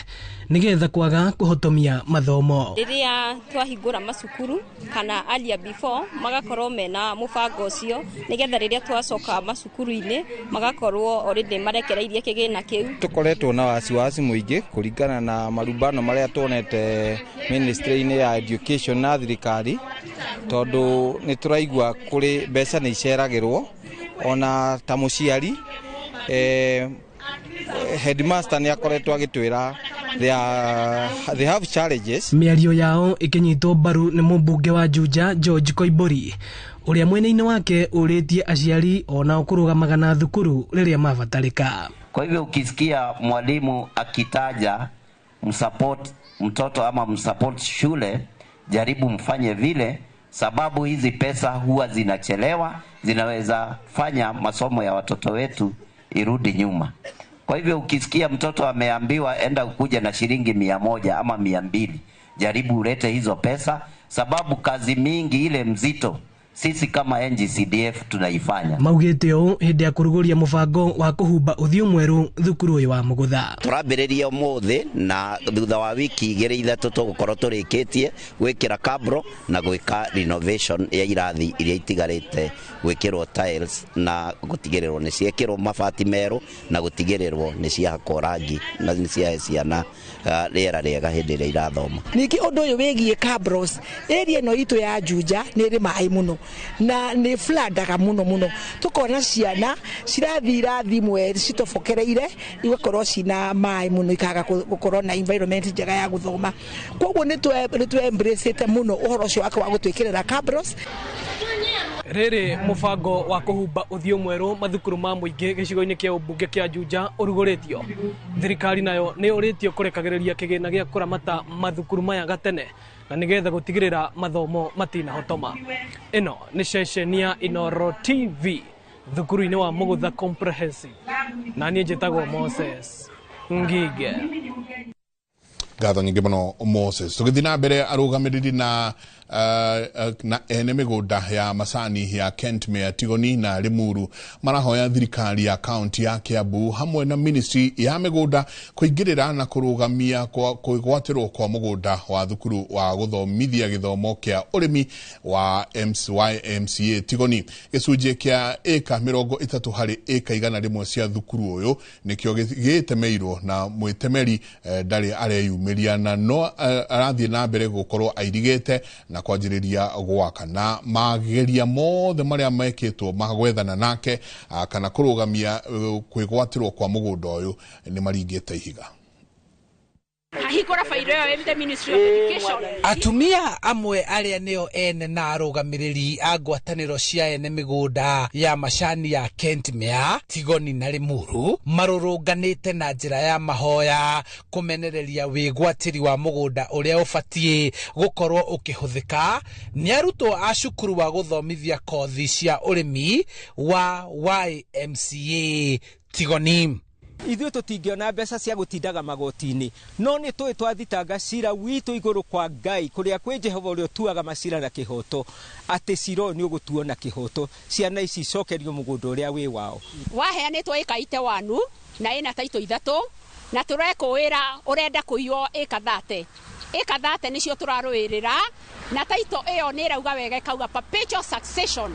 nĩgetha kwaga kũhotomia mathomo. Rĩrĩa twahingũra macukuru kana earlier before magakorwo mena mũbango ũcio nĩgetha rĩrĩa twacoka macukuru-inĩ magakorwo already marekereirie kĩgĩna kĩu. Tũkoretwo na wasiwasi mũingĩ kũringana na marumbano marĩa tuonete ministry-inĩ ya education na thirikari, tondũ nĩ tũraigua kũrĩ mbeca nĩ iceragĩrwo ona ta mũciari. Headmaster nĩ akoretwo agĩtwĩra they have challenges. Mĩario yao ĩkĩnyitwo mbaru nĩ mũmbunge wa Juja George Koimburi ũrĩa mwena-inĩ wake ũrĩtie aciari onao kũrũgamaga na thukuru rĩrĩa mabatarĩka. Kwa hivyo ukisikia mwalimu akitaja msupport mtoto ama msupport shule, jaribu mfanye vile, sababu hizi pesa huwa zinachelewa, zinaweza fanya masomo ya watoto wetu irudi nyuma. Kwa hivyo ukisikia mtoto ameambiwa enda ukuje na shilingi 100 ama 200, jaribu ulete hizo pesa, sababu kazi mingi ile mzito sisi kama NGCDF tunaifanya. Maugĩte ũũ hĩndĩ ya kũrugũria mũbango wa kũhumba ũthiũ mwerũ thukuru ũyũ wa Mugutha. Tũrambĩrĩria ũmũthĩ na thutha wa wiki 2 3 tũgũkorwo tũrĩkĩtie gwĩkĩra kabro na gwĩka renovation ya irathi iria itigarĩte, gwĩkĩrwo tiles na gũtigĩrĩrwo nĩ ciekĩrwo mabati merũ na gũtigĩrĩrwo nĩ ciahakwo rangi na nĩ ciahe ciana rĩera rĩega hĩndĩ ĩrĩa irathoma. Ningĩ ũndũ ũyũ wĩgiĩ cabros, area ĩno itũ ya Juja nĩ ĩrĩ maĩ mũno na nĩ floodaga mũno mũno, tukona ciana cirathi irathi imwe citobokereire igakorwo cina maĩ mũno, ikaga gũkorwo na environment njega ya gũthoma. Koguo nĩ tũ embrace mũno ũhoro ũcio wake wa gũtwĩkĩrĩra cabros. Rĩrĩ mũbango wa kũhumba ũthiũ mwerũ mathukuru ma mũingĩ gĩcigo-inĩ kĩa ũmbunge kĩa Juja ũrugũrĩtio. Thirikari nayo nĩ ũrĩtio kũrekagĩrĩria kĩgĩna gĩa kũramata mathukuru maya gatene na nĩgetha gũtigĩrĩra mathomo matinahotoma. Ĩno nĩ ceceni ya Inooro TV thukuru-inĩ wa Mũgũtha Comprehensive, na niĩ njĩtagwo Moses Ngige. Ngatho nyingĩ mũno Moses. Tũgĩthiĩ na mbere, arũgamĩrĩri na ene mĩgũnda ya macani ya Kentmere, Tigoni na Limuru marahoya thirikari ya kaunti ya Kiambu hamwe na ministry ya mĩgũnda kũingĩrĩra na kũrũgamia kwĩgwatĩrwo kwa mũgũnda wa thukuru wa gũthomithia gĩthomo kĩa ũrĩmi wa YMCA Tigoni. Gĩcunjĩ kĩa ĩka 30 harĩ ĩka 100 cia thukuru ũyũ nĩkĩo gĩtemeirwo na mwĩtemeri ndarĩ areyumĩria na no arathiĩ na mbere gũkorwo airigĩte na kwanjĩrĩria gwaka na mageria mothe marĩa mekĩtwo ma gwethana nake kana kũrũgamia kwĩgwatĩrwo kwa mũgũnda ũyũ nĩ maringĩte ihiga. Atumia amwe arĩa nĩo ene na arũgamĩrĩri a ngwatanĩro cia ene mĩgũnda ya macani ya Kentmere, Tigoni na Limuru marũrũnganĩte na njĩra ya mahoya kũmenereria wĩgwatĩri wa mũgũnda ũrĩa ũbatiĩ gũkorwo ũkĩhũthĩka nĩ arutwo a cukuru wa gũthomithia kothi cia ũrĩmi wa YMCA Tigoni. Ithuĩ tũtingĩona mbeca cia gũtindaga magoti-inĩ, no nĩ tũĩ twathitanga cira witũ igũrũ kwa Ngai kũrĩa kwĩ Jehova ũrĩa ũtuaga macira na kĩhoto, atĩ cira ũyũ nĩ ũgũtuo na kĩhoto, ciana ici icokerio mũgũnda ũrĩa wĩ wao. Waheanĩtwo ĩka ite wanu na ĩna taitũ 3 na tũrekũĩra ũrenda kũiywo ĩka 30 ĩka 30 nĩcio tũrarũĩrĩra, na taitũ ĩyo nĩ ĩrauga wega ĩkauga perpetual succession.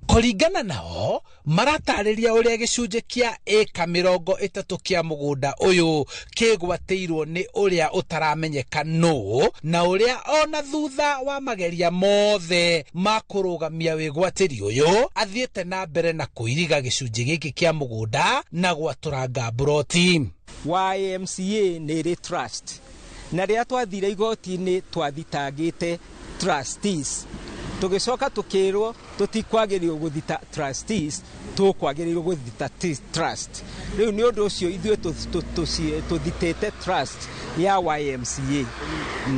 Kũringana nao maratarĩria ũrĩa gĩcunjĩ kĩa ĩka 30 kĩa mũgũnda ũyũ kĩgwatĩirwo nĩ ũrĩa ũtaramenyeka nũ, na ũrĩa ona thutha wa mageria mothe ma kũrũgamia wĩgwatĩri ũyũ athiĩte na mbere na kũiriga gĩcunjĩ gĩkĩ kĩa mũgũnda na gwatũranga mburoti. YMCA nĩ ĩrĩ trust, na rĩrĩa twathire igoti-inĩ twathitangĩte trustees, tũgĩcoka tũkĩrwo tũtikwagĩrĩirwo gũthita trustees, tũkwagĩrĩirwo gũthita trust. Rĩu nĩ ũndũ ũcio ithuĩ tũthitĩte trust ya YMCA,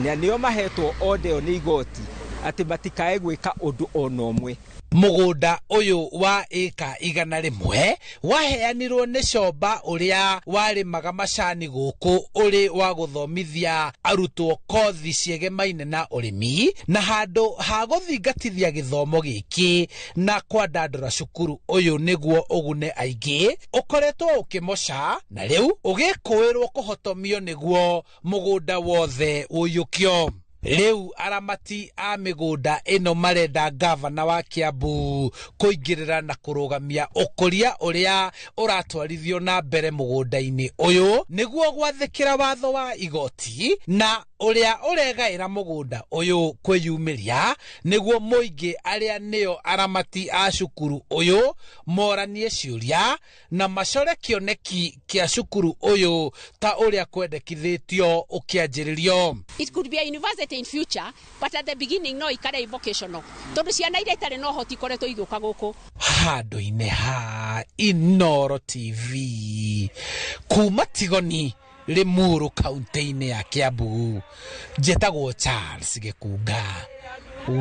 na nĩo mahetwo order ĩyo nĩ igoti atĩ matikae gwĩka ũndũ ona ũmwe. Mũgũnda ũyũ wa ĩka 100 waheanirwo nĩ Comba ũrĩa warĩmaga macani gũkũ ũrĩ wa gũthomithia arutwo kothi ciegemaine na ũrĩmi, na handũ ha gũthingatithia gĩthomo gĩkĩ na kwandandũra cukuru ũyũ nĩguo ũgune aingĩ, ũkoretwo ũkĩmoca na rĩu ũgĩkũĩrwo kũhotomio nĩguo mũgũnda wothe ũiyũkio. Rĩu aramati a mĩgũnda ĩno marenda gavana wa Kiambu kũingĩrĩra na kũrũgamia ũkũria ũrĩa ũratwarithio na mbere mũgũnda-inĩ ũyũ nĩguo gwathĩkĩra watho wa igoti na ũrĩa ũregaĩra mũgũnda ũyũ kwĩyumĩria nĩguo mũingĩ arĩa nĩo aramati a cukuru ũyũ moranie ciũria na macore kĩoneki kĩa cukuru ũyũ ta ũrĩa kwendekithĩtio ũkĩanjĩrĩrio. It could be a university in future, but at the beginning no ikare vocational tondu ciana iria itarĩ na ũhoti ikoretwo igĩũka gũkũ. Handũ-inĩ ha Inooro TV kuma Tigoni, Limuru, kaunti-inĩ ya Kiambu, njĩtagwo Charles Gĩkunga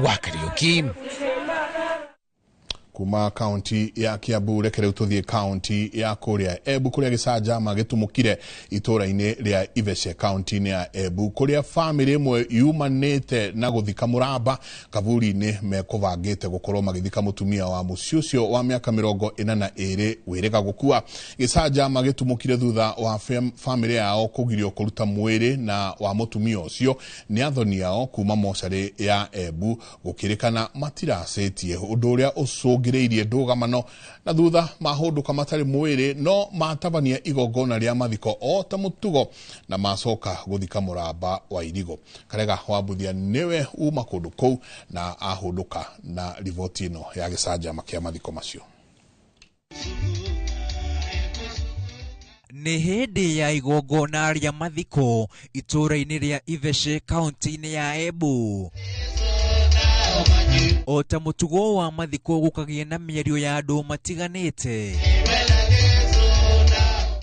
wa Kariũki. Kuma kaunti ya Kiambu reke rĩu tũthiĩ kaunti ya kũrĩa Embu kũrĩa gĩcanjama gĩtumũkire itũũra-inĩ rĩa Ivece kaunti-inĩ ya Embu kũrĩa bamĩrĩ ĩmwe yumanĩte na gũthika mũramba kaburi-inĩ mekũbangĩte gũkorwo magĩthika mũtumia wa mũciĩ ũcio wa mĩaka 42 wĩrĩga gũkua. Gĩcanjama gĩtumũkire thutha wa bamĩrĩ yao kũgirio kũruta mwĩrĩ na wa mũtumia ũcio nĩ athoni ao kuma mocarĩ ya Embu gũkĩrĩkana matiracĩtie ũndũ ũrĩa ũcũngĩrĩirie ndũgamano na thutha mahũndũka matarĩ mwĩrĩ no matabania igongona rĩa mathiko o ta mũtugo na macoka gũthika mũramba wa irigo. Karega wa Mbuthia nĩwe uma kũndũ kũu na ahũndũka na riboti ĩno ya gĩcanjama kĩa mathiko macio. Nĩ hĩndĩ ya igongona rĩa mathiko itũũra-inĩ rĩa Ivece kaunti-inĩ ya Embu. O ta mũtugo wa mathiko gũkagĩa na mĩario ya andũ matiganĩte.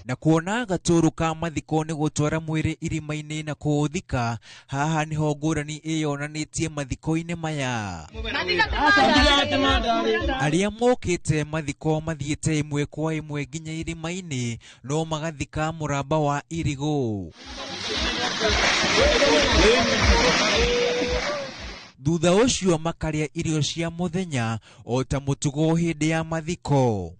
Na kuona gatũrũ ka mathiko nĩ gũtwara mwĩrĩ irima-inĩ na kũũthika, haha nĩho ngũrani ĩyonanĩtie mathiko-inĩ maya. Arĩa mokĩte mathiko mathiĩte ĩmwe kwa ĩmwe nginya irima-inĩ no magathika mũramba wa irigũ. Thutha ũcio makarĩa irio cia mũthenya o ta mũtugo hĩndĩ ya mathiko.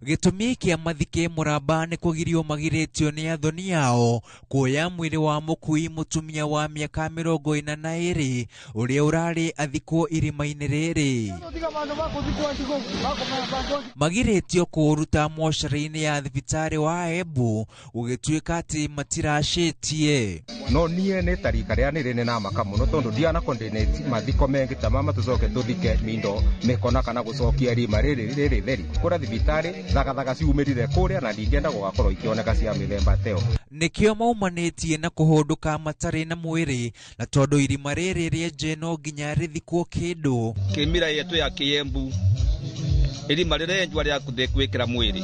Gĩtũmi kĩa mathike mũramba nĩ kũgirio magirĩtio nĩ athoni ao kuoya mwĩrĩ wa mũkui mũtumia wa mĩaka 42 ũrĩa ũrarĩ athikwo irima-inĩ rĩrĩ. Magirĩtio kũũruta mocarĩ-inĩ ya thibitarĩ wa Embu gũgĩtuĩka atĩ matiracĩtie. No niĩ nĩ tarika rĩa nĩ na maka mũno tondũ ndiana kondinate mathiko mengĩ ta mama tũcoke tũthike mindo mĩkona kana gũcokia rima rĩrĩ rĩrĩ theri kũrĩa thibitarĩ thagathaga ciumĩrire kũrĩa na ndingĩenda gũgakorwo ikĩoneka cia mĩthemba teo. Nĩkĩo maumanĩtie na kũhũndũka matarĩ na mwĩrĩ na tondũ irima rĩrĩ rĩenje no nginya rĩthikwo kĩndũ. Kĩmira yetu ya Kĩembu irima rĩrenjwa rĩa gwĩkĩra mwĩrĩ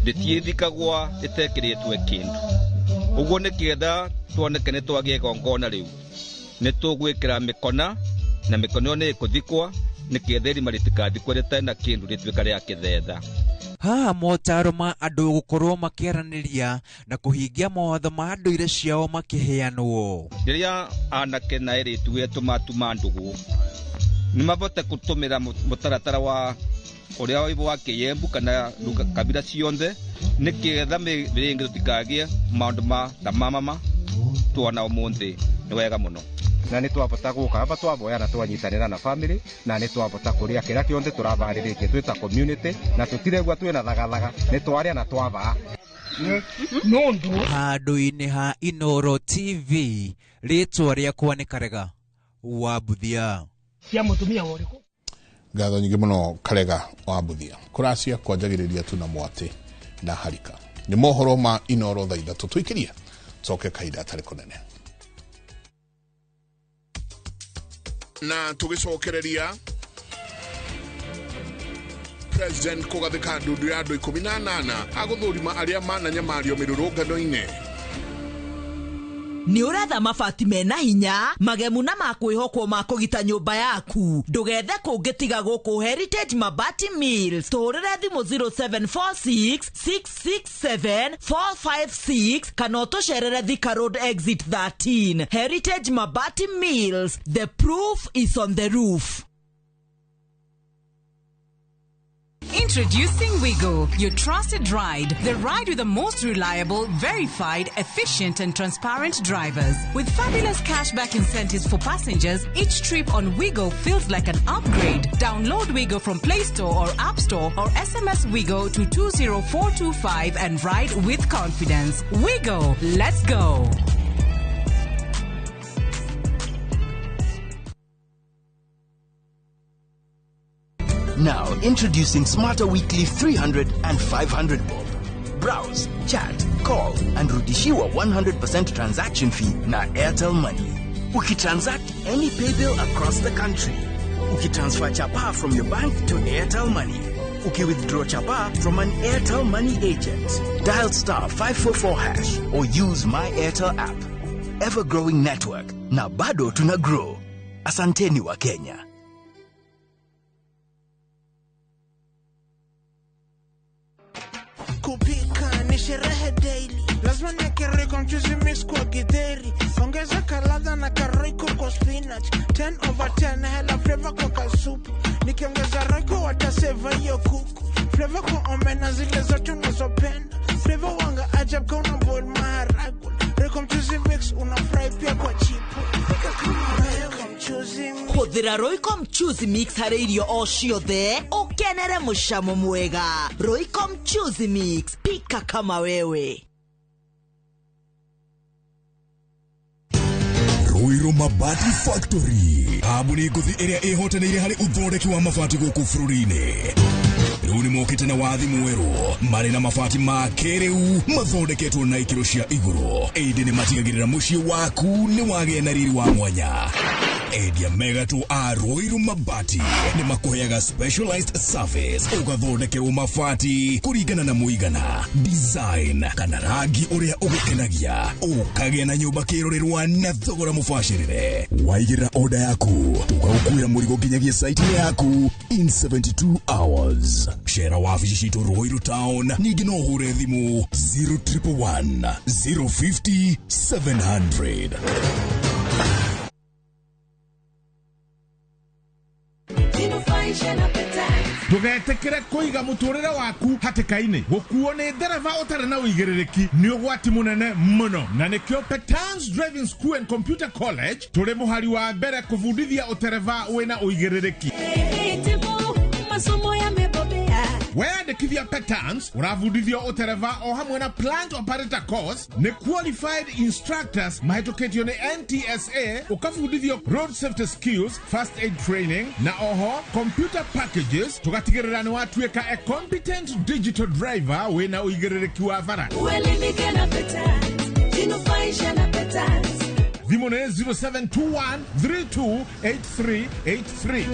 rĩtiĩthikagwa rĩtekĩrĩtwe kĩndũ, ũguo nĩkĩetha tuoneke nĩ twagĩa igongona rĩu nĩ tũgwĩkĩra mĩkona na mĩkona ĩyo nĩ ĩkũthikwa nĩkĩetha irima rĩtikathikwo rĩtarĩ na kĩndũ rĩtuĩka rĩa kĩthetha. Haha motaro ma andũ gũkorwo makĩaranĩria na kũhingia mawatho ma ndũire ciao makĩheanwo. Rĩrĩa anake na airĩtu etũ matuma ndũgũ nĩ mabote gũtũmĩra mũtaratara wa ũrĩa wa Kĩembu kana kabira cionthe nĩkĩetha rĩngĩ tũtikagĩe maũndũ ma ta mamama tuona ũmũthĩ nĩ wega mũno. Na nĩ twabota gũka aba twavoya na twanyitanĩra na family na nĩ twabota kũrĩa kĩrĩa kĩonthe tũrabarĩrĩtie twĩ ta community na tũtiregua twĩna thagathaga nĩ twarĩa na twavaa. Handũ-inĩ ha Inooro TV, rĩtwa rĩakwa nĩ Karega wa Mbuthia. Cia mũtumia ũrĩkũ? Ngatho nyingĩ mũno Karega wa Mbuthia. Kũracia kwanjagĩrĩria tu na mwatĩ na harika. Nĩ mohoro ma Inooro thaa 3 tũikĩrie coke kahinda atarĩ kũnene. Na tũgĩcokereria President kũgathĩka ndundu ya andũ 18 agũthũrima arĩa mananyamario mĩrũrũngano-inĩ. Nĩ ũretha mabati mena hinya magemu na makwĩhokwo ma kũgita nyũmba yaku, ndũgethe kũngĩ tiga gũkũ Heritage Mabati Mills. Tũhũrĩre thimũ 0746 667 456 kana ũtũcerere Thika Road Exit 13. Heritage Mabati Mills, the proof is on the roof. Introducing Wigo, your trusted ride. The ride with the most reliable, verified, efficient and transparent drivers. With fabulous cashback incentives for passengers, each trip on Wigo feels like an upgrade. Download Wigo from Play Store or App Store or SMS Wigo to 20425 and ride with confidence. Wigo, let's go. Now, introducing Smarter Weekly 300 and 500 bob. Browse, chat, call, and rudishiwa 100% transaction fee na Airtel Money. Ukitransact any pay bill across the country. Ukitransfer chapa from your bank to Airtel Money. Ukiwithdraw chapa from an Airtel Money agent. Dial star 544# or use My Airtel app. Ever-growing network. Na bado tuna grow. Asanteni wa Kenya. Kupika ni sherehe daily, lazima niweke Royco mchuzi mix kwa githeri, ongeza kaladha na karoiko kwa spinach, 10/10 hela flavor kwa kasupu, nikiongeza Royco wataseva hiyo kuku, flavor kwa omena zile zote unazopenda, flavor wanga ajab kwa una boil maharagwe, Royco mchuzi mix una fry pia kwa chipo, pika kama Royco mchuzi mix. Hũthĩra Royco mchuzi mix harĩ irio o ciothe ũkenere mũcamo mwega. Royco mchuzi mix, pika kama wewe. Ruiru Mabati Factory, kambuni ngũthi ĩrĩa ĩhotanĩire harĩ ũthondeki wa mabati gũkũ bũrũri-inĩ. Rĩu nĩ mokĩte na wathi mwerũ, marĩ na mabati ma kĩrĩu mathondeketwo na ikĩro cia igũrũ. Ĩndĩ nĩ matigagĩrĩra mũciĩ waku nĩ wagĩa na riri wa mwanya. Endia megatũ a Ruiru Mabati nĩ makũheaga specialized service, ũgathondekerwo mabati kũringana na mũigana, design kana rangi ũrĩa ũgũkenagia, ũkagĩa na nyũmba kĩrorerwa na thogora mũbacĩrĩre. Waigĩrĩra order yaku, tũgagũkuĩra mũrigo nginyagia site-inĩ yaku in 72 hours. Cera wabici citũ Ruiru Town, ningĩ no ũhũre thimũ 0111 050 700. Ndũgetĩkĩre kũiga mũtũrĩre waku hatĩka-inĩ. Gũkuo nĩ ndereba ũtarĩ na ũigĩrĩrĩki nĩ ũgwati mũnene mũno, na nĩkĩo Petans Driving School and Computer College tũrĩ mũhari wa mbere kũbundithia ũtereba wĩna ũigĩrĩrĩki. Weyandĩkithia Petans ũrabundithio ũtereba o hamwe na plant operator course nĩ qualified instructors mahĩtũkĩtio nĩ NTSA, ũkabundithio road safety skills, first aid training na oho computer packages, tũgatigĩrĩra nĩ watuĩka a competent digital driver wĩna ũigĩrĩrĩki wa bara. Uelimike na Petans, jinufaishe na Petans. Thimũ nĩ 0721 328383.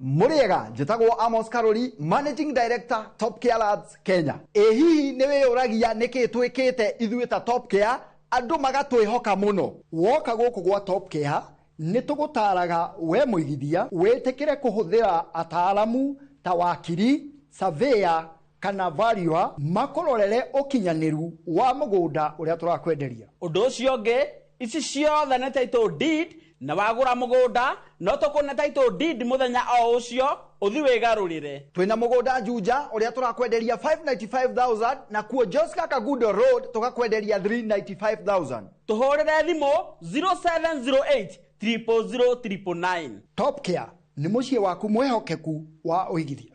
Mũrĩega, njĩtagwo Amos Karori, Managing Director Top Care Labs Kenya. Ĩ hihi nĩ wĩyũragia nĩkĩ twĩkĩte ithuĩ ta Top Care andũ magatwĩhoka mũno? Woka gũkũ gwa Top Care nĩ tũgũtaraga we mũigithia wĩtĩkĩre kũhũthĩra ataaramu ta wakiri, surveyor kana valuer makũrorere ũkinyanĩru wa mũgũnda ũrĩa tũrakwenderia. Ũndũ ũcio ũngĩ, ici ciothe nĩ title deed, na wagũra mũgũnda no tũkũne title deed mũthenya o ũcio ũthi wĩgarũrĩre. Twĩna mũgũnda Juja ũrĩa tũrakwenderia 595,000 na kuo Joska Kagudo Road tũgakwenderia 395,000. Tũhũrĩre thimũ 0708 000 999. Top Care nĩ mũciĩ waku mwĩhokeku wa ũigithia.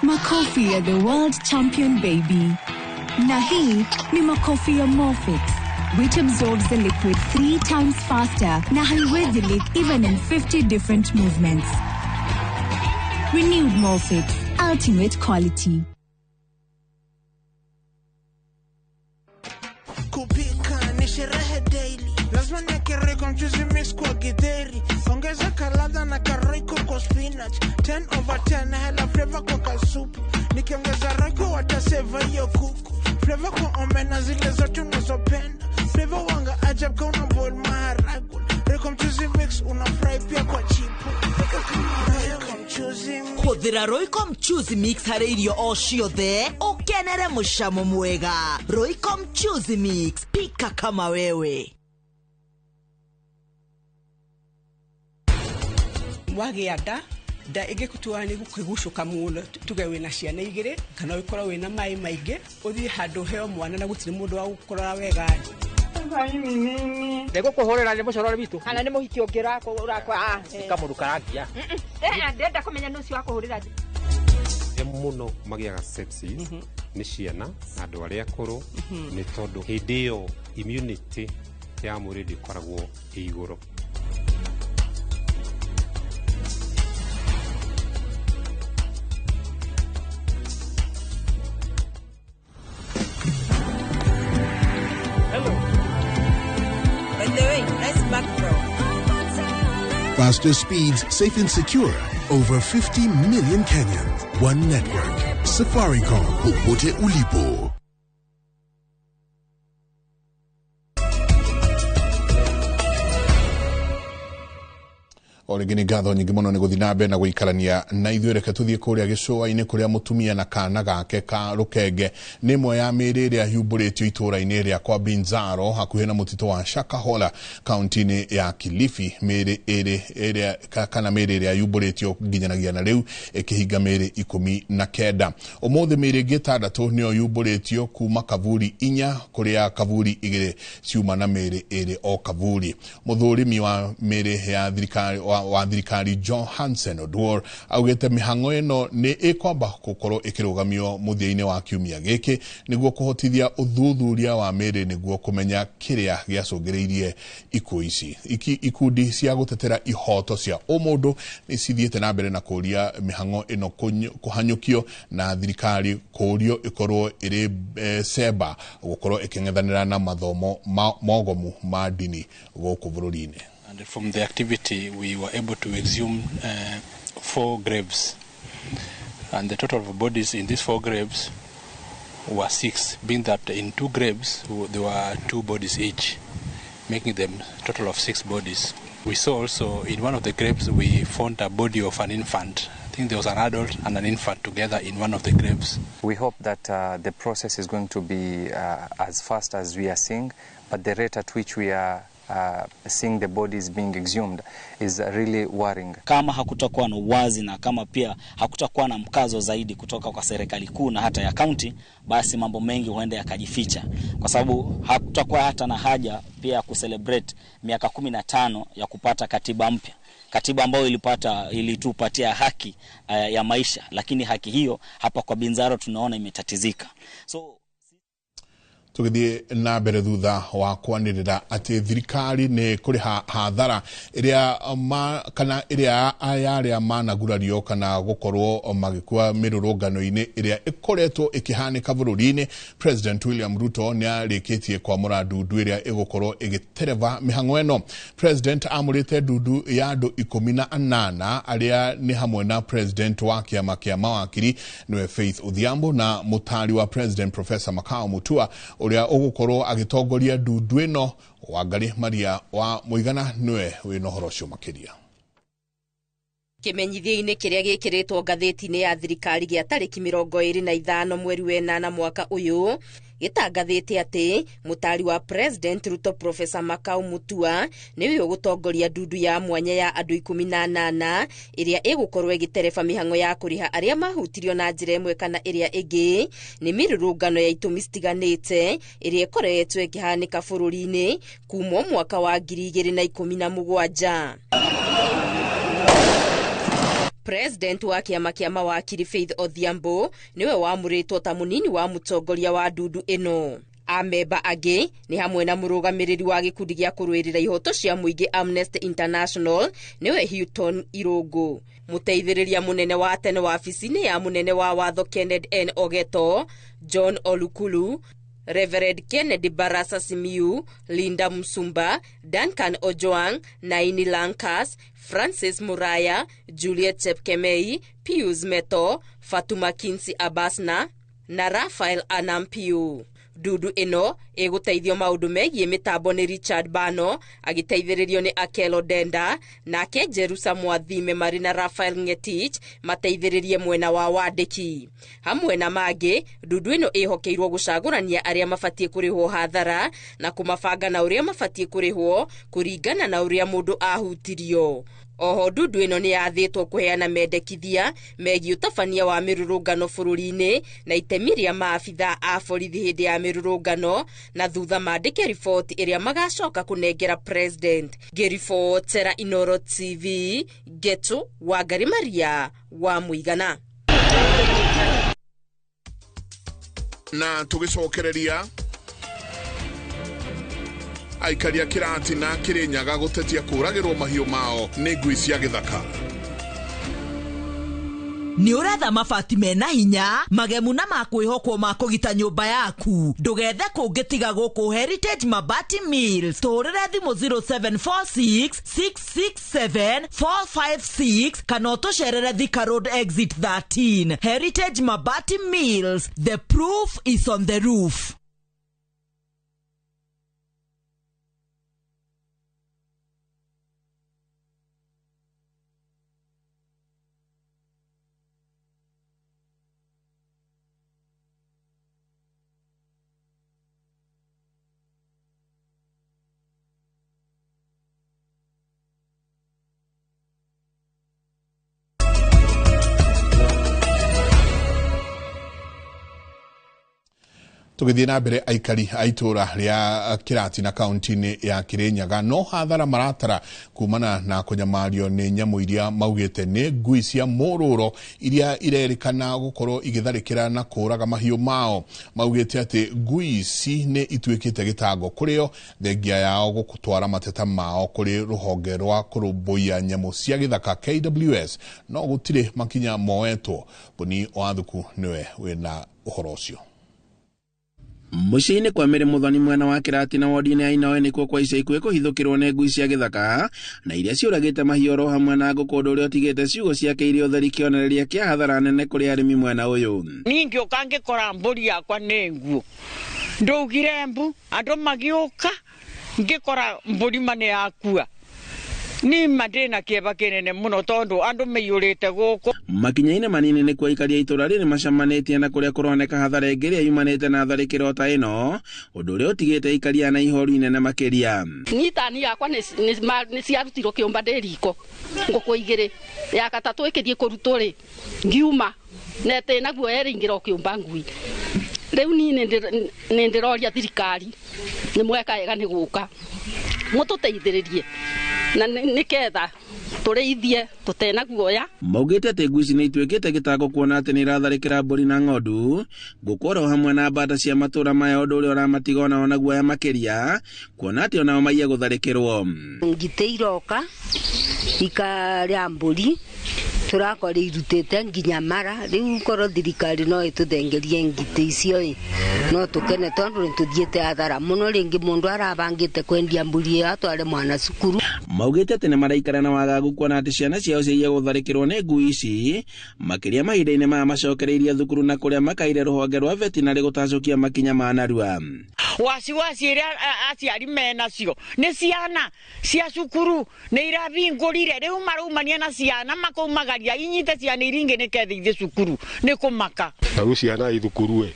Makofi ya the world champion baby. Na hii ni makofi ya Morfix, which absorbs the liquid 3 times faster na haiwezi leak even in 50 different movements. Renewed Morfix, ultimate quality. Kupika ni sherehe daily, lazima niweke Royco mchuzi mix kwa githeri, ongeza kaladha na karoiko kwa spinach, 10 over 10 hela flavor kwa kasupu, nikiongeza roiko wataseva hiyo kuku, flavor kwa omena zile zote unazopenda, flavor wanga ajab ka una boil maharagwe, Royco mchuzi mix una fry pia kwa chipu. Royco mchuzi mix. Hũthĩra Royco mchuzi mix harĩ irio o ciothe ũkenere mũcamo mwega. Royco mchuzi mix, pika kama wewe. Wagĩa nda, nda ĩngĩgũtua nĩ gũkĩgucũka mũno, tuge wĩna ciana igĩrĩ kana ũkorwo wĩna maĩ maingĩ, ũthiĩ handũ ũheo mwana na gũtirĩ mũndũ wa gũkũrora wega. Ndĩgũkũhũrĩra nĩ mũcorore witũ kana nĩ mũhiki ũngĩ ũrakwa kamũndũ karangia. Ndĩrenda kũmenya nĩ ũcio wa kũhũrĩra. Mũno magĩaga sepsis nĩ ciana na andũ arĩa akũrũ, nĩ tondũ hĩndĩ ĩyo immunity ya mwĩrĩ ndĩkoragwo ĩ igũrũ. Faster speeds, safe and secure. Over 50 million Kenyans. One network. Safaricom. Popote ulipo. O rĩngĩ nĩ ngatho nyingĩ mũno nĩ gũthiĩ na mbere na gũikarania na ithuĩ. Reke tũthiĩ kũrĩa gĩcũa-inĩ kũrĩa mũtumia na kana gake ka rũkenge nĩ ĩmwe ya mĩĩrĩ ĩrĩa yumbũrĩtio itũũra-inĩ rĩa kwa Binzaro hakuhĩ na mũtitũ wa Shakahola kaunti-inĩ ya Kilifi. Mĩĩrĩ ĩrĩ ĩrĩa kana mĩĩrĩ ĩrĩa yumbũrĩtio nginyanagia na rĩu ĩkĩhinga mĩĩrĩ 19. Ũmũthĩ mĩĩrĩ ĩngĩ 6 nĩyo yumbũrĩtio kuma kaburi 4 kũrĩa kaburi 2 ciuma na mĩĩrĩ 2 o kaburi. Mũthũrimi wa mĩĩrĩ ya thirikari wa thirikari Johansen Oduor augĩte mĩhang'o ĩno nĩ ĩkwamba gũkorwo ĩkĩrũgamio mũthia-inĩ wa kiumia gĩkĩ nĩguo kũhotithia ũthuthuria wa mĩĩrĩ nĩguo kũmenya kĩrĩa gĩacũngĩrĩirie ikuũ ici. Ikundi cia gũtetera ihoto cia ũmũndũ nĩ cithiĩte na mbere na kũria mĩhang'o ĩno kũhanyũkio na thirikari kũrio ĩkorwo ĩrĩ cemba gũkorwo ĩkĩng'ethanĩra na mathomo mogomu ma ndini gũkũ bũrũri-inĩ. And from the activity we were able to exhume 4 graves, and the total of bodies in these 4 graves were 6, being that in 2 graves there were 2 bodies each, making them total of 6 bodies. We saw also in one of the graves we found a body of an infant. I think there was an adult and an infant together in one of the graves. We hope that the process is going to be as fast as we are seeing, but the rate at which we are seeing the bodies being exhumed is really worrying. Kama hakutakuwa na uwazi na kama pia hakutakuwa na mkazo zaidi kutoka kwa serikali kuu na hata ya county, basi mambo mengi huenda yakajificha, kwa sababu hakutakuwa hata na haja pia ya kucelebrate miaka 15 ya kupata katiba mpya, katiba ambayo ilitupatia haki ya maisha, lakini haki hiyo hapa kwa Binzaro tunaona imetatizika. So tugithie na mbere thutha wa kwanirira ati thirikari ni kuriha hathara iria kana iria aya managurario kana gukorwo magikua mirurungano-ini iria ikoretwo ikihanika bururi-ini. President William Ruto ni arikitie kwamura ndundu iria igukorwo igitereva mihang'o ino. President amurite ndundu ya andu 18 aria ni hamwe na president wa kiama kia mawakiri niwe Faith Odhiambo na mutari wa president Professor Makau Mutua uria ugukorwo agitongoria ndundu ino. Wangari Maria wa Muigana niwe wina uhoro ucio makiria. Kimenyithia-inĩ kĩrĩa gĩkĩrĩtwo ngathĩti-inĩ ya thirikari gĩa tarĩki 25 mweri wa 8 mwaka ũyũ gĩtangathĩte atĩ mũtari wa President Ruto Professor Makau Mutua nĩwe ũgũtongoria ndundu ya mwanya ya andũ 18 ĩrĩa ĩgũkorwo ĩgĩtereba mĩhang'o ya kũrĩha arĩa mahutirio na njĩra ĩmwe kana ĩrĩa ĩngĩ nĩ mĩrũrũngano ya itũmi citiganĩte ĩrĩa ĩkoretwo ĩkĩhanĩka bũrũri-inĩ kuma mwaka wa 2017. President wa kiama kia mawakiri Faith Odhiambo niwe wamuritwo ta munini wa mutongoria wa ndundu ino. Amemba angĩ nĩ hamwe na mũrũgamĩrĩri wa gĩkundi gĩa kũrũĩrĩra ihoto cia mũingĩ Amnesty International niwe Houghton Irũngũ, mũteithĩrĩria mũnene wa tene wabici-inĩ ya mũnene wa watho Kenneth N Ogeto, John Olukulu, Reverend Kennedy Barasa Simiyu, Linda Msumba, Duncan Ojwang, Naini Lankas, Francis Muraya, Juliet Chepkemei, Pius Meto, Fatuma Kinsi Abasna na Rafael Anampiu. Ndundu ĩno ĩgũteithio maũndũ megiĩ mĩtambo nĩ Richard Bano agĩteithĩrĩrio nĩ Akelo Denda, nake Jerusa Mwathime marĩ na Rafael Ngetich mateithĩrĩrie mwena wa wandĩki. Hamwe na mangĩ, ndundu ĩno ĩhokeirwo gũcagũrania arĩa mabatiĩ kũrĩhwo hathara na kũmabanga na ũrĩa mabatiĩ kũrĩhwo kũringana na ũrĩa mũndũ ahutirio. Oho ndundu ĩno nĩ yathĩtwo kũheana mendekithia megiĩ ũtabania wa mĩrũrũngano bũrũri-inĩ na itemi rĩa maabitha a borithi hĩndĩ ya mĩrũrũngano na thutha mandĩke riboti ĩrĩa magacoka kũnengera president. Ngĩribotera Inoro TV, Getu Wangari Maria wa Muigana. Na tũgĩcokereria aikaria kirati na Kirinyaga gutetia kuragirwo mahiũ mao nĩ ngui cia gĩthaka. Nĩ ũretha mabati mena hinya magemu na makwĩhokwo ma kũgita nyũmba yaku, ndũgethe kũngĩ tiga gũkũ Heritage Mabati Mills. Tũhũrĩre thimũ 0746 667 456 kana ũtũcerere Thika Road Exit 13. Heritage Mabati Mills, the proof is on the roof. Tũgĩthiĩ na mbere, aikari a itũũra rĩa Kĩratina kaunti-inĩ ya Kĩrĩnyaga no hathara maratara kumana na kũnyamario nĩ nyamũ iria maugĩte nĩ ngui cia mũrũro iria irerĩkana gũkorwo igĩtharĩkĩra na kũũraga mahiũ mao. Maugĩte atĩ ngui ici nĩ ituĩkĩte gĩtango kũrĩ o, thengia yao gũtwara mateta mao kũrĩ rũhonge rwa kũrũmbũiya nyamũ cia gĩthaka KWS, no gũtirĩ makinya moetwo. Boni Wathuku nĩwe wĩna ũhoro ũcio. Mũciĩ-inĩ kwa Mĩrĩ Mũthoni mwena wa Kĩratina wodi-inĩ ya Inoe nĩkuo kwa ica ikuhĩ kũhithũkĩrwo nĩ ngui cia gĩthaka na iria ciũragĩte mahiũ oro hamwe na ngũkũ, ũndũ ũrĩa ũtigĩte ciugũ ciake irĩ ũtheri, kĩonereria kĩa hathara nene kũrĩ arĩmi mwena ũyũ. Niĩ ngĩũka ngĩkora mbũri yakwa nĩ nguo, ndaugire mbu, andũ magĩũka ngĩkora mbũri ma nĩ yakua. Niĩ ma ndĩna kĩeva kĩnene mũno tondũ andũ maiyũrĩte gũkũ. Makinya-inĩ manini nĩkuo aikari a itũũra rĩrĩ macemanĩtie na kũrĩa kũroneka hathara ĩngĩ ĩrĩa yumanĩte na tharĩkĩro ta ĩno, ũndũ ũrĩa ũtigĩte aikari aya na ihoru inene makĩria. Niĩ tani yakwa nĩ ciarutirwo kĩũmba ndĩ riko, ngũkũ igĩrĩ, ya gatatũ ĩkĩthiĩ kũrutwo rĩ, ngiuma na ĩtĩ naguo yerĩ ingĩra o kĩũmba ngui. Rĩu niĩ nĩ ndĩroria thirikari nĩ mweka wega nĩ gũka mũtũteithĩrĩrie na nĩketha tũrĩithie tũtena guoya. Maugĩte atĩ ngui ici nĩ ituĩkĩte gĩtango kuona atĩ nĩ iratharĩkĩra mbũri na ng'ondu, ngũkũ oro hamwe na mbata cia matũũra maya, ũndũ ũrĩa ũramatiga onao na guoya makĩria kuona atĩ onao maiye gũtharĩkĩrwo. Ngitĩ iroka ikarĩa mbũri, tũrakora irutĩte nginya mara. Rĩu korwo thirikari no ĩtũthengerie ngitĩ icio ĩ, no tũkene tondũ nĩ tũthiĩte hathara mũno. Rĩngĩ mũndũ arabangĩte kwendia mbũri ĩyo atware mwana cukuru. Maugĩte atĩ nĩ maraikara na wagagu kuona atĩ ciana ciao ciaiye gũtharĩkĩrwo nĩ ngui ici, makĩria mahinda-inĩ maya macokereirie thukuru na kũrĩa makaire rũhonge rwa vetinarĩ gũtacũkia makinya ma narua. Wasiwasi ĩrĩa aciari menacio nĩ ciana cia cukuru nĩ irabingũrire, rĩu maraumania na ciana makaumagaria inyite ciana iria ingĩ nĩketha ithiĩ cukuru, nĩ kũmaka. Na rĩu ciana i thukuru ĩ,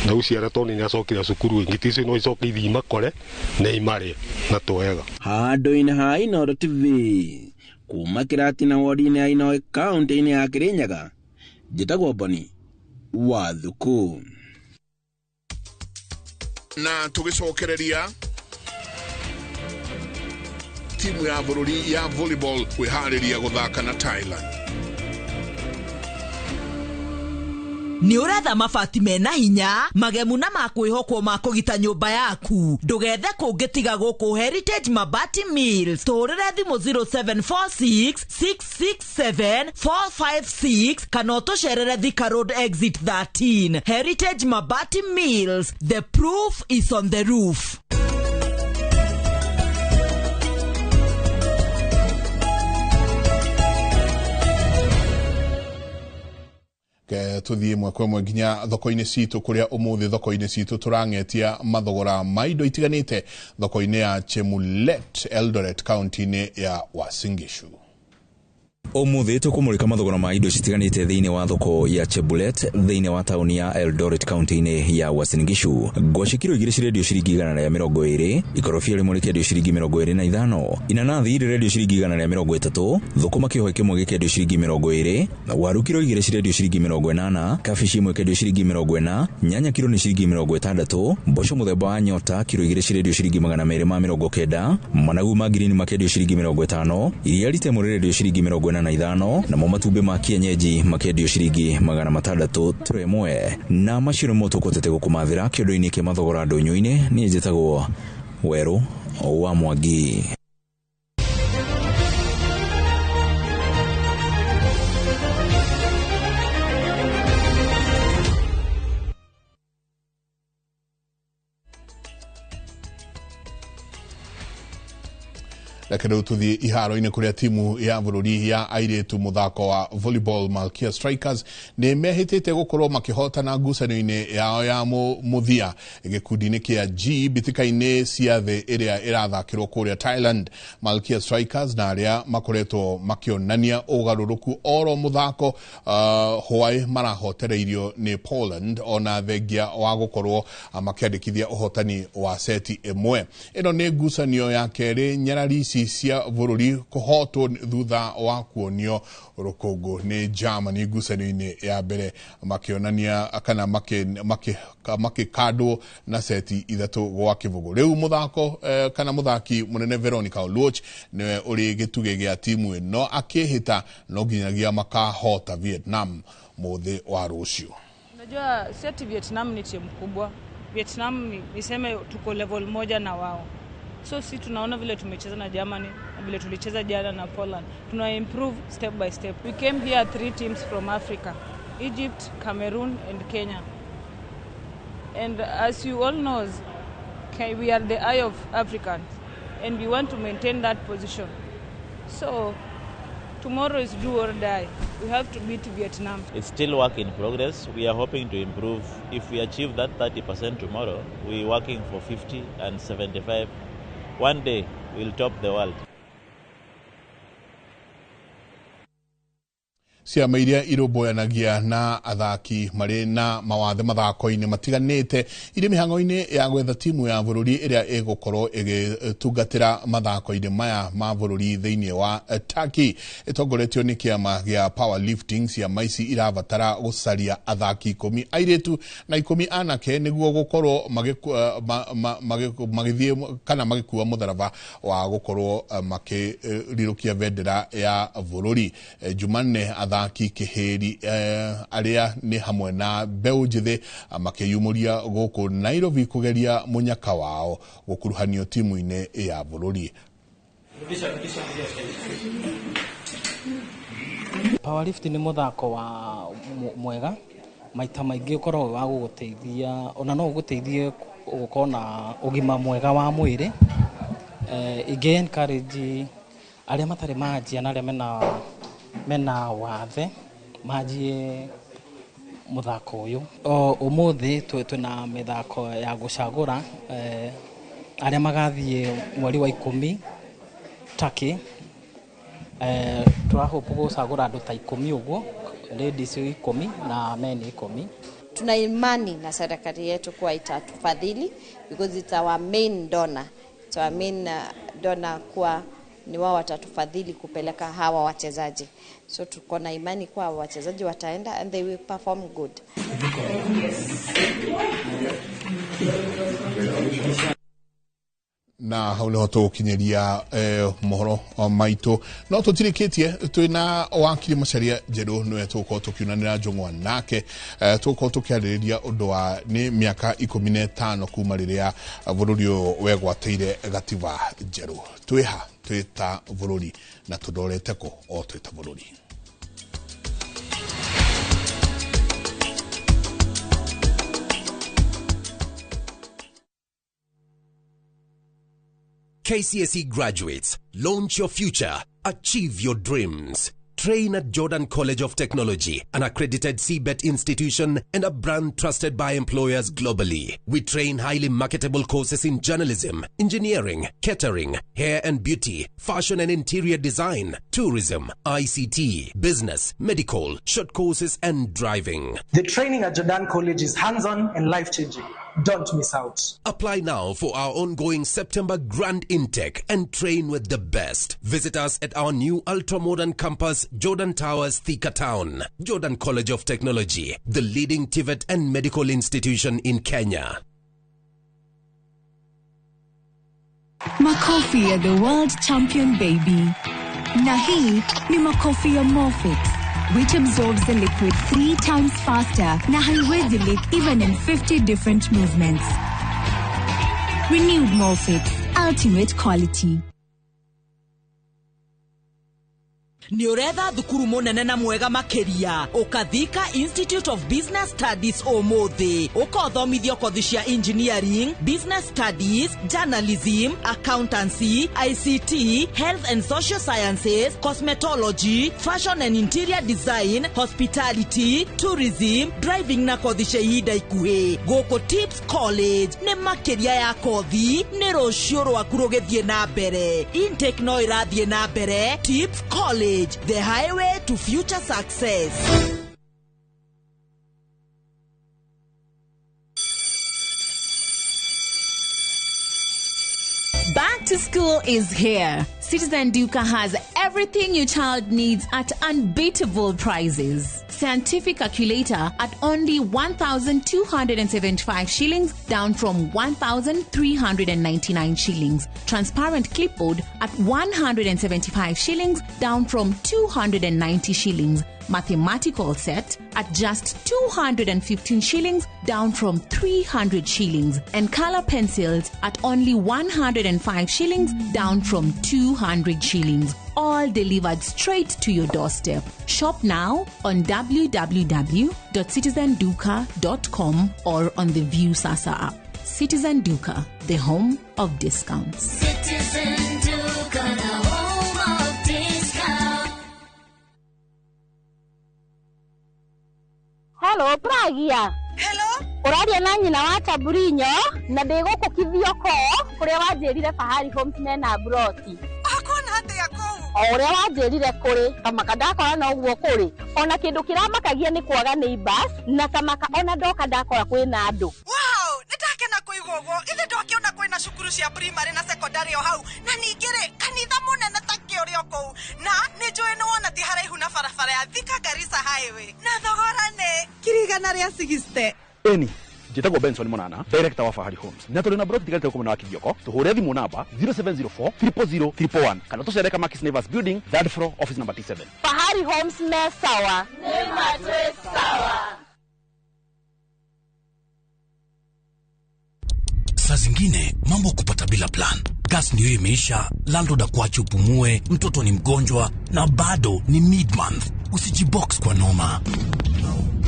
na rĩu ciana tondũ nĩ iracokire cukuru ĩ, ngitĩ icio no icoke ithiĩ imakore na imarĩe na twega. Handũ-inĩ ha Inooro TV kuma Kĩratina wodi-inĩ ya Inoe kaũntĩ-inĩ ya Kĩrĩnyaga, njĩtagwo Boni Wathuku. Na tũgĩcokereria timu ya bũrũri ya volleyball kwĩharĩria gũthaka na Thailand. Nĩ ũretha mabati mena hinya, magemu na ma kwĩhokwo ma kũgita nyũmba yaku, ndũgethe kũngĩ tiga gũkũ Heritage Mabati Mills. Tũhũrĩre thimũ 0746 667 456 kana ũtũcerere Thika Road Exit 13. Heritage Mabati Mills, the proof is on the roof. Tuthiĩ ĩmwe kwa ĩmwe nginya thoko-inĩ citũ, kũrĩa ũmũthĩ thoko-inĩ citũ tũrang'etia mathogora ma indo itiganĩte thoko-inĩ ya Chemulet, Eldoret, kaunti-inĩ ya Uasin Gishu. Ũmũthĩ tũkũmũrĩka mathogora ma indo citiganĩte thĩinĩ wa thoko ya Chebulet thĩinĩ wa taũni ya Eldoret kaunti-inĩ ya Uasin Gishu. Ngwacĩ kiro 2 cirendio ciringi 120, ikorobia rĩmwe rĩkĩendio ciringi 25, inanathi rĩrendio ciringi 130, thũkũma kĩohe kĩmwe gĩkĩendio ciringi 20, waru kiro 2 cirendio ciringi 80, kabici ĩmwe ĩkĩendio ciringi 40, nyanya kiro nĩ ciringi 60, mboco mũthemba wa nyota kiro 2 cirendio ciringi 290, managu ma ngirini makĩendio ciringi 50, iria ritemu rĩrendio ciringi 45, namo matumbĩ ma kienyeji makĩendio ciringi 600 turo ĩmwe. Na macio nĩmo tũkũtete gũkũmathĩra kĩondo-inĩ kĩa mathogora ndũnyũ-inĩ. Niĩ njĩtagwo Werũ wa Mwangi. Reke rĩu tũthiĩ iharo-inĩ kũrĩa timu ya bũrũri ya airĩtu mũthako wa volleyball Malkia Strikers nĩ mehĩtĩte gũkorwo makĩhotana ngucanio-inĩ yao ya mũthia gĩkundi-inĩ kĩa G mbĩtĩka-inĩ cia thĩ ĩrĩa ĩrathakĩrwo kũrĩa Thailand. Malkia Strikers na arĩa makoretwo makĩonania ũgarũrũku oro mũthako hwaĩ marahotereirio nĩ Poland ona thengia wa gũkorwo makĩandĩkithia ũhotani wa seti ĩmwe. Ĩno nĩ ngucanio ya kerĩ nyarari ici cia bũrũri kũhotwo thutha wa kuonio rũkũngũ nĩ Germany ngucanio-inĩ ya mbere makĩonania kana makĩkandwo na seti 3-0. Rĩu mũthako kana mũthaki mũnene Veronica Oluoch nĩwe ũrĩ gĩtugĩ gĩa timu ĩno akĩhĩta no nginyagia makahota Vietnam mũthĩ wa rũciũ. Unajua si ati Vietnam ni timu kubwa. Vietnam niseme tuko level moja na wao. So si tunaona vile tumecheza na Germany na vile tulicheza jana na Poland. Tuna improve step by step. We came here 3 teams from Africa. Egypt, Cameroon and Kenya. And as you all know, we are the eye of Africans and we want to maintain that position. So tomorrow is do or die. We have to beat Vietnam. It's still work in progress. We are hoping to improve. If we achieve that 30% tomorrow, we're working for 50 and 75. One day, we'll top the world. Ciama iria irũmbũyanagia na athaki marĩ na mawathe mathako-inĩ matiganĩte irĩ mĩhang'o-inĩ ya gwetha timu ya bũrũri ĩrĩa ĩgũkorwo ĩgĩtungatĩra mathako-inĩ maya ma bũrũri thĩinĩ wa Turkey ĩtongoretio nĩ kĩama gĩa powerlifting. Ciama ici irabatara gũcaria athaki 10 airĩtu na 10 anake nĩguo gũkorwo magĩthiĩ kana magĩkua mũtharaba wa gũkorwo makĩrirũkia bendera ya bũrũri. Jumanne athaki kĩhĩri arĩa nĩ hamwe na mbeũ njĩthĩ makĩyumũria gũkũ Nairobi kũgeria mũnyaka wao gũkuruhanio timu-inĩ ya bũrũri. Powerlifting nĩ mũthako wa mwega maita maingĩ ũkoragwo wa gũgũteithia ona no ũgũteithie gũkorwo na ũgima mwega wa mwĩrĩ. Ingĩ encourage arĩa matarĩ manjia na arĩa mena wathe manjie mũthako ũyũ. Ũmũthĩ twĩna mĩthako ya gũcagũra arĩa magathiĩ mweri wa 10 Turkey. Tũrahope gũcagũra andũ ta 10 ũguo, ladies 10 na men 10. Tuna imani na serikali yetu kuwa itatufadhili because it's our main donor. It's our main donor kuwa ni wao watatufadhili kupeleka hawa wachezaji. So tuko na imani kuwa wachezaji wataenda and they will perform good. Na hau niho tũgũkinyĩria mohoro maitũ no tũtirĩkĩtie twĩna wakiri Macharia Njerũ nĩwe tũgũkorwo tũkiunanĩra njũng'wa nake. Tũgũkorwo tũkĩarĩrĩria ũndũ wa nĩ mĩaka 15 kuma rĩrĩa bũrũri ũyũ wegwatĩire gatiba njerũ. Twĩha twĩ ta bũrũri na tũndorete kũ o twĩ ta bũrũri. KCSE graduates, launch your future, achieve your dreams. Train at Jordan College of Technology, an accredited CBET institution and a brand trusted by employers globally. We train highly marketable courses in journalism, engineering, catering, hair and beauty, fashion and interior design, tourism, ICT, business, medical, short courses and driving. The training at Jordan College is hands-on and life-changing. Don't miss out. Apply now for our ongoing September grand intake and train with the best. Visit us at our new ultra-modern campus, Jordan Towers, Thika Town. Jordan College of Technology, the leading TVET and medical institution in Kenya. Makofi ya the world champion baby. Na hii ni makofi ya Morfix, which absorbs the liquid 3 times faster na haiwezi leak even in 50 different movements. Renewed Morfix, ultimate quality. Nĩ ũretha thukuru mũnene na mwega makĩria ũkathika Institute of Business Studies ũmũthĩ ũkothomithio kothi cia engineering, business studies, journalism, accountancy, ICT, health and social sciences, cosmetology, fashion and interior design, hospitality, tourism, driving na kothi cia ihinda ikuhĩ. Gũkũ Tips College nĩ makĩria ya kothi, nĩ rũciũ rwaku rũgĩthiĩ na mbere. Intake no ĩrathiĩ na mbere. Tips College, the highway to future success. Back to school is here. Citizen Duka has everything your child needs at unbeatable prices. Scientific calculator at only 1,275 shillings, down from 1,399 shillings. Transparent clipboard at 175 shillings, down from 290 shillings. Mathematical set at just 215 shillings, down from 300 shillings. And color pencils at only 105 shillings, down from 200 shillings. All delivered straight to your doorstep. Shop now on www.citizenduka.com or on the Viusasa app. Citizen Duka, the home of discounts. Citizen Duka, the home of discounts. Hello, Pragia. Hello? Ũraria na nyina wa Taburinyo na ndĩ gũkũ Kithioko kũrĩa wanjĩrire Fahari Homes mena broti. Akona atĩa kũu? O ũrĩa wanjĩrire kũrĩ kamaka ndakora noguo kũrĩ. Ona kĩndũ kĩramakagia nĩ kwaga neighbors na kamaka ona ndoka ndakora kwĩna andũ. Wow, nĩ ndakena kũigua ũguo. Ithe ndokĩona kwĩna cukuru cia primary na secondary o hau na ningĩ rĩ kanitha mũnene ta kĩ ũrĩ o kũu na nĩ njũĩ nĩ wona ti haraihu na barabara ya Thika Garissa Highway na thogora nĩ 160,000. Eni njĩtagwo Benson Monana, director wa Fahari Homes, na tũrĩ na broti tigarĩte gũkũ mwena wa Kithioko. Tũhũre thimũ namba 0704 000 111 kana tũcere Kamakis Neighbors Building, third floor, office number T7. Fahari Homes me sawa. Nĩ matwĩ sawa. Saa zingine mambo kupata bila plan. Gas ndio imeisha, landlord akuache upumue, mtoto ni mgonjwa na bado ni mid-month. Usijibox kwa noma.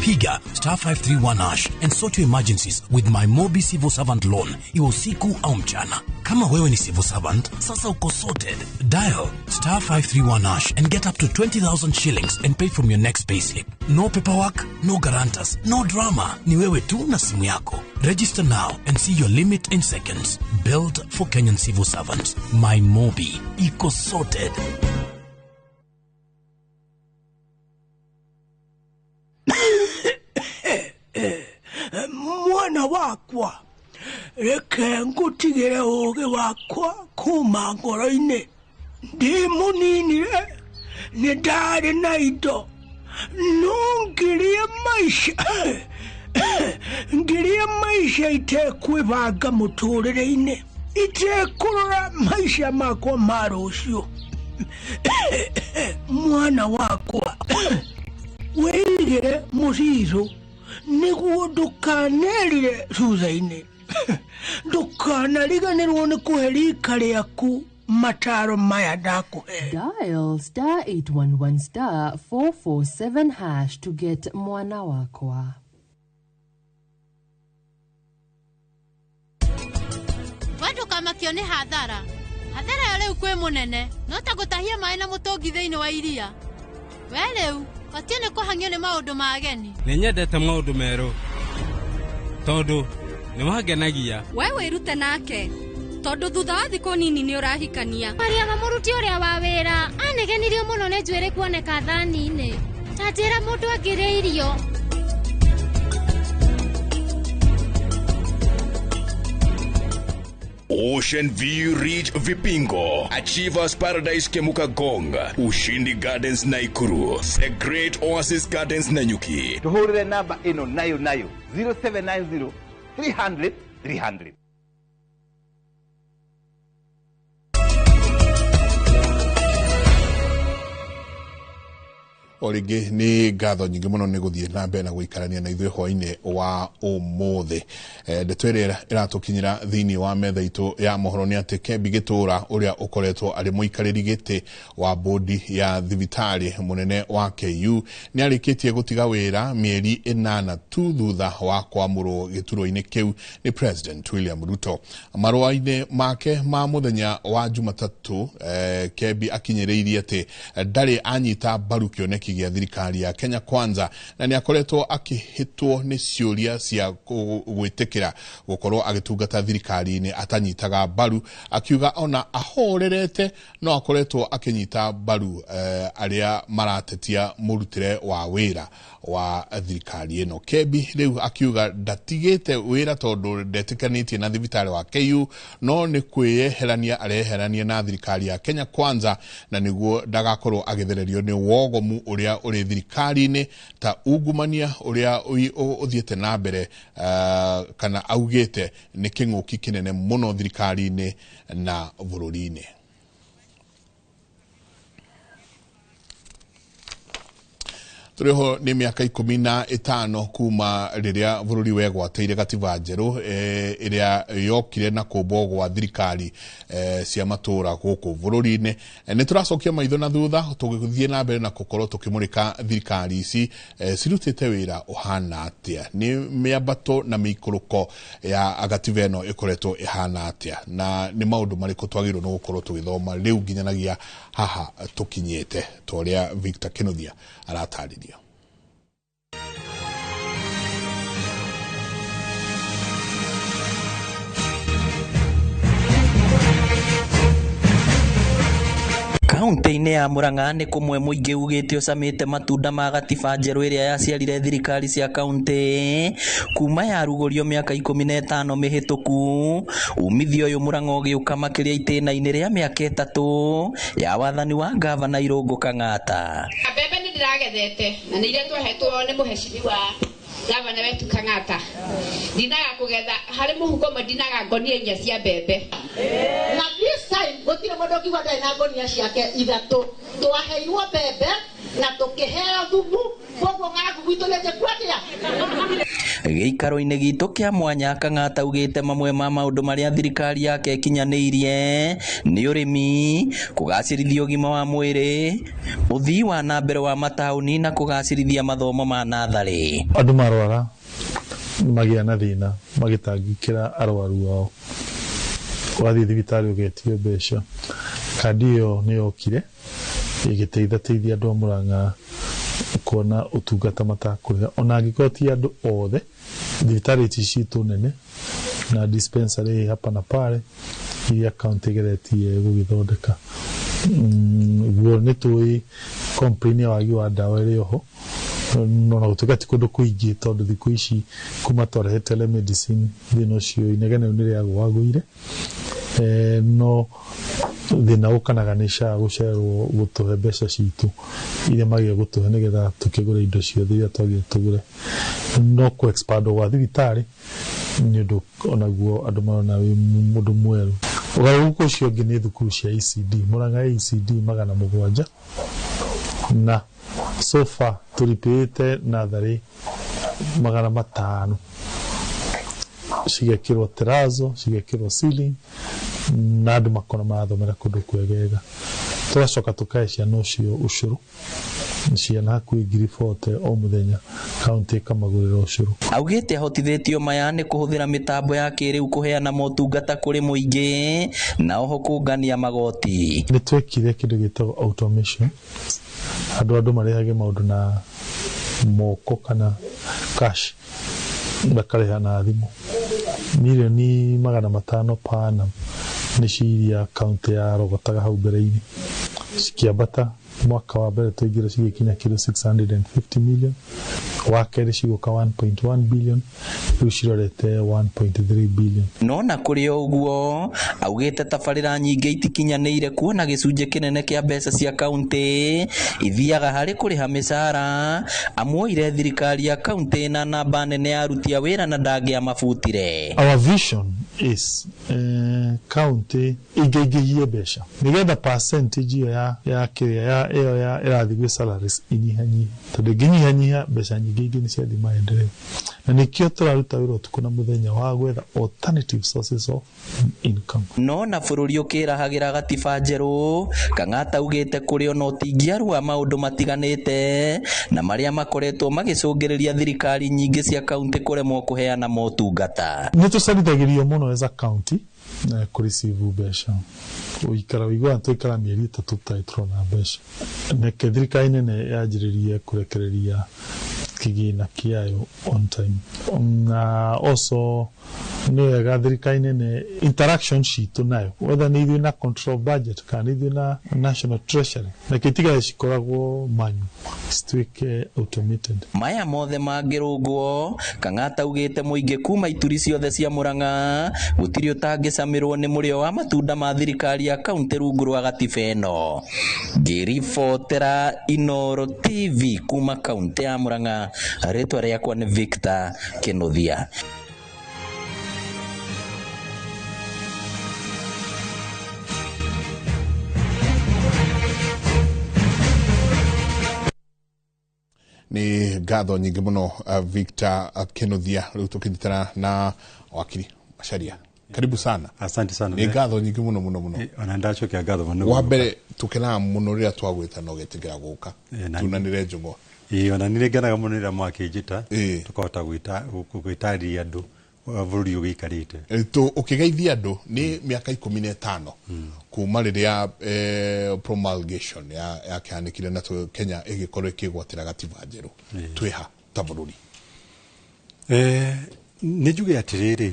Piga star 531 hash and sort your emergencies with my Mobi Civil Servant Loan, iwe usiku au mchana. Kama wewe ni civil servant, sasa uko sorted. Dial star 531 hash and get up to 20,000 shillings and pay from your next payslip. No paperwork, no guarantors, no drama. Ni wewe tu na simu yako. Register now and see your limit in seconds. Built for Kenyan civil servants. My Mobi. Iko sorted. Mwana wakwa reke ngutigire ũũgĩ wakwa kuma ngoro-inĩ. Ndĩ mũnini-rĩ, nĩ ndarĩ na indo no ngirie maica itekwĩbanga mũtũrĩre-inĩ, itekũrora maica makwa ma rũciũ. Mwana wakwa wĩigĩre mũcirũ nĩguo ndũkanerire thutha-inĩ. Ndũkanariganĩrwo nĩ kũhe rika rĩaku mataro maya ndakũhe. Dial star 811 star 447 hash to get mwana wakwa. Wandũkamakio nĩ hathara. Hathara yo rĩu kwĩ mũnene no ta gũtahia maĩ na mũtũngi thĩinĩ wa iria. We rĩu batiĩ nĩ kũhang'io nĩ maũndũ ma ageni. Nĩ nyendete maũndũ merũ tondũ nĩ mangenagia. We wĩrute nake tondũ thutha wa thikũ nini nĩ ũrahikania. Mariama mũruti ũrĩa wa wĩra anegenirio mũno nĩ njuĩrĩ kuoneka thani-inĩ. Ta njĩra mũndũ angĩrĩa irio. Ocean View Ridge Vipingo, Achievers Paradise Kemuka Gong, Ushindi Gardens Naikuru, The Great Oasis Gardens Nanyuki. Tuhurire namba ino nayo nayo 0790 300 300. O rĩngĩ nĩ ngatho nyingĩ mũno nĩ gũthiĩ na mbere na gũikarania na ithuĩ hwainĩ wa ũmũthĩ. Ndeto ĩrĩa ĩratũkinyĩra thĩinĩ wa metha itũ ya mohoro nĩ atĩ Kembi Gĩtũra ũrĩa ũkoretwo arĩ mũikarĩri gĩtĩ wa bodi ya thibitarĩ mũnene wa KU nĩ arĩkĩtie gũtiga wĩra mĩeri 8 tu thutha wa kwamũrwo gĩturwa-inĩ kĩu nĩ President William Ruto. Marũa-inĩ make ma mũthenya wa Jumatatũ, Kembi akinyĩrĩirie atĩ ndarĩ anyita mbaru kĩoneki kĩoneki gĩa thirikari ya Kenya Kwanza, na nĩ akoretwo akĩhĩtwo nĩ ciũria cia gwĩtĩkĩra gũkorwo agĩtungata thirikari-inĩ atanyitaga mbaru, akiuga ona ahorerete no akoretwo akĩnyita mbaru arĩa maratetia mũrutĩre wa wĩra wa thirikari ĩno. Kebi rĩu akiuga ndatigĩte wĩra tondũ ndetĩkanĩtie na thibitarĩ wa KU, no nĩ kwĩyeherania areherania na thirikari ya Kenya Kwanza, na nĩguo ndagakorwo agĩthererio nĩ wogomu ũrĩa ũrĩ thirikari-inĩ ta ungumania ũrĩa ũthiĩte na mbere, kana augĩte nĩ kĩng'ũki kĩnene mũno thirikari-inĩ na bũrũri-inĩ. Tũrĩho nĩ mĩaka 15 kuma rĩrĩa bũrũri wegwatĩire gatiba njerũ ĩrĩa yokire na kũmbwo gwa thirikari cia matũũra gũkũ bũrũri-inĩ. Nĩ tũracokia maitho na thutha tũgĩthiĩ na mbere na gũkorwo tũkĩmũrĩka thirikari ici cirutĩte wĩra ũhana atĩa, nĩ mĩambato na mĩikũrũko ya gatiba ĩno ĩkoretwo ĩhana atĩa, na nĩ maũndũ marĩkũ twagĩrĩirwo nĩ gũkorwo tũgĩthoma rĩu nginyanagia haha tũkinyĩte, ta ũrĩa Victor Kinuthia aratarĩria. Kaunti-inĩ ya Murang'a nĩ kũmwe mũingĩ ugĩte ũcamĩte matunda ma gatiba njerũ ĩrĩa yaciarire thirikari cia kaunti kuma yarugũrio mĩaka 15 mĩhĩtũku. Umithio ũyũ Murang'a ũgĩũka makĩria itĩna-inĩ rĩa mĩaka 3 ya wathani wa ngavana Irũngũ Kang'ata. Mbembe nĩ ndĩragethete na nĩ iria twahetwo nĩ mũhecimiwa gavana wetu Kang'ata. Ndinaga kũgetha harĩ mũhuko ũmwe ndinaga ngonia 4 cia mbembe. Na this time gũtirĩ mũndũ ũngiuga ndarĩ na ngonia ciake 3. Twaheirwo mbembe na tũkĩheo thumu, koguo ng'aragu gwitũ nĩ njĩku atĩa? Gĩikaro-inĩ gitũ kĩa mwanya Kang'ata augĩte mamwe ma maũndũ marĩa thirikari yake ĩkinyanĩirie nĩ ũrĩmi, kũgacĩrithia ũgima wa mwĩrĩ, ũthii wa na mbere wa mataũni na kũgacĩrithia mathomo ma natharĩ. Andũ marwara magĩa na thĩna magĩtangĩkĩra arwaru ao, ũgathiĩ thibitarĩ ũgetio mbeca. Kandi ĩyo nĩ yokire ĩgĩteithateithia andũ a Murang'a kuona ũtungata matakũrĩha, ona angĩkorwo ti andũ othe. Thibitarĩ ici citũ nene na dispensary hapa na pale iria kaunti ĩgeretie gũgĩthondeka, guo nĩ tũĩ complain ya wagi wa ndawa ĩrĩ oho, no na gũtuĩka ti kũndũ kũingĩ, tondũ thikũ ici kuma twarehe telemedicine thĩna ũcio inegene rĩu nĩ rĩagũagũire. No thĩna ũkanaga nĩ SHA gũcererwo gũtũhe mbeca citũ iria magĩrĩire gũtũhe nĩgetha tũkĩgũre indo ciothe iria twagĩrĩire tũgũre. No kũ expand gwa thibitarĩ nĩ ũndũ onaguo andũ marona wĩ mũndũ mwerũ. Ũgarũrũku ũcio ũngĩ nĩ thukuru cia ECD. Murang'a ECD 700 na so far tũripĩte natharĩ 500, cigekĩrwo terazo, cigekĩrwo ceiling, na andũ makona marathomera kũndũ kwegega. Tũgacoka tũkahe ciana ũcio ũcũrũ, ciana hakuhĩ 40,000 o mũthenya, kaunti ĩkamagũrĩra ũcũrũ. Augĩte ahotithĩtio maya nĩ kũhũthĩra mĩtambo ya kĩrĩu kũheana motungata kũrĩ mũingĩ na oho kũngania magoti. Nĩ twekire kĩndũ gĩtagwo automation, andũ marehage maũndũ na moko kana cash, makarĩha na thimũ. Mirioni 500 per annum nĩcio iria kaunti yarogotaga hau mbere-inĩ, cikĩambata mwaka wa mbere twaingĩra cigĩkinya kĩndũ 650 million, wa kerĩ cigũka 1.1 billion, rĩu cirorete 1.3 billion. No na kũrĩ o ũguo augĩte tabarĩra nyingĩ itikinyanĩire kuona gĩcunjĩ kĩnene kĩa mbeca cia kaunti ithiaga harĩ kũrĩha mĩcara. Amuoire thirikari ya kaunti na namba nene ya aruti a wĩra na ndangĩamabutire. Our vision is kaunti ĩngĩingĩhie mbeca nĩgetha percentage ĩyo ya kĩrĩa ya ĩyo ya ĩrathiĩ gwĩ salaries inyihanyihe, tondũ ĩngĩnyihanyiha mbeca nyingĩ ingĩ nĩ ciathiĩ maendeleo, na nĩkĩo tũraruta wĩra ũtukũ na mũthenya wa gwetha alternative sources of income. No na bũrũri ũkĩrahagĩra gatiba njerũ, Kang'ata augĩte kũrĩ ona ũtingiaru wa maũndũ matiganĩte na marĩa makoretwo magĩcũngĩrĩria thirikari nyingĩ cia kaunti kũremwo kũheana motungata. Nĩ tũcarithagĩrio mũno as a county Kũreceive mbeca ũikara ũiguaga twaikara mĩeri 3 tũtarĩ tũrona mbeca. Reke thirikari nene yanjĩrĩrie kũrekereria kĩgĩna kĩayo on time. Na also nĩ wega thirikari nene interaction citũ nayo, whether nĩ ithuĩ na control budget kana nĩ ithuĩ na National Treasury, reke itigage cikoragwo manyu, cituĩke automated. Maya mothe mangĩrũngwo, Kang'ata augĩte mũingĩ kuma ituri ciothe cia Murang'a gũtirĩ ũtangĩcamĩrwo nĩ mũrĩo wa matunda ma thirikari ya kaunti rungu rwa gatiba ĩno. Ngĩribotera Inooro TV kuma kaunti ya Murang'a, rĩtwa rĩakwa nĩ Victor Kĩnuthia. Nĩ ngatho nyingĩ mũno, Victor Kinuthia. Rĩu tũkĩnyitana na wakiri Macharia, karibu sana. Asante sana. Nĩ ngatho nyingĩ mũno mũno mũno. Ona ndacokia ngatho mũno. Wa mbere tũkenaga mũno rĩrĩa twagwĩta na ũgetĩkĩra gũka tunanĩre njũng'wa. Ĩĩ, ona nĩ ngenaga mũno rĩrĩa mwakĩnjĩta tũkahota gwĩtarĩria andũ bũrũri ũgĩikarĩte. Ũkĩgeithia andũ nĩ mĩaka 15 kuma rĩrĩa promulgation yakĩhanĩkire na Kenya ĩgĩkorwo ĩkĩgwatĩra gatiba njerũ, twĩha ta bũrũri? Nĩ njuge atĩrĩrĩ,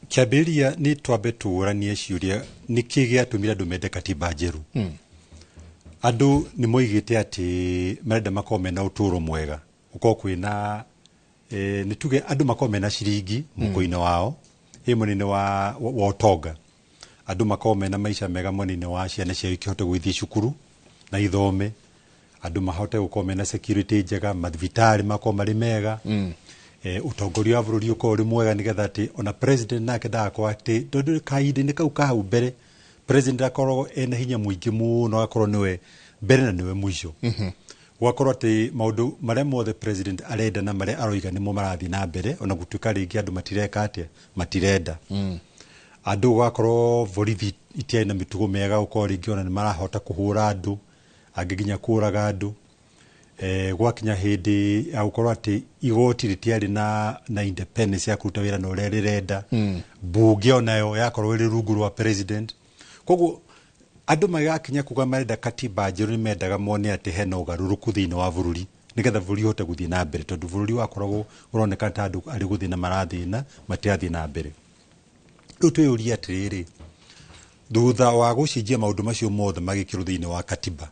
kĩambĩrĩria nĩ twambe tũũranie ciũria nĩkĩ gĩatũmire andũ mende katiba njerũ. Andũ nĩ moigĩte atĩ marenda makorwo mena ũtũũro mwega, gũkorwo kwĩna nĩ tuge andũ makorwo mena ciringi mũhuko-inĩ wao, ĩ mwena-inĩ wa ũtonga, andũ makorwo mena maica mega mwena-inĩ wa ciana ciao ikĩhote gũgĩthiĩ cukuru na ithome, andũ mahote gũkorwo mena security njega, mathibitarĩ makorwo marĩ mega, ũtongoria wa bũrũri ũkorwo ũrĩ mwega, nĩgetha atĩ ona president nake ndagakorwo atĩ, tondũ kahinda-inĩ kau ka hau mbere president akoragwo ena hinya mũingĩ mũno, agakorwo nĩwe mbere na nĩwe mũico. Gwakorwo atĩ maũndũ marĩa mothe president arenda na marĩa aroiga nĩmo marathiĩ na mbere, ona gũtuĩka rĩngĩ andũ matireka atĩa, matirenda. Andũ gwakorwo borithi itiarĩ na mĩtugo mĩega, gũkorwo rĩngĩ ona nĩ marahota kũhũra andũ, angĩ nginya kũraga andũ. Gwakinya hĩndĩ ya gũkorwo atĩ igoti rĩtiarĩ na independence ya kũruta wĩra na ũrĩa rĩrenda, mbunge onayo yakorwo ĩrĩ rungu rwa president. Koguo andũ magakinya kuga marenda katiba njerũ, nĩ mendaga mone atĩ hena ũgarũrũku thĩinĩ wa bũrũri, nĩgetha bũrũri ũhote gũthiĩ na mbere, tondũ bũrũri wakoragwo ũroneka ta andũ arĩ gũthĩna marathĩna, matirathiĩ na mbere. Rĩu twĩyũrie atĩrĩrĩ, thutha wa gũcenjia maũndũ macio mothe magĩkĩrwo thĩinĩ wa katiba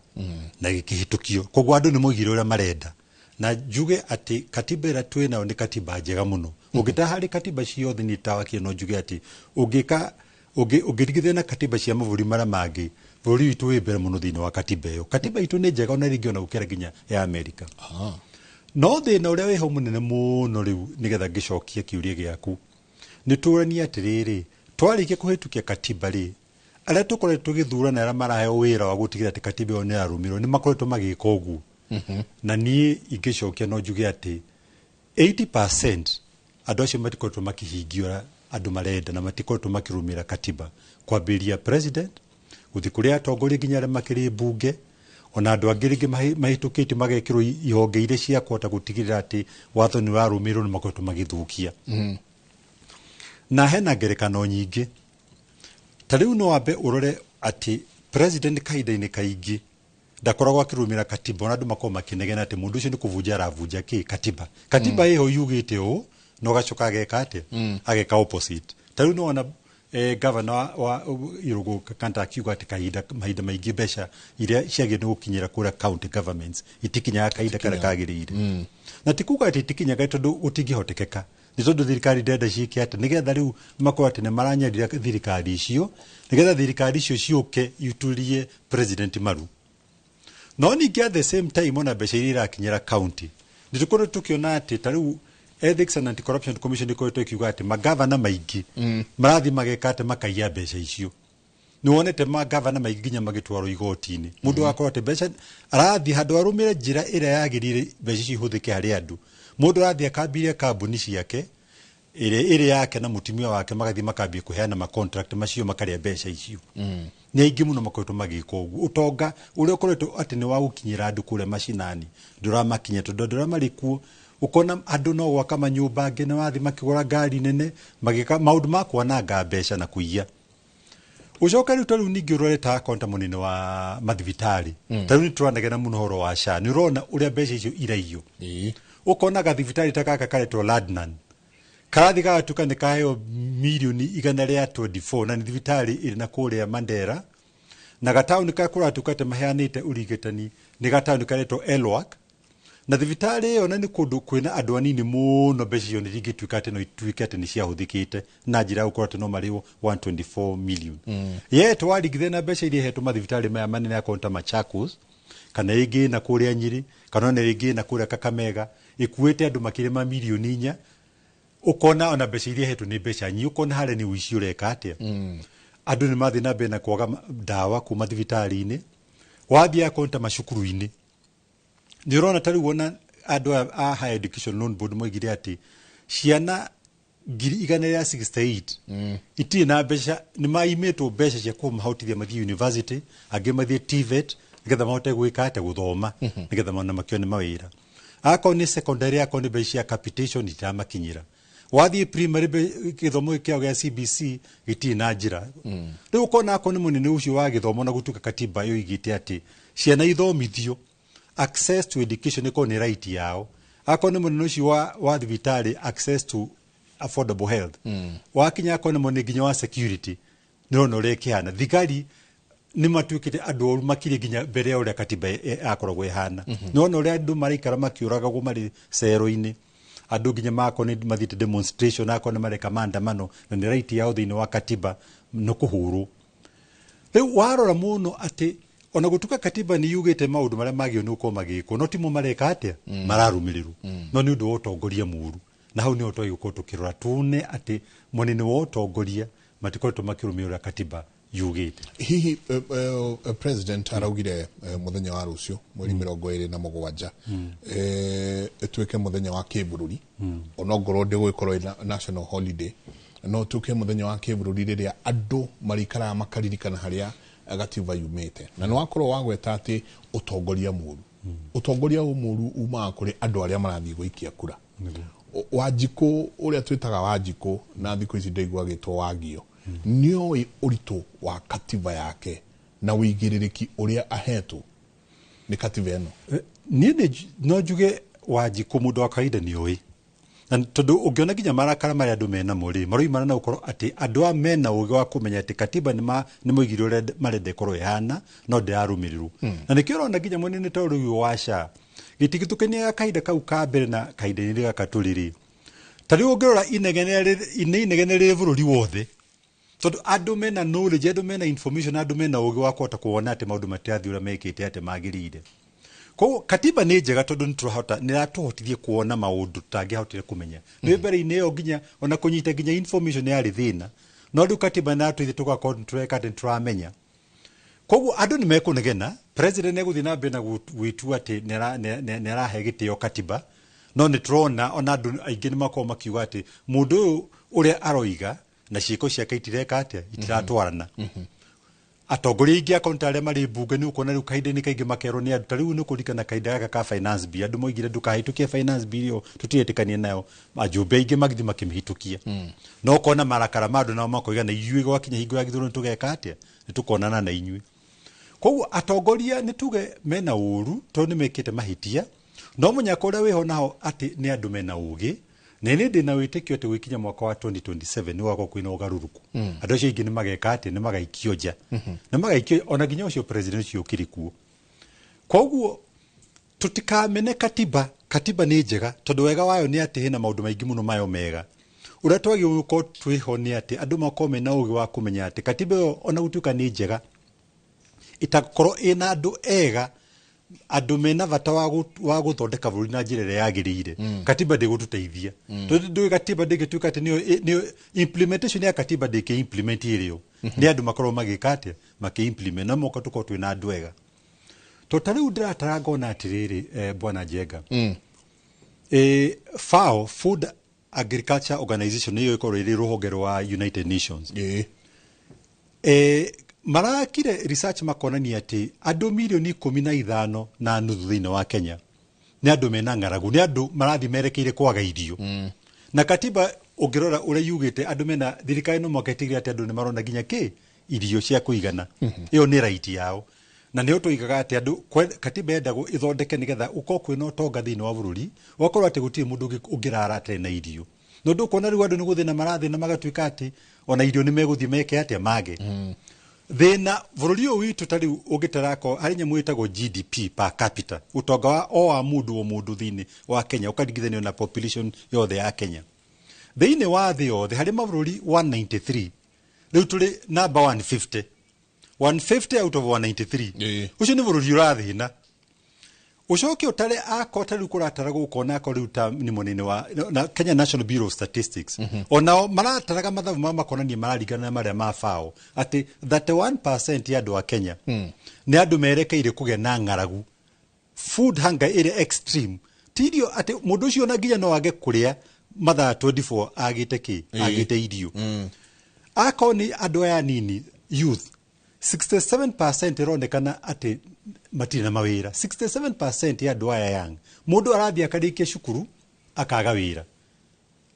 na gĩkĩhĩtũkio, koguo andũ nĩ moigire ũrĩa marenda, na njuge atĩ katiba ĩrĩa twĩ nayo nĩ katiba njega mũno. Ũngĩta harĩ katiba ciothe niĩ ta wakiri no njuge atĩ ũngĩka ũngĩringithania na katiba cia mabũrũri marĩa mangĩ, bũrũri witũ wĩ mbere mũno thĩinĩ wa katiba ĩyo. Katiba itũ nĩ njega ona rĩngĩ ona gũkĩra nginya ya Amerika. No thĩna ũrĩa wĩho mũnene mũno rĩu, nĩgetha ngĩcokie kĩũria gĩaku, nĩ tũranie atĩrĩrĩ, twarĩkia kũhĩtũkia katiba rĩ, arĩa tũkoretwo tũgĩthurana arĩa maraheo wĩra wa gũtigĩrĩra atĩ katiba ĩyo nĩ ĩrarũmĩrĩrwo nĩ makoretwo magĩka ũguo? Na niĩ ingĩcokia no njuge atĩ 80% andũ acio matikoretwo makĩhingia ũrĩa andũ marenda na matikoretwo makĩrũmĩrĩra katiba, kwambĩrĩria president gũthiĩ kũrĩ atongoria nginya arĩa makĩrĩ mbunge, ona andũ angĩ rĩngĩ mahĩtũkĩte magekĩrwo ihonge iria cia kũhota gũtigĩrĩra atĩ watho nĩ ũrarũmĩrĩrwo, nĩ makoretwo magĩthũkia. Na hena ngerekano nyingĩ. Ta rĩu no wambe ũrore atĩ president kahinda-inĩ kaingĩ ndakoragwo akĩrũmĩrĩra katiba, ona andũ makoragwo makĩnegena atĩ mũndũ ũcio nĩ kũbunja aravunja kĩ katiba. Katiba ĩho yugĩte ũũ, na ũgacoka ageka atĩa? Ageka opposite. Ta rĩu nĩwona governor wa Irũngũ Kanta akiuga atĩ kahinda mahinda maingĩ mbeca iria ciagĩrĩirwo nĩ gũkinyĩra kũrĩa county governments itikinyaga kahinda karĩa kagĩrĩire. Na ti kuga atĩ itikinyaga tondũ gũtingĩhotekeka, nĩ tondũ thirikari ndĩrenda ciĩke atĩ nĩgetha rĩu makorwo atĩ nĩ maranyarira thirikari icio, nĩgetha thirikari icio ciũke iturie president maru. No ningĩ at the same time ona mbeca iria irakinyĩra county nĩ tũkoretwo tũkĩona atĩ ta rĩu Ethics and Anti-Corruption Commission ĩkoretwo ĩkiuga atĩ magavana maingĩ marathiĩ mageka atĩ makaiya mbeca icio. Nĩ wonete magavana maingĩ nginya magĩtwarwo igoti-inĩ, mũndũ agakorwo atĩ mbeca arathiĩ handũ arũmĩre njĩra ĩrĩa yagĩrĩire mbeca icio ihũthĩke harĩ andũ, mũndũ arathiĩ akambirie kambuni ciake ĩrĩa ĩrĩ yake na mũtumia wake, magathiĩ makambia kũheana ma contract macio, makarĩa mbeca icio. Nĩ aingĩ mũno makoretwo magĩka ũguo. Ũtonga ũrĩa ũkoretwo atĩ nĩ wa gũkinyĩra andũ kũrĩa macinani ndũramakinyĩra, tondũ andũ arĩa marĩ kuo ũkona andũ no gwaka manyũmba angĩ nĩ wathiĩ makĩgũra ngari nene, magĩka maũndũ ma kwananga mbeca na kũiya. Ũcoke rĩu ta rĩu ningĩ ũrore ta akonta mũnene wa mathibitarĩ, ta rĩu nĩ tũranegena mũno ũhoro wa SHA, nĩ ũrona ũrĩa mbeca icio iraiywo. Ũkona gathibitarĩ ta gaka karetwo Ladnan karathi gagatuĩka nĩ kaheo mirioni 124, na nĩ thibitarĩ ĩrĩ na kũrĩa Mandera, na gataũni karĩa kũratuĩka atĩ maheanĩte ũrigitani nĩ gataũni karetwo Elwak, na thibitarĩ ĩyo na nĩ kũndũ kwĩna andũ anini mũno, mbeca icio nĩ ingĩtuĩka atĩ no ituĩke atĩ nĩ ciahũthĩkĩte na njĩra ya gũkorwo atĩ no marĩhwo 124 million. Yet waringithania na mbeca iria ihetwo mathibitarĩ maya manene akorwo ta Machakos, kana ĩngĩ na kũrĩa Nyĩrĩ, kana ona ĩngĩ na kũrĩa Kakamega, ĩkuĩte andũ makĩria ma mirioni 4, ũkona ona mbeca iria ihetwo nĩ mbeca nyingĩ, ũkona harĩa nĩ ũici ũreka atĩa. Andũ nĩ mathiĩ na mbere na kwaga ndawa kuma thibitarĩ-inĩ. Wathiĩ akorwo ta macukuru-inĩ, nĩ ũrona ta rĩu ona andũ aya a Higher Education Loan Board moigire atĩ ciana 168,000 itirĩ na mbeca, nĩ maimĩtwo mbeca cia kũmahotithia mathiĩ university, angĩ mathiĩ TVET, nĩgetha mahote gwĩka atĩa, gũthoma, nĩgetha ona makĩone mawĩra. Akorwo nĩ secondary, akorwo nĩ mbeca cia capitation itiramakinyĩra. Wathiĩ primary, gĩthomo kĩao gĩa CBC gĩtirĩ na njĩra. Rĩu ũkona akorwo nĩ mũnene ũcio wa gĩthomo, na gũtuĩka katiba yoigĩte atĩ ciana ithomithio, access to education ĩkorwo nĩ right yao, akorwo nĩ mũnene ũcio wa thibitarĩ, access to affordable health, wakinya akorwo nĩ mũnene nginya wa security, nĩ ũrona ũrĩa ĩkĩhana, thigari nĩ matuĩkĩte andũ oru makĩria nginya mbere ya ũrĩa katiba yakoragwo ĩhana. Nĩ wona ũrĩa andũ maraikara makĩũragagwo marĩ cero-inĩ, andũ nginya makorwo nĩ mathiĩte demonstration, akorwo nĩ mareka maandamano na nĩ right yao thĩinĩ wa katiba, nĩ kũhũrwo. Rĩu warora mũno atĩ ona gũtuĩka katiba nĩ yugĩte maũndũ marĩa magĩrĩirwo nĩ gũkorwo magĩkwo, no timo mareka atĩa, mararũmĩrĩrwo, no nĩ ũndũ wa ũtongoria mũru. Na hau nĩho twagĩrĩirwo gũkorwo tũkĩrora tuone atĩ mũnene wa ũtongoria matikoretwo makĩrũmĩrĩra ũrĩa katiba yugĩte. Hihi president araugire mũthenya wa rũciũ, mweri 27, ĩtuĩke mũthenya wa kĩbũrũri, onongorwo ndĩgũgĩkorwo ĩ national holiday, no tuĩke mũthenya wa kĩbũrũri rĩrĩa andũ marĩikaraga makaririkana harĩa gatiba yumĩte. Na nĩ wakorwo wagweta atĩ ũtongoria mũru, ũtongoria ũyũ mũru umaga kũrĩ andũ arĩa marathiĩ gũikia kura. Wanjikũ ũrĩa twĩtaga Wanjikũ, na thikũ ici ndaigua agĩtwo Wangio, nĩoĩ ũritũ wa katiba yake na ũigĩrĩrĩki ũrĩa ahetwo nĩ katiba ĩno? Niĩ no njuge Wanjikũ mũndũ wa kawaida nĩ oĩ, na tondũ ũngĩona nginya marakara marĩa andũ menamo rĩ, maroimana na gũkorwo atĩ andũ aya mena ũgĩ wa kũmenya atĩ katiba nĩ moigire ũrĩa marenda ĩkorwo ĩhana, no ndĩrarũmĩrĩrwo. Na nĩkĩo ũrona nginya mũnene ta ũrĩa wa SHA gĩtigĩtũkenia kahinda kau ka mbere na kahinda-inĩ gaka tũrĩ rĩ, ta rĩu ũngĩrora inegene nĩ inegene rĩrĩ bũrũri wothe, tondũ andũ mena knowledge, andũ mena information, andũ mena ũgĩ wa kũhota kuona atĩ maũndũ matirathiĩ ũrĩa mekĩte atĩ magĩrĩire. Koguo katiba nĩ njega tondũ nĩ tũrahota, nĩ ĩratũhotithia kuona maũndũ tũtangĩahotire kũmenya. Nĩ mbere-inĩ ĩyo nginya ona kũnyita nginya information yarĩ thĩna, no rĩu katiba nĩ ĩratũteithia tũgakorwo nĩ tũreka atĩ nĩ tũramenya. Koguo andũ nĩ mekũnegena, president nĩ egũthiĩ na mbere na gwĩtua atĩ nĩ arahe gĩtĩo katiba, no nĩ tũrona ona andũ aingĩ nĩ makoragwo makiuga atĩ mũndũ ũyũ ũrĩa aroiga na ciĩko ciake itireka atĩa, itiratwarana. Atongoria aingĩ akorwo nĩ ta arĩa marĩ mbunge, nĩ ũkuona rĩu kahinda-inĩ kaingĩ makerwo nĩ andũ. Ta rĩu nĩ ũkũririkana kahinda gaka ka finance bill, andũ moigire ndũkahĩtũkie finance bill ĩyo, tũtiretĩkania nayo, ajumbe aingĩ magĩthiĩ makĩmĩhĩtũkia. No ũkona marakara ma andũ nao makoiga na ithuĩ gwakinya hingo ya gĩthurano tũgeka atĩa, nĩ tũkonana na inyuĩ. Koguo atongoria nĩ tuge mena ũru tondũ nĩ mekĩte mahĩtia, no mũnyaka ũrĩa wĩho naho atĩ nĩ andũ mena ũgĩ, na niĩ ndĩna wĩtĩkio atĩ gwĩkinya mwaka wa 2027 nĩ gwakorwo kwĩna ũgarũrũku. Andũ acio aingĩ nĩ mageka atĩ nĩ magaikio nja, nĩ magaikio ona nginya ũcio president ũcio ũkĩrĩ kuo. Koguo tũtikamene katiba. Katiba nĩ njega tondũ wega wayo nĩ atĩ hena maũndũ maingĩ mũno mayo mega. Ũrĩa twagĩrĩirwo gũkorwo twĩho nĩ atĩ andũ makorwo mena ũgĩ wa kũmenya atĩ katiba ĩyo ona gũtuĩka nĩ njega, ĩtakorwo ĩna andũ ega, andũ mena bata wa gũthondeka bũrũri na njĩra ĩrĩa yagĩrĩire, katiba ndĩgũtũteithia. Tondũ ndũĩ katiba ndĩngĩtuĩka atĩ nĩyo implementation ya katiba ndĩkĩ implement ĩrĩo nĩ andũ makorwo magĩka atĩa, makĩ implement, no moka tũkorwo twĩna andũ ega. To ta rĩu ndĩratara ngona atĩrĩrĩ, bwana Njenga, FAO, Food Agriculture Organization, nĩyo ĩkorwo ĩrĩ rũhonge rwa United Nations, marakire research makonania atĩ andũ mirioni 15.5 thĩinĩ wa Kenya nĩ andũ mena ng'aragu, nĩ andũ marathiĩ merekeire kwaga irio. Na katiba ũngĩrora ũrĩa yugĩte, andũ mena thirikari no mũhaka ĩtigĩrĩre atĩ andũ nĩ marona nginya kĩ irio cia kũigana. Ĩyo nĩ right yao, na nĩyo tũigaga atĩ andũ katiba yendagwo ĩthondeke nĩgetha ũkorwo kwĩna ũtonga thĩinĩ wa bũrũri, ũgakorwo atĩ gũtirĩ mũndũ ũngĩrara atarĩ na irio. No ndũkuona rĩu andũ nĩ gũthĩna marathĩna, magatuĩka atĩ ona irio nĩ megũthiĩ meke atĩa mage thĩna bũrũri ũyũ witũ. Ta rĩu ũngĩtarako harĩ nyamũ ĩtagwo GDP per capita, ũtonga wa o wa mũndũ o mũndũ thĩinĩ wa Kenya ũkaringithanio na population yothe ya Kenya. Thĩinĩ wa thĩ yothe harĩ mabũrũri 193, rĩu tũrĩ namba 150, 150 out of 193. Ũcio nĩ bũrũri ũrathĩna. Ũcoke ũtare ako ta rĩu kũratara gũkũ onako rĩu ta nĩ mwena-inĩ wa na Kenya National Bureau of Statistics, onao marataraga mathabu mao makonania mararingana na marĩa ma FAO atĩ 31% ya andũ a Kenya nĩ andũ merekeire kũgĩa na ng'aragu, food hunger ĩrĩa extreme, ti irio, atĩ mũndũ ũcio ona nginya no age kũrĩa mathaa 24 agĩte kĩ agĩte irio. Akorwo nĩ andũ aya nini, youth, 67% ĩronekana atĩ matirĩ na mawĩra. 67% ya andũ aya young, mũndũ arathiĩ akarĩkia cukuru akaga wĩra.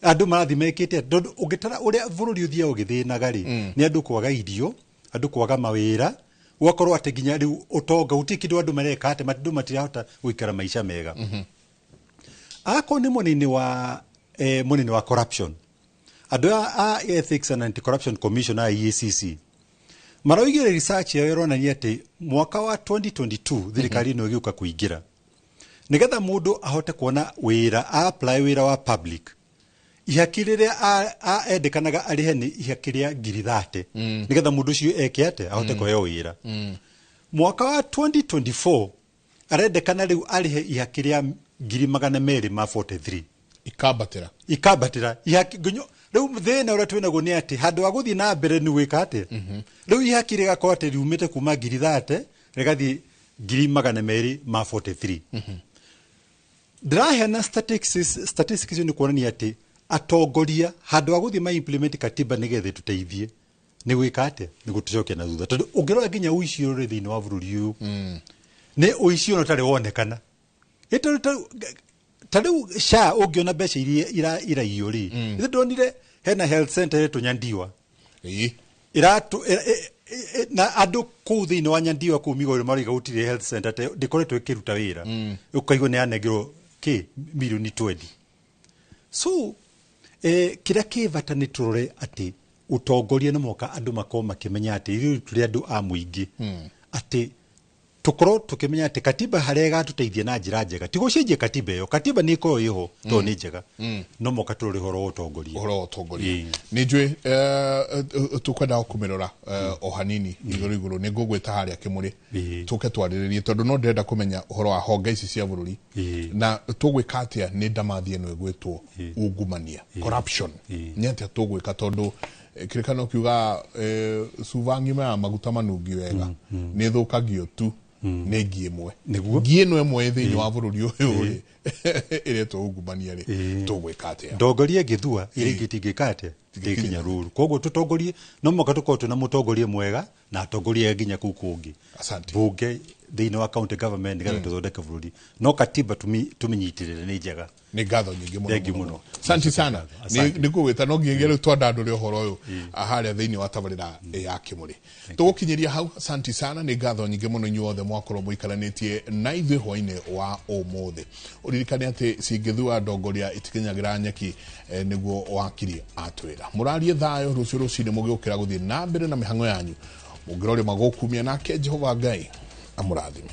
Andũ marathiĩ mekĩte atĩ, tondũ ũngĩtara ũrĩa bũrũri ũthiaga ũgĩthĩnaga rĩ, nĩ andũ kwaga irio, andũ kwaga mawĩra, ũgakorwo atĩ nginya rĩu ũtonga gũtirĩ kĩndũ andũ mareka, atĩ andũ matirahota gũikara maica mega. Akorwo nĩ mwena-inĩ wa corruption, andũ a Ethics and Anti-Corruption Commission, a EACC, maroigire research yao ĩronania atĩ mwaka wa 2022 thirikari ĩno ĩgĩũka kũingĩra, nĩgetha mũndũ ahote kuona wĩra, a apply wĩra wa public, ihaki rĩrĩa endekanaga arĩhe nĩ ihaki rĩa 30,000, nĩgetha mũndũ ũcio eke atĩ ahote kũheo wĩra. Mwaka wa 2024 arendekana rĩu arĩhe ihaki rĩa 243,000. Ikambatĩra. Ikambatĩra ihaki nginyo. Rĩu thĩna ũrĩa twĩnaguo nĩ atĩ handũ ha gũthiĩ na mbere nĩ gwĩka atĩa, rĩu ihaki rĩgakorwo atĩ riumĩte kuma 30,000 rĩgathiĩ 243,000. Ndĩraheana statistics icio nĩ kuonania atĩ atongoria handũ ha gũthiĩ ma implement katiba nĩgetha ĩtũteithie, nĩ gwĩka atĩa, nĩ gũtũcokia na thutha, tondũ ũngĩrora nginya ũici ũrĩ thĩinĩ wa bũrũri ũyũ nĩ ũici ona ũtarĩ wonekana. Ta rĩu SHA, ũngĩona mbeca iria iraiywo rĩ, ithe ndonire hena health center ĩtwo Nyandiwa na andũ kũu thĩinĩ wa Nyandiwa kũu Migori marauga gũtirĩ health center ndĩkoretwo ĩkĩruta wĩra, ũkaigua nĩ yanengerwo kĩ milioni 20. So kĩrĩa kĩ bata nĩ tũrore atĩ ũtongoria nĩ mũhaka andũ makorwo makĩmenya atĩ ithuĩ tũrĩ andũ a mũingĩ, atĩ tũkorwo tũkĩmenya atĩ katiba harĩa ĩgatũteithia na njĩra njega ti gũcenjia katiba ĩyo. Katiba nĩ ĩkorwo ĩho tondũ nĩ njega, no mũhaka tũrore ũhoro wa ũtongoria. Ũhoro wa ũtongoria nĩ njũĩ tũkwenda kũmĩrora o hanini igũrũ igũrũ. Nĩ ngũgwĩta harĩa kĩmũrĩ tũke twarĩrĩrie, tondũ no ndĩrenda kũmenya ũhoro wa honge ici cia bũrũri na tũgwĩka atĩa nĩ ndamathi ĩno ĩgwĩtwo ungumania, corruption. Nĩ atĩa tũgwĩka? Tondũ kĩrĩkanĩro kiuga cuba ng'ima ya maguta manungi wega nĩ ĩthũkagio tu nĩ ngi ĩmwe. Ngi ĩno ĩmwe thĩinĩ wa bũrũri ũyũ rĩ, ĩretwo ungumania rĩ, tũgwĩka atĩa? Ndongoria ĩngĩthua ĩrĩa ĩngĩ ĩtingĩka atĩa, ndĩkinya rũru. Koguo tũtongorie no mũhaka tũkorwo twĩna mũtongoria mwega na atongoria nginya kũu kũngĩ bunge, thĩinĩ wa county government, nĩgetha tũthondeke bũrũri. No katiba tũmĩnyitĩrĩre, nĩ njega. Nĩ ngatho nyingĩ mũno. Thank you mũno. Mũno. Asante sana. Asante. Nĩ ngũgwĩta no nginyagia rĩu twandandũre ũhoro ũyũ harĩa thĩinĩ wa tabarĩra ya kĩmũrĩ. Tũgũkinyĩria hau. Asante sana, nĩ ngatho nyingĩ mũno inyuothe mwakorwo mũikaranĩtie na ithuĩ hwainĩ wa ũmũthĩ. Ũririkane atĩ cingĩthua ndongoria itikinyagĩra nyeki, nĩguo wakiri atwĩra. Mũrarie thayũ rũciũ rũcinĩ mũgĩũkĩra gũthiĩ na mbere na mĩhang'o yanyu, mũngĩrorĩ magũkumia nake Jehova Ngai amũrathime.